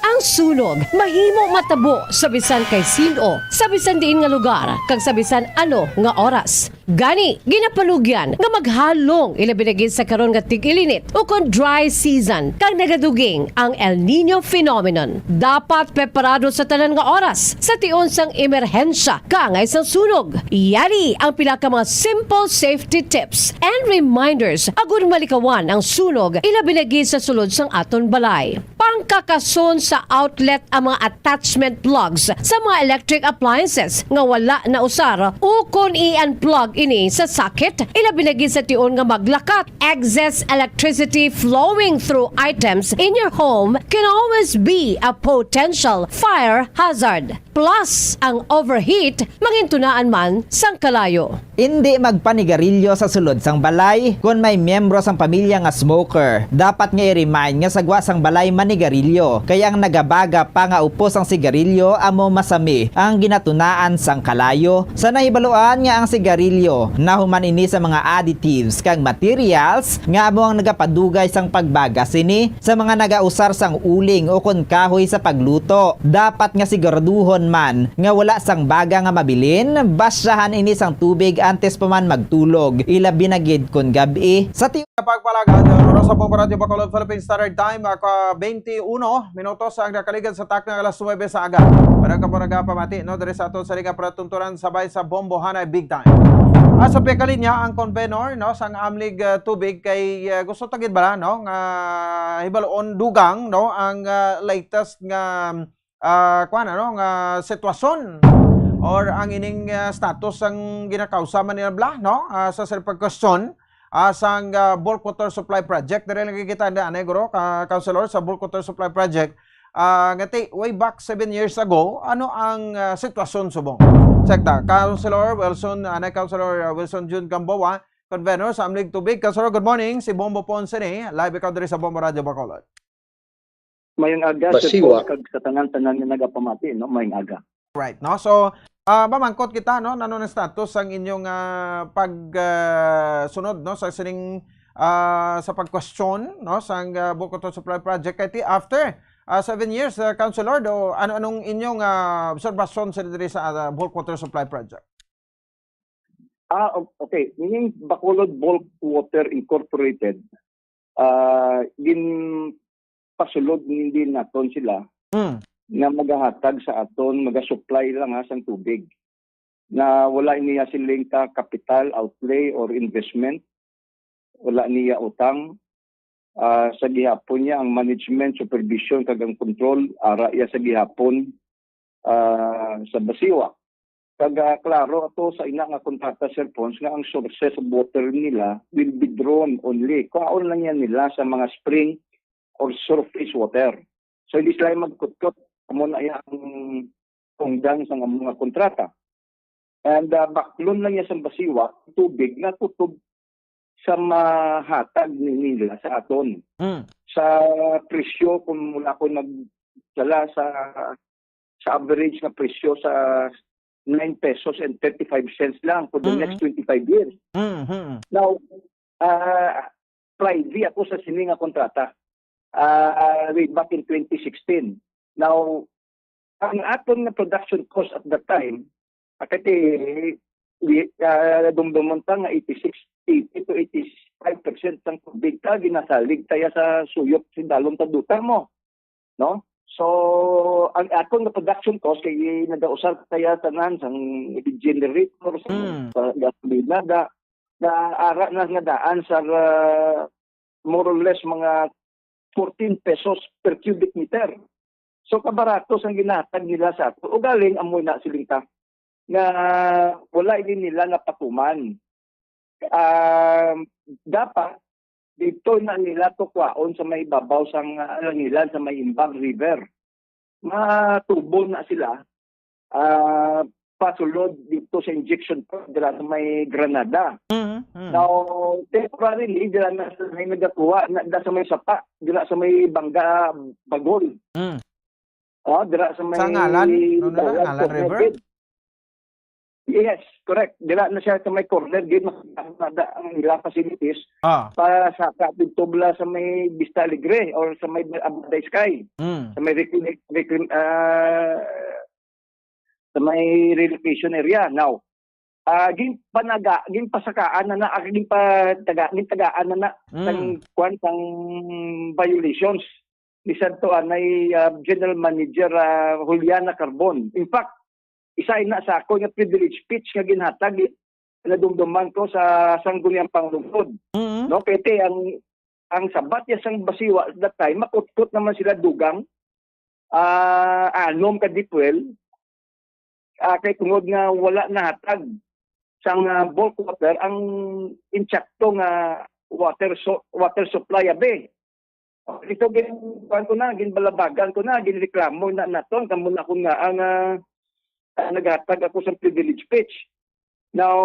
Ang sunog mahimo matabo sa bisan kay sin-o, sa bisan diin nga lugar, kag sa bisan ano nga oras. Gani, ginapanugyan nga maghalong, ilabi na gid sa karon nga tig-ilinit ukon dry season, kag nagaduging ang El Niño phenomenon. Dapat preparado sa tanan nga oras sa tion sang emerhensya kaangay sang sunog. Yari ang pila ka mga simple safety tips and reminders agud malikawan ang sunog, ilabi na gid sa sulod sang aton balay. Pangkakason sa outlet ang mga attachment plugs sa mga electric appliances nga wala nausar, ukon i-unplug ini sa socket, ilabi na gid sa tion nga maglakat. Excess electricity flowing through items in your home can always be a potential fire hazard. Plus, ang overheat mangintunaan man sang kalayo. Indi magpanigarilyo sa sulod sang balay. Kon may miyembro sang pamilya nga smoker, dapat nga i-remind nga sa gwa sang balay manigarilyo, kay ang nagabaga pa nga upos sang sigarilyo amo masami ang ginatunaan sang kalayo. Sa nahibaluan nga ang sigarilyo nahuman ini sa mga additives kag materials nga amo ang nagapadugay sang pagbaga sini sa mga nagausar sang uling ukon kahoy sa pagluto. Dapat nga siguraduhon man nga wala sang baga nga mabilin, basyahan ini sang tubig antes pa man magtulog, ilabi na gid kon gab-i. Sa ti- Kapagpalagan, oras sa Bombo Radyo Bacolod, Philippine Standard Time, ako, twenty-one minutos ang nakaligad sa takna nga alas nuwebe sa aga. Para ka po nagapamati, no, diri sa aton sa liga palatunturan sabay sa Bombo Hanay Big Time. Asa pa kalinya ang convenor, no, sang Amlig, uh, Tubig kay, uh, gusto tagid bala, no, nga hibaluon dugang, no, ang, uh, latest nga ah, kuwan, ano, nga sitwasyon or ang ining, ah, status sang ginakausa man nila bala, no? Ah, sa sila pagkwestiyon, ah, sang, ah, bulk water supply project. Diri nakikita na, ano, guro, ka, Councilor, sa bulk water supply project, ah, nga ti-, way back seven years ago, ano ang, ah, sitwasyon subong? Check ta. Councilor Wilson, ano, Councilor, ah, Wilson Jun Gamboa, Convenor sa Amlig Tubig. Councilor, good morning. Si Bombo Ponce ni, live ikaw diri sa Bombo Radio Bacolod. Mayong aga, Sir Basiwa. Paul, kag sa tanan-tanan nga nagapamati, no? Mayong aga. Right, no? So, ah, mamangkot kita, no? Ano ang status sang inyong, ah, pag, ah, sunod, no? Sa sining, ah, sa pagkwestiyon, no? Sang, ah, bulk water supply project. Kay ti-, after, ah, seven years, ah, Councilor, do, ano, anong inyong, ah, obserbasyon sa diri sa, ah, bulk water supply project? Ah, o-, okay. Meaning, Bacolod Bulk Water Incorporated, ah, ginpasulod ni din naton sila Mm. nga magahatag sa aton, magasupply lang, ha, sang tubig. Na wala niya siling ka capital outlay or investment, wala niya utang. Ah, sa gihapon niya ang management, supervision, kag ang control, ara iya sa gihapon, ah, sa Basiwa. Kag, ah, klaro ato sa ina nga kontrata, Sir Pons, nga ang sources of water nila will be drawn only. Kuhaon lang yan nila sa mga spring or surface water. So, hindi sila magkutkot. Amo na iya ang tungdan sa mga kontrata. And, ah, baklon lang niya sa Basiwa, tubig na kutob sa mahatag ni nila sa aton. Mm. Sa presyo, kung mula ko nagdala sa, sa average na presyo sa nine pesos and thirty-five cents lang for the Mm. next twenty-five years. Mm, mm. Now, ah, privy ako sa sini nga kontrata, ah, way back in twenty sixteen. Now, ang aton nga production cost at that time, ah, kay ti, di, ah, dumdumon ta nga eighty-six, eighty to eighty-five percent sang tubig ta ginasalig ta ya sa suyop, sa dalom ta duta mo, no? So, ang aton nga production cost kay nagausar ta ya tanan sang generator, sa, Mm. sa gasolina, da, na ara na nga daan sa, ah, more or less mga fourteen pesos per cubic meter. So, kabarato sang ginahatag nila sa ato. Ugaling, amo na siling ta nga wala ini nila napatuman. Ah, dapat dito na nila to kwaon sa may babaw sang, ah, langilan sa may Imbang River. Matubo na sila, ah, pasulod dito sa injection point dira sa may Granada. Mm, mm. Now, temporarily, dira na sa may nagakuha, na, na sa may sapa, dira sa may Bangga, Bagol. Mm. Oh, dira sa may Sa ngalan? Ano na? Bayan, Ngalan corner River? gate. Yes, correct. Dira na siya sa may corner gate, mas, mas, ang ila facilities. Ah. Para sa katubla sa may Vista Alegre or sa may Abada Sky. Mm. Sa may recre-, recre-, ah, sa may relocation area. Now, ah, ginpanaga-, ginpasakaan na na, ah, ginpataga-, gintagaan na na Mm. sang, kwan, sang violations ni Santo Anay, ah, General Manager, ah, Juliana Carbon. In fact, isa ina sa ako nga privilege speech nga ginhatag, eh, nadumduman ko sa Sangguniang Panglungsod. Mm. No, kay ti ang, ang sabat niya sang Basiwa at that time, makutkot naman sila dugang, ah, anom ka deep well, ah, kay tungod nga wala nahatag sang, ah, bulk water ang insakto nga water so-, water supply abi. Dito gin-, kuwan ko na, ginbalabagan ko na, ginreklamo na naton, kamo na akong nga ang, ah, ah, naghatag ako sa privilege speech. Now,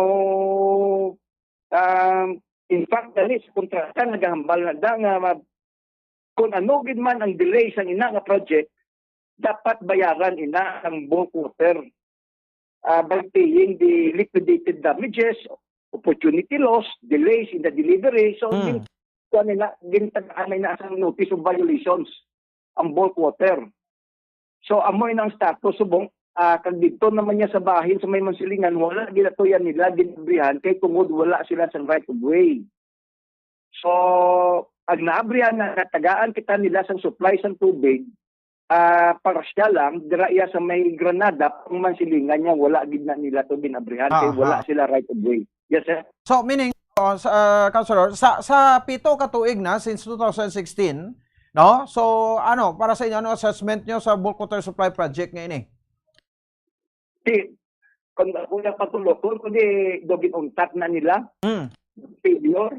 um, in fact, dali sa kontrata, nagahambal na da nga ma-, kung ano gid man ang delay sang ina nga project, dapat bayaran ina ang bulk water, ah, by paying the liquidated damages, opportunity loss, delays in the delivery. So, Hmm. gin-, kuwan nila, gintagaan na ina sang notice of violations ang bulk water. So, amo ina ang status subong, ah, kag didto naman niya sa bahin sa may Mansilingan, wala ginatuyan nila, ginabrihan, kay tungod wala sila sa right of way. So, ang naabrihan na natagaan kita nila sang supply sang tubig, ah, parsyal lang, dira iya sa may Granada, ang mansilingan niya, wala gid na nila to ginabrihan, kay wala Aha. sila right of way. Yes, sir. So, meaning, oh, sa, ah, Councilor, sa, sa pito ka tuig na, since two thousand sixteen, no? So, ano, para sa inyo, ano assessment nyo sa bulk water supply project nga ini? Di, kung ako yung patulokon, kundi do ginuntat na nila. Mm. Failure.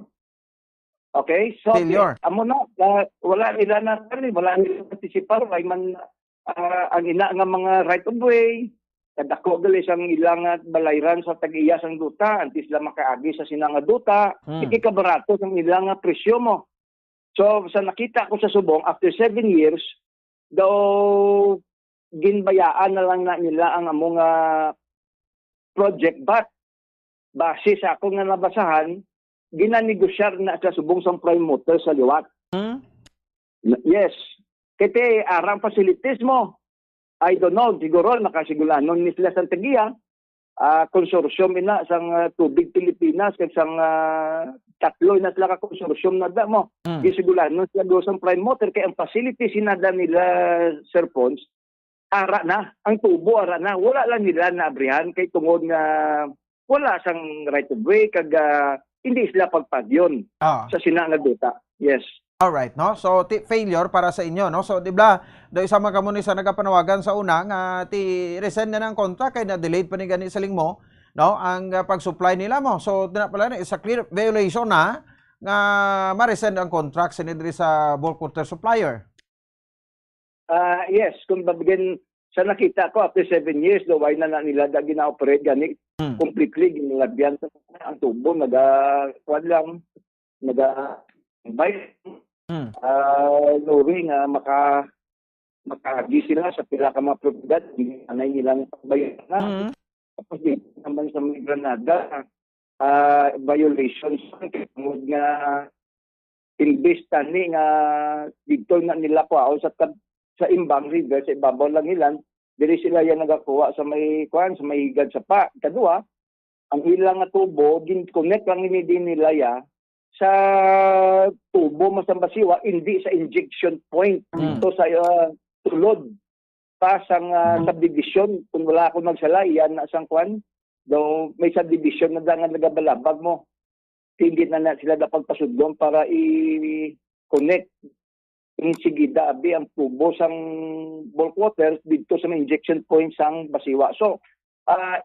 Okay? So, Failure. amo na, ah, wala nila na, wala nila anticipar, wala man, ah, ang ina nga mga right of way, kadako gali sang ilang nga balayran sa tag-iya sang duta, antes sila makaagi sa sina nga duta, Mm. sige kabarato sang ilang nga presyo mo. So, sa nakita ko sa subong, after seven years, daw ginbayaan na lang na nila ang amo nga project, but base sa ako nga nabasahan, ginanegosyar na sa subong sang promoter sa liwat. Hmm? N-, yes. Kay ti, arang facilities mo, I don't know, siguro nakasigulanon ni sila sa tag-iya, ah, consortium ina sang, ah, Tubig Pilipinas, kag sang, ah, tatlo na sila ka consortium na da mo. Mm. Gisigulanon sila do sang promoter, kay ang facilities inada nila, Sir Pons, ara na, ang tubo ara na. Wala lang nila naabrihan kay tungod nga wala sang right of way, kag, ah, hindi sila pagpagyon Ah. sa sina nga duta. Yes. Alright, no? So, ti-, failure para sa inyo, no? So, di ba, do isa man kamo ni sa nagapanawagan sa una nga ti-rescind na ang contract kay na-delayed pa ni gani sa lingmo, no? Ang, ah, pag-supply nila mo. So, di na pala na, is a clear violation na nga ma-rescind ang contract sini diri sa bulk water supplier. Ah, yes, kung babagin sa nakita ko, after seven years, do why na, na nila da gina-operate gani Hmm. completely, ginalabyan sa ang tubo, naga, kuwan lang, naga, bay, Hmm. ah, knowing nga maka-, makaagi sila sa pila ka mga propiedad, hindi anay nilang pagbayaran na. Hmm. Tapos di naman sa may Granada, ah, violations, tungod nga imbis tani nga didto na nila kuhaon sa tab-, sa Imbang River, sa ibabaw lang ilan, diri sila yan nagakuha sa may, kuan, sa may higad sa pa. Kadua, ang ilang nga tubo, gin-connect lang ini din nila ya sa tubo mo sa Basiwa, hindi sa injection point Mm. dito sa, ah, sulod pa sang, ah, Mm. subdivision. Kung wala ako magsala, yan na sang kuan. Daw may subdivision na da nga nagabalabag mo. Hindi na na sila dapat pasudlon para i-connect. Insigida, abi, ang tubo sang bulk water dito sa may injection point sang Basiwa. So, ah,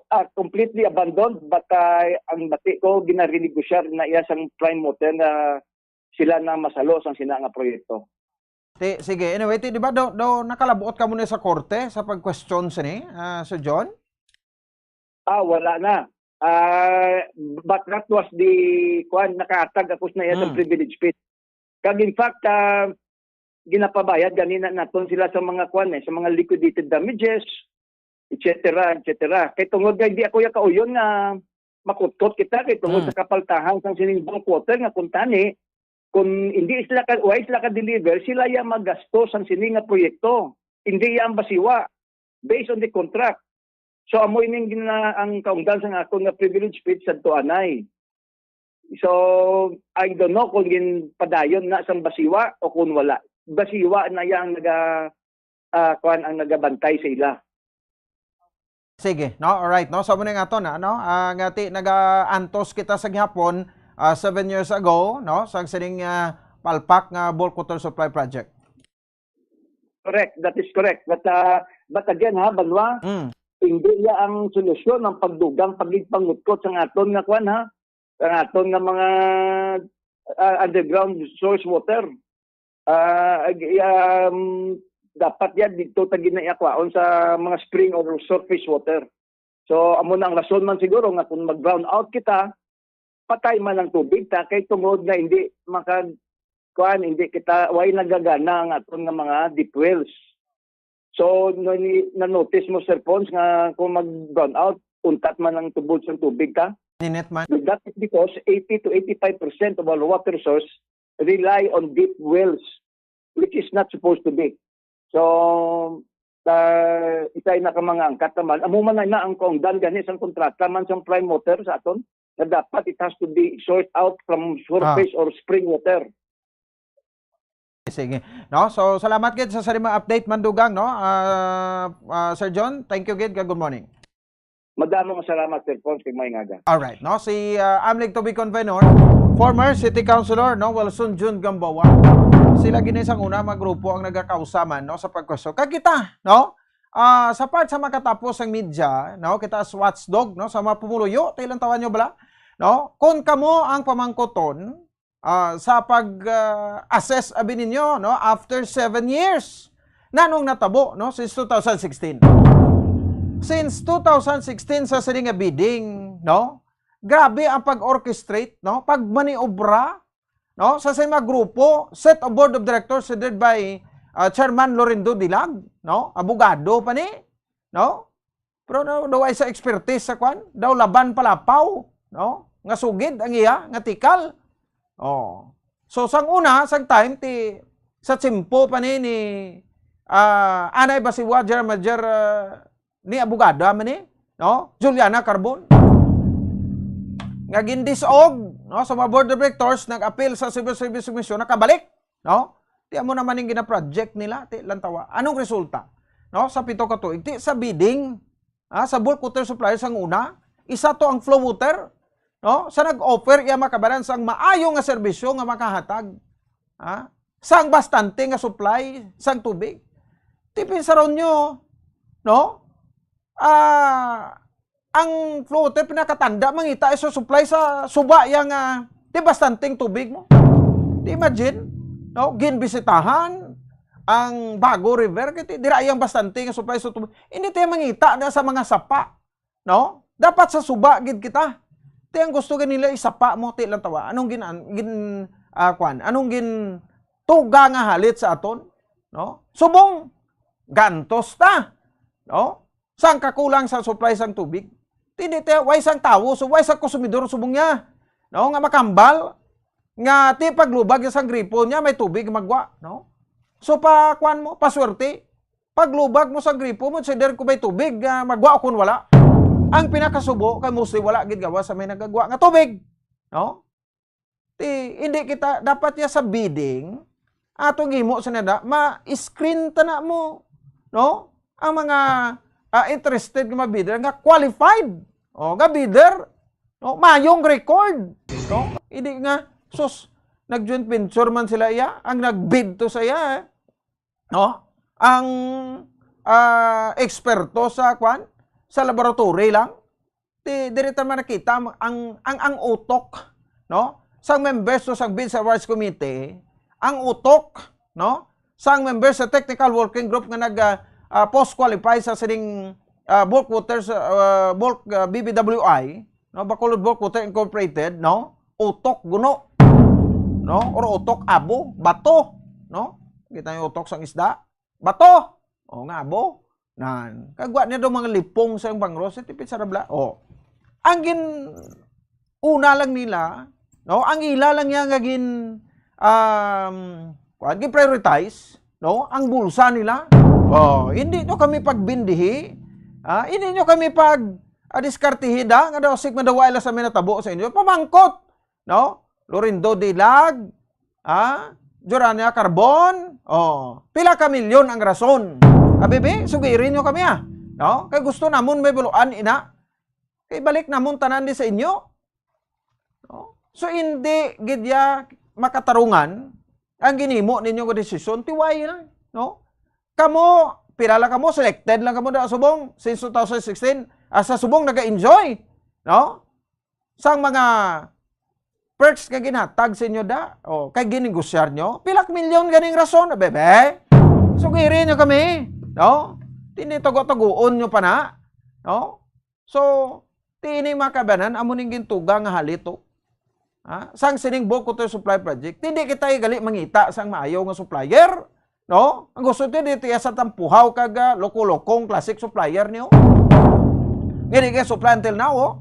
ah, completely abandoned, but, ah, ang bati ko, ginarenegosyar na iya sang prime mover na sila na masalo sang sina nga proyekto. Ti, sige, anyway, ti, di ba, do, do, nakalabuot ka muna sa korte sa pag-question sini, ah, Sir John? Ah, wala na. Ah, but that was the, kuan, nakahatag ako sa iya sa Hmm. privilege speech. Kag in fact, ah, ginapabayad gani na naton sila sa mga, kuan, eh, sa mga liquidated damages, et cetera, et cetera. Kay tungod nga hindi ako ya kauyon nga makutkot kita kay tungod Mm. sa kapaltahan sang sining bulk water nga kung tani, kung hindi sila ka, why sila ka-deliver, sila ya magasto sang sini nga proyekto. Hindi ya ang Basiwa, based on the contract. So, amo ining gina-, ang kaungdan sang akon nga privilege speech sadto anay. So, I don't know kung ginpadayon na sang Basiwa o kung wala. Basiwa na yang naga-, ah, kuwan, ang nagabantay sa ila. Sige, no? Alright, no? So, muna nga to na, no? Ah, nga ti, nagaantos kita sa gihapon, ah, seven years ago, no? Sa sining, ah, palpak nga bulk water supply project. Correct, that is correct. But, ah, but again, ha, Banwa, Mm. hindi ya ang solusyon ang pagdugang, pagigpangutkot sa aton nga kwan, ha? Ang aton nga mga, ah, underground source water. Ah, ag-, um, dapat yan dito ta ginaiakwaon sa mga spring or surface water. So, amo na ang rason man siguro nga kung mag-brown out kita, patay man ang tubig ta, kay tungod nga hindi maka-, kuan, hindi kita, way nagagana ang aton nga mga deep wells. So, na-, na-notice mo, Sir Pons, nga kung mag-brown out, untat man ang tubod sang tubig ta. Ninit man. That is because eighty to eighty-five percent of our water source rely on deep wells, which is not supposed to be. So, ah, isa na ka mga angkat naman. Amo man na ang kaungdan gani sang kontrata man sang prime water sa aton. na dapat it has to be sourced out from surface or spring water. Sige. No? So, salamat gid sa sarima update, Mandugang, no? Ah, ah, Sir John, thank you gid. Good morning. Madamo nga salamat, Sir Pons, kay may ngaga. Alright, no? Si ah, Amlig Tubig Convenor, former city councilor, no? Wilson Jun Gamboa. Sila gini sa una, mga grupo ang nagakausaman, no, sa pagkuso. Kag kita, no? Ah, sa part sa makatapos ang media, no, kita as watchdog, no, sa mga pumuluyo, tilan tawa nyo bala, no? Kung kamo ang pamangkuton, ah, sa pag ah, assess abi ninyo, no, after seven years, nanong natabo, no, since two thousand sixteen? Since two thousand sixteen sa sini nga bidding, no, grabe ang pag-orchestrate, no, pagmaniobra, no, sa sa mga grupo, set of board of directors headed by ah, Chairman Lorindo Dilag, no, abogado pa ni, no? Pero daw, daw ay sa expertise sa kwan, daw laban palapaw, no? Nga sugid ang iya nga tikal. Oh. So sang una, sang time ti sa tiyempo pa ni ni ah, anay ba si Roger Major ah, ni abogada man ni, no? Juliana Carbon. Nga gindisog, no, sa mga board of directors, nag-apil sa Civil Service Commission, nakabalik, no? Ti amo naman yung gina-project nila, ti lantawa. Anong resulta? No, sa pito ka tuig, ti sa bidding, ah, sa bulk water supplier sang una, isa to ang flow water, no? Sa nag-offer iya makabaran sang maayo nga serbisyo nga makahatag, ah, sang bastante nga supply sang tubig. Ti pinsaron nyo, no? Ah, ang flow water pinakatanda mangita sa supply sa suba yang ah, ti bastanteng tubig mo. Ti imagine, no? Ginbisitahan ang Bago River kay ti dira yang bastante nga supply sa tubig. Hindi tayo mangita na sa mga sapa, no? Dapat sa suba gid kita. Ti ang gusto gid nila isapa mo, ti lang tawa. Anong gin, gin ah, kwan? Anong gin tuga nga halit sa aton? No? Subong gantos ta, no? Sang kakulang sa supply sang tubig. Ti di te, way sang tawo, so way sang konsumidor subong niya, no, nga makambal nga ti paglubag sang gripo niya may tubig magwa, no? So pa kwan mo, paswerte. Paglubag mo sang gripo mo, consider ko may tubig nga magwa o kun wala. Ang pinakasubo kay mostly wala gid gawas sa may nagagwa nga tubig, no? Ti, hindi kita, dapat niya sa bidding, atong himo sa nada, ma-screen ta na mo, no? Ang mga ah, interested nga mga bidder nga qualified, o, nga bidder, no? Mayong record, no? Hindi nga, sus, nag-joint venture man sila iya, ang nag-bid to sa iya, eh, no? Ang ah, eksperto sa kwan, sa laboratory lang. Ti, diri ta man nakita ang, ang, ang, ang utok, no? Sang members to sang Bids Awards Committee, ang utok, no? Sang members sa technical working group nga nag ah, ah, post qualify sa sining ah, bulk water sa ah, bulk ah, B B W I, no? Bacolod Bulk Water Incorporated, no? Utok guno, no? Or utok abo, bato, no? Kita yung utok sang isda, bato. O nga abo. Nan, kagwa niya daw mga lipong sa iyang bangros, eh, tipid sa rabla. O. Ang gin una lang nila, no, ang ila lang niya nga gin um, kuwan, gin prioritize, no, ang bulsa nila. O, hindi nyo kami pagbindihi, ah, hindi nyo kami pag ah, diskartihi da, nga daw sig madaway lang sa minatabo sa inyo. Pamangkot, no? Lorindo Dilag, ah, Jorania Carbon, oh, pila ka milyon ang rason? Abi bi, sugiri nyo kami ah. No? Kay gusto namon may buluan ina. Kay balik namon tanan di sa inyo. No? So hindi gid ya makatarungan ang ginimo ninyo nga desisyon, tiway lang, no? Kamo, pila lang kamo, selected lang kamo da subong since two thousand sixteen, ah, sa subong naga-enjoy, no? Sang mga perks nga ginhatag sa inyo da, o, kay ginegosyar nyo, pilak milyon ganing rason, bebe? Sugiri nyo kami, no? Tini tago-taguon nyo pa na, no? So, ti ini mga kabanan, amo ning gintuga nga halito. Ha? Sang sining bulk water supply project, hindi kita gali mangita sang maayo nga supplier, no? Ang gusto ti dito iya sa tampuhaw kag ah, loko-lokong classic supplier niyo. Ngani kay supply until now, oh.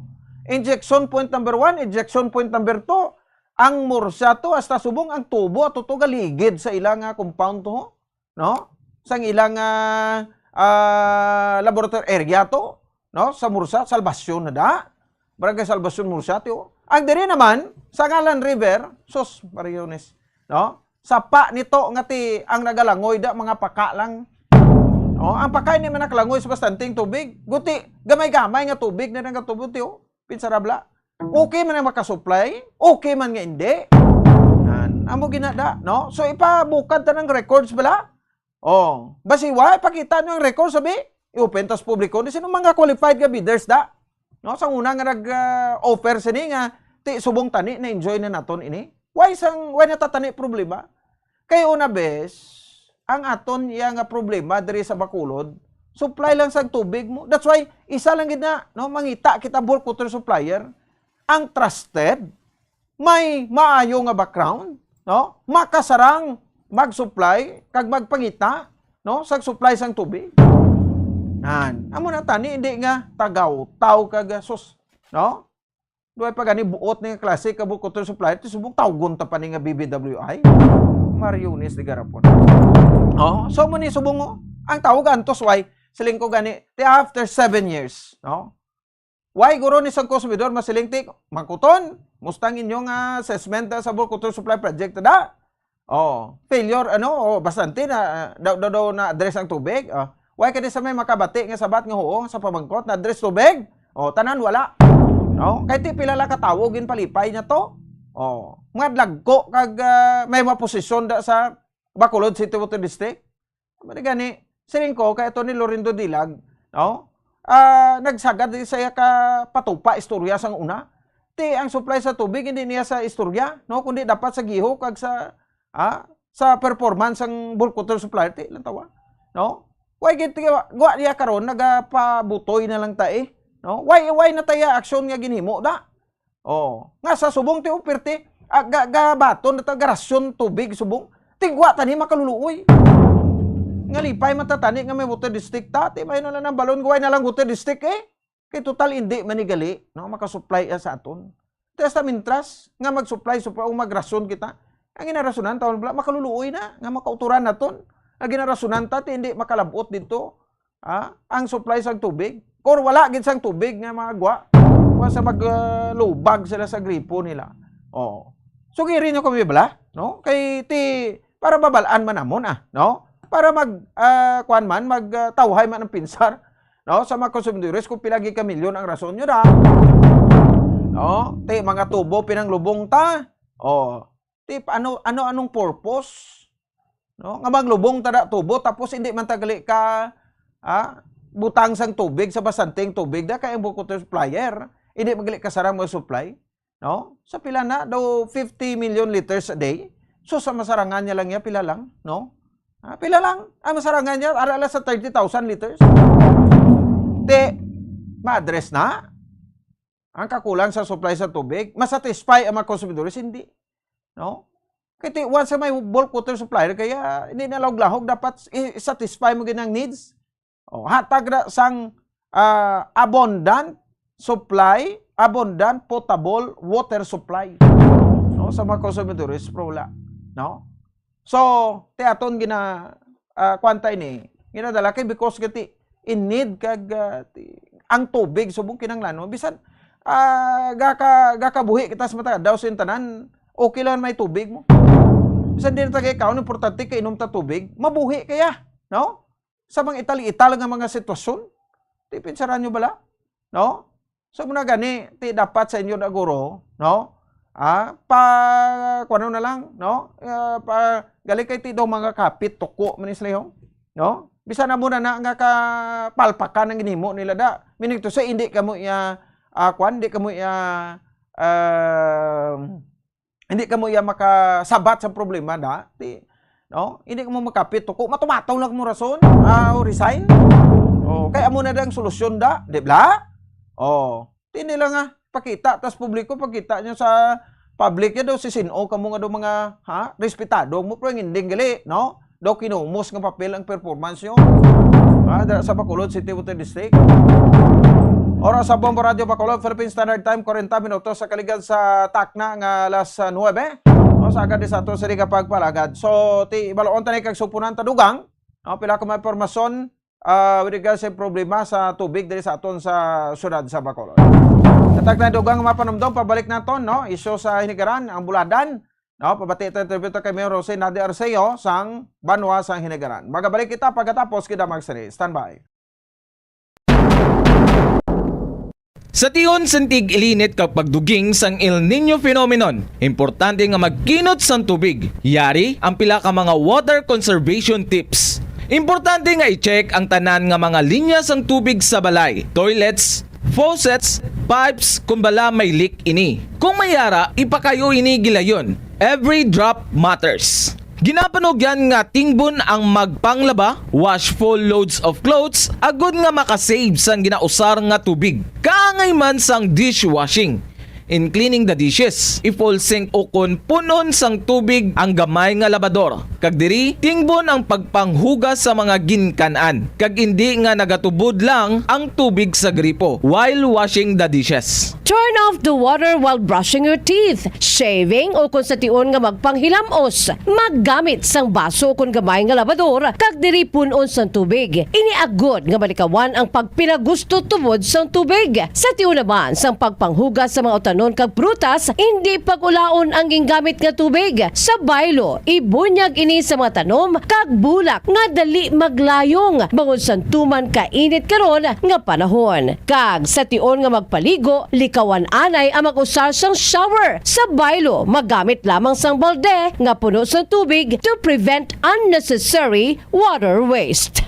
Injection point number one, injection point number two, ang mursa to hasta subong ang tubo ato to galigid sa ila nga compound to, no? Sang ila nga ah, laboratory area to, no? Sa mursa, Salvacion na da. Barangay Salvacion Murcia, ti, oh. Ang diri naman, sa Ngalan River, sus, Mariones, no? Sapa nito nga ti ang nagalangoy da, mga paka lang. No? Ang paka hindi man nakalangoy sa bastanteng tubig. Guti, gamay-gamay nga tubig na nagatubo, ti, oh. Pinsarabla. Okay man ang makasupply, okay man nga hindi. Yan. Amo ginada, no? So, ipabukad ta ng records bala? Oh, basi wa, ipakita nyo ang record, sabi, i-open tas publiko. Di sino mga qualified nga bidders da? No, sa una nga nag, ah, offer sini nga, ti subong tani, na-enjoy na naton ini. Why sang, why natatani problema? Kay una bes, ang aton iya nga problema diri sa Bacolod, supply lang sa tubig mo. That's why, isa lang gid na, no, mangita kita bulk water supplier, ang trusted, may maayo nga background, no? Makasarang mag-supply kag magpangita, no, sa supply sang tubig. Nan, amo na tani, hindi nga tagaw-taw kag sus, no? Duhay pa gani buot ni nga klase ka bulk water supplier, ti subong tawgon ta pa ni nga B B W I. Mariones di garapon. Oh, so mo ni subong, oh, ang tawag antos, why? Siling ko gani, ti after seven years, no? Why guro ni sang konsumidor masiling ti, "Mangkuton, mustang inyong, ah, assessment, ah, sa bulk water supply project da?" Oh, failure, ano, oh, bastante na, ah, daw, daw, daw na-address ang tubig. Oh, why kani sa may makabati nga sabat nga, "Oo, sa pamangkot na-address tubig?" Oh, tanan wala. No? Kay ti pila lang ka tawo ginpalipay niya to. Oh, mga dagko kag, ah, may mga posisyon da sa Bacolod City Water District. Mani gani, siling ko kay Attorney Lorindo Dilag, no? Ah, nagsagad di sa iya ka patupa istorya sang una. Ti ang supply sa tubig hindi niya sa istorya, no? Kundi dapat sa gihok kag sa, ah, sa performance sang bulk water supplier, ti lang tawa, no? Why gid ti wa niya karon nagapabutoy na lang ta, eh, no? Why, why na taya aksyon nga ginhimo da? Oh, nga sa subong ti upirti, ah, ga-, gabaton na ta garasyon tubig subong. Tigwa tani makaluluoy. Nga lipay man ta tani nga may water district ta, ti may na lang ang balon, guway na lang water district, eh. Kay total hindi man ni gali, no, makasupply iya sa aton. Ti hasta mintras nga mag-supply, supply o magrasyon kita, ang ginarasunan taon bala makaluluoy na nga makauturan naton. Ang ginarasunan ta ti hindi makalabot dito, ah, ang supply sang tubig, or wala gid sang tubig nga magwa, wa sa mag, ah, lubag sila sa gripo nila. Oh. Sugiri nyo kami bala, no? Kay ti, para mabalaan man namon, ah, no? Para mag, ah, kuwan man, mag, ah, tawhay man ang pinsar, no? Sa mga konsumidores kung pila gid ka milyon ang rason nyo da. No? Ti, mga tubo pinanglubong ta. Oh. Ti, ano, ano, anong purpose? No? Nga manglubong ta da tubo, tapos hindi man ta gali ka, ah, butang sang tubig sa bastanteng tubig da, kay ang bulk water supplier, hindi man gali kasarang mag-supply, no? Sa pila na daw, fifty million liters a day. So, sa masarangan niya lang niya, pila lang, no? Ah, pila lang? Ang masarangan niya, ara lang sa thirty thousand liters. Ti, ma-address na ang kakulang sa supply sa tubig, masatisfy ang mga konsumidores, hindi. No? Kay ti, once may bulk water supplier, kaya hindi na lahog-lahog, dapat i-satisfy mo gid ang needs. Oh, hatag na sang, ah, abundant supply, abundant potable water supply. No, sa mga konsumidores, pero wala. No? So, ti aton gina, ah, kuwan ta ini, ginadala kay because gati in need kag, ah, ti-, ang tubig subong kinahanglan mo. Bisan, ah, gaka-, gakabuhi kita sa matag adlaw sa tanan, okay lang may tubig mo. Bisan di na ta kay kaon, importante kay inom ta tubig, mabuhi kaya, no? Sa mga ital-ital nga mga sitwasyon, ti pinsaran nyo bala, no? So, muna gani, ti dapat sa inyo na guro, no? Ah, pa, kuwano na lang, no? Ah, pa, gali kay ti daw mga kapit, tuko man ni sila, no? Bisan na muna na nga kapalpakan ang ginhimo nila da. Meaning to say, hindi kamo iya, ah, kwan, hindi kamo iya, ah, hindi kamo iya makasabat sa problema da. Ti, no? Hindi kamo makapit, tuko, matumataw lang mo rason, ah, o resign. Oh, kay amo na da ang solusyon da, di ba? Oh, ti nila nga pakita tas publiko, pakita nyo sa public ya daw si sin-o kamo nga daw mga, ha, respetado mo, pero ang ending gali, no? Daw kinumos nga papel ang performance nyo. Ah, dira sa Bacolod City Water District. Oras sa Bombo Radio Bacolod, Philippine Standard Time, kwarenta minutos sa kaligad sa takna nga alas nuebe. O, sa agad sa ato sa liga pagpalagad. So, ti, ibalon ta ni kag supunan ta dugang, no, pila ka mga impormasyon, ah, with regards sa problema sa tubig diri sa aton sa siyudad sa Bacolod. Natag na dugang nga mga panumdom, pabalik naton, no? Isyu sa Hinigaran, ang Buladan, no? Pabati ta interview ta kay Mayor Jose Nadi Arceo sang banwa sang Hinigaran. Magabalik kita pagkatapos kita magsini. Standby. Sa tion sang tig-ilinit kag pagduging sang El Niño phenomenon, importante nga magkinot sang tubig. Yari ang pila ka mga water conservation tips. Importante nga i-check ang tanan nga mga linya sang tubig sa balay, toilets, faucets, pipes, kon bala may leak ini. Kung may yara, ipakayo ini gilayon. Every drop matters. Ginapanugyan nga tingbon ang magpanglaba, wash full loads of clothes, agod nga makasave sang ginausar nga tubig. Kaangay man sang dishwashing. In cleaning the dishes, i-full sink ukon pun-on sang tubig ang gamay nga labador, kag diri tingbon ang pagpanghugas sa mga ginkan-an, kag indi nga nagatubod lang ang tubig sa gripo while washing the dishes. Turn off the water while brushing your teeth, shaving, o kon sa tion nga magpanghilam-os. Maggamit sang baso o kon gamay nga labador kag diri pun-on sang tubig. Ini agod nga malikawan ang pagpinagusto tubod sang tubig. Sa tion naman sang pagpanghugas sa mga utanon kag prutas, indi pag-ulaon ang gingamit nga tubig. Sa baylo, ibunyag ini sa mga tanom kag bulak nga dali maglayong bangod sang tuman kainit karon nga panahon. Kag sa tion nga magpaligo, likawan anay ang mag-usar sang shower. Sa baylo, maggamit lamang sang balde nga puno sang tubig to prevent unnecessary water waste.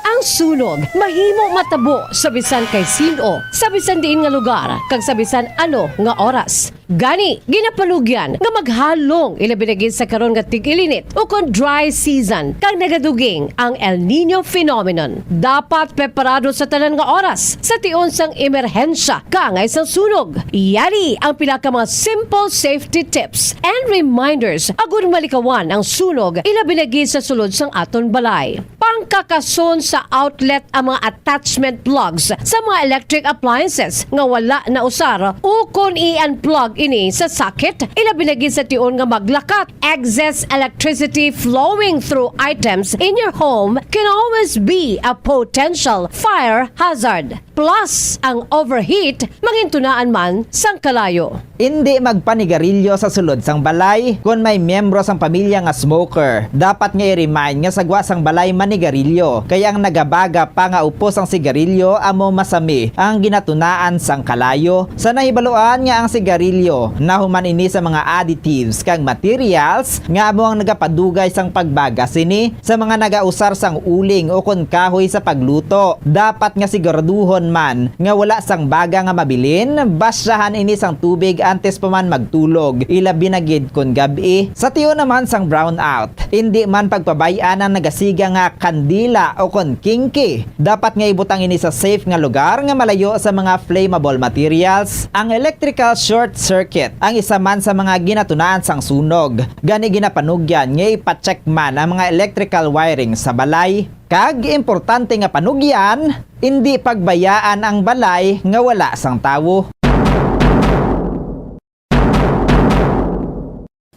Ang sunog mahimo matabo sa bisan kay sin-o, sa bisan diin nga lugar, kag sa bisan ano nga oras. Gani, ginapanugyan nga maghalong, ilabi na gid sa karon nga tig-ilinit ukon dry season, kag nagaduging ang El Niño phenomenon. Dapat preparado sa tanan nga oras sa tion sang emerhensya kaangay sang sunog. Yari ang pila ka mga simple safety tips and reminders agud malikawan ang sunog, ilabi na gid sa sulod sang aton balay. Pangkakason sa outlet ang mga attachment plugs sa mga electric appliances nga wala nausar, ukon i-unplug ini sa socket, ilabi na gid sa tion nga maglakat. Excess electricity flowing through items in your home can always be a potential fire hazard. Plus, ang overheat mangintunaan man sang kalayo. Indi magpanigarilyo sa sulod sang balay. Kon may miyembro sang pamilya nga smoker, dapat nga i-remind nga sa gwa sang balay manigarilyo, kay ang nagabaga pa nga upos sang sigarilyo amo masami ang ginatunaan sang kalayo. Sa nahibaluan nga ang sigarilyo nahuman ini sa mga additives kag materials nga amo ang nagapadugay sang pagbaga sini, sa mga nagausar sang uling ukon kahoy sa pagluto. Dapat nga siguraduhon man nga wala sang baga nga mabilin, basyahan ini sang tubig antes pa man magtulog, ilabi na gid kon gab-i. Sa tion naman sang brownout, indi man pagpabay-an ang nagasiga nga kandila ukon kingki. Dapat nga ibutang ini sa safe nga lugar nga malayo sa mga flammable materials. Ang electrical short circuit ang isa man sa mga ginatunaan sang sunog. Gani, ginapanugyan nga ipa-check man ang mga electrical wiring sa balay. Kag importante nga panugyan, indi pagbayaan ang balay nga wala sang tawo.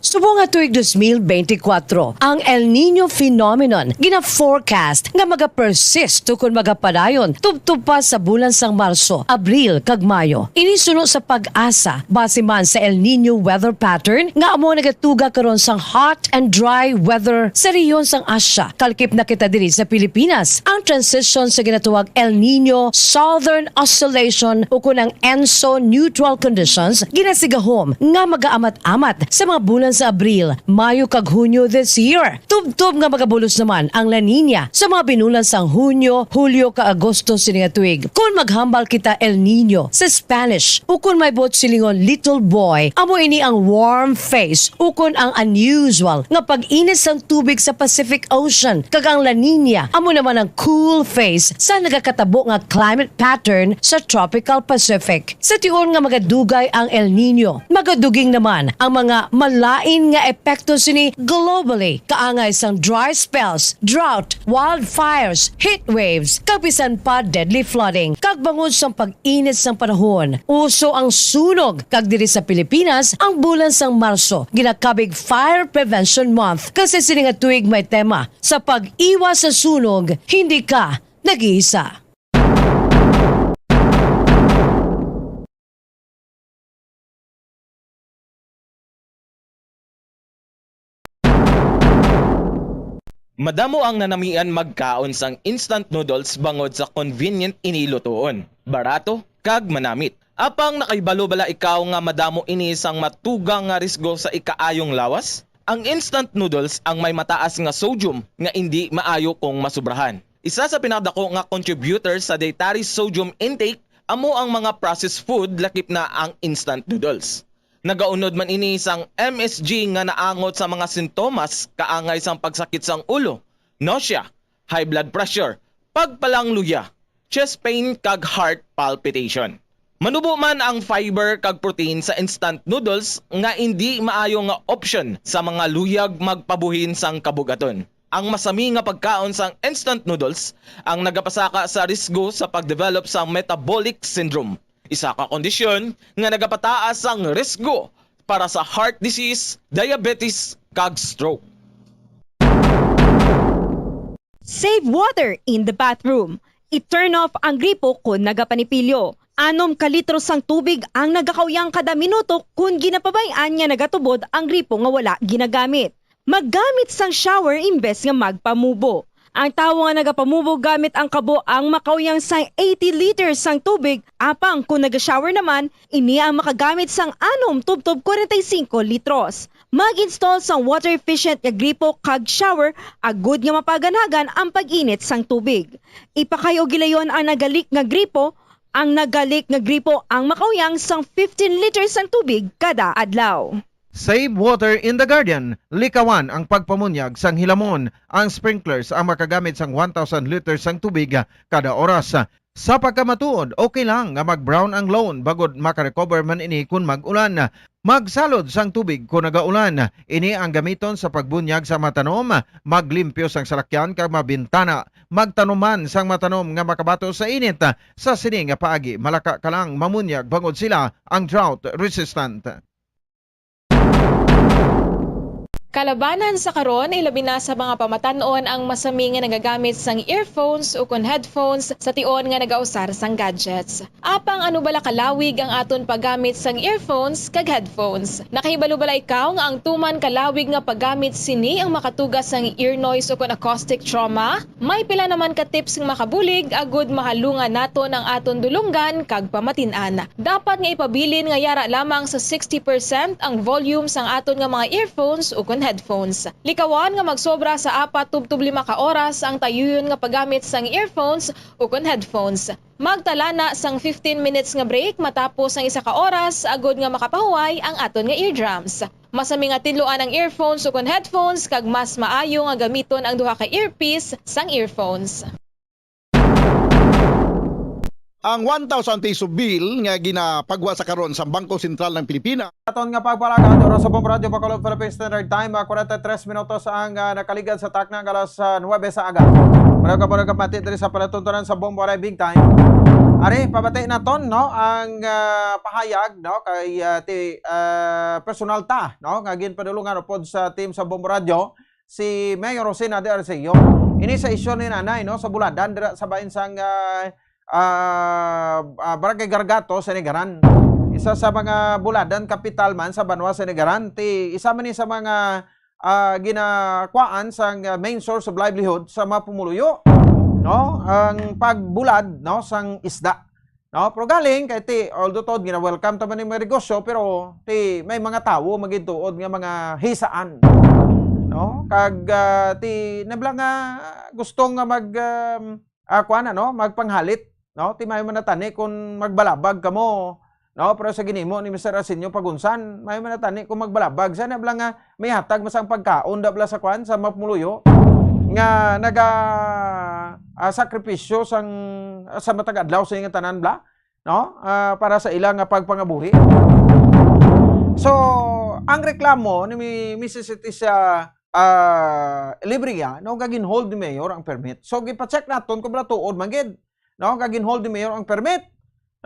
Subong nga tuig dos mil beintikwatro, ang El Niño phenomenon gina-forecast nga magapersist ukon magapadayon tubtob pa sa bulan sang Marso, Abril, kag Mayo. Ini suno sa PAGASA, base man sa El Niño weather pattern nga amo nagatuga karon sang hot and dry weather sa rehiyon sang Asia. Kalkip na kita diri sa Pilipinas. Ang transition sa ginatawag El Niño Southern Oscillation ukon ang ENSO neutral conditions ginasigahom nga magaamat-amat sa mga bulan sa Abril, Mayo, kag Hunyo this year. Tubtob nga magabulos naman ang La Niña sa mga binulan sang Hunyo, Hulyo, kag Agosto sini nga tuig. Kon maghambal kita El Niño sa Spanish, ukon may buot silingon little boy, amo ini ang warm phase ukon ang unusual nga pag-init sang tubig sa Pacific Ocean, kag ang La Niña amo naman ang cool phase sa nagakatabo nga climate pattern sa tropical Pacific. Sa tion nga magadugay ang El Niño, magaduging naman ang mga malain in nga epekto sini globally, kaangay sang dry spells, drought, wildfires, heat waves, kag bisan pa deadly flooding. Kag bangod sang pag-init sang panahon, uso ang sunog, kag diri sa Pilipinas, ang bulan sang Marso ginakabig Fire Prevention Month, kasi sini nga tuig may tema sa pag-iwas sa sunog, hindi ka nag-iisa. Madamo ang nanamian magkaon sang instant noodles bangod sa convenient ini lutuon, barato, kag manamit. Apang nakahibalo bala ikaw nga madamo ini sang matugang nga risgo sa ikaayong lawas? Ang instant noodles ang may mataas nga sodium nga indi maayo kung masubrahan. Isa sa pinakadako nga contributor sa dietary sodium intake amo ang mga processed food, lakip na ang instant noodles. Nagaunod man ini sang M S G nga naangot sa mga sintomas kaangay sang pagsakit sang ulo, nausea, high blood pressure, pagpalangluya, chest pain, kag heart palpitation. Manubo man ang fiber kag protein sa instant noodles nga indi maayo nga option sa mga luyag magpabuhin sang kabugaton. Ang masami nga pagkaon sang instant noodles ang nagapasaka sa risgo sa pag-develop sang metabolic syndrome, isa ka kondisyon nga nagapataas sang risgo para sa heart disease, diabetes, kag stroke. Save water in the bathroom. I-turn off ang gripo kon nagapanipilyo. Anom ka litro sang tubig ang nagakauyang kada minuto kon ginapabay-an nga nagatubod ang gripo nga wala ginagamit. Maggamit sang shower imbes nga magpamubo. Ang tawo nga nagapamubo gamit ang kabo ang makauyang sang eighty liters sang tubig, apang kon naga-shower naman, ini ang makagamit sang anom tubtob kwarenta y singko litros. Mag-install sang water-efficient nga gripo kag shower agud nga mapaganagan ang pag-init sang tubig. Ipakay-o gilayon ang nagalik nga gripo, ang nagalik nga gripo ang makauyang sang fifteen liters sang tubig kada adlaw. Save water in the garden. Likawan ang pagpamunyag sang hilamon. Ang sprinklers ang makagamit sang one thousand liters sang tubig kada oras. Sa pagkamatuod, okay lang nga mag-brown ang lawn bangod makarecover man ini kon mag-ulan. Magsalod sang tubig kon nagaulan. Ini ang gamiton sa pagbunyag sa mga tanom, maglimpyo sang salakyan kag mga bintana. Magtanom man sang mga tanom nga makabato sa init. Sa sini nga paagi, malaka ka lang mamunyag bangod sila ang drought resistant. Kalabanan sa karon, ilabi na sa mga pamatan-on ang masami nga nagagamit sang earphones ukon headphones sa tion nga nagausar sang gadgets. Apang ano bala kalawig ang aton paggamit sang earphones kag headphones? Nakahibalo bala ikaw nga ang tuman kalawig nga paggamit sini ang makatuga sang ear noise ukon acoustic trauma? May pila naman ka tips nga makabulig agud mahalungan naton ang aton dulonggan kag pamatin-an. Dapat nga ipabilin nga yara lamang sa sixty percent ang volume sang aton nga mga earphones ukon headphones. Likawan nga magsobra sa apat tubtob lima ka oras ang tayuyon nga paggamit sang earphones ukon headphones. Magtala na sang fifteen minutes nga break matapos ang isa ka oras agud nga makapahuway ang aton nga eardrums. Masami nga tinluan ang earphones ukon headphones kag mas maayo nga gamiton ang duha ka earpiece sang earphones. Ang one thousand peso bill nga ginapagwa sa karon sa Bangko Sentral ng Pilipinas. Aton nga pagpalagad, oras sa Bombo Radyo Bacolod, Philippine Standard Time, ah, kwarenta y tres minutos ang, ah, nakaligad sa takna nga alas, ah, nuwebe sa aga. Marayo ka, marayo ka pati diri sa palatuntunan sa Bombo Aray Big Time. Ari, pabati naton, no, ang, ah, pahayag, no, kay, ah, ti, ah, personal ta, no, nga ginpadulungan upod sa team sa Bombo Radyo, si Mayor Rosina de Arceo. Ini sa isyu ni nanay, no, sa Buladan, dira sa bahin sang, ah, ah, ah, Barangay Gargato sa Nigaran. Isa sa mga Buladan, kapital man sa banwa sa Nigaran. Ti, isa man ni sa mga, ah, ginakuhaan sang, ah, main source of livelihood sa mga pumuluyo, no? Ang pagbulad, no, sang isda. No, pero galing kay ti, although tuod gina-welcome ta man ning mga negosyo, pero ti may mga tawo magituod nga mga hisaan, no? Kag, ah, ti nabla nga gusto nga mag, um, ah, kuan, ano, magpanghalit, no? Ti mayo man natani kung magbalabag kamo, no? Pero sa ginimo ni Mister Arsenio Pagunsan, mayo man natani kung magbalabag. Sa nabla nga may hatag masang pagkaon da bala sa kwan, sa mapumuloyo nga naga, ah, sakripisyo sang, sa matag adlaw sa iyang tanan bala, no? Ah, para sa ila nga pagpangabuhi. So, Ang reklamo ni Mi-, Missus Leticia, ah, Libria, no, nga gin-hold ni Mayor ang permit. So, gipa-check naton kung bala tuod man gid, no, nga gin-hold ni Mayor ang permit.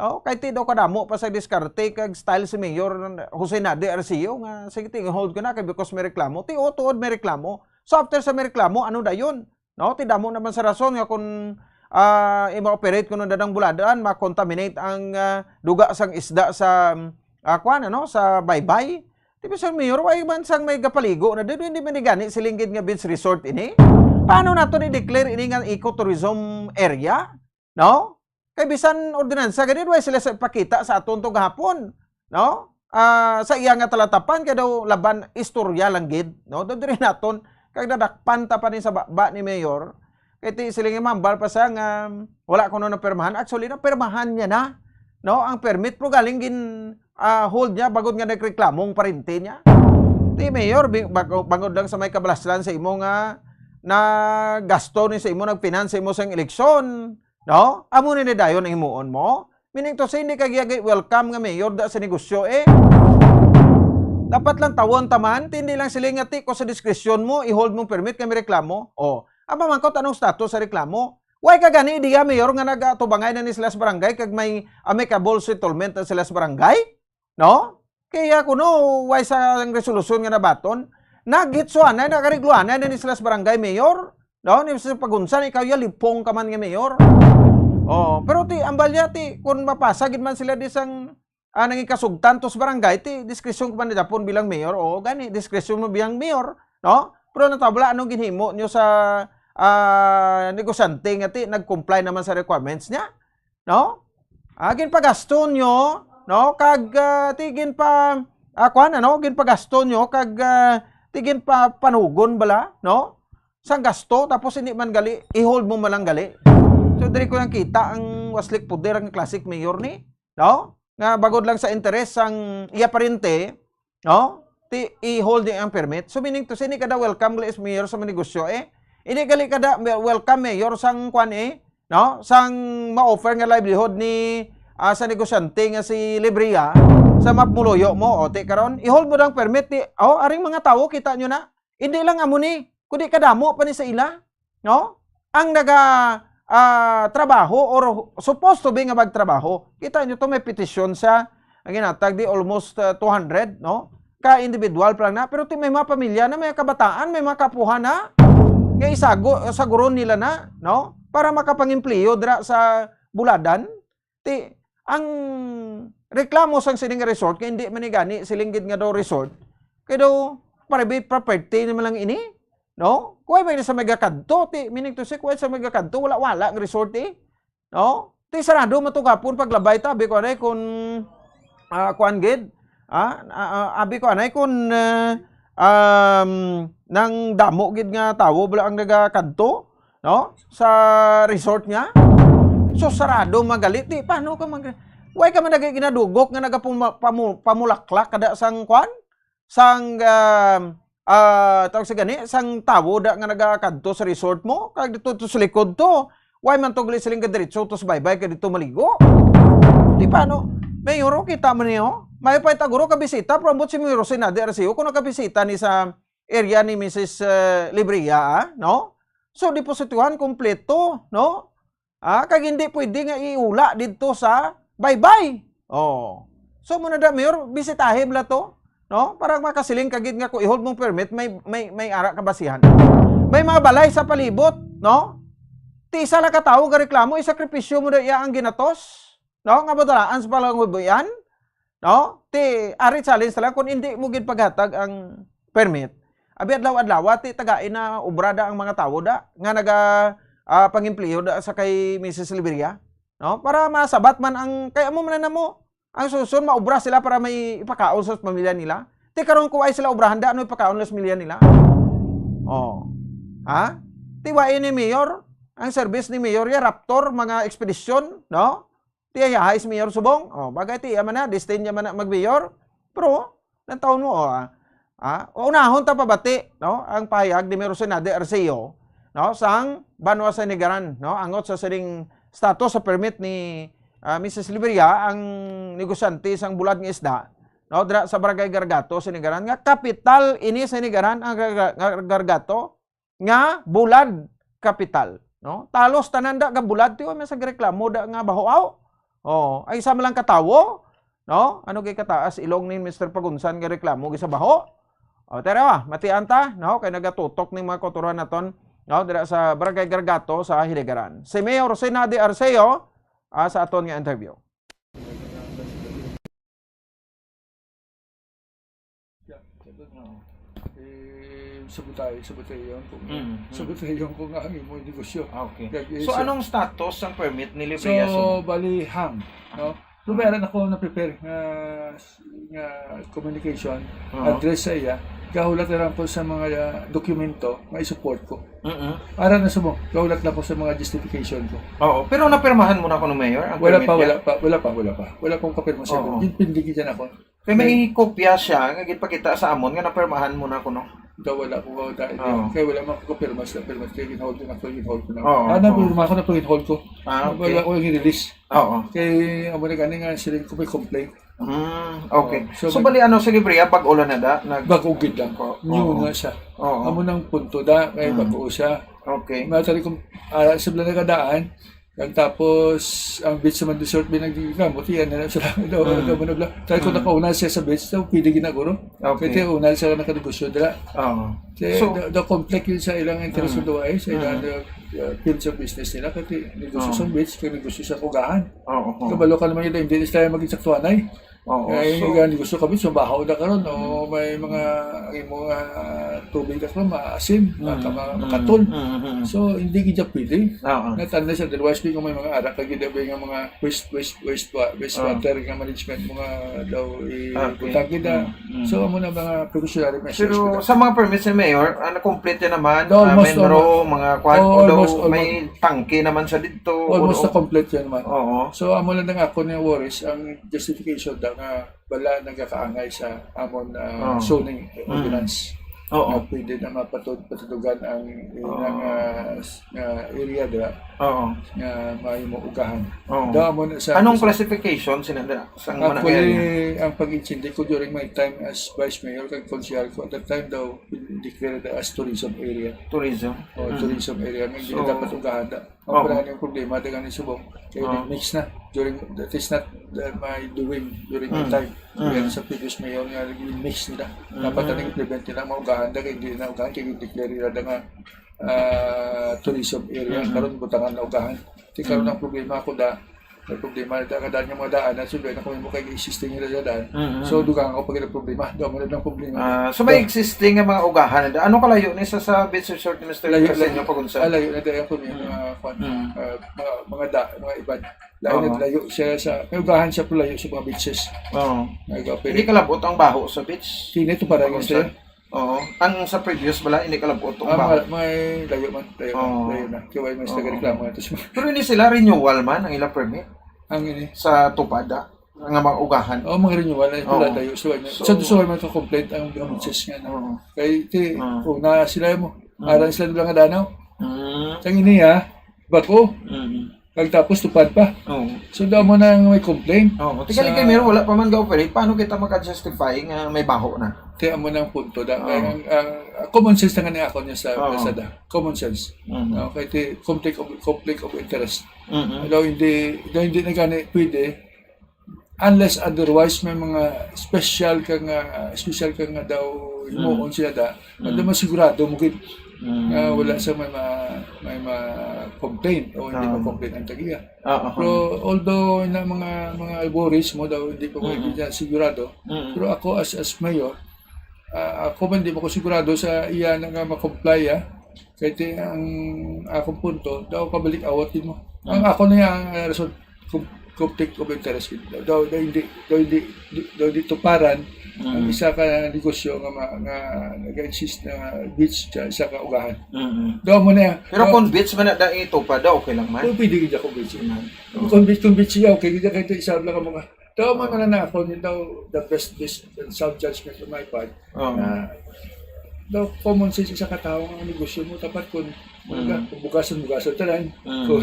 No, kay ti daw kadamo pa sa diskarte kag style si Mayor Jose Nadi Arceo nga, "Sige, ti, hold ko na kay because may reklamo." Ti, o, tuod may reklamo. So, after sa may reklamo, ano dayon? No, ti damo naman sa rason nga kung, ah, i-operate kuno na ang buladan, ma-contaminate ang, ah, duga sang isda sa, ah, kuwan, ano, sa baybay. Ti, Mister Mayor, why man sang may gapaligo na dito, hindi man ni gani silinggid nga beach resort ini? Paano nato ni-declare ini nga ecotourism area? No? Kay bisan ordinansa gani, wala sila sa ipakita sa aton to gahapon, no? Ah, sa iya nga talatapan, kay daw laban istorya lang gid, no? Daw diri naton, kag nadakpan ta pa ni sa baba ni Mayor. Kay ti, sila nga mambal pa siya nga wala kuno napirmahan. Actually, napirmahan niya na, no? Ang permit, pero galing gin, ah, hold niya, bagod nga nagreklamong parente niya. Ti, Mayor, bi-, bago-, bangod lang sa may kabalaslan sa imo nga nagasto ni sa imo, nagfinance sa imo sang eleksyon, no? Amo ni dayon ang himuon mo. Meaning to say, hindi ka giyagay welcome nga mayor da sa negosyo, eh. Dapat lang tawon taman, ti hindi lang sila nga ti ko sa diskresyon mo, i-hold mong permit kami reklamo. Oh, ang pamangkot, anong status sa reklamo? Why ka gani diya, mayor, nga nagatubangay na ni sila sa barangay kag may amicable settlement na sila sa barangay? No? Kaya kuno, way sa ang resolusyon nga nabaton, nagitsuanay, nagarigluanay na ni sila sa barangay mayor. No? Ni sa pagunsan, ikaw ya, lipong ka man nga mayor. Oh, pero ti, ang balya, ti, kung mapasa gid man sila di sang, ah, nanging kasugtan to sa barangay, ti, diskresyon ko man dapon bilang mayor. Oo, gani, diskresyon mo bilang mayor, no? Pero natabla, anong ginhimo nyo sa, ah, negosyante nga, ti, nag-comply naman sa requirements niya? No? Ah, ginpagasto nyo, no? Kag, ah, ti ginpa-, ah, kuwan, ano? Ginpagasto nyo, kag, ah, ti ginpapanugon bala, no? Sang gasto, tapos hindi man gali, i-hold mo man lang gali. So, diri ko lang kita ang waslik puder ang classic mayor ni, no? Nga bagod lang sa interes sang iya parente, no? Ti, i-hold niya ang permit. So, meaning to say, hindi ka daw welcome gali sa mayor sa manegosyo, eh. Hindi gali ka da, welcome mayor sang kwan, eh, no? Sang ma-offer nga livelihood ni, ah, sa negosyante nga si Libria sa mapmuluyo mo, o, ti karon, i-hold mo dang permit, ti, oh, aring mga tawo, kita nyo na. Hindi lang amo ni, kundi kadamo pa ni sa ila, no? Ang naga, ah, trabaho or supposed to be nga magtrabaho. Kita nyo to, may petisyon sa, ang ginatag di almost, ah, two hundred, no? Ka individual pa lang na, pero ti may mga pamilya na, may kabataan, may mga kapuhan na, nga isago, saguron nila na, no? Para makapangimpleyo dira sa Buladan. Ti, ang reklamo sang sining resort, kay hindi man ni gani siling gid nga daw resort, kay daw private property naman lang ini, no? Kuway ba ini sa may gakadto, ti, meaning to say, kuway sa may gakadto, wala-wala ang resort, eh, no? Ti, sarado man to gapon paglabay ta, abi ko anay kun, ah, kuan gid, ah, ah, ah, abi ko anay kun, ah, um, nang damo gid nga tawo bala ang nagakadto, no? Sa resort niya. So, sarado man gali. Ti, paano ka mag-, why ka man nag-, ginadugok nga nagapuma-, pamu-, pamulaklak kada sang kwan? Sang, ah, ah, tawag sa gani, sang tawo da nga nagakadto sa resort mo, kag dito to sa likod to. Why man to gali siling ka diretso to sa baybay ka dito maligo? Ti paano? Mayor, oh, kita man niyo. May pa itaguro ka bisita, pero ambot si Mayor Sinade Arceo kung nakabisita ni sa area ni Missus, eh, Libria, ah, no? So, deposituhan kompleto, no? Ah, kag hindi pwede nga iula didto sa baybay. Oh. So, muna da, Mayor, bisitahin la to, no? Para makasiling ka gid nga kung i-hold mong permit, may, may, may ara ka basihan. May mga balay sa palibot, no? Ti isa la ka tawo gareklamo, isakripisyo mo da iya ang ginatos, no? Nga madalaan sa palangubuyan, no? Ti, ari challenge talaga kung hindi mo gid paghatag ang permit. Abi adlaw-adlaw, ti tagai na obra da ang mga tawo da nga naga, ah, pangempleyo da sa kay Missus Liberia, no? Para masabat man ang, kay amo man na mo, ang susun maobra sila para may ipakaon sa pamilya nila. Ti karon ko ay sila obrahan da, ano ipakaon nila sa pamilya nila? Oh. Ha? Ti wa ini mayor, ang service ni mayor ya Raptor, mga ekspedisyon, no? Ti yahay si Mayor Subong. Oh, bagay ti iya man na, destined niya man na mag-mayor. Pero, nang taon mo, oh, ah, ah, unahon ta pabati, no? Ang pahayag ni Mayor Sinade Arceo, no? Sang Banwa Sanigaran, no? Angot sa sining status sa permit ni, ah, Missus Liberia, ang negosyante sang bulad nga isda. no, dira sa Barangay Gargato, Sinigaran, nga kapital ini sa Sinigaran, ang Gar-, Gar-, Gargato, nga bulad kapital, no? Talos tanan da nga bulad, tiwa may sa reklamo da nga baho-aho. Oh, ay isa man lang ka tawo, no? Ano kay kataas ilong ni Mister Pagunsan nga reklamo gid sa baho? O, tara, ah, matian ta, no? Kay nagatutok ning mga kautoran naton, no? Dira sa Barangay Gargato sa Hiligaran. Si Mayor Rosina de Arceo, ah, sa aton nga interview. Eh, sabotay, sabotay yun kung, Mm, mm. sabotay yun kung ang imo negosyo. Ah, okay. Kag, eh, So, siya anong status ang permit ni So, Libria Sum? bali, hang, no? Ah. Pero meron ako na-prepare nga, nga communication, Oo. address sa iya. Gahulat na lang po sa mga, ah, dokumento nga i-support ko. Mm-mm. Ara na sa mo, gahulat lang po sa mga justification ko. Oo, pero napirmahan mo na kuno, Mayor, ang Wala permit pa, niya? wala pa, wala pa, wala pa. Wala pong kapirma sa Oo. Yung pending dyan ako. Kay may kopya siya nga gipakita sa amon nga napirmahan mo na kuno. Daw wala ko dahil Oo. Kay wala man ko kapirma sa pirma. Kaya ginhold ko na ko, ginhold ko na. Oo, Ano, oo. pirma ko na to, ginhold ko. Ah, okay. Wala ko yung release. Oo. Kay amo na gani nga sila ko may complaint. Mm, okay. Oo. So, So, mag- bali, ano, si Libria, bag-o lang na da? Nag- Bag-o gid lang. Oo. New Oo. nga siya. Oo. Amo nang punto da, kay Mm. bag-o siya. Okay. Matali kung, ah, sa bala nagadaan, kag tapos, ang beach sa Mandusort, may nagreklamo, tiyan na lang sila. Daw, Mm. daw, daw, daw. Kay kung Mm. nakauna siya sa beach, daw, pwede ginaguro. Okay. Kaya una siya nakanegosyo dira. Oo. Kaya So, daw, daw conflict yun sa ilang interest Mm. sa duwa, eh, sa ilang, Mm. uh, uh, fields of business nila. Kasi negosyo Oo. sa beach, kaya negosyo sa kugahan. Oo, oo. Kabalo ka naman yun, hindi sila maging saktuanay. Oo, Kaya so yung negosyo kami, sa bahaw na karon, o Mm. may mga, yung mga tubig na karon, maasim, Mm. maka-, ma-, Mm. makatol. Mm, mm, mm. So, hindi gid siya pwede. Oo. Not unless, otherwise, kung may mga arak, kag gid nga mga waste, waste, waste wa-, waste Oo. water nga management, mga daw, i-, Ah, okay. butang gid, ah. Mm, mm. So, amo na mga precautionary measures Pero gid, ah. sa mga permits ni Mayor, ah, na-complete na naman, No, ah, almost, menro, almost. mga kwan, Oh, although almost, may almost. tangke naman siya dito, Almost although na-complete yan naman. Oo. So, amo lang ang ako ni worries, ang justification daw nga wala nagakaangay sa amon, ah, Oo. zoning Mm. ordinance. Oo. Nga pwede na mapatud-, patutugan ang Oo. ilang, ah, s-, ah, area dira Oo. nga mahimo ugahan. Oo. Daw amo na sa Anong sa classification sina da-, sa mga Actually, area? ang pag-intindi ko during my time as vice mayor kag konsehal ko at that time daw declared as tourism area. Tourism? O, Mm. tourism area. Nga hindi So, na dapat ugahan da. Ang Oo. parang yung problema, dagan ni subong. Kaya Oo. nag-mix na. During, that is not, uh, my doing during my Mm. time. Mm. Kaya sa previous mayor nga, nag-mix nila. Mm. Dapat na nag-implement nila, maugahan na, kaya hindi na ugahan, kaya declare nila na nga, ah, tourism area. Mm. Karon, butangan na ugahan. Kaya karon Mm. ang problema ako da, may problema na, kadaan yung mga daan, na siyempre, na kung mo kayo existing nila sa daan. Mm. So, dugang ako pag problema. Doon mo na ang problema. Ah, so, may So, existing nga mga ugahan. Ano kalayo ni sa, sa beach resort ni Mister Layo, Arsenio layo. Pagunsan? Ah, layo na tayo kung may Mm. mga, kwan, Mm. ah, mga, mga da-, mga iban. Layo Oo. na layo siya sa, may ugahan siya, pero layo sa mga beaches. Oo. Nag-operate. Hindi kalabot ang baho sa beach? Hindi, ito para yun Pagunsan? sa'yo. Oo. Ang sa previous bala, hindi kalabot ang Ah, baho? ma-, may layo man, layo na, Oo. layo na. Kaya may mas Oo. nagreklamo na to siya. Pero hindi sila renewal man ang ilang permit? Ang ini? Sa Tupada, nga mga ugahan? Oo, mga renewal na ito, Oo. layo. So, ano, So, sa gusto man ito complaint ang, ang Oo. beaches nga, no? Oo. Kaya iti, Oo. una sila mo, Mm. aran sila doon nga danaw. Mm. Ang ini, ah, bako. Mm. Kag tapos tupad pa. Oo. So, daw mo na ang may complaint Oo. Tika sa ni Camilo, wala pa man ga-operate. Paano kita maka-justify nga may baho na? Kaya mo na ang punto. Da, Oo. ang, ang, ang common sense na nga ni ako niya sa Oo. Lazada. Common sense. Mhm. No? Kaya ti, conflict of, conflict of interest. Mhm. Daw hindi, daw hindi na gani pwede unless otherwise may mga special ka nga, special ka nga daw himuon Mm. sila da. Mm. Ano mas sigurado mo gid Mm. nga wala sa may ma-, may ma-complain o hindi Mm. ma-complain ang tagiya. Ah, aha. Pero although na mga, mga worries mo daw, hindi pa mo Mm. hindi na sigurado. Mm. Pero ako as, as mayor, ah, ako man di pa ko sigurado sa iya na nga ma-comply, ah. Kaya ti-, ang akong punto, daw pabalik awat din mo. Ang Mm. ako na nga, ang, ah, rason, com-, conflict of interest gid. Daw, daw hindi, daw hindi, daw hindi tuparan ang Mm. isa ka negosyo nga ma-, nga nag-exist na beach sa isa ka ugahan. Mm. Daw mo na yan. Pero Daw kung beach man na daan ito pa daw, okay lang man? Kung pwede gid ako beach man. Mm. Kung beach, kung beach siya, okay gid, kahit isa lang ang mga, daw mo Oo. na na ako, yun daw, the best, best and sound judgment on my part. Oo. Na, Daw common sense, isa ka tawo nga negosyo mo, dapat kung, mm, kung bugasan, bugasan tanan. Mm. Kung,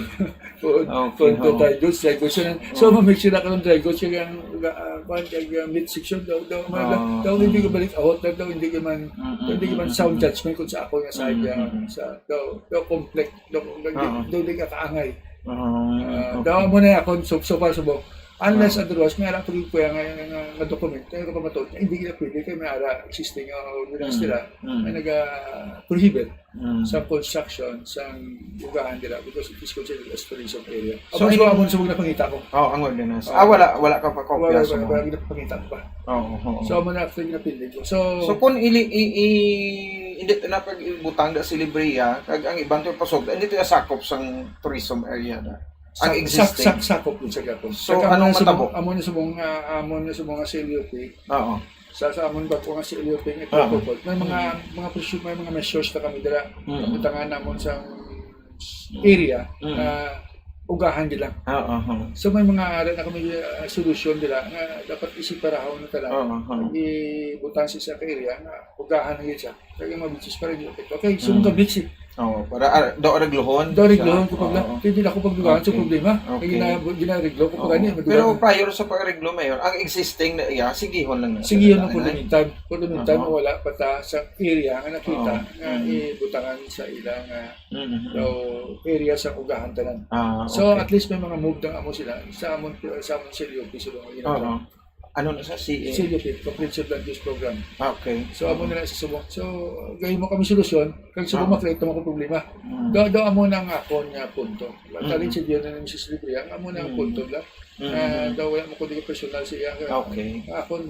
kung, okay, kung dry goods, dry goods tanan. So, ma-make sure na kanang dry goods, kaya ang, ah, kuwan, kaya ang meat section, daw, daw, daw, daw, hindi ko balik ahot, daw, daw, hindi ko man, mm, daw, hindi ko man sound judgment kung sa ako nga sa, mm, sa, daw, daw, complex, daw, daw, daw, hindi ka kaangay. Ah, okay. Daw, amo na ako, so, so far, subong. Unless otherwise, may ara pa gyud kuya nga, nga, nga dokumento, nga kapamatud, hindi na pwede kay may ara existing, ah, ordinance nila nga naga-prohibit sa construction sang ugahan nila because it is considered as tourism area. So, amo sa mga napangita ko. Oh, ang ordinance. Ah, wala, wala ka pa kopya sa mga wala, wala, wala, wala, wala, wala, wala, wala. Oo, oo. So, amo na actually napinding ko. So, so, kung ili-, i-, i-, hindi na pag-ibutang da si Libria, kag ang iban to pasog, hindi to sakop sang tourism area na. Ang existing. Sak-, sak-, sakop yun sa gapon. So, anong matabo? Amo na sa mga, amo na sa mga C L U P. Oo. Sa, sa amon ba po nga C L U P nga, oo, may mga, mga presyo, may mga measures na kami dira. Mm. Kabutangan namon sa area na ugahan nila. Oo, oo. So, may mga, ara na kami, ah, solusyon nila nga dapat isiparahon na talaga. Oo, oo. Ibutang sa isa ka area nga ugahan na yun siya. Kaya mga beaches pa rin yung epekto. Okay, so, mm, mga beach, eh. Oo, para, ah, daw areglohon. Daw areglohon ko pag, oo, pwede na ako pagdugangan sa problema. Okay. Kaya gina-, ginareglo ko pa gani, oo, madugangan. Pero prior sa pag-areglo, Mayor, ang existing na iya, sigihon lang na. Sigihon lang for the meantime. For the meantime, aha, wala pa ta sa area nga nakita nga ibutangan sa ila nga daw area sa ugahan tanan. Ah, okay. So, at least may mga move na amo sila sa amon, sa amon sa L U P, sa mga ginagawa. Oo. Ano na sa C A? C L U P, Comprehensive Land Use Program. Ah, okay. So, amo na lang sa subong. So, gahimo kami solusyon, kag subong ma-create naman ko problema. Mm. Do, do amo na ang akon nga punto. Mataling si Dion na ni Misis Libria, ang amo na ang punto lang. Mm. Ah, daw wala mo kundi personal sa iya. Okay. Ang akon,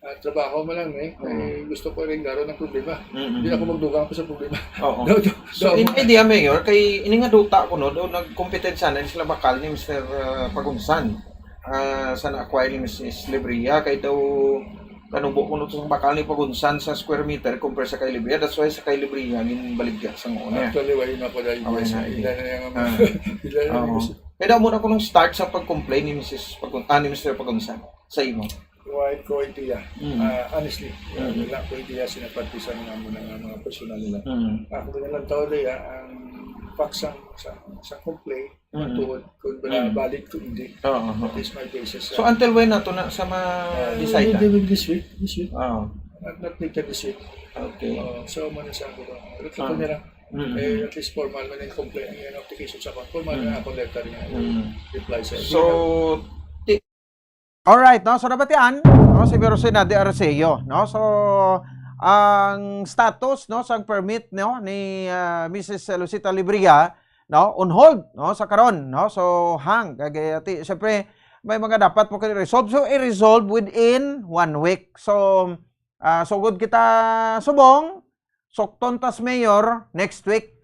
ah, trabaho mo lang, eh. Oo. Eh, gusto ko rin garo ng problema. Mm. Hindi na ako magdugang pa sa problema. Oo. Do, do, so, do in amo na. Idea, Mayor, kay ini nga duta ko, no, do nagkompetensya na sila bakal ni Mister, ah, Pagunsan. Ah, sa na-acquire ni Misis Libria, kay daw kanubo kuno to sa bakal ni Pagunsan sa square meter compare sa kay Libria. That's why sa kay Libria, ginbaligya sa una. Actually, wala na pala yung isa. Ila na yung mga, ila na yung isa. Kaya daw muna ko nung start sa pag-complain ni Misis Pagun-, ah, ni Mister Pagunsan sa imo. Wala ko idea. Mm. Ah, honestly, wala ko idea sa napagpisan ng amo ng mga personal nila. Mm. Ako na lang tao, ah, ang fact sa, sa, sa complaint, mm, tuod kung bala-, mm, valid kung hindi. Oo, oo. That is my basis. So, until when na to na sa ma-decide na? Ah, within this week, this week. Oo. Not, not later this week. Okay. Oo, so, muna sa ako, ah, reply ko na lang. Mm-mm. Eh, at least formal man yung complaint, yung application sa formal na ako letter nga, mm, reply sa. So, ti- Alright, no? So, nabatian, no, si Mayor Rosina de Arceo, no? So, ang status, no, sang permit, no, ni, ah, Misis Lucita Libria, no, on hold, no, sa karon, no? So, hang, kag, eh, ati, siyempre, may mga dapat po kayo resolve. So, i-resolve within one week. So, ah, sugod kita subong, sukton tas mayor next week,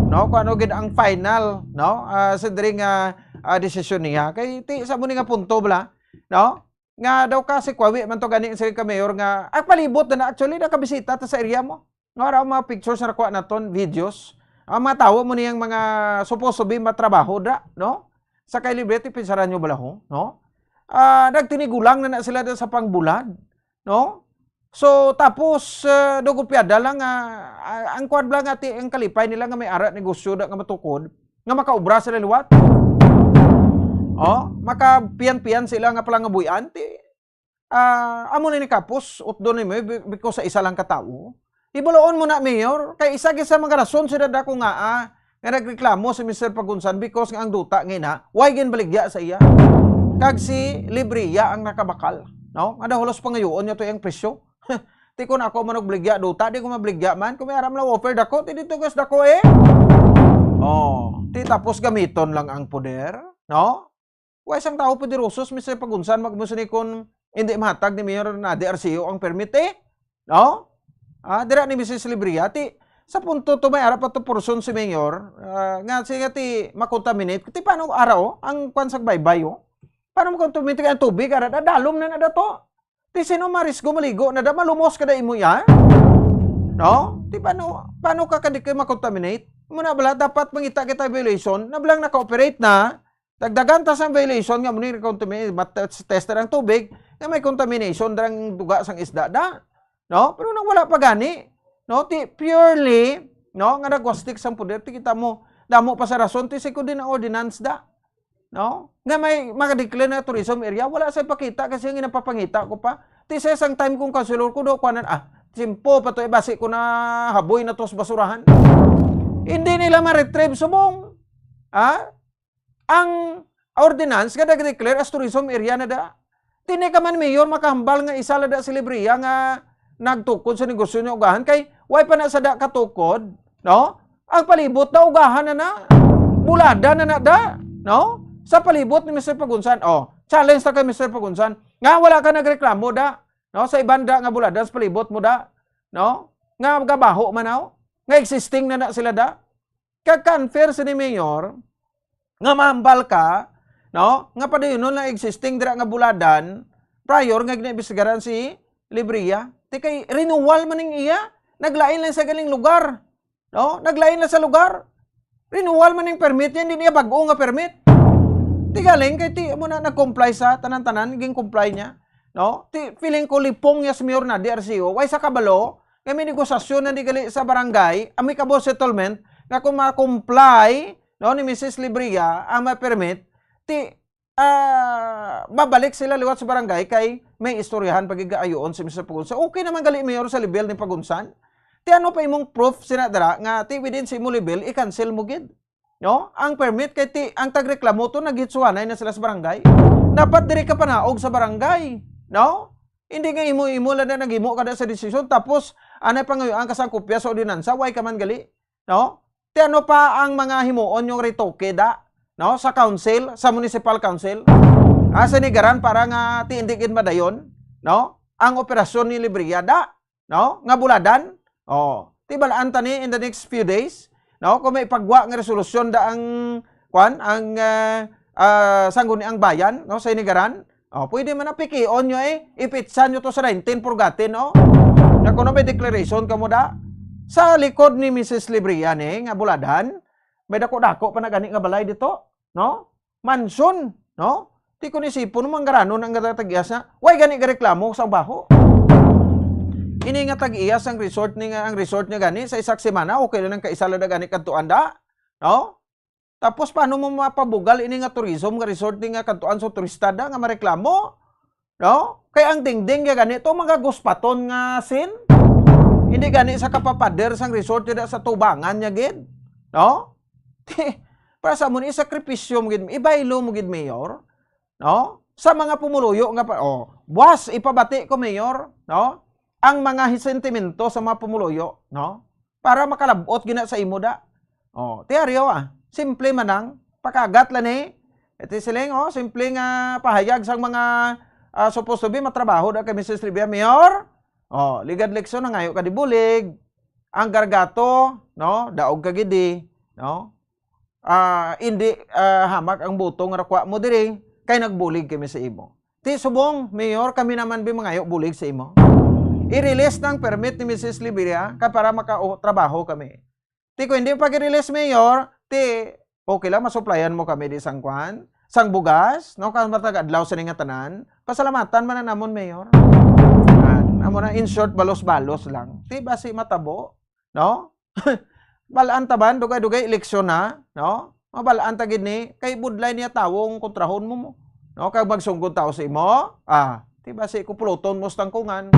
no? Kung ano gid ang final, no? Ah, sa diri nga, ah, desisyon niya. Kay ti, sa mo ni nga punto, bala, no? Nga daw kasi kwawi man to gani ang siring ka mayor nga, ah, palibot na na, actually, nakabisita ta sa area mo. No, ara ang mga pictures na nakuha naton, videos. Ang mga tawo mo niyang mga supposed to be matrabaho da, no? Sa kay Librete, pinsaran nyo bala ho, no? Ah, nagtinigulang na na sila da sa pangbulad, no? So, tapos, ah, dugod piyada lang, ah, ah, ang kwan bala nga ti-, ang kalipay nila nga may ara negosyo da nga matukod, nga makaobra sila liwat. Oh, makapian-pian sila nga palangabuy-an, ti, ah, amo na ni kapos, utdon nimo, eh, be-, because sa isa lang ka tawo. Ibaloon mo na, Mayor, kay isa gid sa mga rason sila dako nga, ah, nga nagreklamo si Mister Pagunsan because nga ang duta nga ina, way ginbaligya sa iya. Kag si Libria ang nakabakal, no? Nga daw halos pangayoon niya to yung presyo. Ti kun ako man og baligya duta, di ko mabaligya man. Kung may aram lang offer dako, ti dito gas dako eh. Oh, ti tapos gamiton lang ang poder, no? Wa isang tao poderoso, Mister Pagunsan, magmusuni kon hindi mahatag ni Mayor Nadi Arceo ang permit, eh. No? Ah, dira ni Misis Libriati, sa punto to may ara pa to portion si Mayor, ah, nga siya nga ti makontaminate. Ti paano ara, oh? Ang kwan sa baybay, oh? Paano makontaminate ang tubig? Ara, dalom na na dato. Ti sino marisgo maligo na da, malumos ka da imo yan? No? Ti paano, paano ka kadi kayo makontaminate? Muna bala, dapat mangita kita violation, na balang naka-operate na, dagdagan ta sang violation nga muni contamin-, mat-, tester ang tubig, nga may contamination darang duga sang isda da. No? Pero nang wala pa gani, No, ti purely, no, nga nagwastik sang poder, ti kita mo, damo pa sa rason, ti sa ko din ang ordinance da. No? Nga may makadeclare na tourism area, wala sa pakita kasi ang ginapapangita ko pa. Ti sa isang time kung councilor ko do, kuanan, ah, simpo pa to, eh, basi ko na haboy na to sa basurahan. Hindi nila ma-retrieve subong. Ha? Ang ordinance nga nag-declare as tourism area na da. Ti ni ka man mayor makahambal nga isa la da si Libria nga nagtukod sa negosyo niya ugahan kay way pa na sa da katukod, no? Ang palibot na ugahan na na. Bulada na na da, no? Sa palibot ni Mister Pagunsan. Oh, challenge ta kay Mister Pagunsan. Nga wala ka nagreklamo da, no? Sa iban da nga bulada sa palibot mo da, no? Nga gabaho man, no? Nga existing na na sila da. Kag ka-unfair sini mayor, nga mahambal ka, no? Nga padayunon lang existing dira nga buladan, prior nga ginaimbestigaran si Libria. Ti kay renewal man ning iya, naglain lang sa galing lugar, no? Naglain lang sa lugar. Renewal man ning permit niya, hindi niya bag-o nga permit. Ti galing kay ti mo na nag-comply sa tanan-tanan, ging comply niya, no? Ti feeling ko lipong niya si Mayor na D R C O, way sa kabalo, nga may negosasyon na di gali sa barangay, amicable settlement, nga kung ma-comply, no, ni Missus Libria ang may permit, ti, ah, babalik sila liwat sa barangay kay may istoryahan pagigaayoon si Mister Pagunsan. Okay naman gali, Mayor, sa level ni Pagunsan. Ti ano pa imong proof sina dira nga ti within sa imo level, i-cancel mo gid? No? Ang permit kay ti, ang tagreklamo to, naghitsuhanay na sila sa barangay. Dapat diri ka panaog sa barangay, no? Hindi nga imo-imo lang na naghimo ka na sa desisyon, tapos anay pangayuan ka sang kopya sa ordinansa, way ka man gali, no? Ti ano pa ang mga himuon yung retoke da, no? Sa council, sa municipal council, ah, sa Nigaran para nga ti hindi gid madayon, no? Ang operasyon ni Libria da, no? Nga buladan. Oh, ti bal-an ta ni in the next few days, no? Kung may pagwa nga resolusyon da ang, kwan, ang, ah, ah, Sangguniang Bayan, no, sa Inigaran, oh, pwede man na pikion nyo, eh. Ipitsa nyo to sa nineteen Purgati, no? Nga kuno may declaration kamo da. Sa likod ni Missus Libria ni nga buladan, may dako-dako pa na gani nga balay dito, no? Mansion, no? Ti kun isipon mo, manggaranon ang tag-iyas na. Way gani gareklamo sa baho. Ini nga tag-iyas ang resort ni nga, ang resort niya gani sa isa ka semana, okay lang ang kaisa lang na gani kadtuan da, no? Tapos paano mo mapabugal ini nga tourism nga resort ni nga kadtuan sa turista da nga mareklamo, no? Kay ang dingding niya gani to mga guspaton nga sin. Hindi gani sa kapapader sang resort niya da sa tubangan niya gid, no? Para sa mo ni sakripisyo mo gid, ibaylo mo gid, Mayor, no? Sa mga pumuluyo nga pa, oh, buwas ipabati ko, Mayor, no? Ang mga hi-, sentimento sa mga pumuluyo, no? Para makalabot gina sa imo da. Oh, ti ari, ah. Simple man ang pakagat lang ni. Ito siling, oh, simple nga pahayag sang mga, ah, supposed to be matrabaho da kay Missus Libria, Mayor. Oh, ligad leksyon, nangayo ka di bulig. Ang gargato, no? Daog ka gidi, no? Ah, hindi, ah, hamak ang buto nga nakuha mo diri, kay nagbulig kami sa imo. Ti subong, Mayor, kami naman bi mangayo bulig sa imo. I-release ng permit ni Missus Libria kay para maka-, o, trabaho kami. Ti kung hindi pag-release, Mayor, ti okay lang, masuplayan mo kami di sang kwan, sang bugas, no? Kang matag adlaw sa nga tanan, pasalamatan man na namon, Mayor. Ah, amo na, in short, balos-balos lang. Ti basi matabo, no? Balaan taban, dugay-dugay eleksyon na, no? Mabalaan ta gid ni, kay budlay niya tawo ang kontrahon mo, mo. No, kag magsunggod tao sa imo, ah, ti basi ko puluton mo sa tangkungan.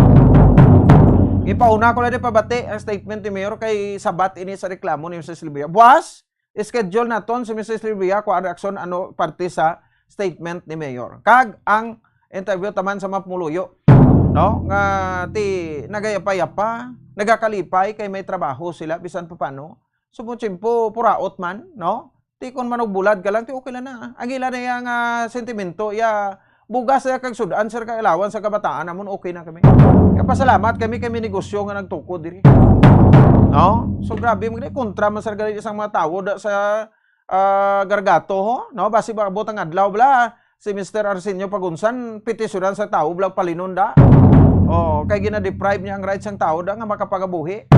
Ipauna ko lang di pabati ang statement ni Mayor kay sabat ini sa reklamo ni Missus Libria. Buwas, schedule naton si Missus Libria kung ano aksyon, ano parte sa statement ni Mayor. Kag ang interview taman sa mga pumuluyo, no? Nga ti nagayapa-yapa, nagakalipay kay may trabaho sila bisan pa paano. Subong tiyempo, puraot man, no? Ti kon manugbulad ka lang, ti okay lang na. Ang ila na iya nga sentimento, iya bugas na kag sud-an, sir, kag alawan sa kabataan namon, okay na kami. Kaya pasalamat kami, kami negosyo nga nagtukod diri. No? So, grabe, magna kontra man, sir, gali sang mga tawo da, sa, ah, Gargato, ho? No? Basi ba, abot ang adlaw, bala, si Mister Arsenio Pagunsan, petisyonan sa tawo, bala, palinon da. Oh, kay gina-deprive niya ang rights sang tawo da nga makapagabuhi.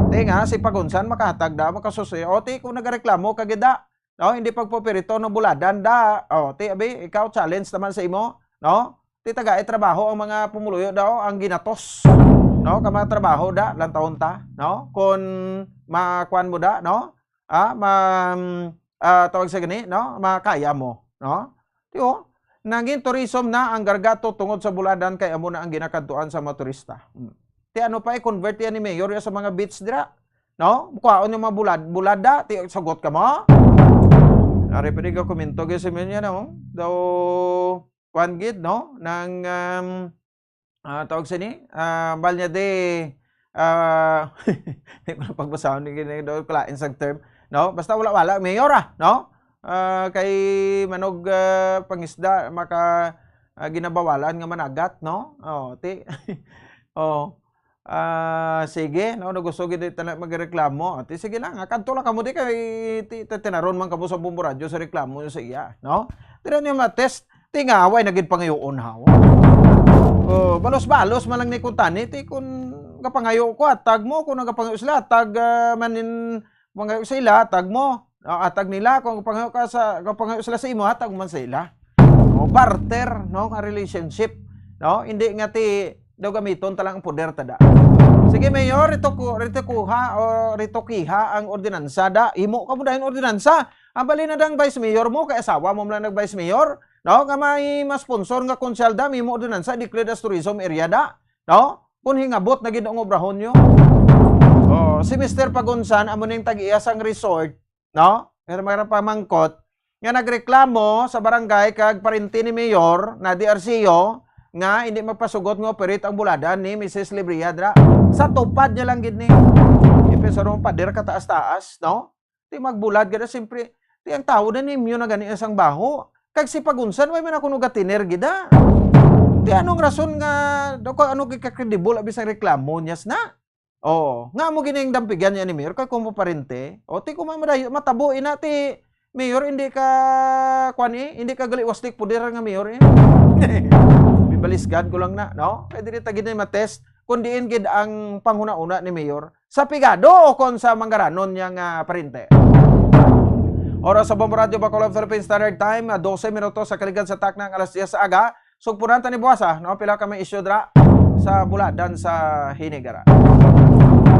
Ti nga, si Pagunsan, makahatag da, makasusi. O, ti, kung nagareklamo ka gid da, no? Hindi pagpapirito, no? Buladan da. O, ti, abi, ikaw, challenge naman sa imo, no? Ti tagai trabaho ang mga pumuluyo daw, ang ginatos. No, ka mga trabaho da, lantawon ta, no? Kung makuan mo da, no? Ah, ma-, ah, tawag sa gani, no? Makaya mo, no? Di, oh, nangin tourism na ang Gargato tungod sa Buladan kay amo na ang ginakadtuan sa mga turista. Hmm. Ti ano pa, i-convert yan ni Mayor ya sa mga beach dira, no? Kuhaon yung mga bulad, bulada, ti, sagot ka mo? Ari pa di ka komento, guys, sa inyo, no? Daw, kuan gid, no? Nang, um, ah, tawag sini, ah, Balyade, ah, di ko na pagbasahon ni gini daw kalain sang term, no? Basta wala-wala, mayor, ah, no? Ah, kay manog, ah, pangisda, maka, ah, ginabawalan nga managat, no? Oh, ti, oh. Ah, sige, no, no, gusto gid ta na magreklamo. Ti, sige lang, ah, kadto lang kamo di kay ti, ti, tinaron man kamo sa Bombo Radyo sa reklamo sa iya, no? Tira niyo ma-test, ti nga, way na gid pangayoon, haw. Oh, balos-balos man lang ni kuntani, ti kun gapangayo ko, hatag mo, kun nagapangayo sila, hatag, ah, manin, pangayo sa ila, hatag mo. Ah, hatag nila, kung gapangayo ka sa, gapangayo sila sa imo, hatag man sa ila. Oh, barter, no, nga relationship, no? Hindi nga ti, daw gamiton ta lang ang poder ta da. Sige, Mayor, rito ku-, rito kuha o rito kiha ang ordinansa da. Imo ka mo dayon ordinansa. Ang bali na dang Vice Mayor mo, kay asawa mo man lang nag Vice Mayor, no? Nga may mas sponsor nga konsyal da, may mo ordinansa, declared as tourism area da, no? Kung hingabot na gid ang obrahon nyo. Oh, si Mister Pagunsan, amo ning tag-iya sang resort, no? Pero may pamangkot nga nagreklamo sa barangay kag parente ni Mayor na D R C O nga hindi magpasugot nga operate ang buladan ni Missus Libria dra. Sa tupad niya lang gid ni. Ipensar mo, pader ka taas-taas, no? Ti magbulad gid, siyempre, ti ang tawo na nimyo na gani sang baho. Kag si Pagunsan, way man ako nugatiner gid, ah. Ti anong rason nga, daw ko, ano, gid ka-credible, abi sang reklamo niya na? Oo. Nga mo gining dampigan niya ni Mayor, kay kung maparente, o, ti kung mamadayo, matabo, ina, ti, Mayor, hindi ka, kwan, eh, hindi ka gali wastik puder nga Mayor, eh. Bibalisgan ko lang na, no? Kay dili ta gid na matest kung diin gid ang panghuna-una ni Mayor sa pigado o kon sa manggaranon niya nga parente. Oras sa Bombo Radyo Bacolod Philippine Standard Time, ah, dose minutos sa kaligad sa takna ang alas diyes sa aga. Sugpunan ta ni buwasa, no? Pila ka may issue dra sa buladan sa Hinigara.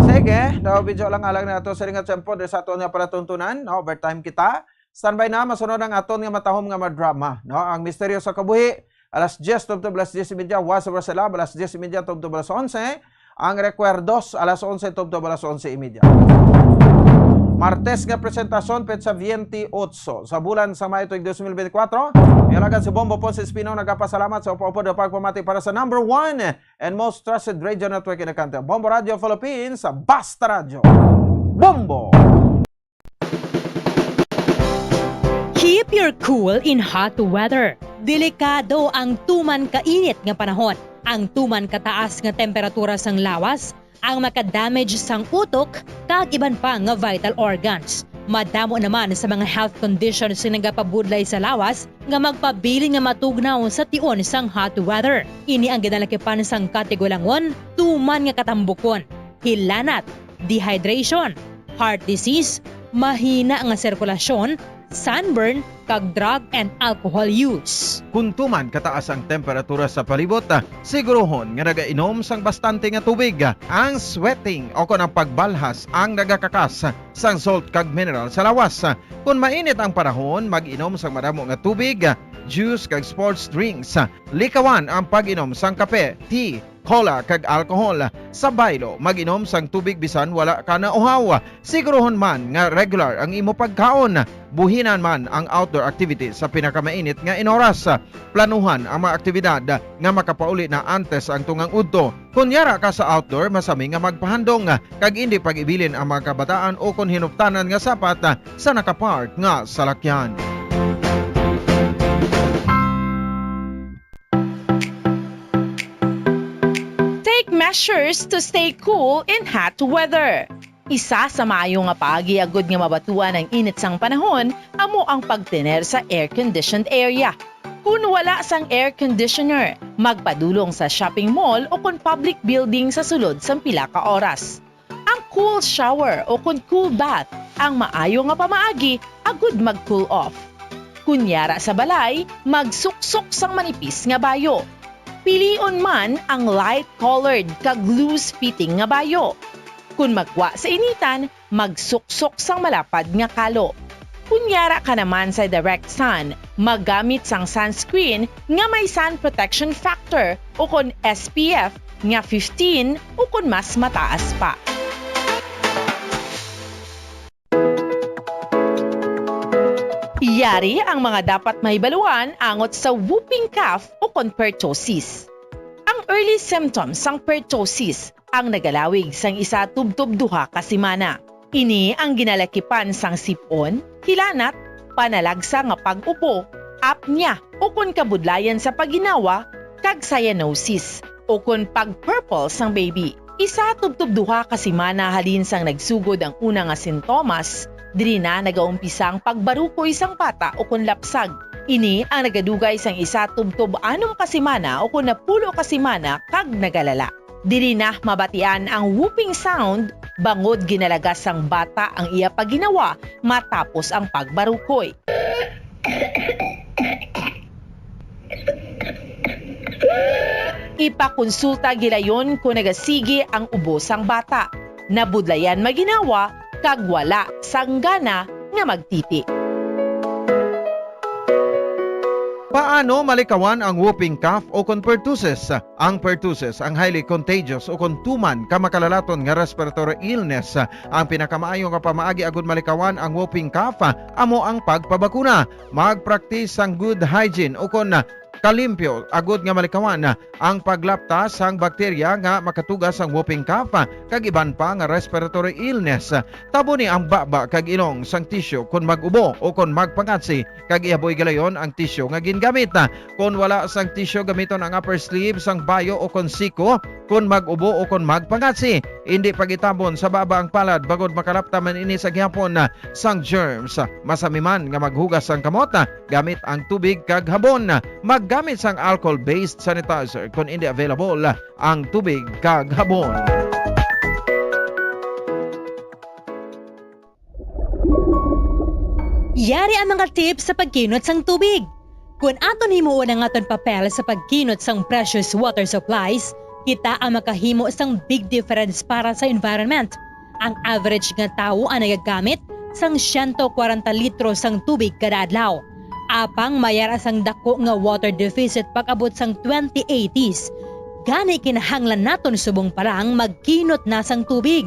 Sige, daw video lang alang na ato sa ringat tempo diri sa aton nga palatuntunan, no? Overtime kita. Standby na, masunod ang aton nga matahom nga madrama, no? Ang Misteryo sa Kabuhi, alas diyes tubtob alas diyes y media, What's Over sa Love, alas diyes y media tubtob alas onse, ang Recuerdos, alas onse tubtob alas onse y media. Martes nga presentasyon, petsa veinte y ocho sa bulan sa Mayo tuig dos mil bente kwatro. Ang alagad si Bombo Ponce Espino nagapasalamat sa upod-upod nga pagpamati para sa number one and most trusted radio network in the country, Bombo Radio Philippines, sa Basta Radio. Bombo! Keep your cool in hot weather. Delikado ang tuman kainit nga panahon. Ang tuman kataas nga temperatura sang lawas, ang makadamage sang utok, kag iban pa nga vital organs. Madamo naman sa mga health conditions nga nagapabudlay sa lawas nga magpabilin nga matugnaw sa tion sang hot weather. Ini ang ginalakipan sang katigulangon, tuman nga katambukon, hilanat, dehydration, heart disease, mahina nga sirkulasyon, sunburn, kag drug and alcohol use. Kung tuman kataas ang temperatura sa palibot, siguruhon nga nagainom sang bastante nga tubig. Ang sweating o kon ang pagbalhas ang nagakakas sang salt kag mineral sa lawas. Kon mainit ang panahon, mag-inom sang madamo nga tubig, juice kag sports drinks. Likawan ang pag-inom sang kape, tea, cola, kag alcohol. Sa baylo, mag-inom sang tubig bisan wala ka nauhaw. Siguruhon man nga regular ang imo pagkaon. Buhinan man ang outdoor activities sa pinakamainit nga inoras. Planuhan ang mga aktibidad nga makapauli na antes ang tungang udto. Kon yara ka sa outdoor, masami nga magpahandong kag indi pag-ibilin ang mga kabataan o kon hinuptanan nga sapat sa nakapark nga salakyan. Take measures to stay cool in hot weather. Isa sa maayo nga paagi agud nga mabatuan ang init sang panahon amo ang pagtener sa air-conditioned area. Kun wala sang air conditioner, magpadulong sa shopping mall o kon public building sa sulod sang pila ka oras. Ang cool shower o kon cool bath ang maayo nga pamaagi agud mag-cool off. Kun yara sa balay, magsuksok sang manipis nga bayo. Pilion man ang light-colored kag loose-fitting nga bayo. Kon magwa sa initan, magsuksok sang malapad nga kalo. Kon yara ka naman sa direct sun, maggamit sang sunscreen nga may sun protection factor ukon S P F nga fifteen ukon mas mataas pa. Yari ang mga dapat mahibaluan angot sa whooping cough ukon pertussis. Ang early symptoms sang pertussis ang nagalawig sang isa tubtob duha ka semana. Ini ang ginalakipan sang sip-on, kilanat, panalagsa nga pag-ubo, apnea, ukon kabudlayan sa pagginawa, kag cyanosis, ukon pag-purple sang baby. Isa tubtob duha ka semana halin sang nagsugod ang una nga sintomas, diri na nagaumpisa ang pagbarukoy sang bata ukon lapsag. Ini ang nagadugay sang isa tubtob anom ka semana ukon napulo ka semana kag nagalala. Diri na mabatian ang whooping sound bangod ginalagas sang bata ang iya pagginawa matapos ang pagbarukoy. Ipakonsulta gilayon kon nagasigi ang ubo sang bata, nabudlayan maginawa, kag wala sang gana nga magtiti. Paano malikawan ang whooping cough o kon pertussis? Ang pertussis ang highly contagious o kon tuman ka makalalaton nga respiratory illness. Ang pinakamaayo nga pamaagi agud malikawan ang whooping cough amo ang pagpabakuna. Mag-practice sang good hygiene o kon kalimpyo agud nga malikawan ang paglapta sang bakterya nga makatuga sang whooping cough kag iban pa nga respiratory illness. Taboni ang baba kag ilong sang tisyu kon mag-ubo o kon magpangatsi, kag ihaboy gilayon ang tisyu nga gingamit. Kon wala sang tisyu, gamiton ang upper sleeve sang bayo o kon siko kon mag-ubo o kon magpangatsi. Indi pag-itabon sa baba ang palad bangod makalapta man ini sa gihapon sang germs. Masami man nga maghugas sang kamot gamit ang tubig kag habon. Maggamit sang alcohol-based sanitizer kon indi available ang tubig kag habon. Yari ang mga tips sa pagkinot sang tubig. Kon aton himuon ang aton papel sa pagkinot sang precious water supplies, kita ang makahimo sang big difference para sa environment. Ang average nga tawo ang nagagamit sang siyento kwarenta litro sang tubig kada adlaw. Apang may ara sang dako nga water deficit pag-abot sang twenty eighties. Gani, kinahanglan naton subong pa lang magkinot na sang tubig.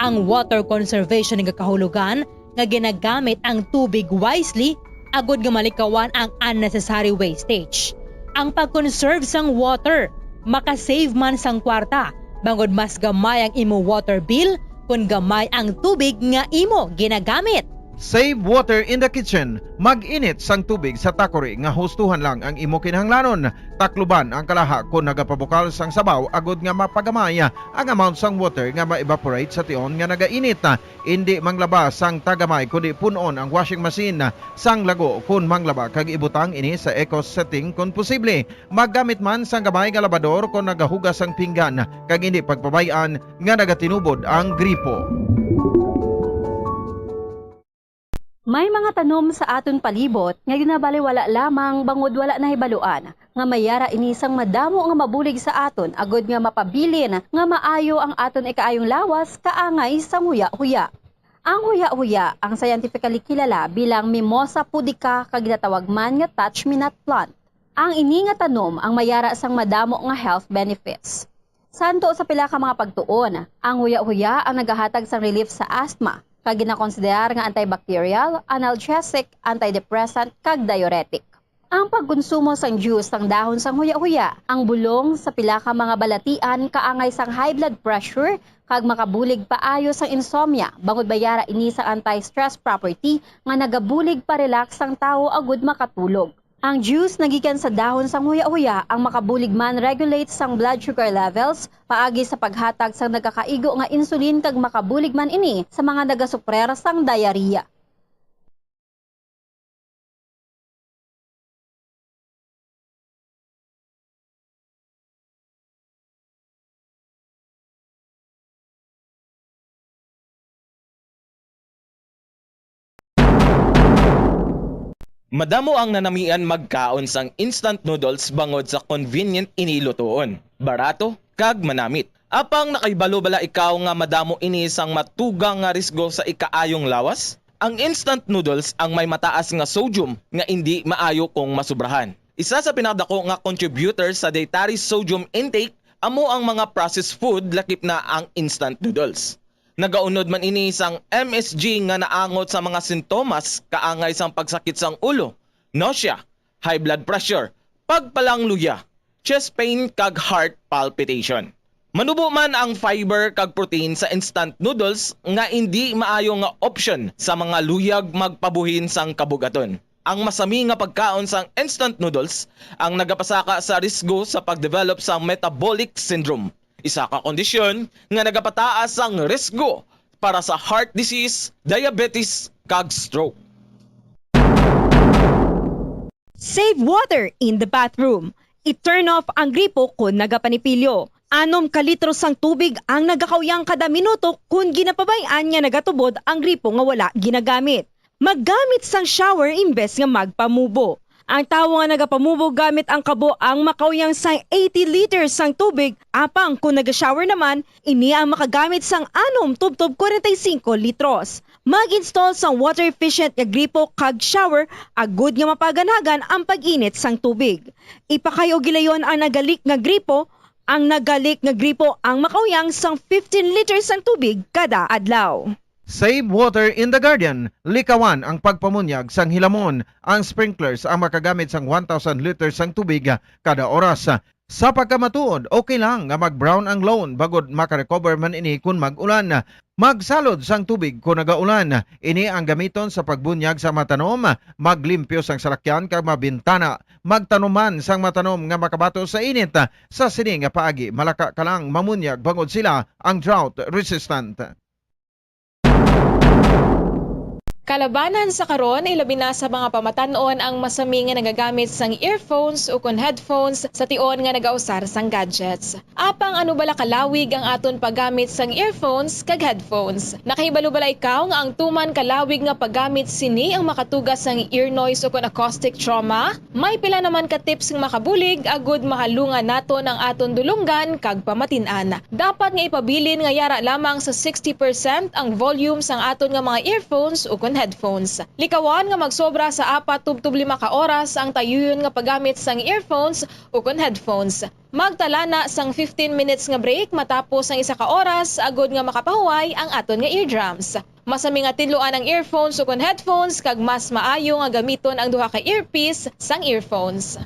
Ang water conservation nagakahulugan nga ginagamit ang tubig wisely agud nga malikawan ang unnecessary wastage. Ang pag-conserve sang water maka-save man sang kwarta, bangod mas gamay ang imo water bill kon gamay ang tubig nga imo ginagamit. Save water in the kitchen. Mag-init sang tubig sa takori nga hustuhan lang ang imo kinahanglanon. Takluban ang kalaha kon nagapabukal sang sabaw agud nga mapagamay ang amount sang water nga ma-evaporate sa tion nga nagainit. Indi manglaba sang tagamay, kundi pun-on ang washing machine sang lago kon manglaba kag ibutang ini sa eco setting kon posible. Maggamit man sang gamay nga labador kon nagahugas sang pinggan, kag indi pagpabay-an nga nagatinubod ang gripo. May mga tanom sa aton palibot nga ginabaliwala lamang bangod wala nahibaluan nga may ara ini sang madamo nga mabulig sa aton agud nga mapabilin nga maayo ang aton ikaayong lawas kaangay sang huya-huya. Ang huya-huya ang scientifically kilala bilang Mimosa pudica kag ginatawag man nga touch-me-not plant. Ang ini nga tanom ang may ara sang madamo nga health benefits. Santo sa pila ka mga pagtuon, ang huya-huya ang nagahatag sang relief sa asthma, kag ginakonsiderar nga antibacterial, analgesic, antidepressant, kag diuretic. Ang pagkonsumo sang juice sang dahon sang huya-huya, ang bulong sa pila ka mga balatian kaangay sang high blood pressure kag makabulig paayo sang insomnia, bangod may ara ini sang anti-stress property nga nagabulig pa-relax sang tawo agud makatulog. Ang juice nagikan sa dahon sang huya-huya ang makabulig man regulate sang blood sugar levels paagi sa paghatag sang nagakaigo nga insulin kag makabulig man ini sa mga nagasuprer sang diarrhea. Madamo ang nanamian magkaon sang instant noodles bangod sa convenient ini lutoon, barato, kag manamit. Apang nakahibalo bala ikaw nga madamo ini sang matugang nga risgo sa ikaayong lawas? Ang instant noodles ang may mataas nga sodium nga indi maayo kung masubrahan. Isa sa pinakadako nga contributor sa dietary sodium intake amo ang mga processed food, lakip na ang instant noodles. Nagaunod man ini sang M S G nga naangot sa mga sintomas kaangay sang pagsakit sang ulo, nausea, high blood pressure, pagpalangluya, chest pain, kag heart palpitation. Manubo man ang fiber kag protein sa instant noodles nga indi maayo nga option sa mga luyag magpabuhin sang kabug-aton. Ang masami nga pagkaon sang instant noodles ang nagapasaka sa risgo sa pag-develop sang metabolic syndrome, isa ka kondisyon nga nagapataas sang risgo para sa heart disease, diabetes, kag stroke. Save water in the bathroom. I-turn off ang gripo kon nagapanipilyo. Anom ka litro sang tubig ang nagakauyang kada minuto kon ginapabay-an nga nagatubod ang gripo nga wala ginagamit. Maggamit sang shower imbes nga magpamubo. Ang tawo nga nagapamubo gamit ang kabo ang makauyang sang eighty liters sang tubig, apang kon naga-shower naman, ini ang makagamit sang anom tubtob kwarenta y singko litros. Mag-install sang water-efficient nga gripo kag shower agud nga mapaganagan ang pag-init sang tubig. Ipakay-o gilayon ang naga-leak nga gripo. Ang naga-leak nga gripo ang makauyang sang fifteen liters sang tubig kada adlaw. Save water in the garden. Likawan ang pagpamunyag sang hilamon. Ang sprinklers ang makagamit sang one thousand liters sang tubig kada oras. Sa pagkamatuod, okay lang nga mag-brown ang lawn bangod maka-recover man ini kon mag-ulan. Magsalod sang tubig kon nagaulan. Ini ang gamiton sa pagbunyag sa mga tanom, maglimpyo sang salakyan kag mga bintana. Magtanom man sang mga tanom nga makabato sa init. Sa sini nga paagi, malaka ka lang mamunyag bangod sila ang drought resistant. Kalabanan sa karon, ilabi na sa mga pamatan-on ang masami nga nagagamit sang earphones ukon headphones sa tion nga nagausar sang gadgets. Apang ano bala kalawig ang aton paggamit sang earphones kag headphones? Nakahibalo bala ikaw nga ang tuman kalawig nga paggamit sini ang makatuga sang ear noise ukon acoustic trauma? May pila naman ka tips nga makabulig agud mahalungan naton ang aton dulonggan kag pamatin-an. Dapat nga ipabilin nga yara lamang sa sixty percent ang volume sang aton nga mga earphones ukon headphones. Likawan nga magsobra sa apat tubtob lima ka oras ang tayuyon nga paggamit sang earphones ukon headphones. Magtala na sang fifteen minutes nga break matapos ang isa ka oras agud nga makapahuway ang aton nga eardrums. Masami nga tinluan ang earphones ukon headphones kag mas maayo nga gamiton ang duha ka earpiece sang earphones.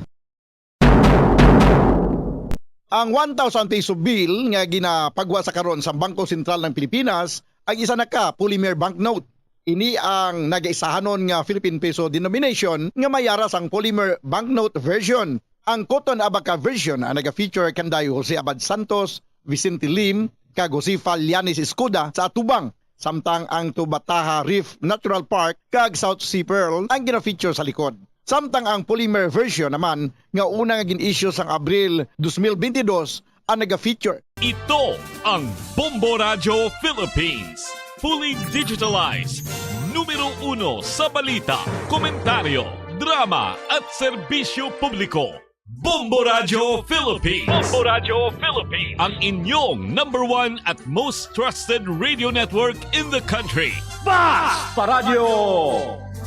Ang one thousand peso bill nga ginapagwa sa karon sa Bangko Sentral ng Pilipinas ay isa na ka polymer banknote. Ini ang nagaisahanon nga Philippine Peso denomination nga may yara sang polymer banknote version. Ang Cotton Abaca version ang naga-feature kanday Jose Abad Santos, Vicente Lim, kag Josefa Llanes Escuda sa atubang, samtang ang Tubataha Reef Natural Park kag South Sea Pearl ang gina-feature sa likod. Samtang ang polymer version naman nga una nga gin-issue sang Abril dos mil bentidós ang naga-feature. Ito ang Bombo Radyo Philippines. Fully digitalized. Numero uno sa balita, komentaryo, drama at serbisyo publiko. Bombo Radyo Philippines. Bombo Radyo Philippines. Ang inyong number one at most trusted radio network in the country. Basta Radyo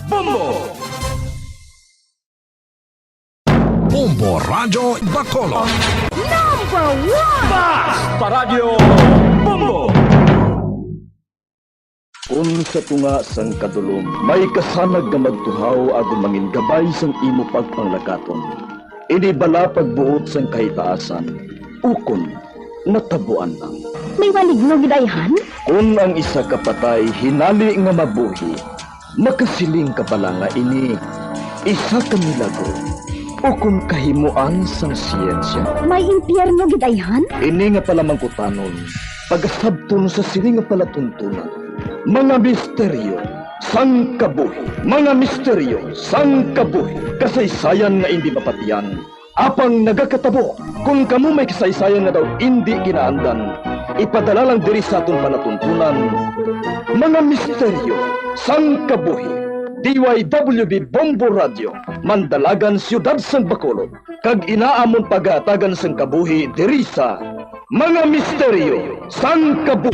Bombo! Bombo Radyo Bacolod. Number one! Basta Radyo Bombo! Kon sa tunga sang kadulom may kasanag nga magtuhaw agod mangin gabay sang imo pagpanglakaton, ini bala pagbuot sang kahitaasan, ukon natabuan lang. May maligno gid ayhan? Kon ang isa ka patay hinali nga mabuhi, makasiling ka bala nga ini isa ka milagro ukon kahimoan sang siyensya? May impyerno gid ayhan? Ini nga palamangkutanon pagasabton sa sini nga palatuntunan. Mga misteryo sang kabuhi. Mga misteryo sang kabuhi. Kasaysayan nga indi mapatian, apang nagakatabo. Kon kamo may kasaysayan nga daw indi ginaandan, ipadala lang diri sa aton palatuntunan. Mga misteryo sang kabuhi. D Y W B Bombo Radio, Mandalagan, Siyudad sang Bacolod, kag inaamon pagatagan sang kabuhi diri sa Mga Misteryo sang Kabuhi.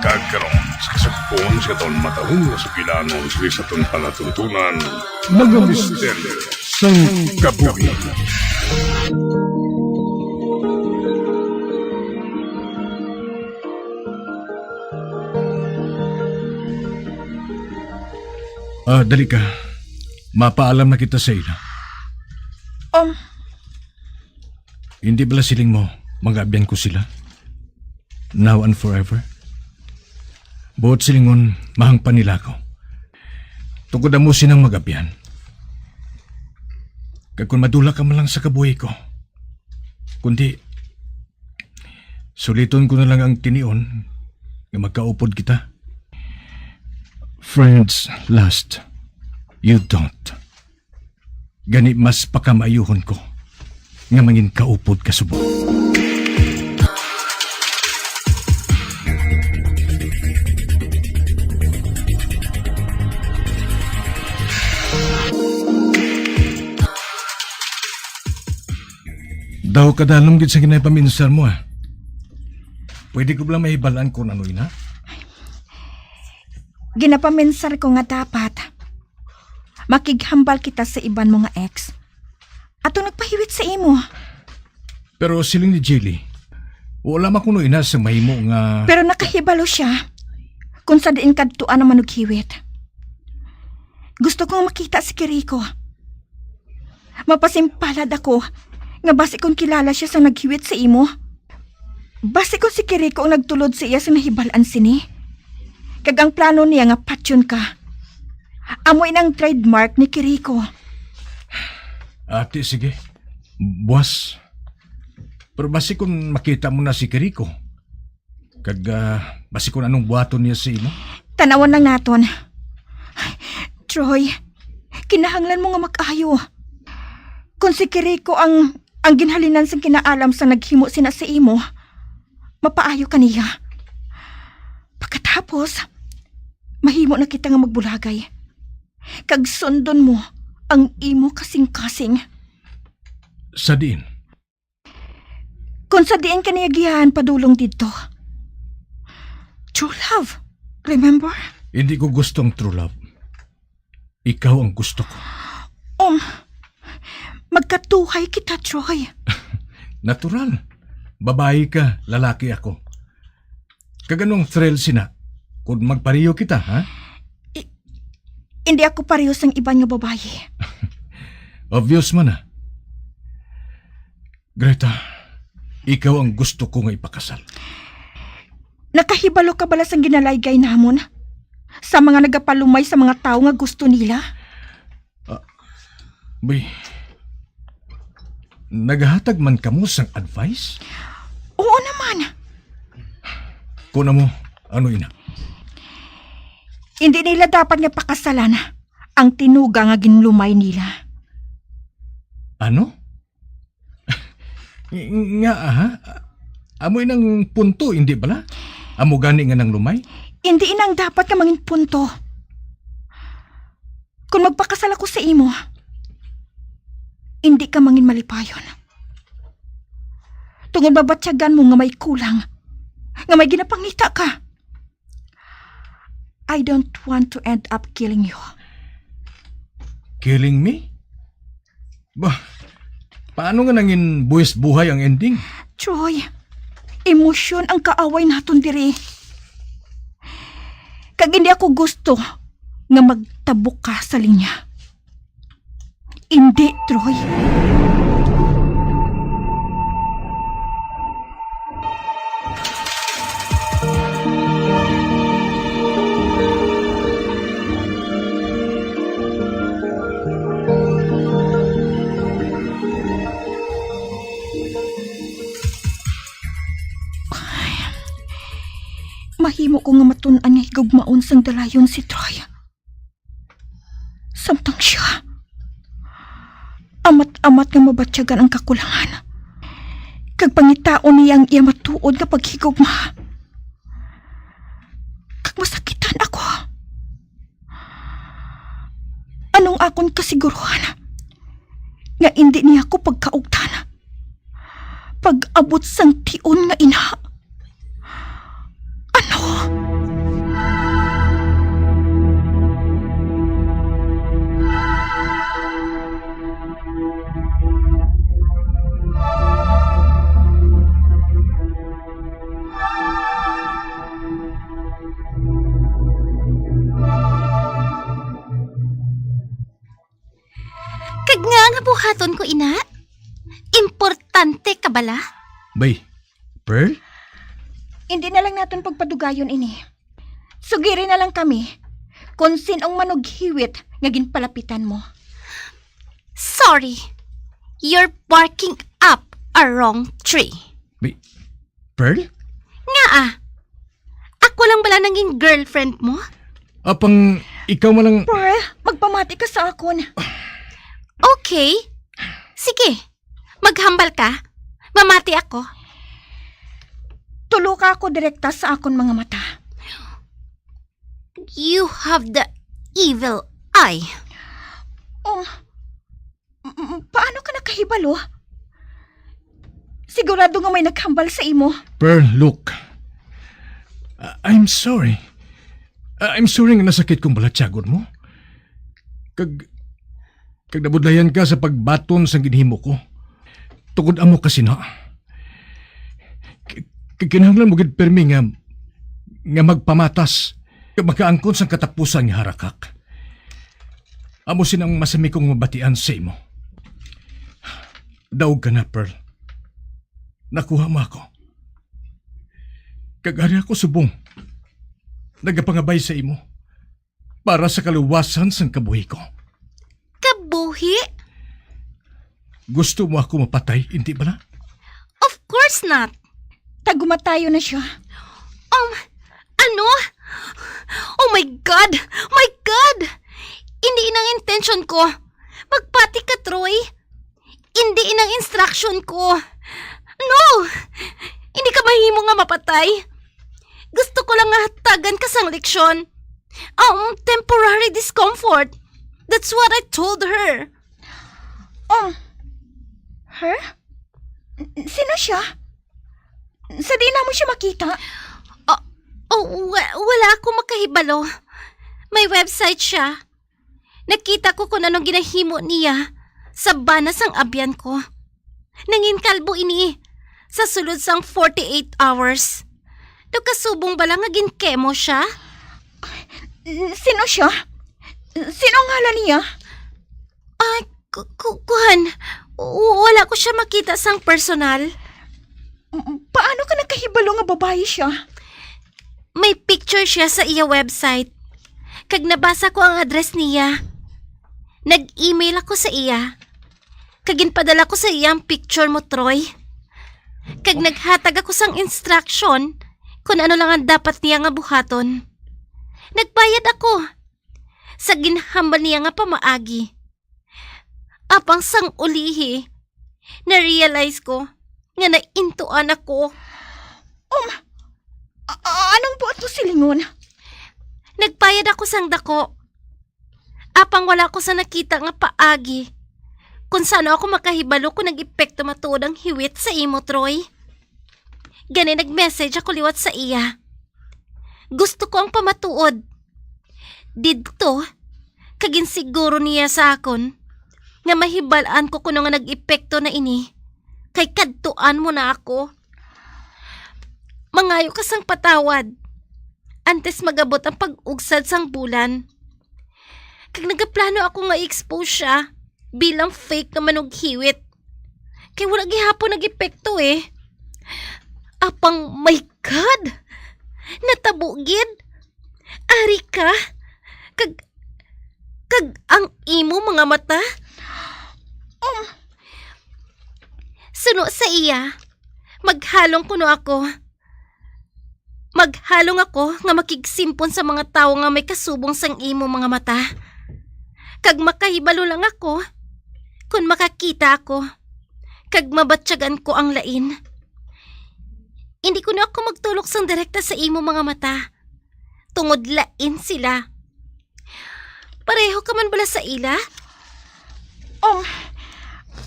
Kag karon, sa kasugpon sa aton matahom nga sugilanon sa aton palatuntunan, Mga Misteryo sang Kabuhi. Ah, dali ka. Mapaalam na kita sa ila. Um. Hindi bala siling mo, mga abyan ko sila? Now and forever? Buot silingon, mahangpan nila ako. Tungod amo sinang mag-abyan. Kag kung madula ka man lang sa kabuhi ko, kundi suliton ko na lang ang tinion nga magkaupod kita. Friends last, you don't. Gani mas pakamaayuhon ko nga mangin kaupod ka subong. Daw kadalom gid sa ginapaminsar mo, ah. Pwede ko bala mahibal-an kung ano ina? Ginapaminsar ko nga dapat makighambal kita sa iban mo nga ex. Ato nagpahiwit sa imo. Pero siling ni Jilly, wala man kuno ina sa mahimo nga Pero nakahibalo siya kung sa diin kadtuan ang manughiwit. Gusto ko nga makita si Kiriko. Mapasimpalad ako nga basi kon kilala siya sa naghiwit sa imo. Basi kon si Kiriko ang nagtulod sa iya sa nahibal-an sini. Kag ang plano niya nga patyon ka. Amo ini ang trademark ni Kiriko. Ati, sige. Buwas. Pero basi kung makita mo na si Kiriko, kag, ah, basi kung anong buhaton niya sa imo? Tanawan lang naton. Troy, kinahanglan mo nga mag-ayo. Kung si Kiriko ang, ang ginhalinan sang kinaalam sa naghimo sina sa imo, mapaayo ka niya. Pagkatapos, mahimo na kita nga magbulagay. Kag sundon mo ang imo kasing-kasing. Sa diin? Kung sa diin ka niya giyahan padulong didto. True love, remember? Hindi ko gusto ang true love. Ikaw ang gusto ko. Um, magkatuhay kita, Troy. Natural. Babayi ka, lalaki ako. Kag anong thrill sina kung magpareho kita, ha? I-, hindi ako pareho sang iban nga babayi. Obvious man, ah. Greta, ikaw ang gusto ko nga ipakasal. Nakahibalo ka bala sang ginalaygay namon sa mga nagapalumay sa mga tawo nga gusto nila? Ah, bay, nagahatag man kamo sang advice? Oo naman. Kuna mo, ano ina? Hindi nila dapat nga pakasalan ang tinuga nga ginlumay nila. Ano? Ng-, nga, ha? Amo inang punto, hindi bala? Amo gani nga nanglumay? Hindi inang dapat nga mangin punto. Kung magpakasal ako sa imo, hindi ka mangin malipayon. Tungod mabatyagan mo nga may kulang, nga may ginapangita ka. I don't want to end up killing you. Killing me? Bah, paano nga nangin buhis buhay ang ending? Troy, emosyon ang kaaway naton diri. Kag hindi ako gusto nga magtabok ka sa linya. Hindi, Troy. Mahimo ko nga matun-an nga higugmaon sang dalayon si Troy. Samtang sia, amat-amat nga mabatyagan ang kakulangan, kag pangitaon niya ang iya matuod nga paghigugma, kag masakitan ako. Anong akon kasiguruhan nga indi niya ako pagkaugtan pag-abot sang tion nga ina? Ano? Kag nga nga buhaton ko, ina? Importante ka bala? Bay, Pearl? Hindi na lang naton pagpadugayon ini. Sugiri na lang kami kung sin-ong manughiwit nga ginpalapitan mo. Sorry. You're barking up a wrong tree. Bay, Pearl? Nga ah. Ako lang bala nangin girlfriend mo? Apang ikaw man lang. Pearl, magpamati ka sa akon. Okay. Sige. Maghambal ka. Mamati ako. Tuloka ako direkta sa akon mga mata. You have the evil eye. Oh, m- m- paano ka nakahibalo? Sigurado nga may naghambal sa imo. Pearl, look. Uh, I'm sorry. Uh, I'm sorry nga nasakit kong balatyagon mo. Kag, kag nabudlayan ka sa pagbaton sang ginhimo ko. Tungod amo ka sina. K- k- kinahanglan mo gid pirmi nga, nga magpamatas, nga makaangkon sang katapusan nga harakak. Amo sina ang masami kong mabatian sa imo. Daog ka na, Pearl. Nakuha mo ako. Kag ari ako subong. Nagapangabay sa imo para sa kaluwasan sang kabuhi ko. Kabuhi? Gusto mo ako mapatay, hindi bala? Of course not. Tagumatayo na siya. Um, ano? Oh my God! My God! Hindi inang intention ko. Magpati ka, Troy. Hindi inang instruction ko. No! Hindi ka mahimo nga mapatay. Gusto ko lang nga hatagan ka sang leksyon. Um, temporary discomfort. That's what I told her. Um, her? Sino siya? Sa di namo siya makita? Ah, oh, wa- wala ako makahibalo. May website siya. Nakita ko kung anong ginahimo niya sa bana sang abyan ko. Nangin kalbo ini sa sulod sang forty-eight hours. Daw kasubong bala nga gin-chemo siya? Sino siya? Sino ang ngalan niya? Ah, ku- ku- kuhan. W- wala ko siya makita sang personal. M- Paano ka nakahibalo nga babayi siya? May picture siya sa iya website. Kag nabasa ko ang address niya. Nag-email ako sa iya. Kag ginpadala ko sa iya ang picture mo, Troy. Kag naghatag ako sang instruction kung ano lang ang dapat niya nga buhaton. Nagbayad ako sa ginhambal niya nga pamaagi. Apang sang ulihi, na-realize ko nga naintuan ako. Um, a- a- anong buot mo silingon? Nagbayad ako sang dako. Apang wala ko sa nakita nga paagi kung sano ako makahibalo kung nag-epekto matuod ang hiwit sa imo, Troy. Gani nag-message ako liwat sa iya. Gusto ko ang pamatuod. Didto, kag ginsiguro niya sa akon nga mahibal-an ko kuno nga nag-epekto na ini, kay kadtuan mo na ako. Mangayo ka sang patawad antes magabot ang pag-ugsad sang bulan. Kag nagaplano ako nga i-expose siya bilang fake nga manughiwit. Kay wala gihapon nag-epekto eh. Apang, my God! Natabo gid! Ari ka! Kag, kag ang imo mga mata? Um. Suno sa iya, maghalong kuno ako. Maghalong ako nga makigsimpon sa mga tawo nga may kasubong sang imo mga mata. Kag makahibalo lang ako kon makakita ako, kag mabatyagan ko ang lain. Hindi kuno ako magtulok sang direkta sa imo mga mata, tungod lain sila. Pareho ka man bala sa ila? Um,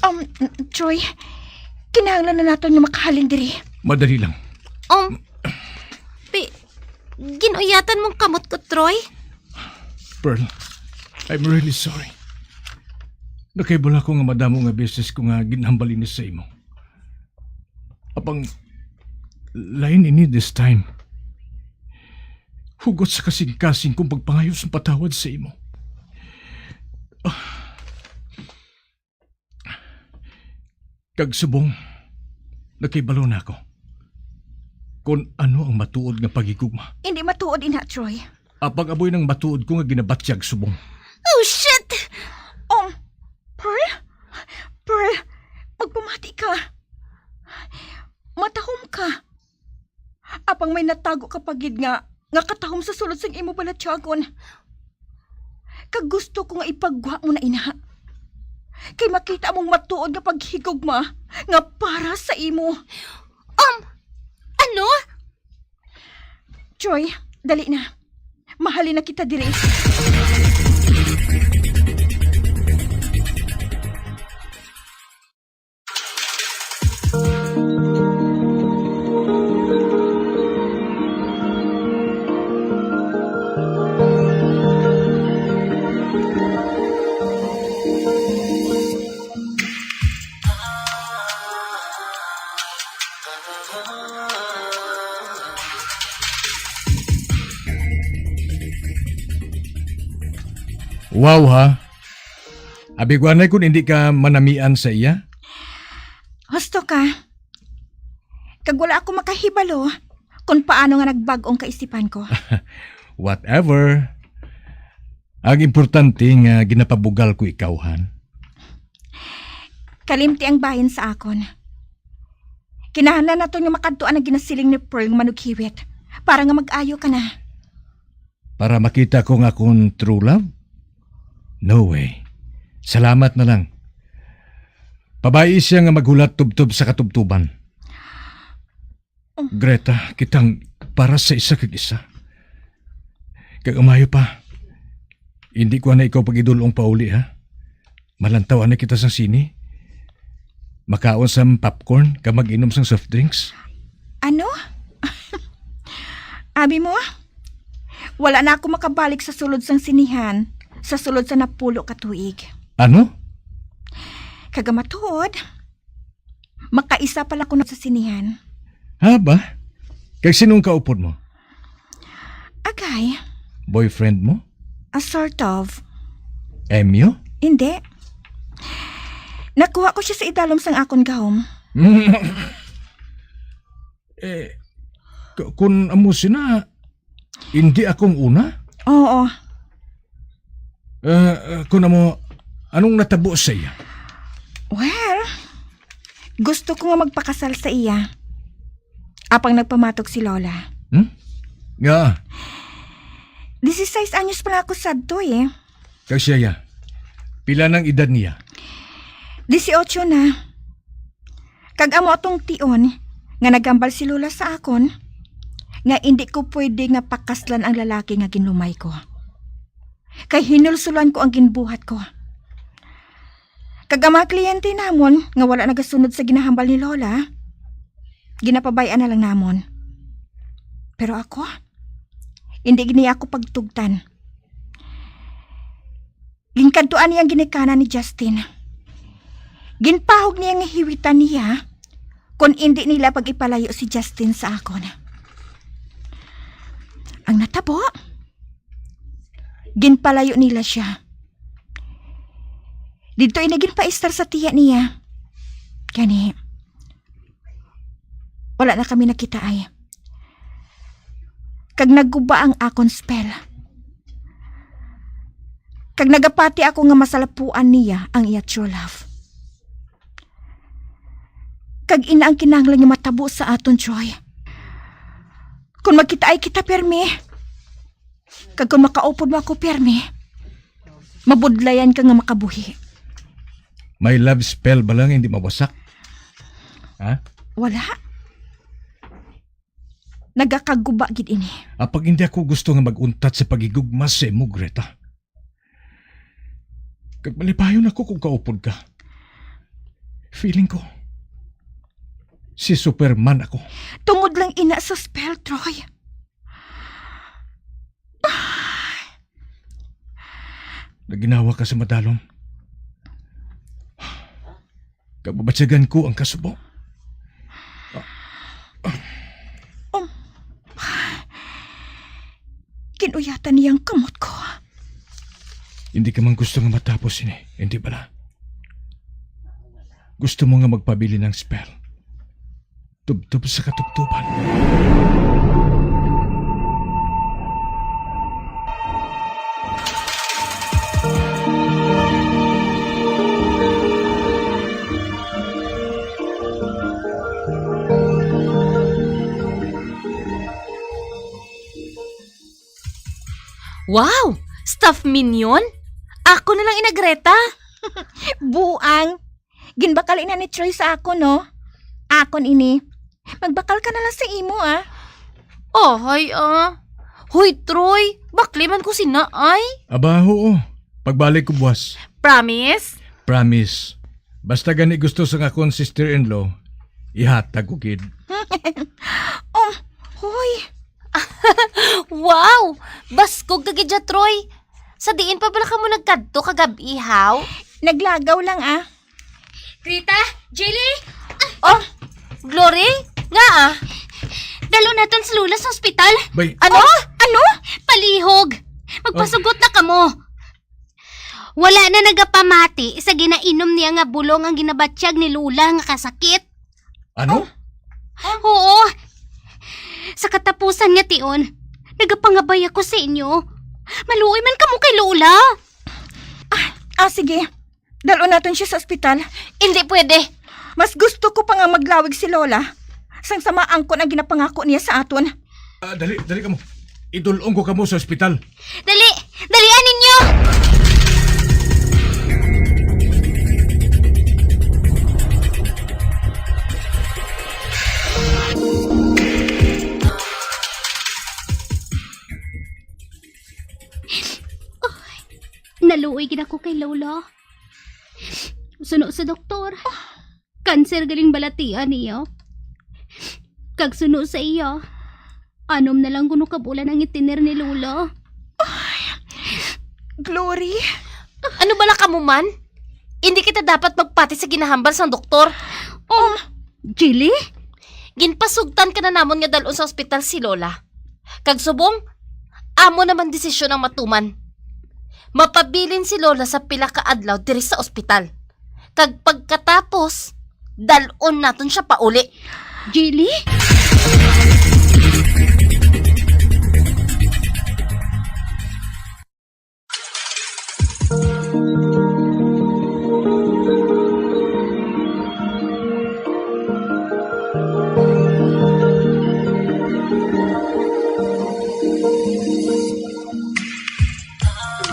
um, Troy, kinahanglan na naton nga makahalin diri. Madali lang. Um, pi-, ginuyatan mong kamot ko, Troy? Pearl, I'm really sorry. Nakahibalo ko nga madamo nga beses ko nga ginhambal ini sa imo. Apang lain ini this time. Hugot sa kasing-kasing kong pagpangayo sang patawad sa imo. Ah. Kag subong, nakahibalo na ako kon ano ang matuod nga paghigugma. Hindi matuod ina, Troy. Apang amo ina ang matuod ko nga ginabatyag subong. Oh, shit! Um, Pearl? Pearl, magpamati ka. Matahom ka. Apang may natago ka pa gid nga, nga katahom sa sulod sang imo balatyagon. Kag gusto ko nga ipagwa mo na ina. Kay makita mong matuod nga paghigugma nga para sa imo. Um, ano? Troy, dali na. Mahalin na kita diri. Wow, ha? Abi ko anay kung hindi ka manamian sa iya? Husto ka. Kag wala ako makahibalo kung paano nga nagbag-ong kaisipan ko. Whatever. Ang importante nga ginapabugal ko ikaw, Han. Kalimti ang bahin sa akon. Kinahanglan naton nga makadtuan ang ginasiling ni Pearl nga manughiwit para nga mag-ayo ka na. Para makita ko nga akon true love? No way. Salamat na lang. Pabayi siya nga maghulat tubtob sa katubtoban. Oh. Greta, kitang para sa isa kag isa. Kag umayo pa, hindi ko na ikaw pag-idulong pauli, ha? Malantaw na kita sang sine. Makaon sang popcorn kag mag-inom sang soft drinks. Ano? Abi mo, wala na ako makabalik sa sulod sang sinehan sa sulod sa napulo ka tuig. Ano? Kag ang matuod, makaisa pa lang kuno sa sinehan. Haba? Kag sinong kaupod mo? Agay. Boyfriend mo? A sort of. Emyo? Hindi. Nakuha ko siya sa idalom sang akon gahom. Eh, k-, kun amo sina, hindi akong una? Oo. Eh, eh, kun amo, anong natabo sa iya? Well, gusto ko nga magpakasal sa iya. Apang nagpamatok si Lola. Hmm? Nga? Dieciséis anyos pa lang ako sadto, eh. Kag siya, ya? Pila nang edad niya? Dieciocho na. Kag amo atong tion nga nagambal si Lola sa akon nga indi ko pwede nga pakaslan ang lalaki nga ginlumay ko. Kay hinulsulan ko ang ginbuhat ko. Kag ang mga kliyente namon nga wala nagasunod sa ginahambal ni Lola, ginapabay-an na lang namon. Pero ako, hindi gid niya ako pagtugtan. Ginkadtuan niya ang ginikanan ni Justin. Ginpahog niya nga hiwitan niya kon indi nila pag-ipalayo si Justin sa akon. Ang natabo, ginpalayo nila sia. Didto ini ginpaistar sa tiya niya. Gani, wala na kami nakitaay. Kag nagguba ang akon spell. Kag nagapati ako nga masalapuan niya ang iya true love. Kag ina ang kinahanglan nga matabo sa aton, Troy. Kung magkitaay kita, permi, kag kung makaupod mo ako, permi, mabudlayan ka nga makabuhi. May love spell ba lang hindi mawasak? Ha? Wala. Nagakaguba gid ini. Apag hindi ako gusto nga mag-untat sa paghigugma sa imo, Greta. Kag malipayon ako kung kaupod ka. Feeling ko, si Superman ako. Tungod lang ina sa spell, Troy. Naginawa ka sa madalom. Kababatyagan ko ang kasubo. Um, kinuyatan niya ang kamot ko. Hindi ka man gusto nga matapos ini, hindi bala? Gusto mo nga magpabilin ang spell? Tubtob sa katubtoban. Wow! Stuffed minion? Ako na lang ina, Greta. Buang. Ginbakal ina ni Troy sa akon, no? Akon ini. Magbakal ka na lang sa imo, ah. Oy, ah. Hoy, Troy, bakli man ko sina, ay. Aba, oo. Pagbalik ko buwas. Promise? Promise. Basta gani gusto sa akon sister-in-law, ihatag ko gid. Um, hoy. Wow! Baskog ka gid dya, Troy. Sa diin pa bala kamo nagkadto kagab-i, haw? Naglagaw lang, ah. Rita, Jelly? Oh, Glory? Nga, ah? Dalo naton si Lola sa ospital. Bay. Ano? Oh, ano? Palihog. Magpasugot na kamo. Wala na nagapamati sa ginainom niya nga bulong ang ginabatyag ni Lola nga kasakit. Ano? Oo. Sa katapusan nga tion, nagapangabay ako sa inyo. Maluoy man kamo kay Lola. Ah, ah, sige. Dalon naton siya sa ospital. Hindi pwede. Mas gusto ko pa nga maglawig si Lola sang sa maangkon ang ginapangako niya sa aton. Ah, dali, dali kamo. Idul-ong ko kamo sa ospital. Dali! Dalian ninyo! Naluoy gid ako kay Lola. Suno sa doktor, kanser galing balatian niya. Kag suno sa iya, anom na lang kuno ka bulan ang itiner ni Lola. Ay, Glory. Ano bala kamo man? Hindi kita dapat magpati sa ginahambal sang doktor. Um, Jilly? Ginpasugtan ka na namon nga dalon sa ospital si Lola. Kag subong, amo naman desisyon ang matuman. Mapabilin si Lola sa pila ka adlaw diri sa ospital. Kag pagkatapos, dalon naton siya pauli. Jilly?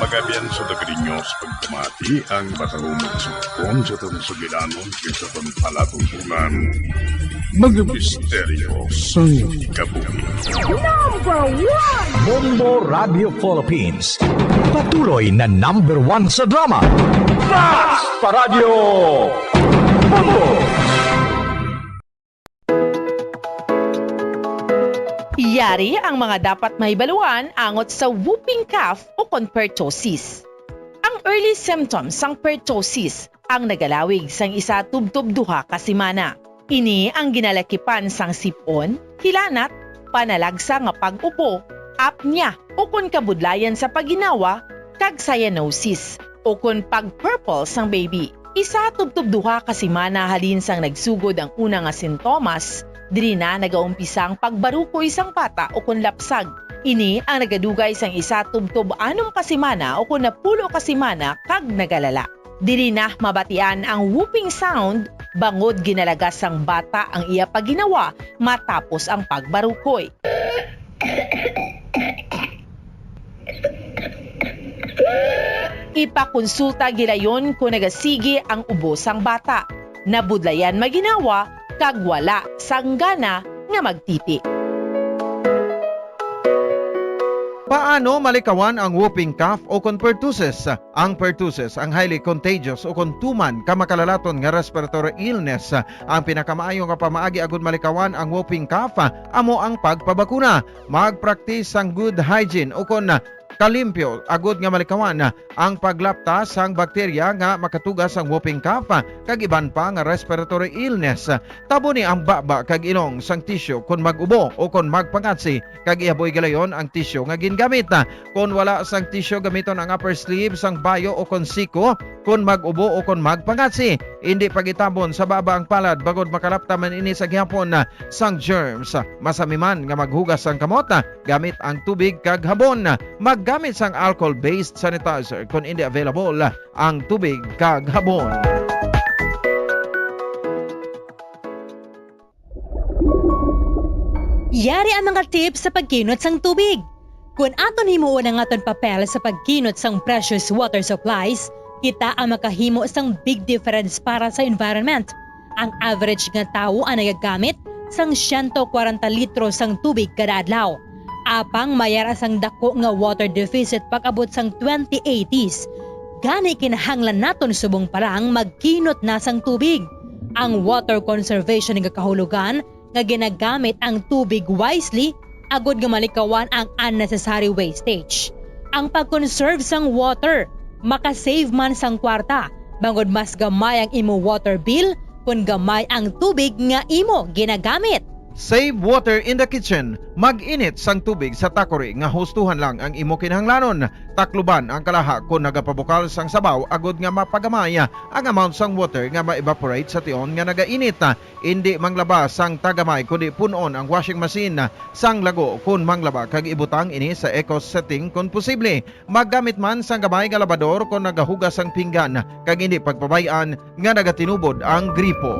Magabian sa Dagrinyo sa pagpamati ang matahumong sugpon sa aton sugilanon kag sa aton palatuntunan. Mga misteryo sang kabuhi. Number one! Bombo Radio Philippines. Patuloy na number one sa drama. Fast Paradyo! Bombo! Yari ang mga dapat mahibaluan angot sa whooping cough o kon pertussis. Ang early symptoms sang pertussis ang nagalawig sang isa tubtob duha ka semana. Ini ang ginalakipan sang sip-on, hilanat, panalagsa nga pag-upo, apnea, ukon kabudlayan sa pagginawa, kag cyanosis, ukon pag-purple sang baby. Isa tubtob duha ka semana halin sang nagsugod ang una nga sintomas, diri na nagaumpisa ang pagbarukoy sang bata ukon lapsag. Ini ang nagadugay sang isa tubtob anom ka semana ukon napulo ka semana kag nagalala. Diri na mabatian ang whooping sound bangod ginalagas sang bata ang iya pagginawa matapos ang pagbarukoy. Ipakonsulta gilayon kon nagasigi ang ubo sang bata, nabudlayan maginhawa, kag wala sang gana nga magtiti. Paano malikawan ang whooping cough o kon pertussis? Ang pertussis ang highly contagious o kon tuman ka makalalaton nga respiratory illness. Ang pinakamaayo nga pamaagi agud malikawan ang whooping cough amo ang pagpabakuna. Magpraktis sang good hygiene o kon kalimpyo agud nga malikawan ang paglapta sang bakterya nga makatuga sang whooping cough kag iban pa nga respiratory illness. Taboni ang baba kag ilong sang tisyu kon mag-ubo o kon magpangatsi, kag ihaboy galayon ang tisyu nga gingamit. Kon wala sang tisyu, gamiton ang upper sleeve sang bayo o kon siko kon mag-ubo o kon magpangatsi. Indi pag-itabon sa baba ang palad bangod makalapta man ini sa gihapon sang germs. Masami man nga maghugas sang kamot gamit ang tubig kag habon. Maggamit sang alcohol-based sanitizer kon indi available ang tubig kag habon. Yari ang mga tips sa pagkinot sang tubig. Kon aton himuon ang aton papel sa pagkinot sang precious water supplies, kita ang makahimo sang big difference para sa environment. Ang average nga tawo ang nagagamit sang siyento kwarenta litro sang tubig kada adlaw. Apang may ara sang dako nga water deficit pag-abot sang twenty eighties. Gani kinahanglan naton subong pa lang magkinot na sang tubig. Ang water conservation nagakahulugan nga ginagamit ang tubig wisely agud nga malikawan ang unnecessary wastage. Ang pag-conserve sang water makasave man sang kwarta, bangod mas gamay ang imo water bill kon gamay ang tubig nga imo ginagamit. Save water in the kitchen. Mag-init sang tubig sa takori nga hustuhan lang ang imo kinahanglanon. Takluban ang kalaha kon nagapabukal sang sabaw agud nga mapagamay ang amount sang water nga ma-evaporate sa tion nga nagainit. Indi manglaba sang tagamay, kundi pun-on ang washing machine sang lago kon manglaba kag ibutang ini sa eco setting kon posible. Maggamit man sang gamay nga labador kon nagahugas sang pinggan, kag indi pagpabay-an nga nagatinubod ang gripo.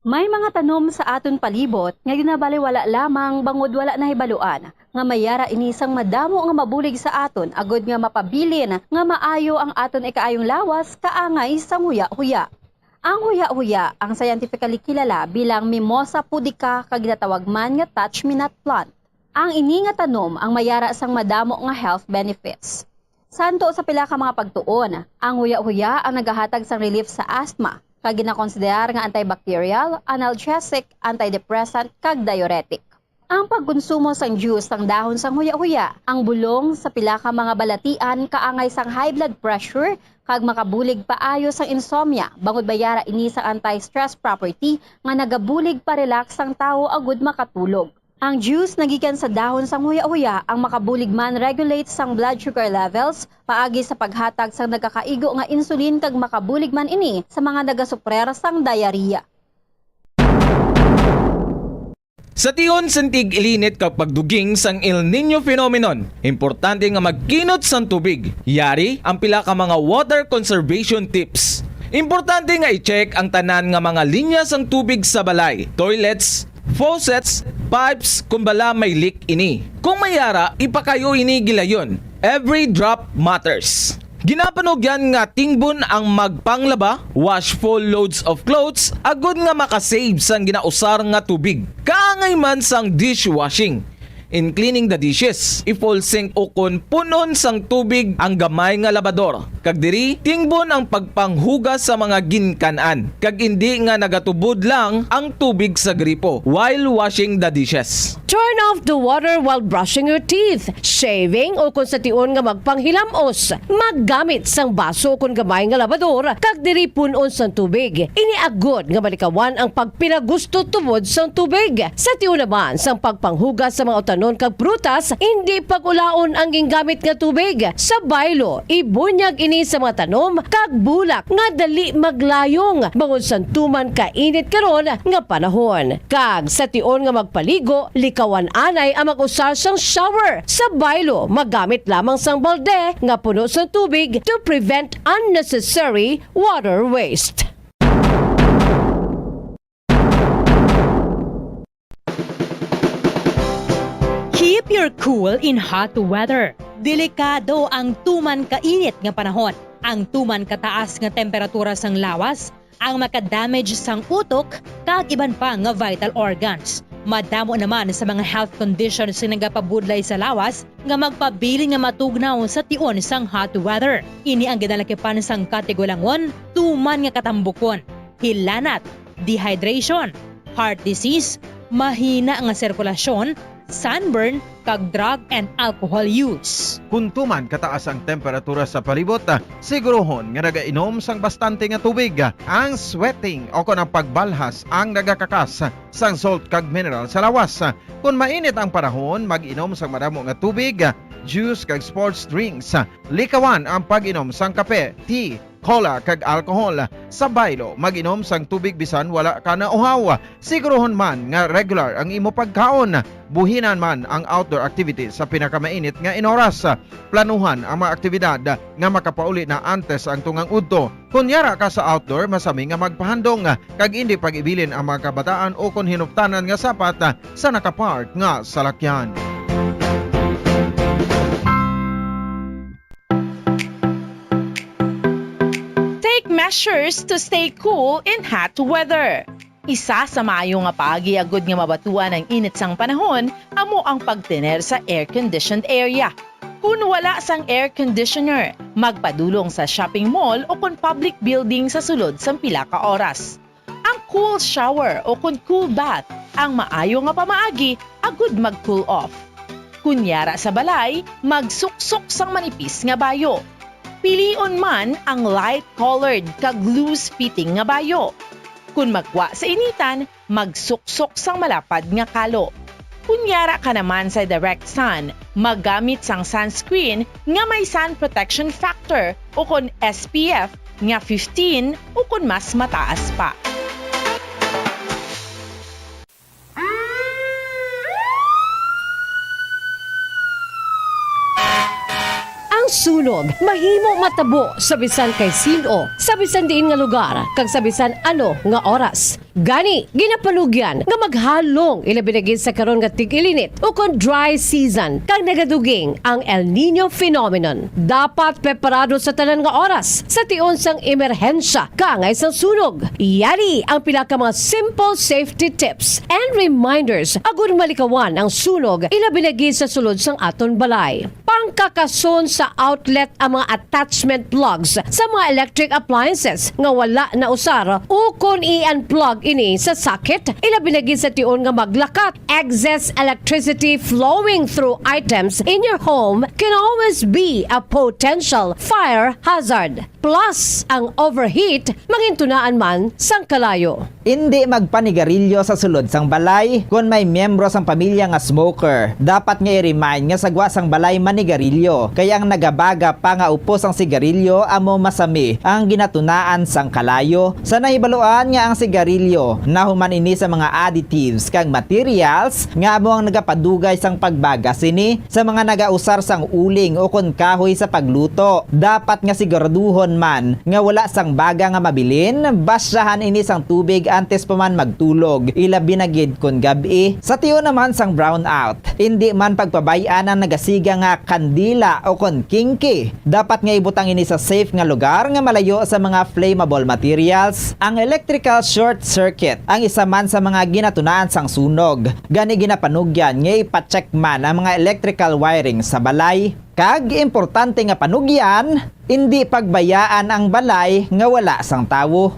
May mga tanom sa aton palibot nga ginabaliwala lamang bangod wala nahibaluan nga may ara ini sang madamo nga mabulig sa aton agud nga mapabilin nga maayo ang aton ikaayong lawas kaangay sang huya-huya. Ang huya-huya ang scientifically kilala bilang Mimosa pudica kag ginatawag man nga touch-me-not plant. Ang ini nga tanom ang may ara sang madamo nga health benefits. Santo sa pila ka mga pagtuon, ang huya-huya ang nagahatag sang relief sa asthma, kag ginakonsiderar nga antibacterial, analgesic, antidepressant, kag diuretic. Ang pagkonsumo sang juice sang dahon sang huya-huya, ang bulong sa pila ka mga balatian kaangay sang high blood pressure kag makabulig paayo sang insomnia, bangod may ara ini sang anti-stress property nga nagabulig pa-relax sang tawo agud makatulog. Ang juice nagikan sa dahon sang huya-huya ang makabulig man-regulate sang blood sugar levels paagi sa paghatag sang nagakaigo nga insulin kag makabulig man ini sa mga nagasuprer sang diarrhea. Sa tion sang tig-ilinit kag pagduging sang El Niño phenomenon, importante nga magkinot sang tubig. Yari ang pila ka mga water conservation tips. Importante nga i-check ang tanan nga mga linya sang tubig sa balay, toilets, faucets, pipes, kon bala may leak ini. Kung may ara, ipakayo ini gilayon. Every drop matters. Ginapanugyan nga tingbon ang magpanglaba, wash full loads of clothes, agod nga makasave sang ginausar nga tubig. Kaangay man sang dishwashing. In cleaning the dishes, i-full sink ukon pun-on sang tubig ang gamay nga labador. Kag diri, tingbon ang pagpanghugas sa mga ginkan-an, kag indi nga nagatubod lang ang tubig sa gripo while washing the dishes. Turn off the water while brushing your teeth, shaving, o kon sa tion nga magpanghilamos. Maggamit sang baso kon gamay nga labador, kag diri pun-on sang tubig. Ini agod nga malikawan ang pagpinagusto tubod sang tubig. Sa tion naman sang pagpanghugas sa mga utanon kag prutas, indi pag-ulaon ang gingamit nga tubig. Sa baylo, ibunyag ini sa mga tanom kag bulak nga dali maglayong bangod sang tuman kainit karon nga panahon. Kag sa tion nga magpaligo, likawan anay ang mag-usar sang shower. Sa baylo, magamit lamang sang balde nga puno sang tubig to prevent unnecessary water waste. You're cool in hot weather. Delikado ang tuman kainit nga panahon. Ang tuman kataas nga temperatura sang lawas ang makadamage sang utok kag iban pa nga vital organs. Madamo naman sa mga health conditions nga nagapabudlay sa lawas nga magpabilin nga matugnaw sa tion sang hot weather. Ini ang ginalakipan sang katigulangon, tuman nga katambukon, hilanat, dehydration, heart disease, mahina nga sirkulasyon, sunburn, kag drug and alcohol use. Kon tuman kataas ang temperatura sa palibot, siguruhon nga nagainom sang bastante nga tubig. Ang sweating o kon ang pagbalhas ang nagakakas sang salt kag mineral sa lawas. Kon mainit ang panahon, mag-inom sang madamo nga tubig, juice kag sports drinks. Likawan ang pag-inom sang kape, tea, cola kag alcohol. Sa baylo, mag-inom sang tubig bisan wala ka nauhaw. Siguruhon man nga regular ang imo pagkaon. Buhinan man ang outdoor activities sa pinakamainit nga inoras. Planuhan ang mga aktibidad nga makapauli na antes ang tungang udto. Kon yara ka sa outdoor, masami nga magpahandong kag indi pag-ibilin ang mga kabataan o kon hinuptanan nga sapat sa nakapark nga salakyan. Take measures to stay cool in hot weather. Isa sa maayo nga paagi agud nga mabatuan ang init sang panahon amo ang pagtener sa air-conditioned area. Kon wala sang air conditioner, magpadulong sa shopping mall o kon public building sa sulod sang pila ka oras. Ang cool shower o kon cool bath ang maayo nga pamaagi agud mag-cool off. Kon yara sa balay, magsuksok sang manipis nga bayo. Pilion man ang light-colored kag loose-fitting nga bayo. Kon magwa sa initan, magsuksok sang malapad nga kalo. Kon yara ka naman sa direct sun, maggamit sang sunscreen nga may sun protection factor o kon S P F nga fifteen o kon mas mataas pa. Ang sunog mahimo matabo sa bisan kay sin-o, sa bisan diin nga lugar, kag sa bisan ano nga oras. Gani, ginapanugyan nga maghalong, ilabi na gid sa karon nga tig-ilinit ukon dry season, kag nagaduging ang El Niño phenomenon. Dapat preparado sa tanan nga oras sa tion sang emerhensya kaangay sang sunog. Yari ang pila ka mga simple safety tips and reminders agud malikawan ang sunog, ilabi na gid sa sulod sang aton balay. Pangkakason sa outlet ang mga attachment plugs sa mga electric appliances nga wala nausar, ukon i-unplug ini sa socket, ilabi na gid sa tion nga maglakat. Excess electricity flowing through items in your home can always be a potential fire hazard. Plus, ang overheat mangintunaan man sang kalayo. Indi magpanigarilyo sa sulod sang balay. Kon may miyembro sang pamilya nga smoker, dapat nga i-remind nga sa gwa sang balay manigarilyo, kay ang nagabaga pa nga upos sang sigarilyo amo masami ang ginatunaan sang kalayo. Sa nahibaluan nga ang sigarilyo nahuman ini sa mga additives kag materials nga amo ang nagapadugay sang pagbaga sini, sa mga nagausar sang uling ukon kahoy sa pagluto. Dapat nga siguraduhon man nga wala sang baga nga mabilin, basyahan ini sang tubig antes pa man magtulog, ilabi na gid kon gab-i. Sa tion naman sang brownout, indi man pagpabay-an ang nagasiga nga kandila ukon kingki. Dapat nga ibutang ini sa safe nga lugar nga malayo sa mga flammable materials. Ang electrical short circuit ang isa man sa mga ginatunaan sang sunog. Gani, ginapanugyan nga ipa-check man ang mga electrical wiring sa balay. Kag importante nga panugyan, indi pagbayaan ang balay nga wala sang tawo.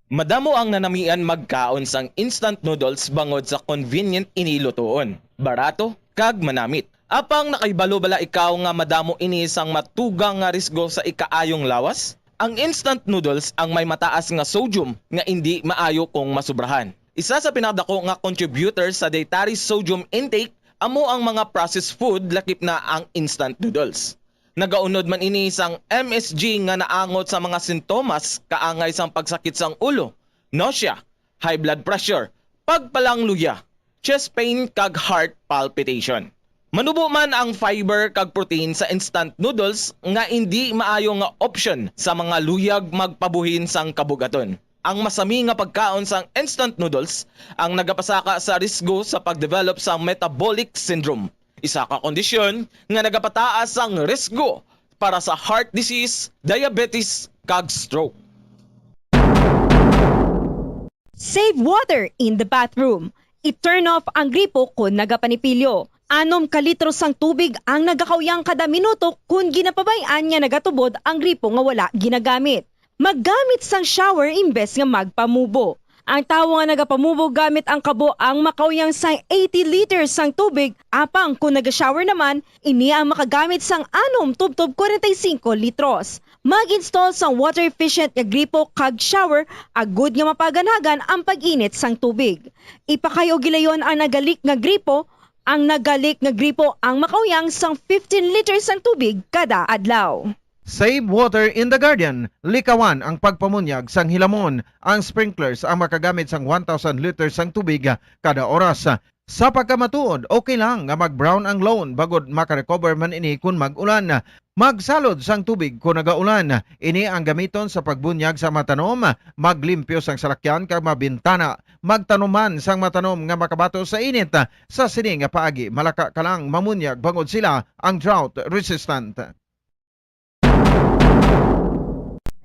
Madamo ang nanamian magkaon sang instant noodles bangod sa convenient ini lutoon, barato, kag manamit. Apang nakahibalo bala ikaw nga madamo ini sang matugang nga risgo sa ikaayong lawas? Ang instant noodles ang may mataas nga sodium nga indi maayo kung masubrahan. Isa sa pinakadako nga contributor sa dietary sodium intake amo ang mga processed food, lakip na ang instant noodles. Nagaunod man ini sang M S G nga naangot sa mga sintomas kaangay sang pagsakit sang ulo, nausea, high blood pressure, pagpalangluya, chest pain, kag heart palpitation. Manubo man ang fiber kag protein sa instant noodles nga indi maayo nga option sa mga luyag magpabuhin sang kabug-aton. ang masami nga pagkaon sang instant noodles ang nagapasaka sa risgo sa pag-develop sang metabolic syndrome, isa ka kondisyon nga nagapataas sang risgo para sa heart disease, diabetes, kag stroke. Save water in the bathroom. I-turn off ang gripo kon nagapanipilyo. Anom ka litro sang tubig ang nagakauyang kada minuto kon ginapabay-an nga nagatubod ang gripo nga wala ginagamit. Maggamit sang shower imbes nga magpamubo. Ang tawo nga nagapamubo gamit ang kabo ang makauyang sang eighty liters sang tubig, apang kon naga-shower naman, ini ang makagamit sang anom tubtob kwarenta y singko litros. Mag-install sang water-efficient nga gripo kag shower agud nga mapaganhagan ang pag-init sang tubig. Ipakay-o gilayon ang naga-leak nga gripo. Ang naga-leak nga gripo ang makauyang sang fifteen liters sang tubig kada adlaw. Save water in the garden. Likawan ang pagpamunyag sang hilamon. Ang sprinklers ang makagamit sang one thousand liters sang tubig kada oras. Sa pagkamatuod, okay lang nga mag-brown ang lawn bangod maka-recover man ini kon mag-ulan. Magsalod sang tubig kon nagaulan. Ini ang gamiton sa pagbunyag sa mga tanom, maglimpyo sang salakyan kag mga bintana. Magtanom man sang mga tanom nga makabato sa init. Sa sini nga paagi, malaka ka lang mamunyag bangod sila ang drought resistant.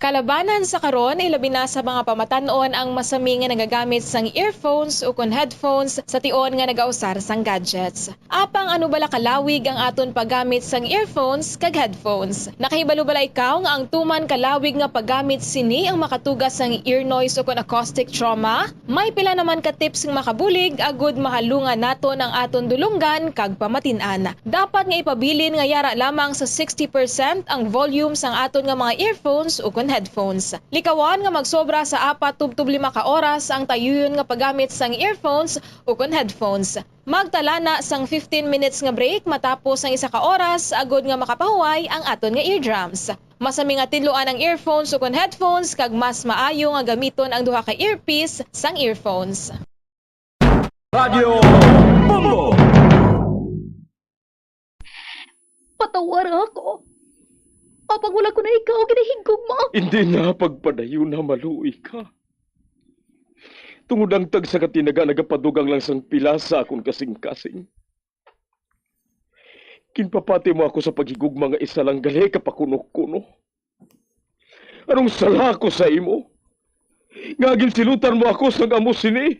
Kalabanan sa karon, ilabi na sa mga pamatan-on ang masami nga nagagamit sang earphones ukon headphones sa tion nga nagausar sang gadgets. Apang ano bala kalawig ang aton paggamit sang earphones kag headphones? Nakahibalo bala ikaw nga ang tuman kalawig nga paggamit sini ang makatuga sang ear noise ukon acoustic trauma? May pila naman ka tips nga makabulig agud mahalungan naton ang aton dulonggan kag pamatin-an. Dapat nga ipabilin nga yara lamang sa sixty percent ang volume sang aton nga mga earphones ukon headphones. Likawan nga magsobra sa apat tubtob lima ka oras ang tayuyon nga paggamit sang earphones ukon headphones. Magtala na sang fifteen minutes nga break matapos ang isa ka oras agud nga makapahuway ang aton nga eardrums. Masami nga tinluan ang earphones ukon headphones kag mas maayo nga gamiton ang duha ka earpiece sang earphones. Radyo Bombo! Patawara ako. Apang wala ko na ikaw ginahigugma. Hindi na pagpadayon na maluoy ka. Tungod ang tagsa ka tinaga nagapadugang lang sang pila sa akon kasing-kasing. Ginpapati mo ako sa paghigugma nga isa lang gali ka pakuno-kuno. Anong sala ko sa imo? Nga ginsilutan mo ako sang amo sini?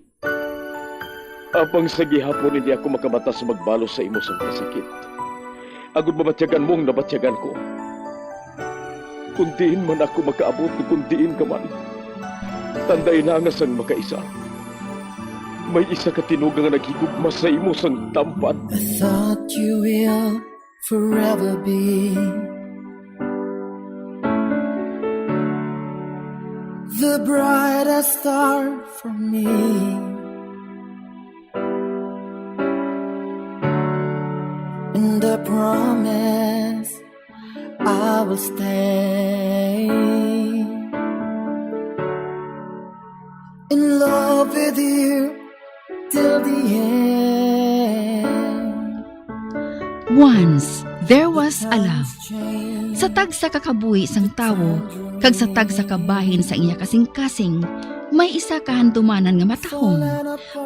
Apang sa gihapon hindi ako makabatas magbalos sa imo sang kasakit. Agud mabatyagan mo ang nabatyagan ko. Kung diin man ako makaabot o kung diin ka man, tanday na nga sang makaisa. May isa ka tinuga nga naghigugma sa imo sang tampad. I thought you will forever be the brightest star for me. And I promise I will stay in love with you till the end. Once there was a love. Sa tagsa ka kabuhi sang tawo kag sa tagsa ka bahin sa iya kasing-kasing, may isa ka handumanan nga matahom,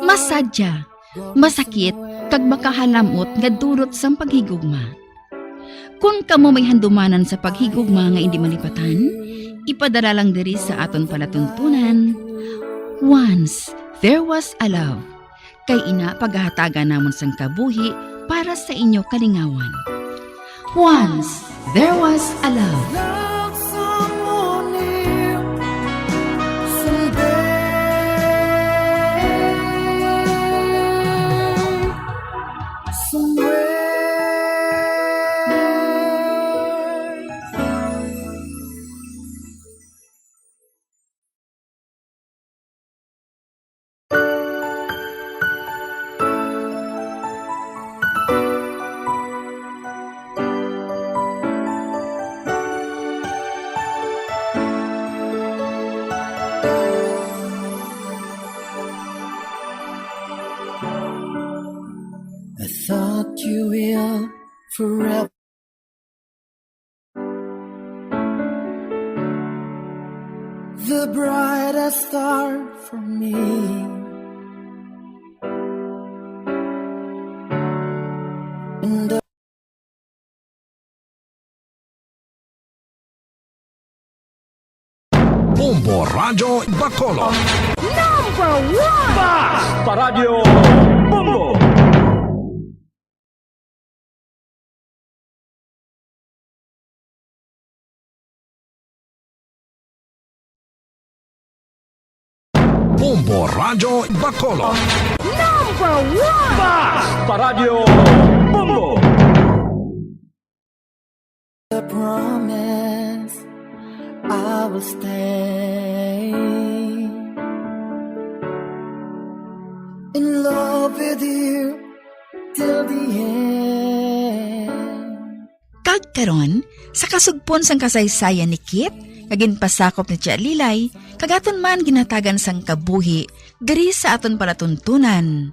masadya, masakit, kag makahalamot nga dulot sang paghigugma. Kon kamo may handumanan sa paghigugma nga indi malipatan, ipadala lang diri sa aton palatuntunan, Once There Was a Love. Kay ina pagahatagan namon sang kabuhi para sa inyo kalingawan. Once There Was a Love. I thought you will forever. The bright Set a star for me. And the Bombo Radyo Bacolod. Number one! Bas! Paradyo Bombo! Bombo Radyo Bacolod. Number one! Bas! Paradyo Bombo! The promise I will stay in love with you till the end. Kag karon, sa kasugpon sang kasaysayan ni Kit, nga ginpasakop ni Tia Lilay, kag aton man ginhatagan sang kabuhi diri sa aton palatuntunan.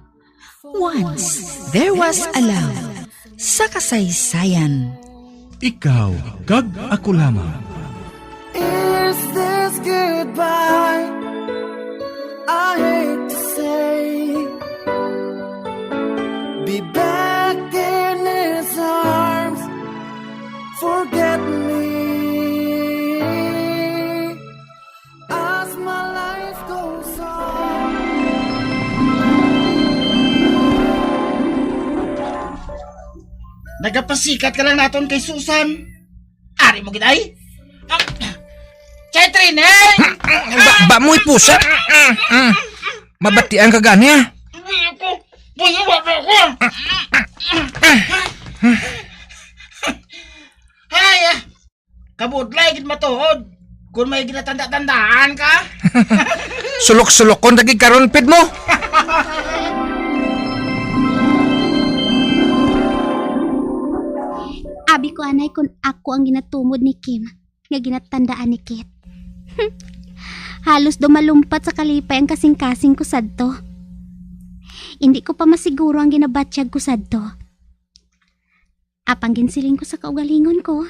Once there was a love sa kasaysayan. Ikaw kag ako lamang. Is this goodbye? I hate to say. Be back in his arms. Forget me. As my life goes on. Nagapasikat ka lang naton kay Susan. Ari mo gid ay. Ah, Chay Trinay! Ba, ba mo'y pusa? Mm. Mabatian ka gani, ah. Buyo ko. Buyo, wala ko. Ay, ah. Kabudlay gid matuod. Kung may ginatanda-tandaan ka? Sulok-sulokon lagi karon, pid mo. Abi ko, anay, kung ako ang ginatumod ni Kim, nga ginatandaan ni Kit. Halos daw malumpat sa kalipay ang kasing-kasing ko sadto. Hindi ko pa masiguro ang ginabatyag ko sadto. Apang ginsiling ko sa kaugalingon ko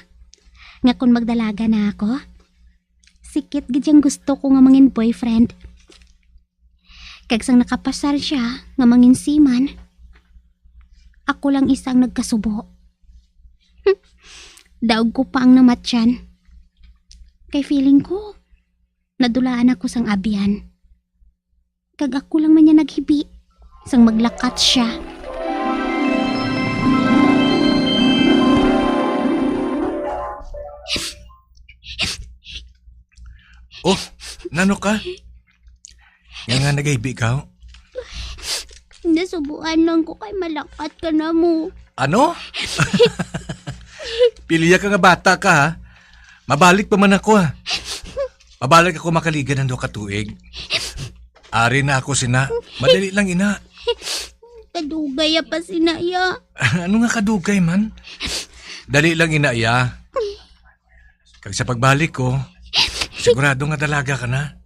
nga kon magdalaga na ako, si Kit gid ang gusto ko nga mangin boyfriend. Kag sang nakapasar sia nga mangin seaman, ako lang isa ang nagkasubo. Daog ko pa ang namatyan. Kay feeling ko, nadulaan ako sang abyan. Kag ako lang man niya naghibi sang maglakat siya. Oh, nano ka? Nga nga nagaibi ka? Nasubuan lang ko kay malakat ka na mo. Ano? Pilya ka nga bata ka, ha? Mabalik pa man ako, ha? Mabalik ako makaligan ng duha ka tuig. Ari na ako sina. Madali lang, ina. Kadugay ya pa sina ya. Ano nga kadugay man? Dali lang, ina, ya. Kag sa pagbalik ko, sigurado nga dalaga ka na.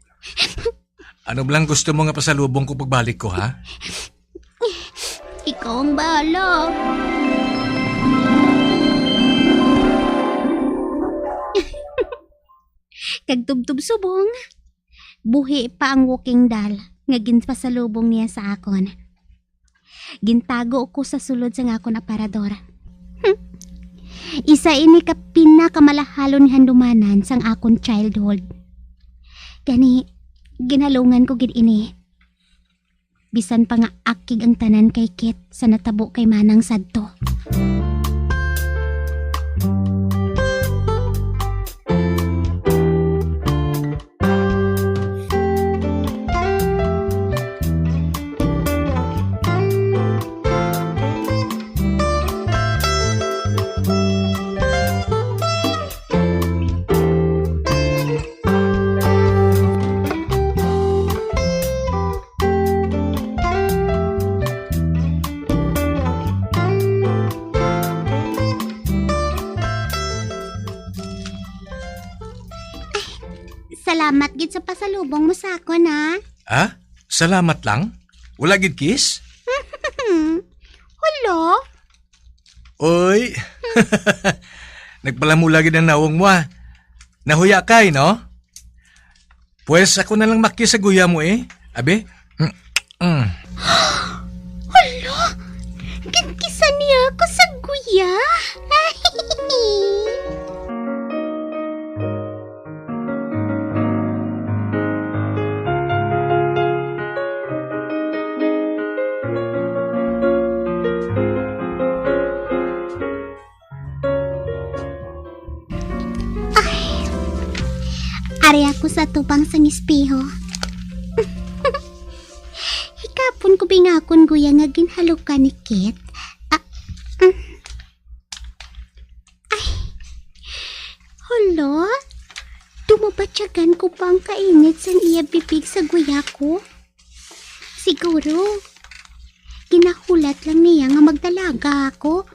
Ano blang gusto mo nga pasalubong ko pagbalik ko, ha? Ikaw ang bahala. Kag tubtob subong, buhi pa ang walking doll nga ginpasalubong niya sa akon. Gintago ko sa sulod sang akon aparador. Hmm. Isa ini ka pinakamalahalon nga handumanan sang akon childhood. Gani, ginhalungan ko gid ini. Bisan pa nga akig ang tanan kay Kit sa natabo kay Manang sadto. Salamat gid sa pasalubong mo sa akon, ha? Ha? Salamat lang? Wala gid kiss? Hala? Oy. Nagpalamula gid ang nawong mo, ah. Nahuya kay, no? Pwes ako na lang makis sa guya mo, eh. Abi? Mm, mm. Hala! Ginkisan niya ako sa guya? Ay, ari ako sa tubang sang espeho. Hikapon ko bingakon, guya, nga ginhalukan ni Kit. Ah, mm. Ay, hala, dumabatyagan ko pa ang kainit sang iya bibig sa guya ko. Siguro, ginahulat lang niya nga magdalaga ako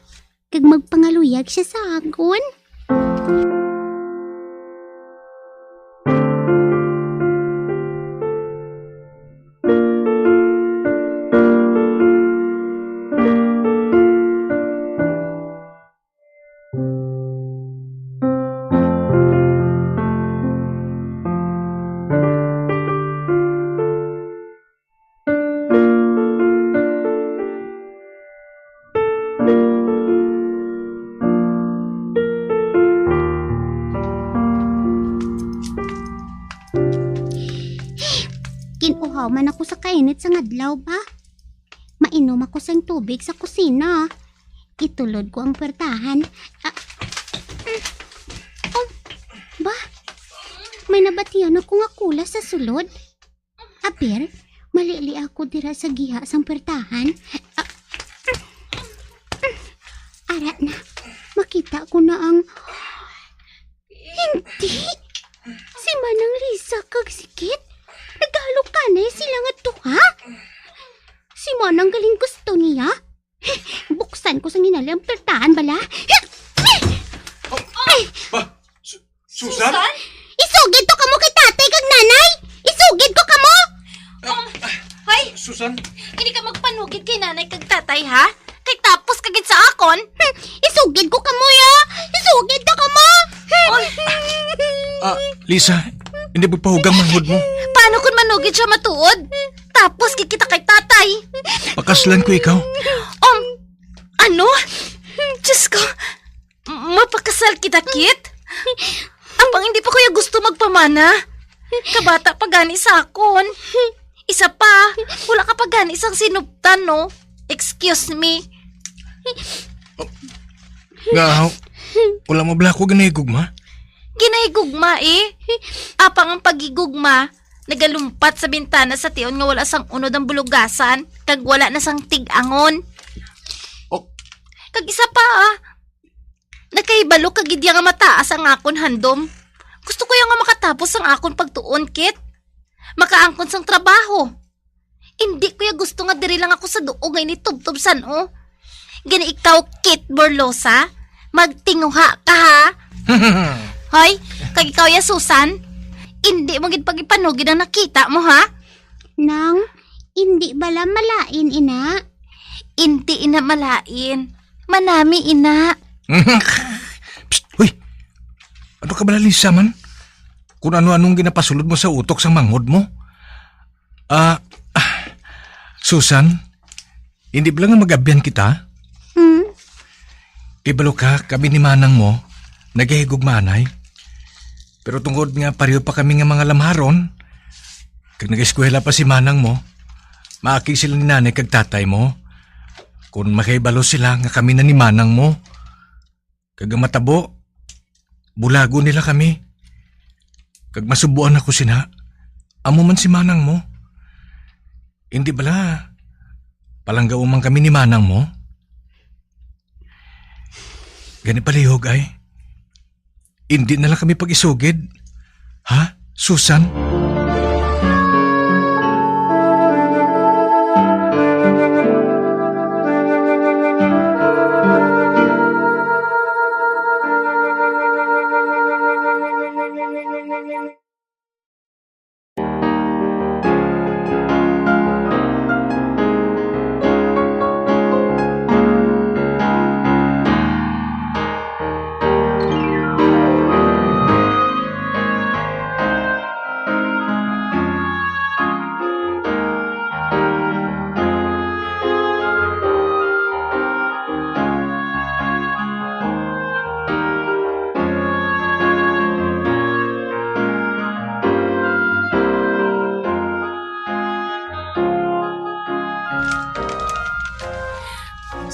kag magpangaluyag siya sa akon. Gin-uhaw man ako sa kainit sang adlaw ba. Mainom ako sang tubig sa kusina. Itulod ko ang pwertahan. Ah, mm. Oh, ba? May nabatian ako nga kulas sa sulod. Aber, malili ako dira sa giha sang pwertahan. Ah, mm. Ara na, makita ko na ang Hindi! Si Manang Lisa kag si Kit, naghalukanay sila nga duha. Si Manang galing gusto niya. Buksan ko sang hinali ang pwertahan bala. Ay! Ba, Su-, Susan? Susan? Isugid to kamo kay tatay kag nanay! Isugid ko kamo! Um, hoy! Susan? Hindi ka magpanugid kay nanay kag tatay, ha? Kay tapos ka gid sa akon. Hmm, isugid ko kamo, ya. Isugid na kamo. Oy. Ah, Lisa, hindi magpahugang manghod mo. Paano kung manugid siya matuod? Tapos gid kita kay tatay. Pakaslan ko ikaw. Um, ano? Diyos ko, mapakasal kita, Kit? Apang hindi pa ko ya gusto magpamana. Kabata pa gani sa akon. Isa pa, wala ka pa gani sang sinuptan, no? Excuse me. Nga, wala mo bala ako ginahigugma? Ginahigugma, eh. Apang ang paghigugma, nagalumpat sa bintana sa tion nga wala sang unod ang bulugasan, kag wala na sang tig-angon. Oh. Kag isa pa, ah, nakahibalo ka gid ya nga mataas ang akon handom. Gusto ko ya nga makatapos ang akon pagtuon, Kit. Makaangkon sang trabaho. Indi ko ya gusto nga diri lang ako sa duog nga ini tubtob san-o. Gani ikaw, Kit Borlosa, magtinguha ka, ha? Hoy, kag ikaw ya, Susan, indi mo gid pagipanugid ang nakita mo, ha? Nang, indi bala malain ina? Indi ina malain. Manami ina. Psst, hoy! Ano ka bala, Lisa, man? Kung ano-anong ginapasulod mo sa utok sang manghod mo? Ah, ah, Susan, hindi bala nga mag-abyan kita? Hmm? Ibalo ka, kami ni manang mo, nagahigugmaanay. Pero tungod nga pareho pa kami nga mga lamharon, kag nag-eskwela pa si manang mo, maakig sila ni nanay kag tatay mo. Kung makahibalo sila nga kami na ni manang mo, kag ang matabo, bulagon nila kami. Kag masubuan ako sina, amo man si manang mo. Hindi bala, palanggaon man kami ni manang mo? Gani palihog ay. Hindi na lang kami pag-isugid. Ha, Susan?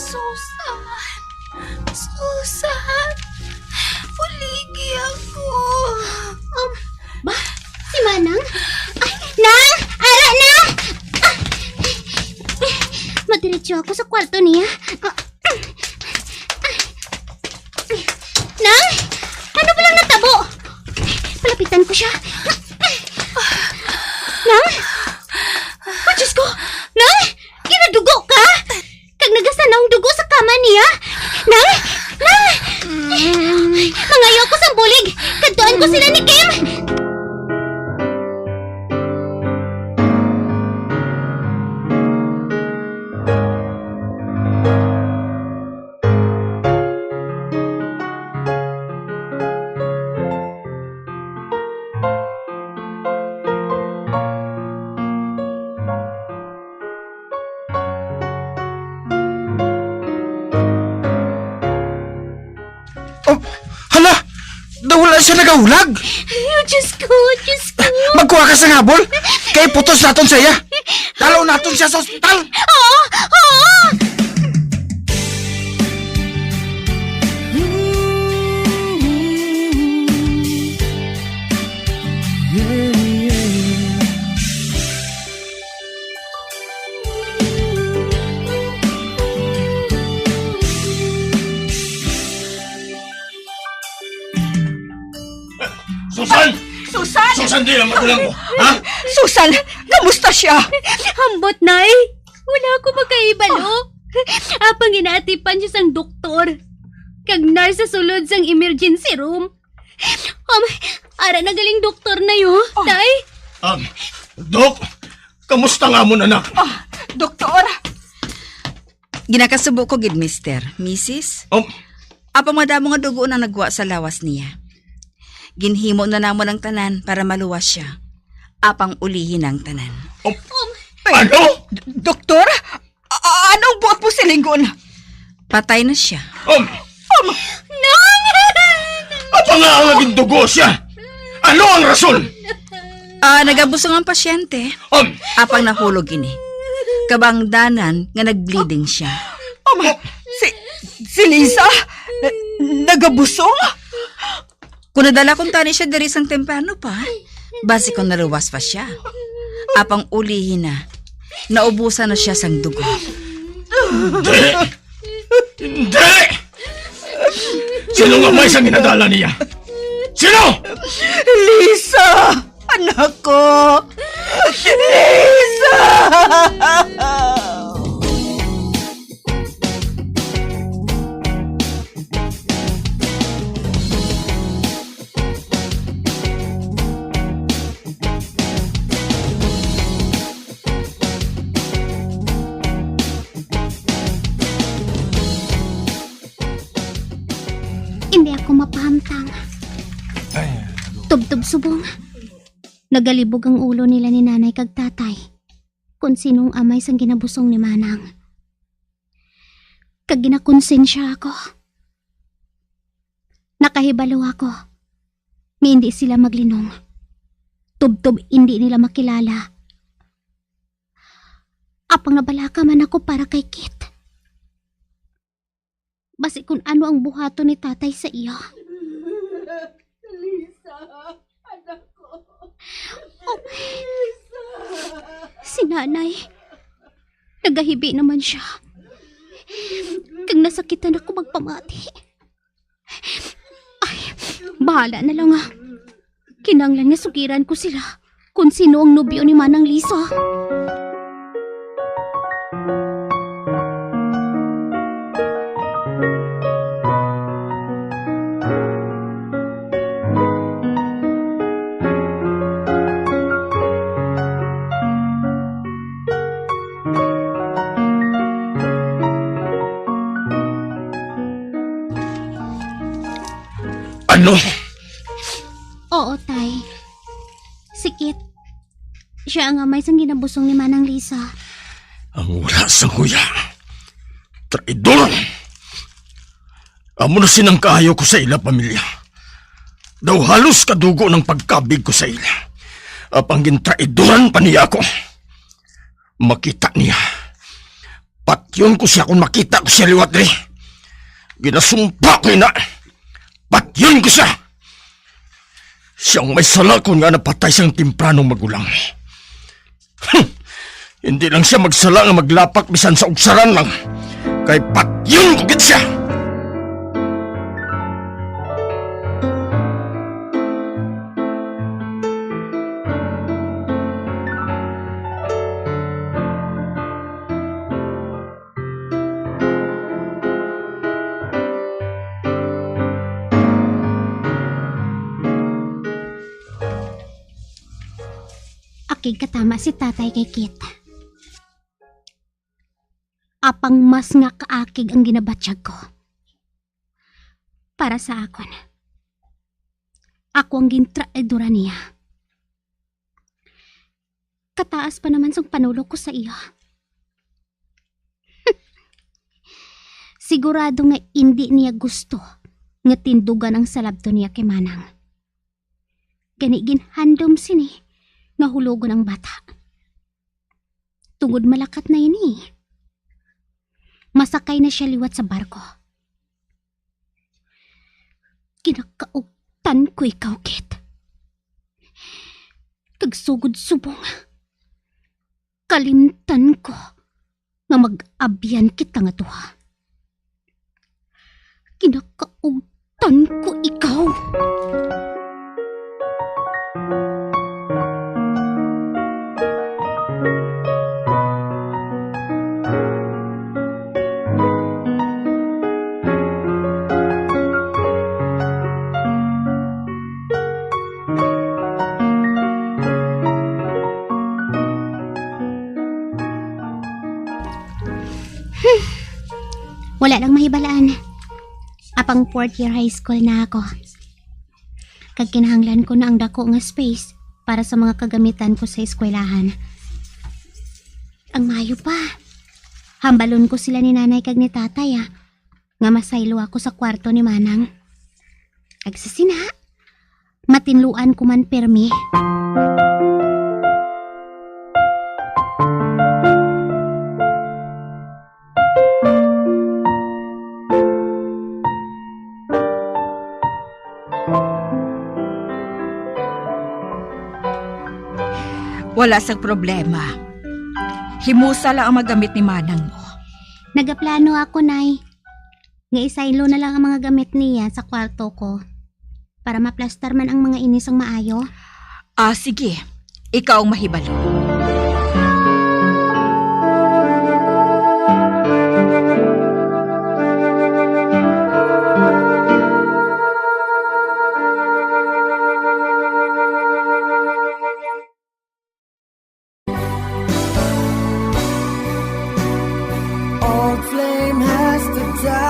Susan! Susan! Buligi ako! Um, ba? Si Manang? Ay, Nang! Ara na! Ah! Madiretso ako sa kwarto niya. Ah, Nang! Ano ba lang natabo? Palapitan ko siya. Nang! Oh, Diyos ko! Nang! Ginadugo ka! Kag nagasanaw ang dugo sa kama niya! Nang! Nang! Mangayo ako sang bulig! Kadtuan ko sila ni Kim! Oh, hala! Daw wala siya nagahulag! Ay, oh, Diyos ko, Diyos ko. Magkuha ka sa habol! Kay putos naton siya! Dalaw naton siya sa ospital! Oo! Oo! Susan! Susan! Susan, di na magulang ko! Ha? Susan, kamusta siya? Ambot, Nay. Wala ako makahibalo. Apang ginaatipan siya sang doktor kag nurse sa sulod sang emergency room. Um, ara na galing doktor na yo, Oh. Tay. Um, Dok, kamusta nga mo, anak? Ah, doktor. Ginakasubo ko gid, Mister, Misis. Um, Apang madamo nga dugo ang nagwa sa lawas niya. Ginhimo na namon ang tanan para maluwas siya. Apang ulihi na ang tanan. Um, Ay, ano? D-, doktor? A-, a-, anong buot mo silingon? Patay na siya. Um, Ama! Nang! Apa nga ang naging dugo siya? Ano ang rason? Ah, nagabusong ang pasyente. Um, Apang nahulog ini. Kabangdanan nga nag-bleeding siya. Ama! Si, si Lisa? Na-, nagabusong? Kung nadala kuntani siya diri sang temprano pa, basi kung naluwas pa siya. Apang ulihi na, naubusan na siya sang dugo. Hindi! Hindi! Sino nga may sang ginadala niya? Sino? Lisa! Anak ko! Lisa! Hindi ako mapahamtang. Ay. Tubtob subong. Nagalibog ang ulo nila ni nanay kag tatay kung sino ang amay sang ginabusong ni Manang. Kag ginakonsensya ako. Nakahibalo ako nga indi sila maglinong. Tubtob indi nila makilala. Apang nabalaka man ako para kay Kit. Basi kun ano ang buhaton ni tatay sa iya. Lisa, anak ko. Oh, Lisa. Si nanay, nagahibi naman siya. Kag nasakitan ako magpamati. Ay, bahala na lang, ah. Kinahanglan nga sugiran ko sila kung sino ang nobyo ni Manang Lisa. Ano? Oo, Tay. Si Kit. Siya ang amay sang ginabusong ni Manang Lisa. Ang wala sang huya. Traidor! Amo na sinang kaayo ko sa ila pamilya. Daw halos kadugo ng pagkabig ko sa ila. Apang gintraidoran pa niya ako. Makita niya. Pat Patyon ko sia kon makita ko sia liwat diri. Ginasumpa ko ina. Patyon ko sia. Siya ang may sala kon nga napatay siyang tempranong magulang. Hmm. Hindi lang siya magsala nga maglapak bisan sa ugsaran lang. Kay patyon ko gid siya. Akig katama si tatay kay Kit. Apang mas nga kaakig ang ginabatyag ko. Para sa akon, ako ang gintraidora niya. Kataas pa naman sang panulok ko sa iya. Sigurado nga indi niya gusto nga tindugan ang salabton niya kay Manang. Gani ginhandom sini nga hulogon ang bata. Tungod malakat na ini, masakay na sia liwat sa barko. Kinakaugtan ko ikaw, Kit. Kag sugod subong, kalimtan ko nga mag-abyan kita nga duha. Kinakaugtan ko ikaw. Wala lang mahibalaan. Apang fourth year high school na ako. Kag kinahanglan ko na ang dako nga space para sa mga kagamitan ko sa eskwelahan. Ang maayo pa, hambalon ko sila ni nanay kag ni tatay, ah, nga masaylo ako sa kwarto ni Manang. Kag sa sina, matinluan ko man pirmi. Wala sang problema. Himusa lang ang mga gamit ni manang mo. Nagaplano ako, Nay, nga isaylo na lang ang mga gamit niya sa kwarto ko para maplastar man ang mga ini sang maayo. Ah, sige. Ikaw ang mahibalo. Old flame has to die.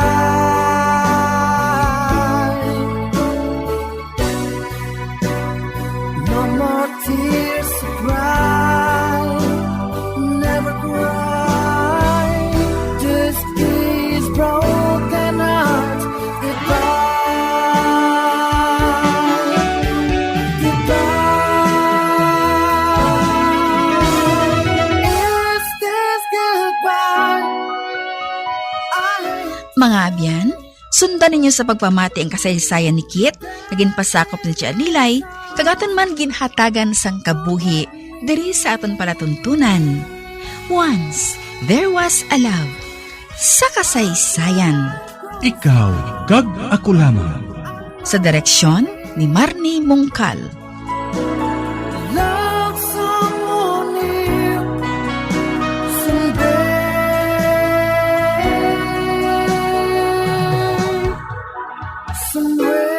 No more tears to cry. Never cry. Just kiss broken heart. Goodbye. Goodbye. Is this goodbye? I Mga abyan, sundan ninyo sa pagpamati ang kasaysayan ni Kit nga ginpasakop ni Tia Lilay, kag aton man ginhatagan sang kabuhi diri sa aton palatuntunan. Once, there was a love. Sa kasaysayan. Ikaw kag ako lamang. Sa direksyon ni Marnie Mongcal. Love someone new someday, somewhere.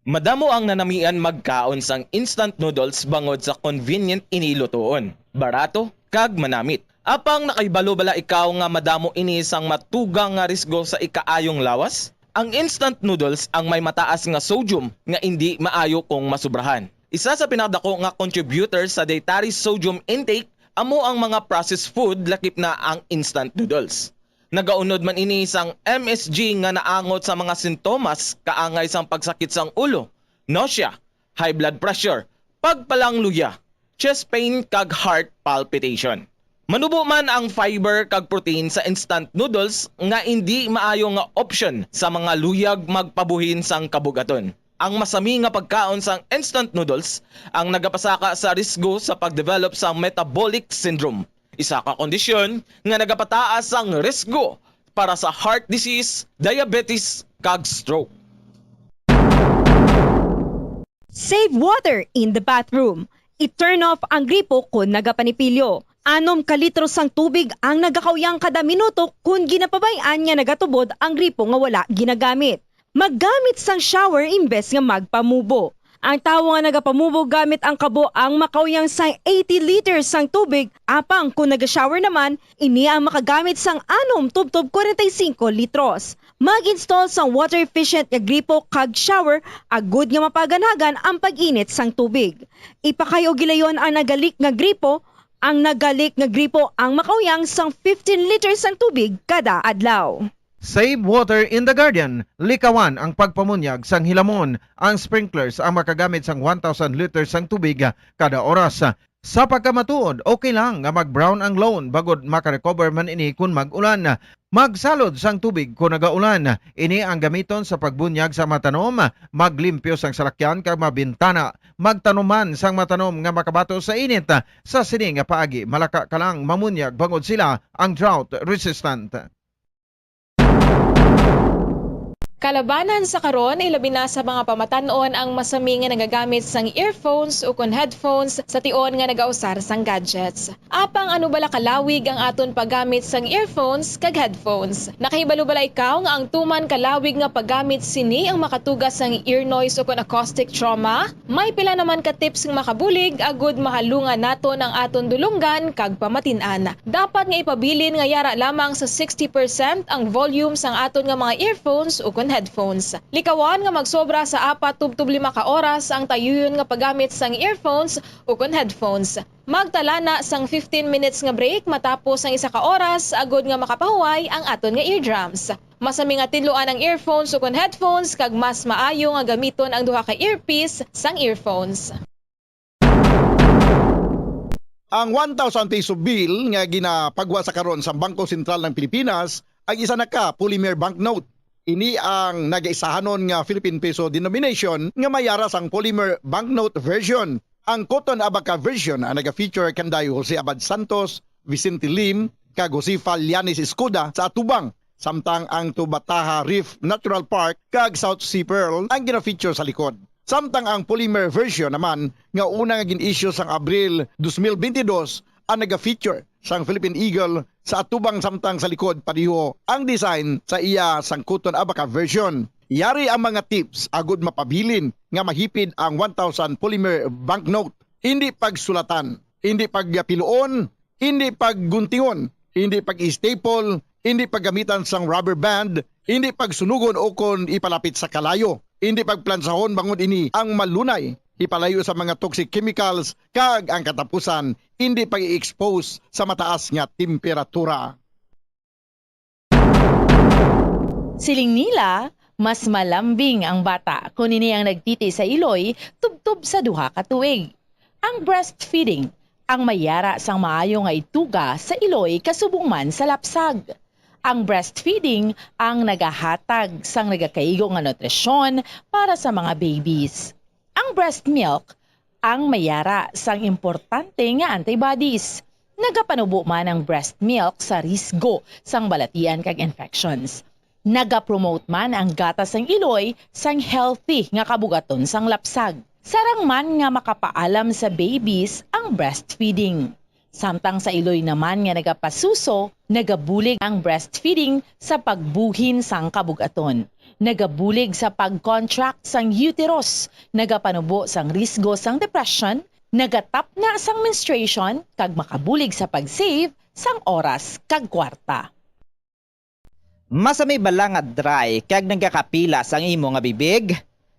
Madamo ang nanamian magkaon sang instant noodles bangod sa convenient ini lutoon, barato, kag manamit. Apang nakahibalo bala ikaw nga madamo ini sang matugang nga risgo sa ikaayong lawas? Ang instant noodles ang may mataas nga sodium nga indi maayo kung masubrahan. Isa sa pinakadako nga contributor sa dietary sodium intake amo ang mga processed food, lakip na ang instant noodles. Nagaunod man ini sang M S G nga naangot sa mga sintomas kaangay sang pagsakit sang ulo, nausea, high blood pressure, pagpalangluya, chest pain, kag heart palpitation. Manubo man ang fiber kag protein sa instant noodles nga indi maayo nga option sa mga luyag magpabuhin sang kabugaton. Ang masami nga pagkaon sang instant noodles ang nagapasaka sa risgo sa pag-develop sa metabolic syndrome, isa ka kondisyon nga nagapataas sang risgo para sa heart disease, diabetes, kag stroke. Save water in the bathroom. I-turn off ang gripo kon nagapanipilyo. Anom ka litro sang tubig ang nagakauyang kada minuto kon ginapabay-an nga nagatubod ang gripo nga wala ginagamit. Maggamit sang shower imbes nga magpamubo. Ang tawo nga nagapamubo gamit ang kabo ang makauyang sang eighty liters sang tubig, apang kon naga-shower naman, ini ang makagamit sang anom tubtob kwarenta y singko litros. Mag-install sang water-efficient nga gripo kag shower agud nga mapaganhagan ang pag-init sang tubig. Ipakay-o gilayon ang naga-leak nga gripo. Ang naga-leak nga gripo ang makauyang sang fifteen liters sang tubig kada adlaw. Save water in the garden. Likawan ang pagpamunyag sang hilamon. Ang sprinklers ang makagamit sang one thousand liters sang tubig kada oras. Sa pagkamatuod, okay lang nga mag-brown ang lawn bangod maka-recover man ini kon mag-ulan. Magsalod sang tubig kon nagaulan. Ini ang gamiton sa pagbunyag sa mga tanom, maglimpyo sang salakyan kag mga bintana. Magtanom man sang mga tanom nga makabato sa init. Sa sini nga paagi, malaka ka lang mamunyag bangod sila ang drought resistant. Kalabanan sa karon, ilabi na sa mga pamatan-on ang masami nga nagagamit sang earphones ukon headphones sa tion nga nagausar sang gadgets. Apang ano bala kalawig ang aton paggamit sang earphones kag headphones? Nakahibalo bala ikaw nga ang tuman kalawig nga paggamit sini ang makatuga sang ear noise ukon acoustic trauma? May pila naman ka tips nga makabulig agud mahalungan naton ang aton dulonggan kag pamatin-an. Dapat nga ipabilin nga yara lamang sa sixty percent ang volume sang aton nga mga earphones ukon headphones. Likawan nga magsobra sa apat tubtob lima ka oras ang tayuyon nga paggamit sang earphones ukon headphones. Magtala na sang fifteen minutes nga break matapos ang isa ka oras agud nga makapahuway ang aton nga eardrums. Masami nga tinluan ang earphones ukon headphones kag mas maayo nga gamiton ang duha ka earpiece sang earphones. Ang one thousand peso bill nga ginapagwa sa karon sa Bangko Sentral ng Pilipinas ang isa na ka polymer banknote. Ini ang nagaisahanon nga Philippine Peso denomination nga may yara sang polymer banknote version. Ang Cotton Abaca version ang naga-feature kanday Jose Abad Santos, Vicente Lim, kag Josefa Llanes Escuda sa atubang, samtang ang Tubataha Reef Natural Park kag South Sea Pearl ang gina-feature sa likod. Samtang ang polymer version naman nga una nga gin-issue sang Abril dos mil bentidós ang naga-feature sang Philippine Eagle sa atubang, samtang sa likod pareho ang design sa iya sang Cotton Abaca version. Yari ang mga tips agud mapabilin nga mahipid ang one thousand polymer banknote. Hindi pagsulatan, hindi pagpiluon, hindi pagguntingon, hindi pag-staple, hindi paggamitan sang rubber band, hindi pagsunugon ukon ipalapit sa kalayo, hindi pagplansahon bangod ini ang malunay ipalayo sa mga toxic chemicals, kag ang katapusan, hindi pag-i-expose sa mataas nga temperatura. Siling nila, mas malambing ang bata kon ini ang nagtiti sa iloy tubtob sa duha ka tuig. Ang breastfeeding ang may yara sang maayo nga ituga sa iloy kasubong man sa lapsag. Ang breastfeeding ang nagahatag sang nagakaigo nga nutrisyon para sa mga babies. Ang breast milk ang may yara sang importante nga antibodies. Nagapanubo man ang breast milk sa risgo sang balatian kag infections. Nagapromote man ang gatas sang iloy sang healthy nga kabugaton sang lapsag. Sarang man nga makapaalam sa babies ang breastfeeding. Samtang sa iloy naman nga nagapasuso, nagabulig ang breastfeeding sa pagbuhin sang kabug-aton. Nagabulig sa pag-contract sang uterus, nagapanubo sang risgo sang depression, nagatapna sang menstruation, kag makabulig sa pag-save sang oras kag kwarta. Masami bala nga dry kag nagakapilas ang imo nga bibig?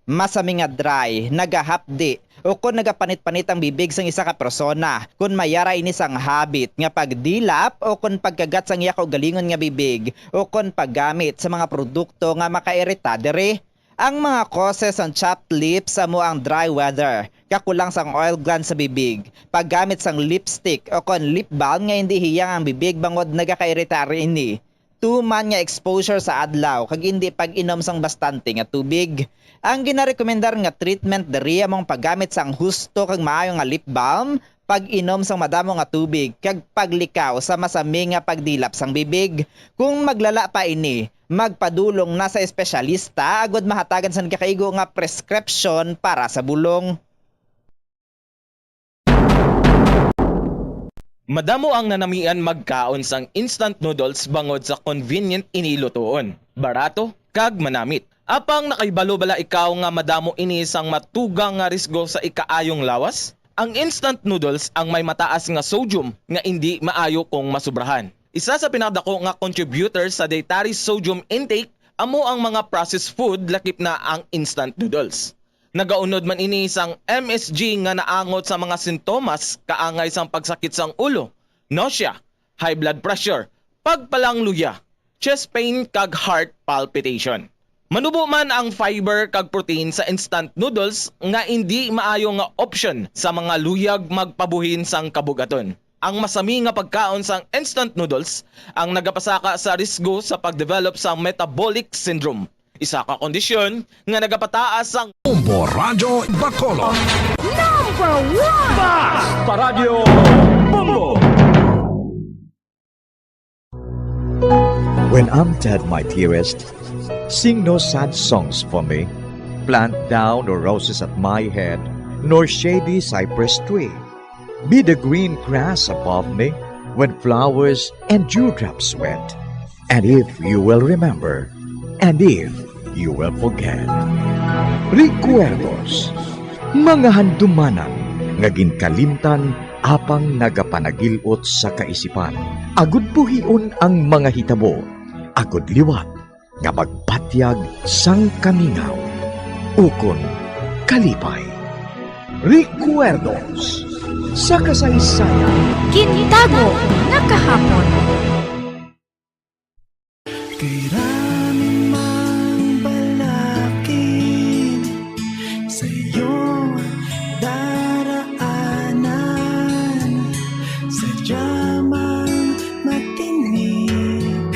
Masami nga dry, nagahapdi, ukon nagapanit-panit ang bibig sang isa ka persona. Kon may yara ini sang habit nga pagdilap ukon pagkagat sang iya kaugalingon nga bibig, ukon paggamit sa mga produkto nga makairita diri, Ang mga causes sang chapped lips amo ang dry weather, kakulang sang oil gland sa bibig, paggamit sang lipstick o kon lip balm nga indi hiyang ang bibig bangod nagakairitar ini, tuman nga exposure sa adlaw kag indi pag-inom sang bastante nga tubig. Ang ginarekomendar nga treatment diri amo ang paggamit sang husto kag maayo nga lip balm, pag-inom sang madamo nga tubig, kag paglikaw sa masami nga pagdilap sang bibig. Kung maglala pa ini, magpadulong na sa espesyalista agud mahatagan sang nagakaigo nga prescription para sa bulong. Madamo ang nanamian magkaon sang instant noodles bangod sa convenient ini lutoon, barato, kag manamit. Apang nakahibalo bala ikaw nga madamo ini sang matugang nga risgo sa ikaayong lawas? Ang instant noodles ang may mataas nga sodium nga indi maayo kung masubrahan. Isa sa pinakadako nga contributor sa dietary sodium intake amo ang mga processed food, lakip na ang instant noodles. Nagaunod man ini sang M S G nga naangot sa mga sintomas kaangay sang pagsakit sang ulo, nausea, high blood pressure, pagpalangluya, chest pain kag heart palpitation. Manubo man ang fiber kag protein sa instant noodles nga indi maayo nga option sa mga luyag magpabuhin sang kabugaton. Ang masami nga pagkaon sang instant noodles ang nagapasaka sa risgo sa pagdevelop sang metabolic syndrome, isa ka kondisyon nga nagapataas sang Bombo Radyo Bacolod. Number one! Basta Radyo Bombo! When I'm dead, my dearest, sing no sad songs for me. Plant thou no roses at my head, nor shady cypress tree. Be the green grass above me when flowers and dewdrops wet. And if you will remember, and if you will forget. Recuerdos, mga handumanan nga ginkalimtan apang nagapanagil-ot sa kaisipan. Agud buhion ang mga hitabo, agud liwat nga magpatyag sang kamingaw ukon kalipay. Recuerdos sa kasaysayan. Gintago nga kahapon. Kay rami mang balakid sa iyong daraanan, sadya mang matinik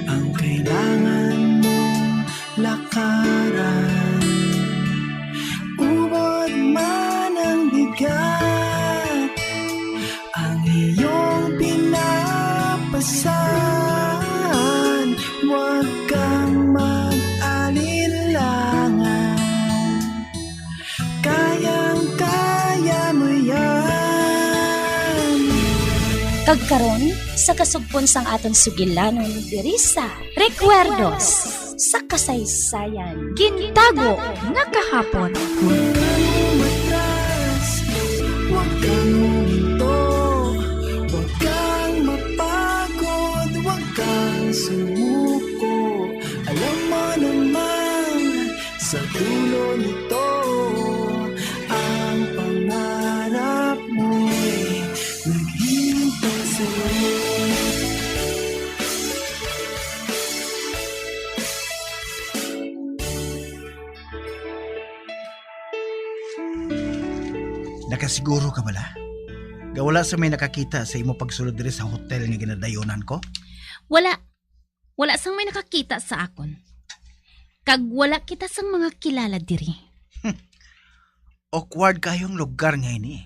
ang kailangan mong lakaran. Ubod man ang bigat, ang iyong pinapasan, huwag kang mag-alinlangan. Kayang-kaya mo yan. Kag karon, sa kasugpon sang aton sugilanon diri sa Recuerdos sa Kasaysayan, Gintago nga Kahapon. Huwag kang umatras, huwag kang huminto, huwag kang mapagod, huwag kang sumuko. Alam mo naman, sa dulo nito, ang pangarap mo'y naghihintay sa'yo. Nakasiguro ka bala nga wala sa may nakakita sa imo pagsulod diri sa hotel nga ginadayonan ko? Wala. Wala sang may nakakita sa akon. Kag wala kita sang mga kilala diri. Awkward kayong lugar nga ini.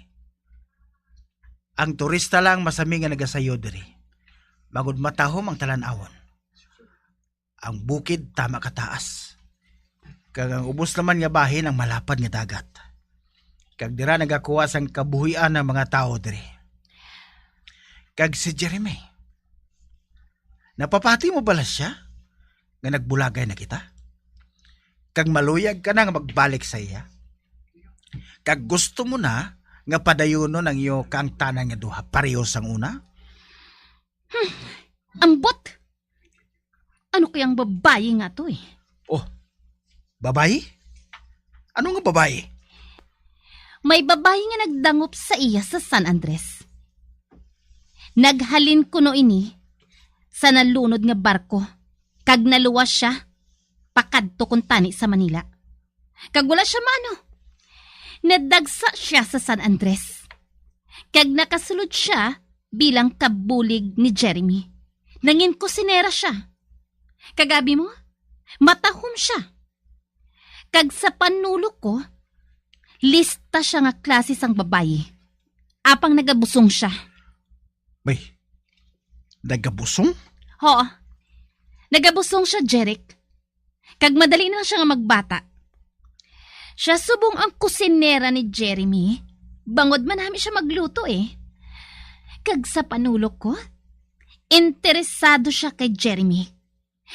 Ang turista lang masami nga nagasayo diri. Magud matahom ang talan-awon. Ang bukid tama kataas. Kag ang ubos naman nga bahin ang malapad nga dagat. Kag dira nagakuha sang kabuhian ang mga tawo diri. Kag si Jeremy, napapati mo bala siya nga nagbulagay na kita? Kag maluyag ka na nga magbalik sa iya? Kag gusto mo na nga padayonon ang iyo kaangtanan nga duha pareho sang una? Hmm, ambot! Ano kayang babayi nga to eh? Oh, babayi? Ano nga babayi? May babayi nga nagdangop sa iya sa San Andres. Naghalin kuno ini sa nalunod nga barko, kag naluwas siya. pakadto kuntani sa Manila. Kag wala sia maano. Nadagsa sia sa San Andres. Kag nakasulod sia bilang kabulig ni Jeremy. Nangin kusinera sia. Kag abi mo, matahom sia. Kag sa panulok ko, lista sia nga klase sang babayi. Apang nagabusong sia. Bay, nagabusong? Ho. Nagabusong sia, Jeric. Kag madali na sia nga magbata. Sia subong ang kusinera ni Jeremy, bangod manami sia magluto, eh. Kag sa panulok ko, interesado sia kay Jeremy.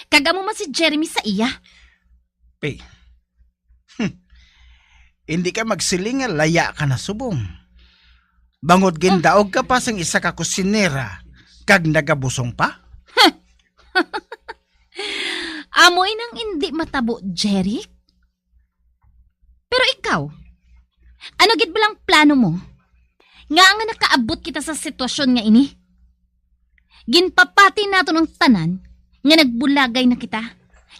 Kag amo man si Jeremy sa iya. Pe. Hmm. Hindi ka magsiling nga laya ka na subong. Bangod gindaog ka pa sang isa ka kusinera kag nagabusong pa? Amo inang indi matabo, Jeric. Pero ikaw, ano gid bala ang plano mo? Nga nga nakaabot kita sa sitwasyon nga ini? Ginpapati naton ang tanan nga nagbulagay na kita,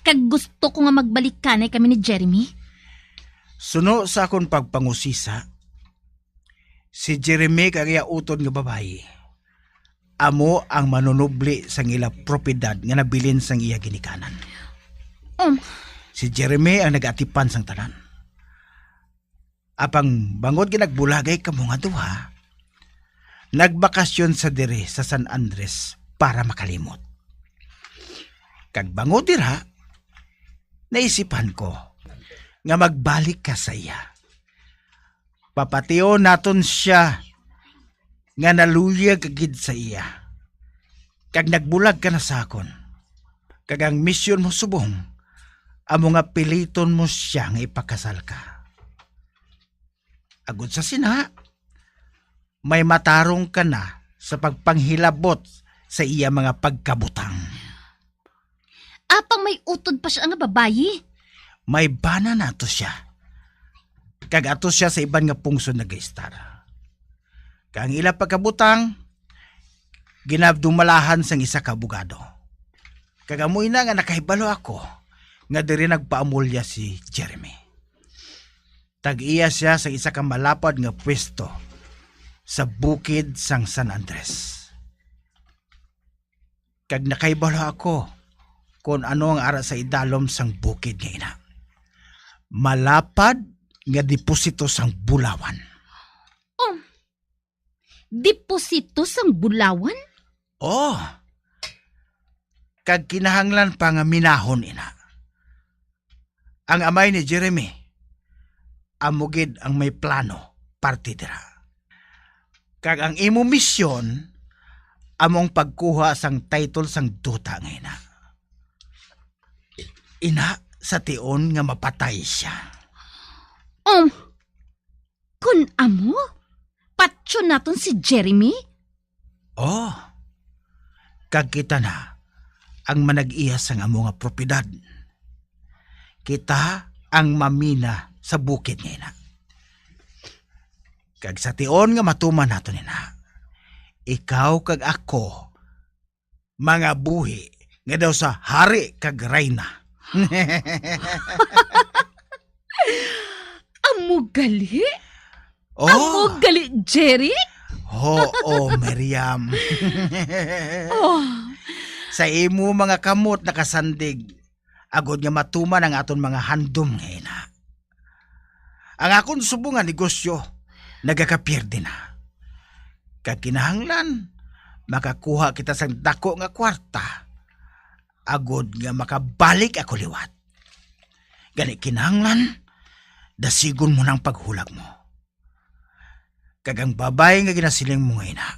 kag gusto ko nga magbalikanay kami ni Jeremy. Suno sa akon pagpangusisa, si Jeremy kag iya utod nga babayi amo ang manunubli sang ila propiedad nga nabilin sang iya ginikanan. Um. Si Jeremy ang nag-atipan sang tanan. Apang bangod ginagbulagay kamo nga duha, nagbakasyon sa diri sa San Andres para makalimot. Kag bangod dira, naisipan ko nga magbalik ka sa iya. Papation naton sia nga naluyag ka gid sa iya, kag nagbulag ka na sa akon. Kag ang misyon mo subong, amo nga piliton mo sia nga ipakasal ka. Agod sa sina, may matarong ka na sa pagpanghilabot sa iya mga pagkabutang. Apang may utod pa sia nga babayi. May bana na ato sia. Kag ato sia sa iban nga pungsod nagaistar. Kag ang ila pagkabutang, ginadumalahan sang isa ka abogado. Kag amo ina nga nakahibalo ako nga diri nagpaamulya si Jeremy. Tag-iya sia sa isa ka malapad nga pwesto sa bukid sang San Andres. Kag nakahibalo ako kon ano ang ara sa idalom sang bukid nga ina. Malapad nga deposito sang bulawan. Oh, deposito sang bulawan? Oh. Kag kinahanglan pa nga minahon ina. Ang amay ni Jeremy, amo gid ang may plano parte dira. Kag ang imo misyon, among pagkuha sang title sang duta nga ina. Ina, sa tion nga mapatay sia. Um, kun amo, patyon naton si Jeremy? Oh, kag kita na ang manag-iya sang amo nga propiedad. Kita ang mamina sa bukid nga ina. Kag sa tion nga matuman naton ina, ikaw kag ako, mga buhi nga daw sa hari kag rayna. Amo gali? Oh. Amo gali, Jerry? Oo, Miriam. Oh. Sa imo mga kamot nakasandig, agod nga matuman ang aton mga handom nga ina. Ang akon subong nga negosyo nagakapierde na. Kag kinahanglan, makakuha kita sang dako nga kwarta, agod nga makabalik ako liwat. Gani kinahanglan, dasigon mo na ang paghulag mo. Kag ang babayi nga ginasiling mo nga ina,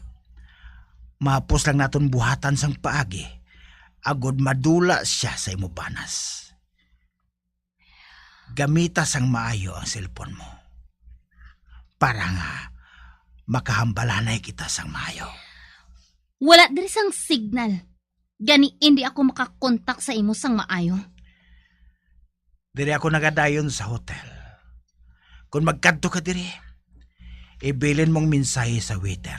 mahapos lang naton buhatan sang paagi, agod madula sia sa imo banas. Gamita sang maayo ang cellphone mo para nga makahambalanay kita sang maayo. Wala diri sang signal. Gani, indi ako makakontak sa imo sang maayo. Diri ako nagadayon sa hotel. Kon magkadto ka diri, ibilin mong mensahe sa waiter,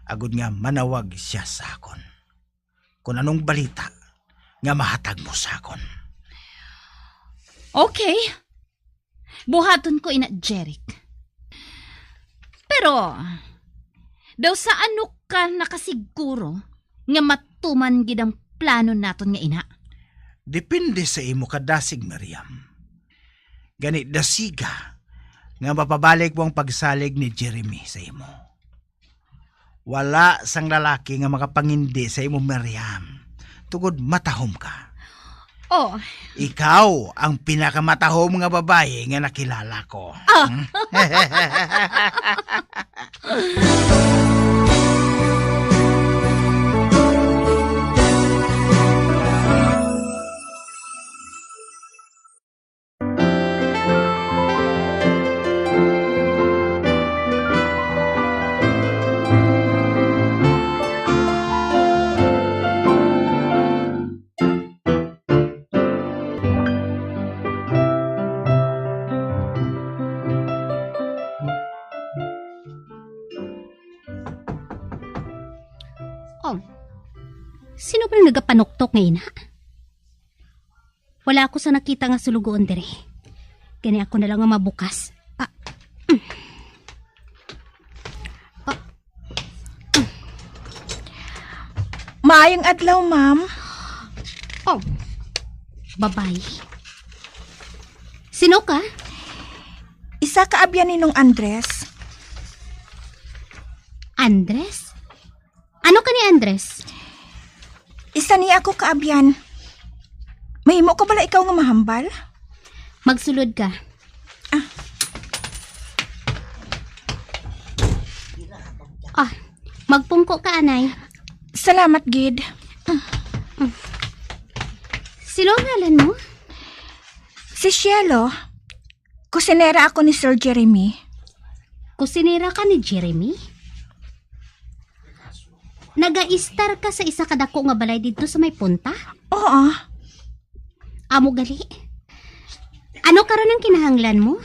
agod nga manawag sia sa akon. Kon anong balita nga mahatag mo sa akon. Okay. Buhaton ko ina, Jeric. Pero, daw sa ano ka nakasiguro nga matuman gid ang plano naton nga ina? Depende sa imo kadasig, Miriam. Gani, dasiga nga mapabalik mo ang pagsalig ni Jeremy sa imo. Wala sang lalaki nga makapangindi sa imo, Miriam, tungod matahom ka. Oh. Ikaw ang pinakamatahom nga babayi nga nakilala ko. Ah. Oh, sino ba nagapanuktok nga ina? Wala ako sa nakita nga sulugoon diri. Gani ako na lang nga mabukas. Ah. Ah. Maayong adlaw, ma'am. Oh, babayi. Sino ka? Isa ka abyan ni Nong Andres. Andres? Ano ka ni Andres? Isa ni ako kaabyan. Mahimo ka bala ikaw nga mahambal? Magsulod ka. Ah. Ah, magpungko ka, anay. Salamat gid. Sino ang ngalan mo? Si Cielo. Kusinera ako ni Sir Jeremy. Kusinera ka ni Jeremy? Nagaistar ka sa isa ka dako nga balay didto sa may punta? Oo. Amo gali. Ano karon ang kinahanglan mo?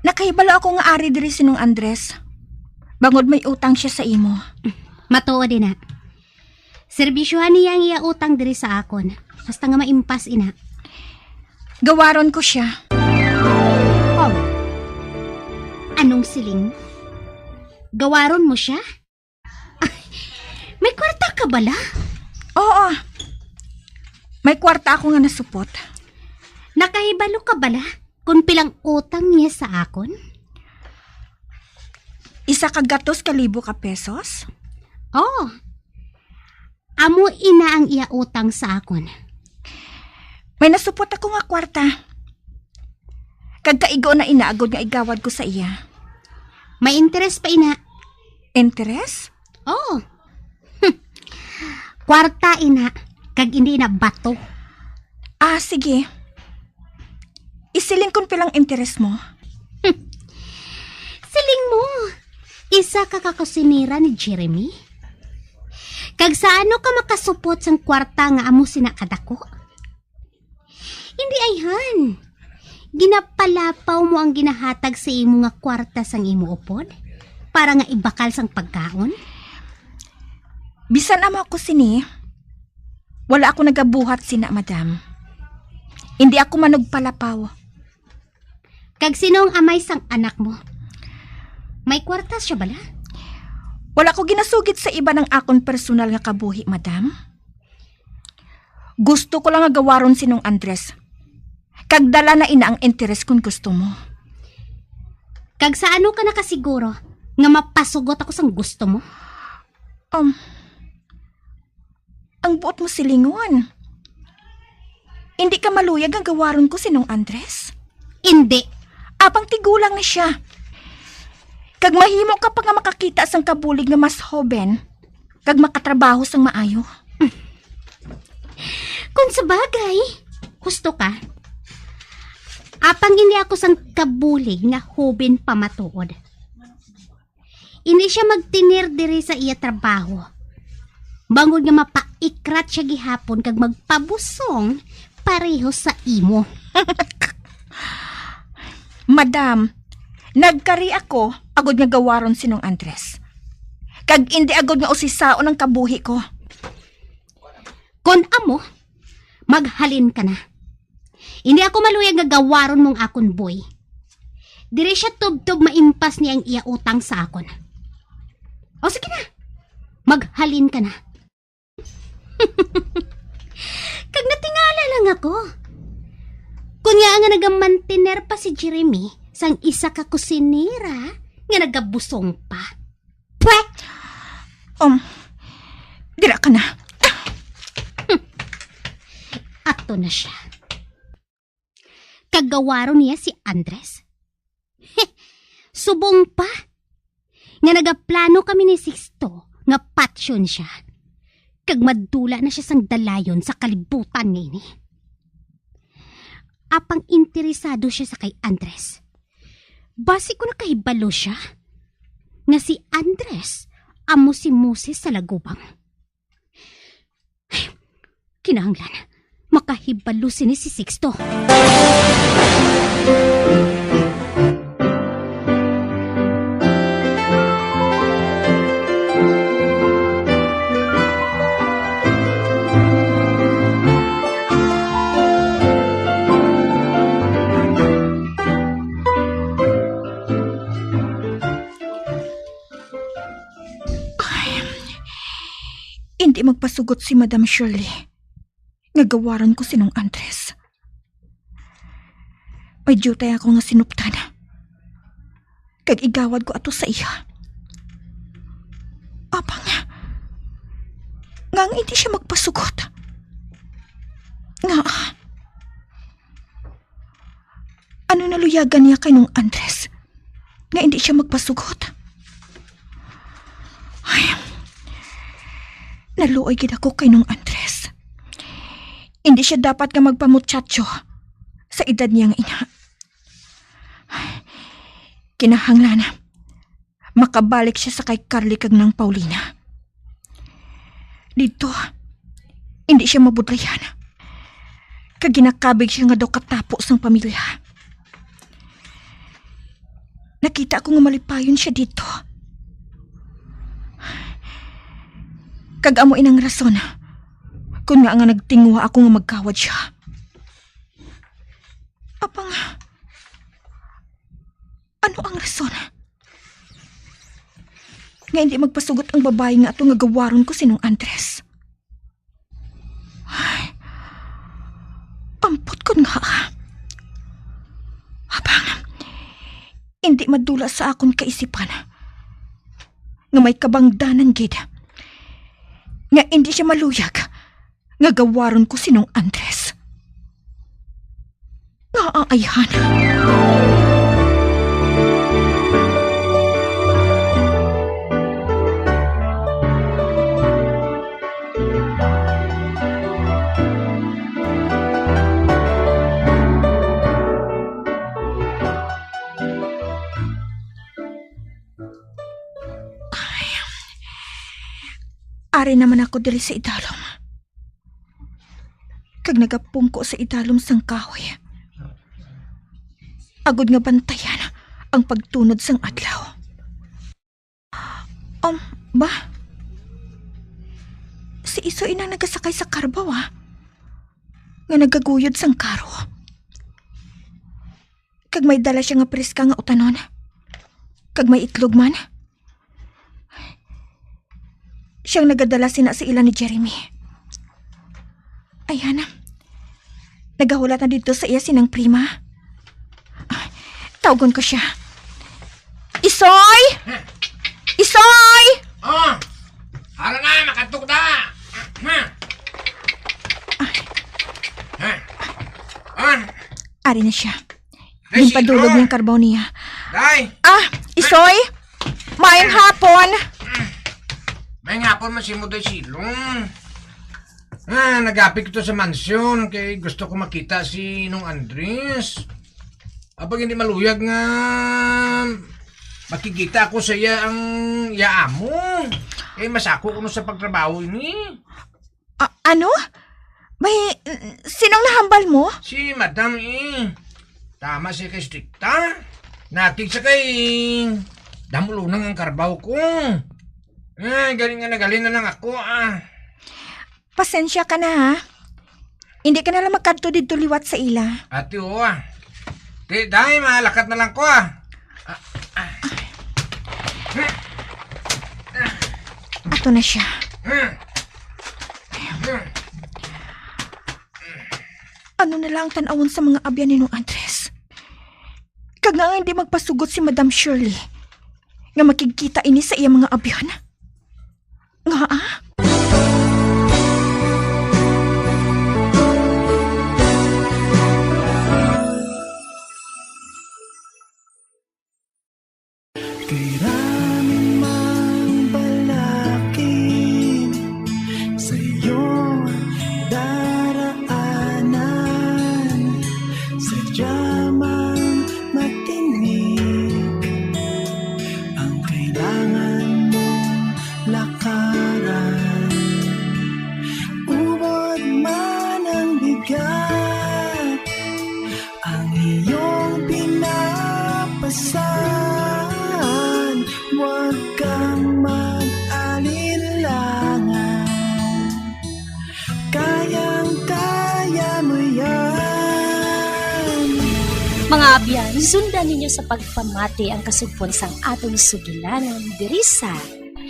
Nakahibalo ako nga ari diri si Nong Andres. Bangod may utang siya sa imo. Matuod ina. Serbisyohan niya ang iya utang diri sa akon. Hasta nga maimpas ina. Gawaron ko siya. Oh. Anong siling mo? Gawaron mo siya? May kwarta ka bala? Oo. May kwarta ako nga nasupot. Nakahibalo ka bala kung pilang utang niya sa akon? Isa ka gatos ka libo ka pesos? Oo. Amo ina ang iya utang sa akon. May nasupot ako nga kwarta. Kag kaigo na ina agod nga igawad ko sa iya. May interes pa ina. Interes? Oo. Kwarta ina, kag hindi na bato. Ah, sige. Isiling kon pilang interes mo. Siling mo, isa ka kakusinera ni Jeremy? Kag sa ano ka makasupot sang kwarta nga amo sina kadako? Hindi ayhan. Ginapalapaw mo ang ginahatag sa imo nga kwarta sang imo upod para nga ibakal sang pagkaon? Bisan amo ako sini, wala ako nagabuhat sina, madam. Hindi ako manugpalapaw. Kag sino ang amay sang anak mo? May kwarta siya bala? Wala ko ginasugid sa iban ang akon personal nga kabuhi, madam. Gusto ko lang nga gawaron si Nong Andres. Kag dala na ina ang interes kon gusto mo. Kag sa ano ka nakasiguro nga mapasugot ako sang gusto mo? Um, ang buot mo silingon. Hindi ka maluyag nga gawaron ko si Nong Andres? Hindi. Apang tigulang na siya. Kag mahimo ka pa nga makakita sang kabulig nga mas hoben kag makatrabaho sang maayo. Kung sa bagay, husto ka. Apang hindi ako sang kabulig nga hoben pa matuod. Hindi siya magtinir diri sa iya trabaho. Bangod nga mapaikrat siya gihapon kag magpabusong pareho sa imo. Madam, nagkari ako agod nga gawaron si Nong Andres. Kag indi agod nga usisaon ang kabuhi ko. Kon amo, maghalin ka na. Hindi ako maluyag nga gawaron mong akon, boy. Diri siya tubtob maimpas niya ang iya utang sa akon. O sige na, maghalin ka na. Kag natingala lang ako. Kun nga nga nagamantiner pa si Jeremy sang isa ka kusinera nga nagabusong pa. Pwet! Um, dira ka na. Ato na siya. Kagawaron niya si Andres. Subong pa nga nagaplano kami ni Sixto nga patyon siya, kag madula na siya sang dalayon sa kalibutan nga ini. Apang interesado siya sa kay Andres. Basi ko nakahibalo siya nga si Andres amo si Moses sa Lagubang. Kinahanglan makahibalo sini si Sixto. Ay, hindi magpasugot si Madam Shirley nga gawaran ko si Nong Andres. May diyutay ako nga sinuptan, kag igawad ko ato sa iya. Apang, ngaa hindi siya magpasugot? Nga, ano naluyagan niya kay Nong Andres nga hindi siya magpasugot? Ay, naluoy gid ako kay Nong Andres. Hindi siya dapat nga magpamuchacho sa edad niya nga ina. Kinahanglan makabalik siya sa kay Carly kag Nang Paulina. Didto, hindi siya mabudlayan. Kag ginakabig siya nga daw katapo sang pamilya. Nakita ko nga malipayon siya didto. Kag amo inang rason kun nga nga nagtinguha ako nga magkawad siya. Apang, ano ang rason nga hindi magpasugot ang babayi nga ato nga gawaron ko si Nong Andres? Ay, ampot ko nga. Habang hindi madula sa akon kaisipan nga may kabangdanan gid nga hindi siya maluyag nga gawaron ko si Nong Andres. Nga aayhan. Ay, ari naman ako diri sa idalom. Kag nagapungko sa idalom sang kahoy, agod nga bantayan ang pagtunod sang adlaw. Um, ba? Si Isoy inang nagasakay sa karbaw, ah, nga nagaguyod sang karo. Kag may dala siya nga preska nga utanon. Kag may itlog man. Siyang nagadala sina sa ila ni Jeremy. Ayan. Nagahulat na dito sa iya sinang prima. Ah, tawgon ko siya. Isoy! Isoy! Oh! Ara na, makadto na! Ha? Ha? Ah! Ari na siya. Day, ginpadulog sino? Niyang karbaw niya. Day! Ah, Isoy! Maayong hapon! Maayong hapon man sa imo, Day Silong. Ah, nagapit ko sa mansyon kay gusto ko makita si Nong Andres. Apang hindi maluyag nga makikita ko sa iya ang iya amo. Kay masako kuno sa pagtrabaho ini. A-, ano? May, sinong nahambal mo? Si Madam, eh. Tama siya kay strikta. Natig siya kay damulunang ang karbaw ko. Eh, galing nga nagalin na lang ako, ah. Pasensya ka na, ha? Hindi ka na lang magkadto didto liwat sa ila. Ati, oo, ah. Di, dai, malakat na lang ko, ah. Ah, ah. Ato na siya. Ano na lang ang tan-awon sa mga abyan ni Nong Andres? Kag nga hindi magpasugot si Madam Shirley nga makigkita ini sa iya mga abyan? Nga, ah? Kay ramin mang balakid sa iyong daraanan, sadya mang matinik ang kailangan mong lakaran. Ubod man ang bigat ang iyong pinapasan, huwag kang mag-alinlangan. Kayang-kaya mo yan. Mga abyan, sundan ninyo sa pagpamati ang kasugpon sang aton sugilanon diri sa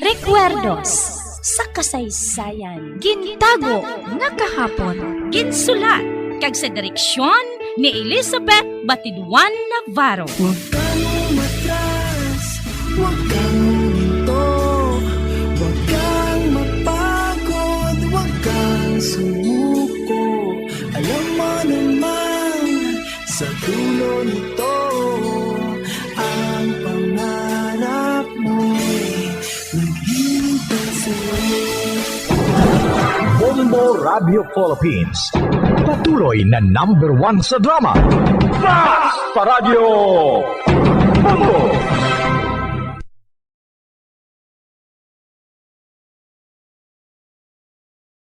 Recuerdos sa Kasaysayan. Gintago nga kahapon, ginsulat kag sa direksyon ni Elizabeth Batiduan Navarro. Huwag kang umatras, huwag kang huminto, huwag kang mapagod, huwag kang sumuko. Alam mo naman, sa dulo nito, ang pangarap mo'y naghihintay sa'yo. Bombo Radio Philippines. Patuloy na number one sa drama. Basta Radyo Bombo!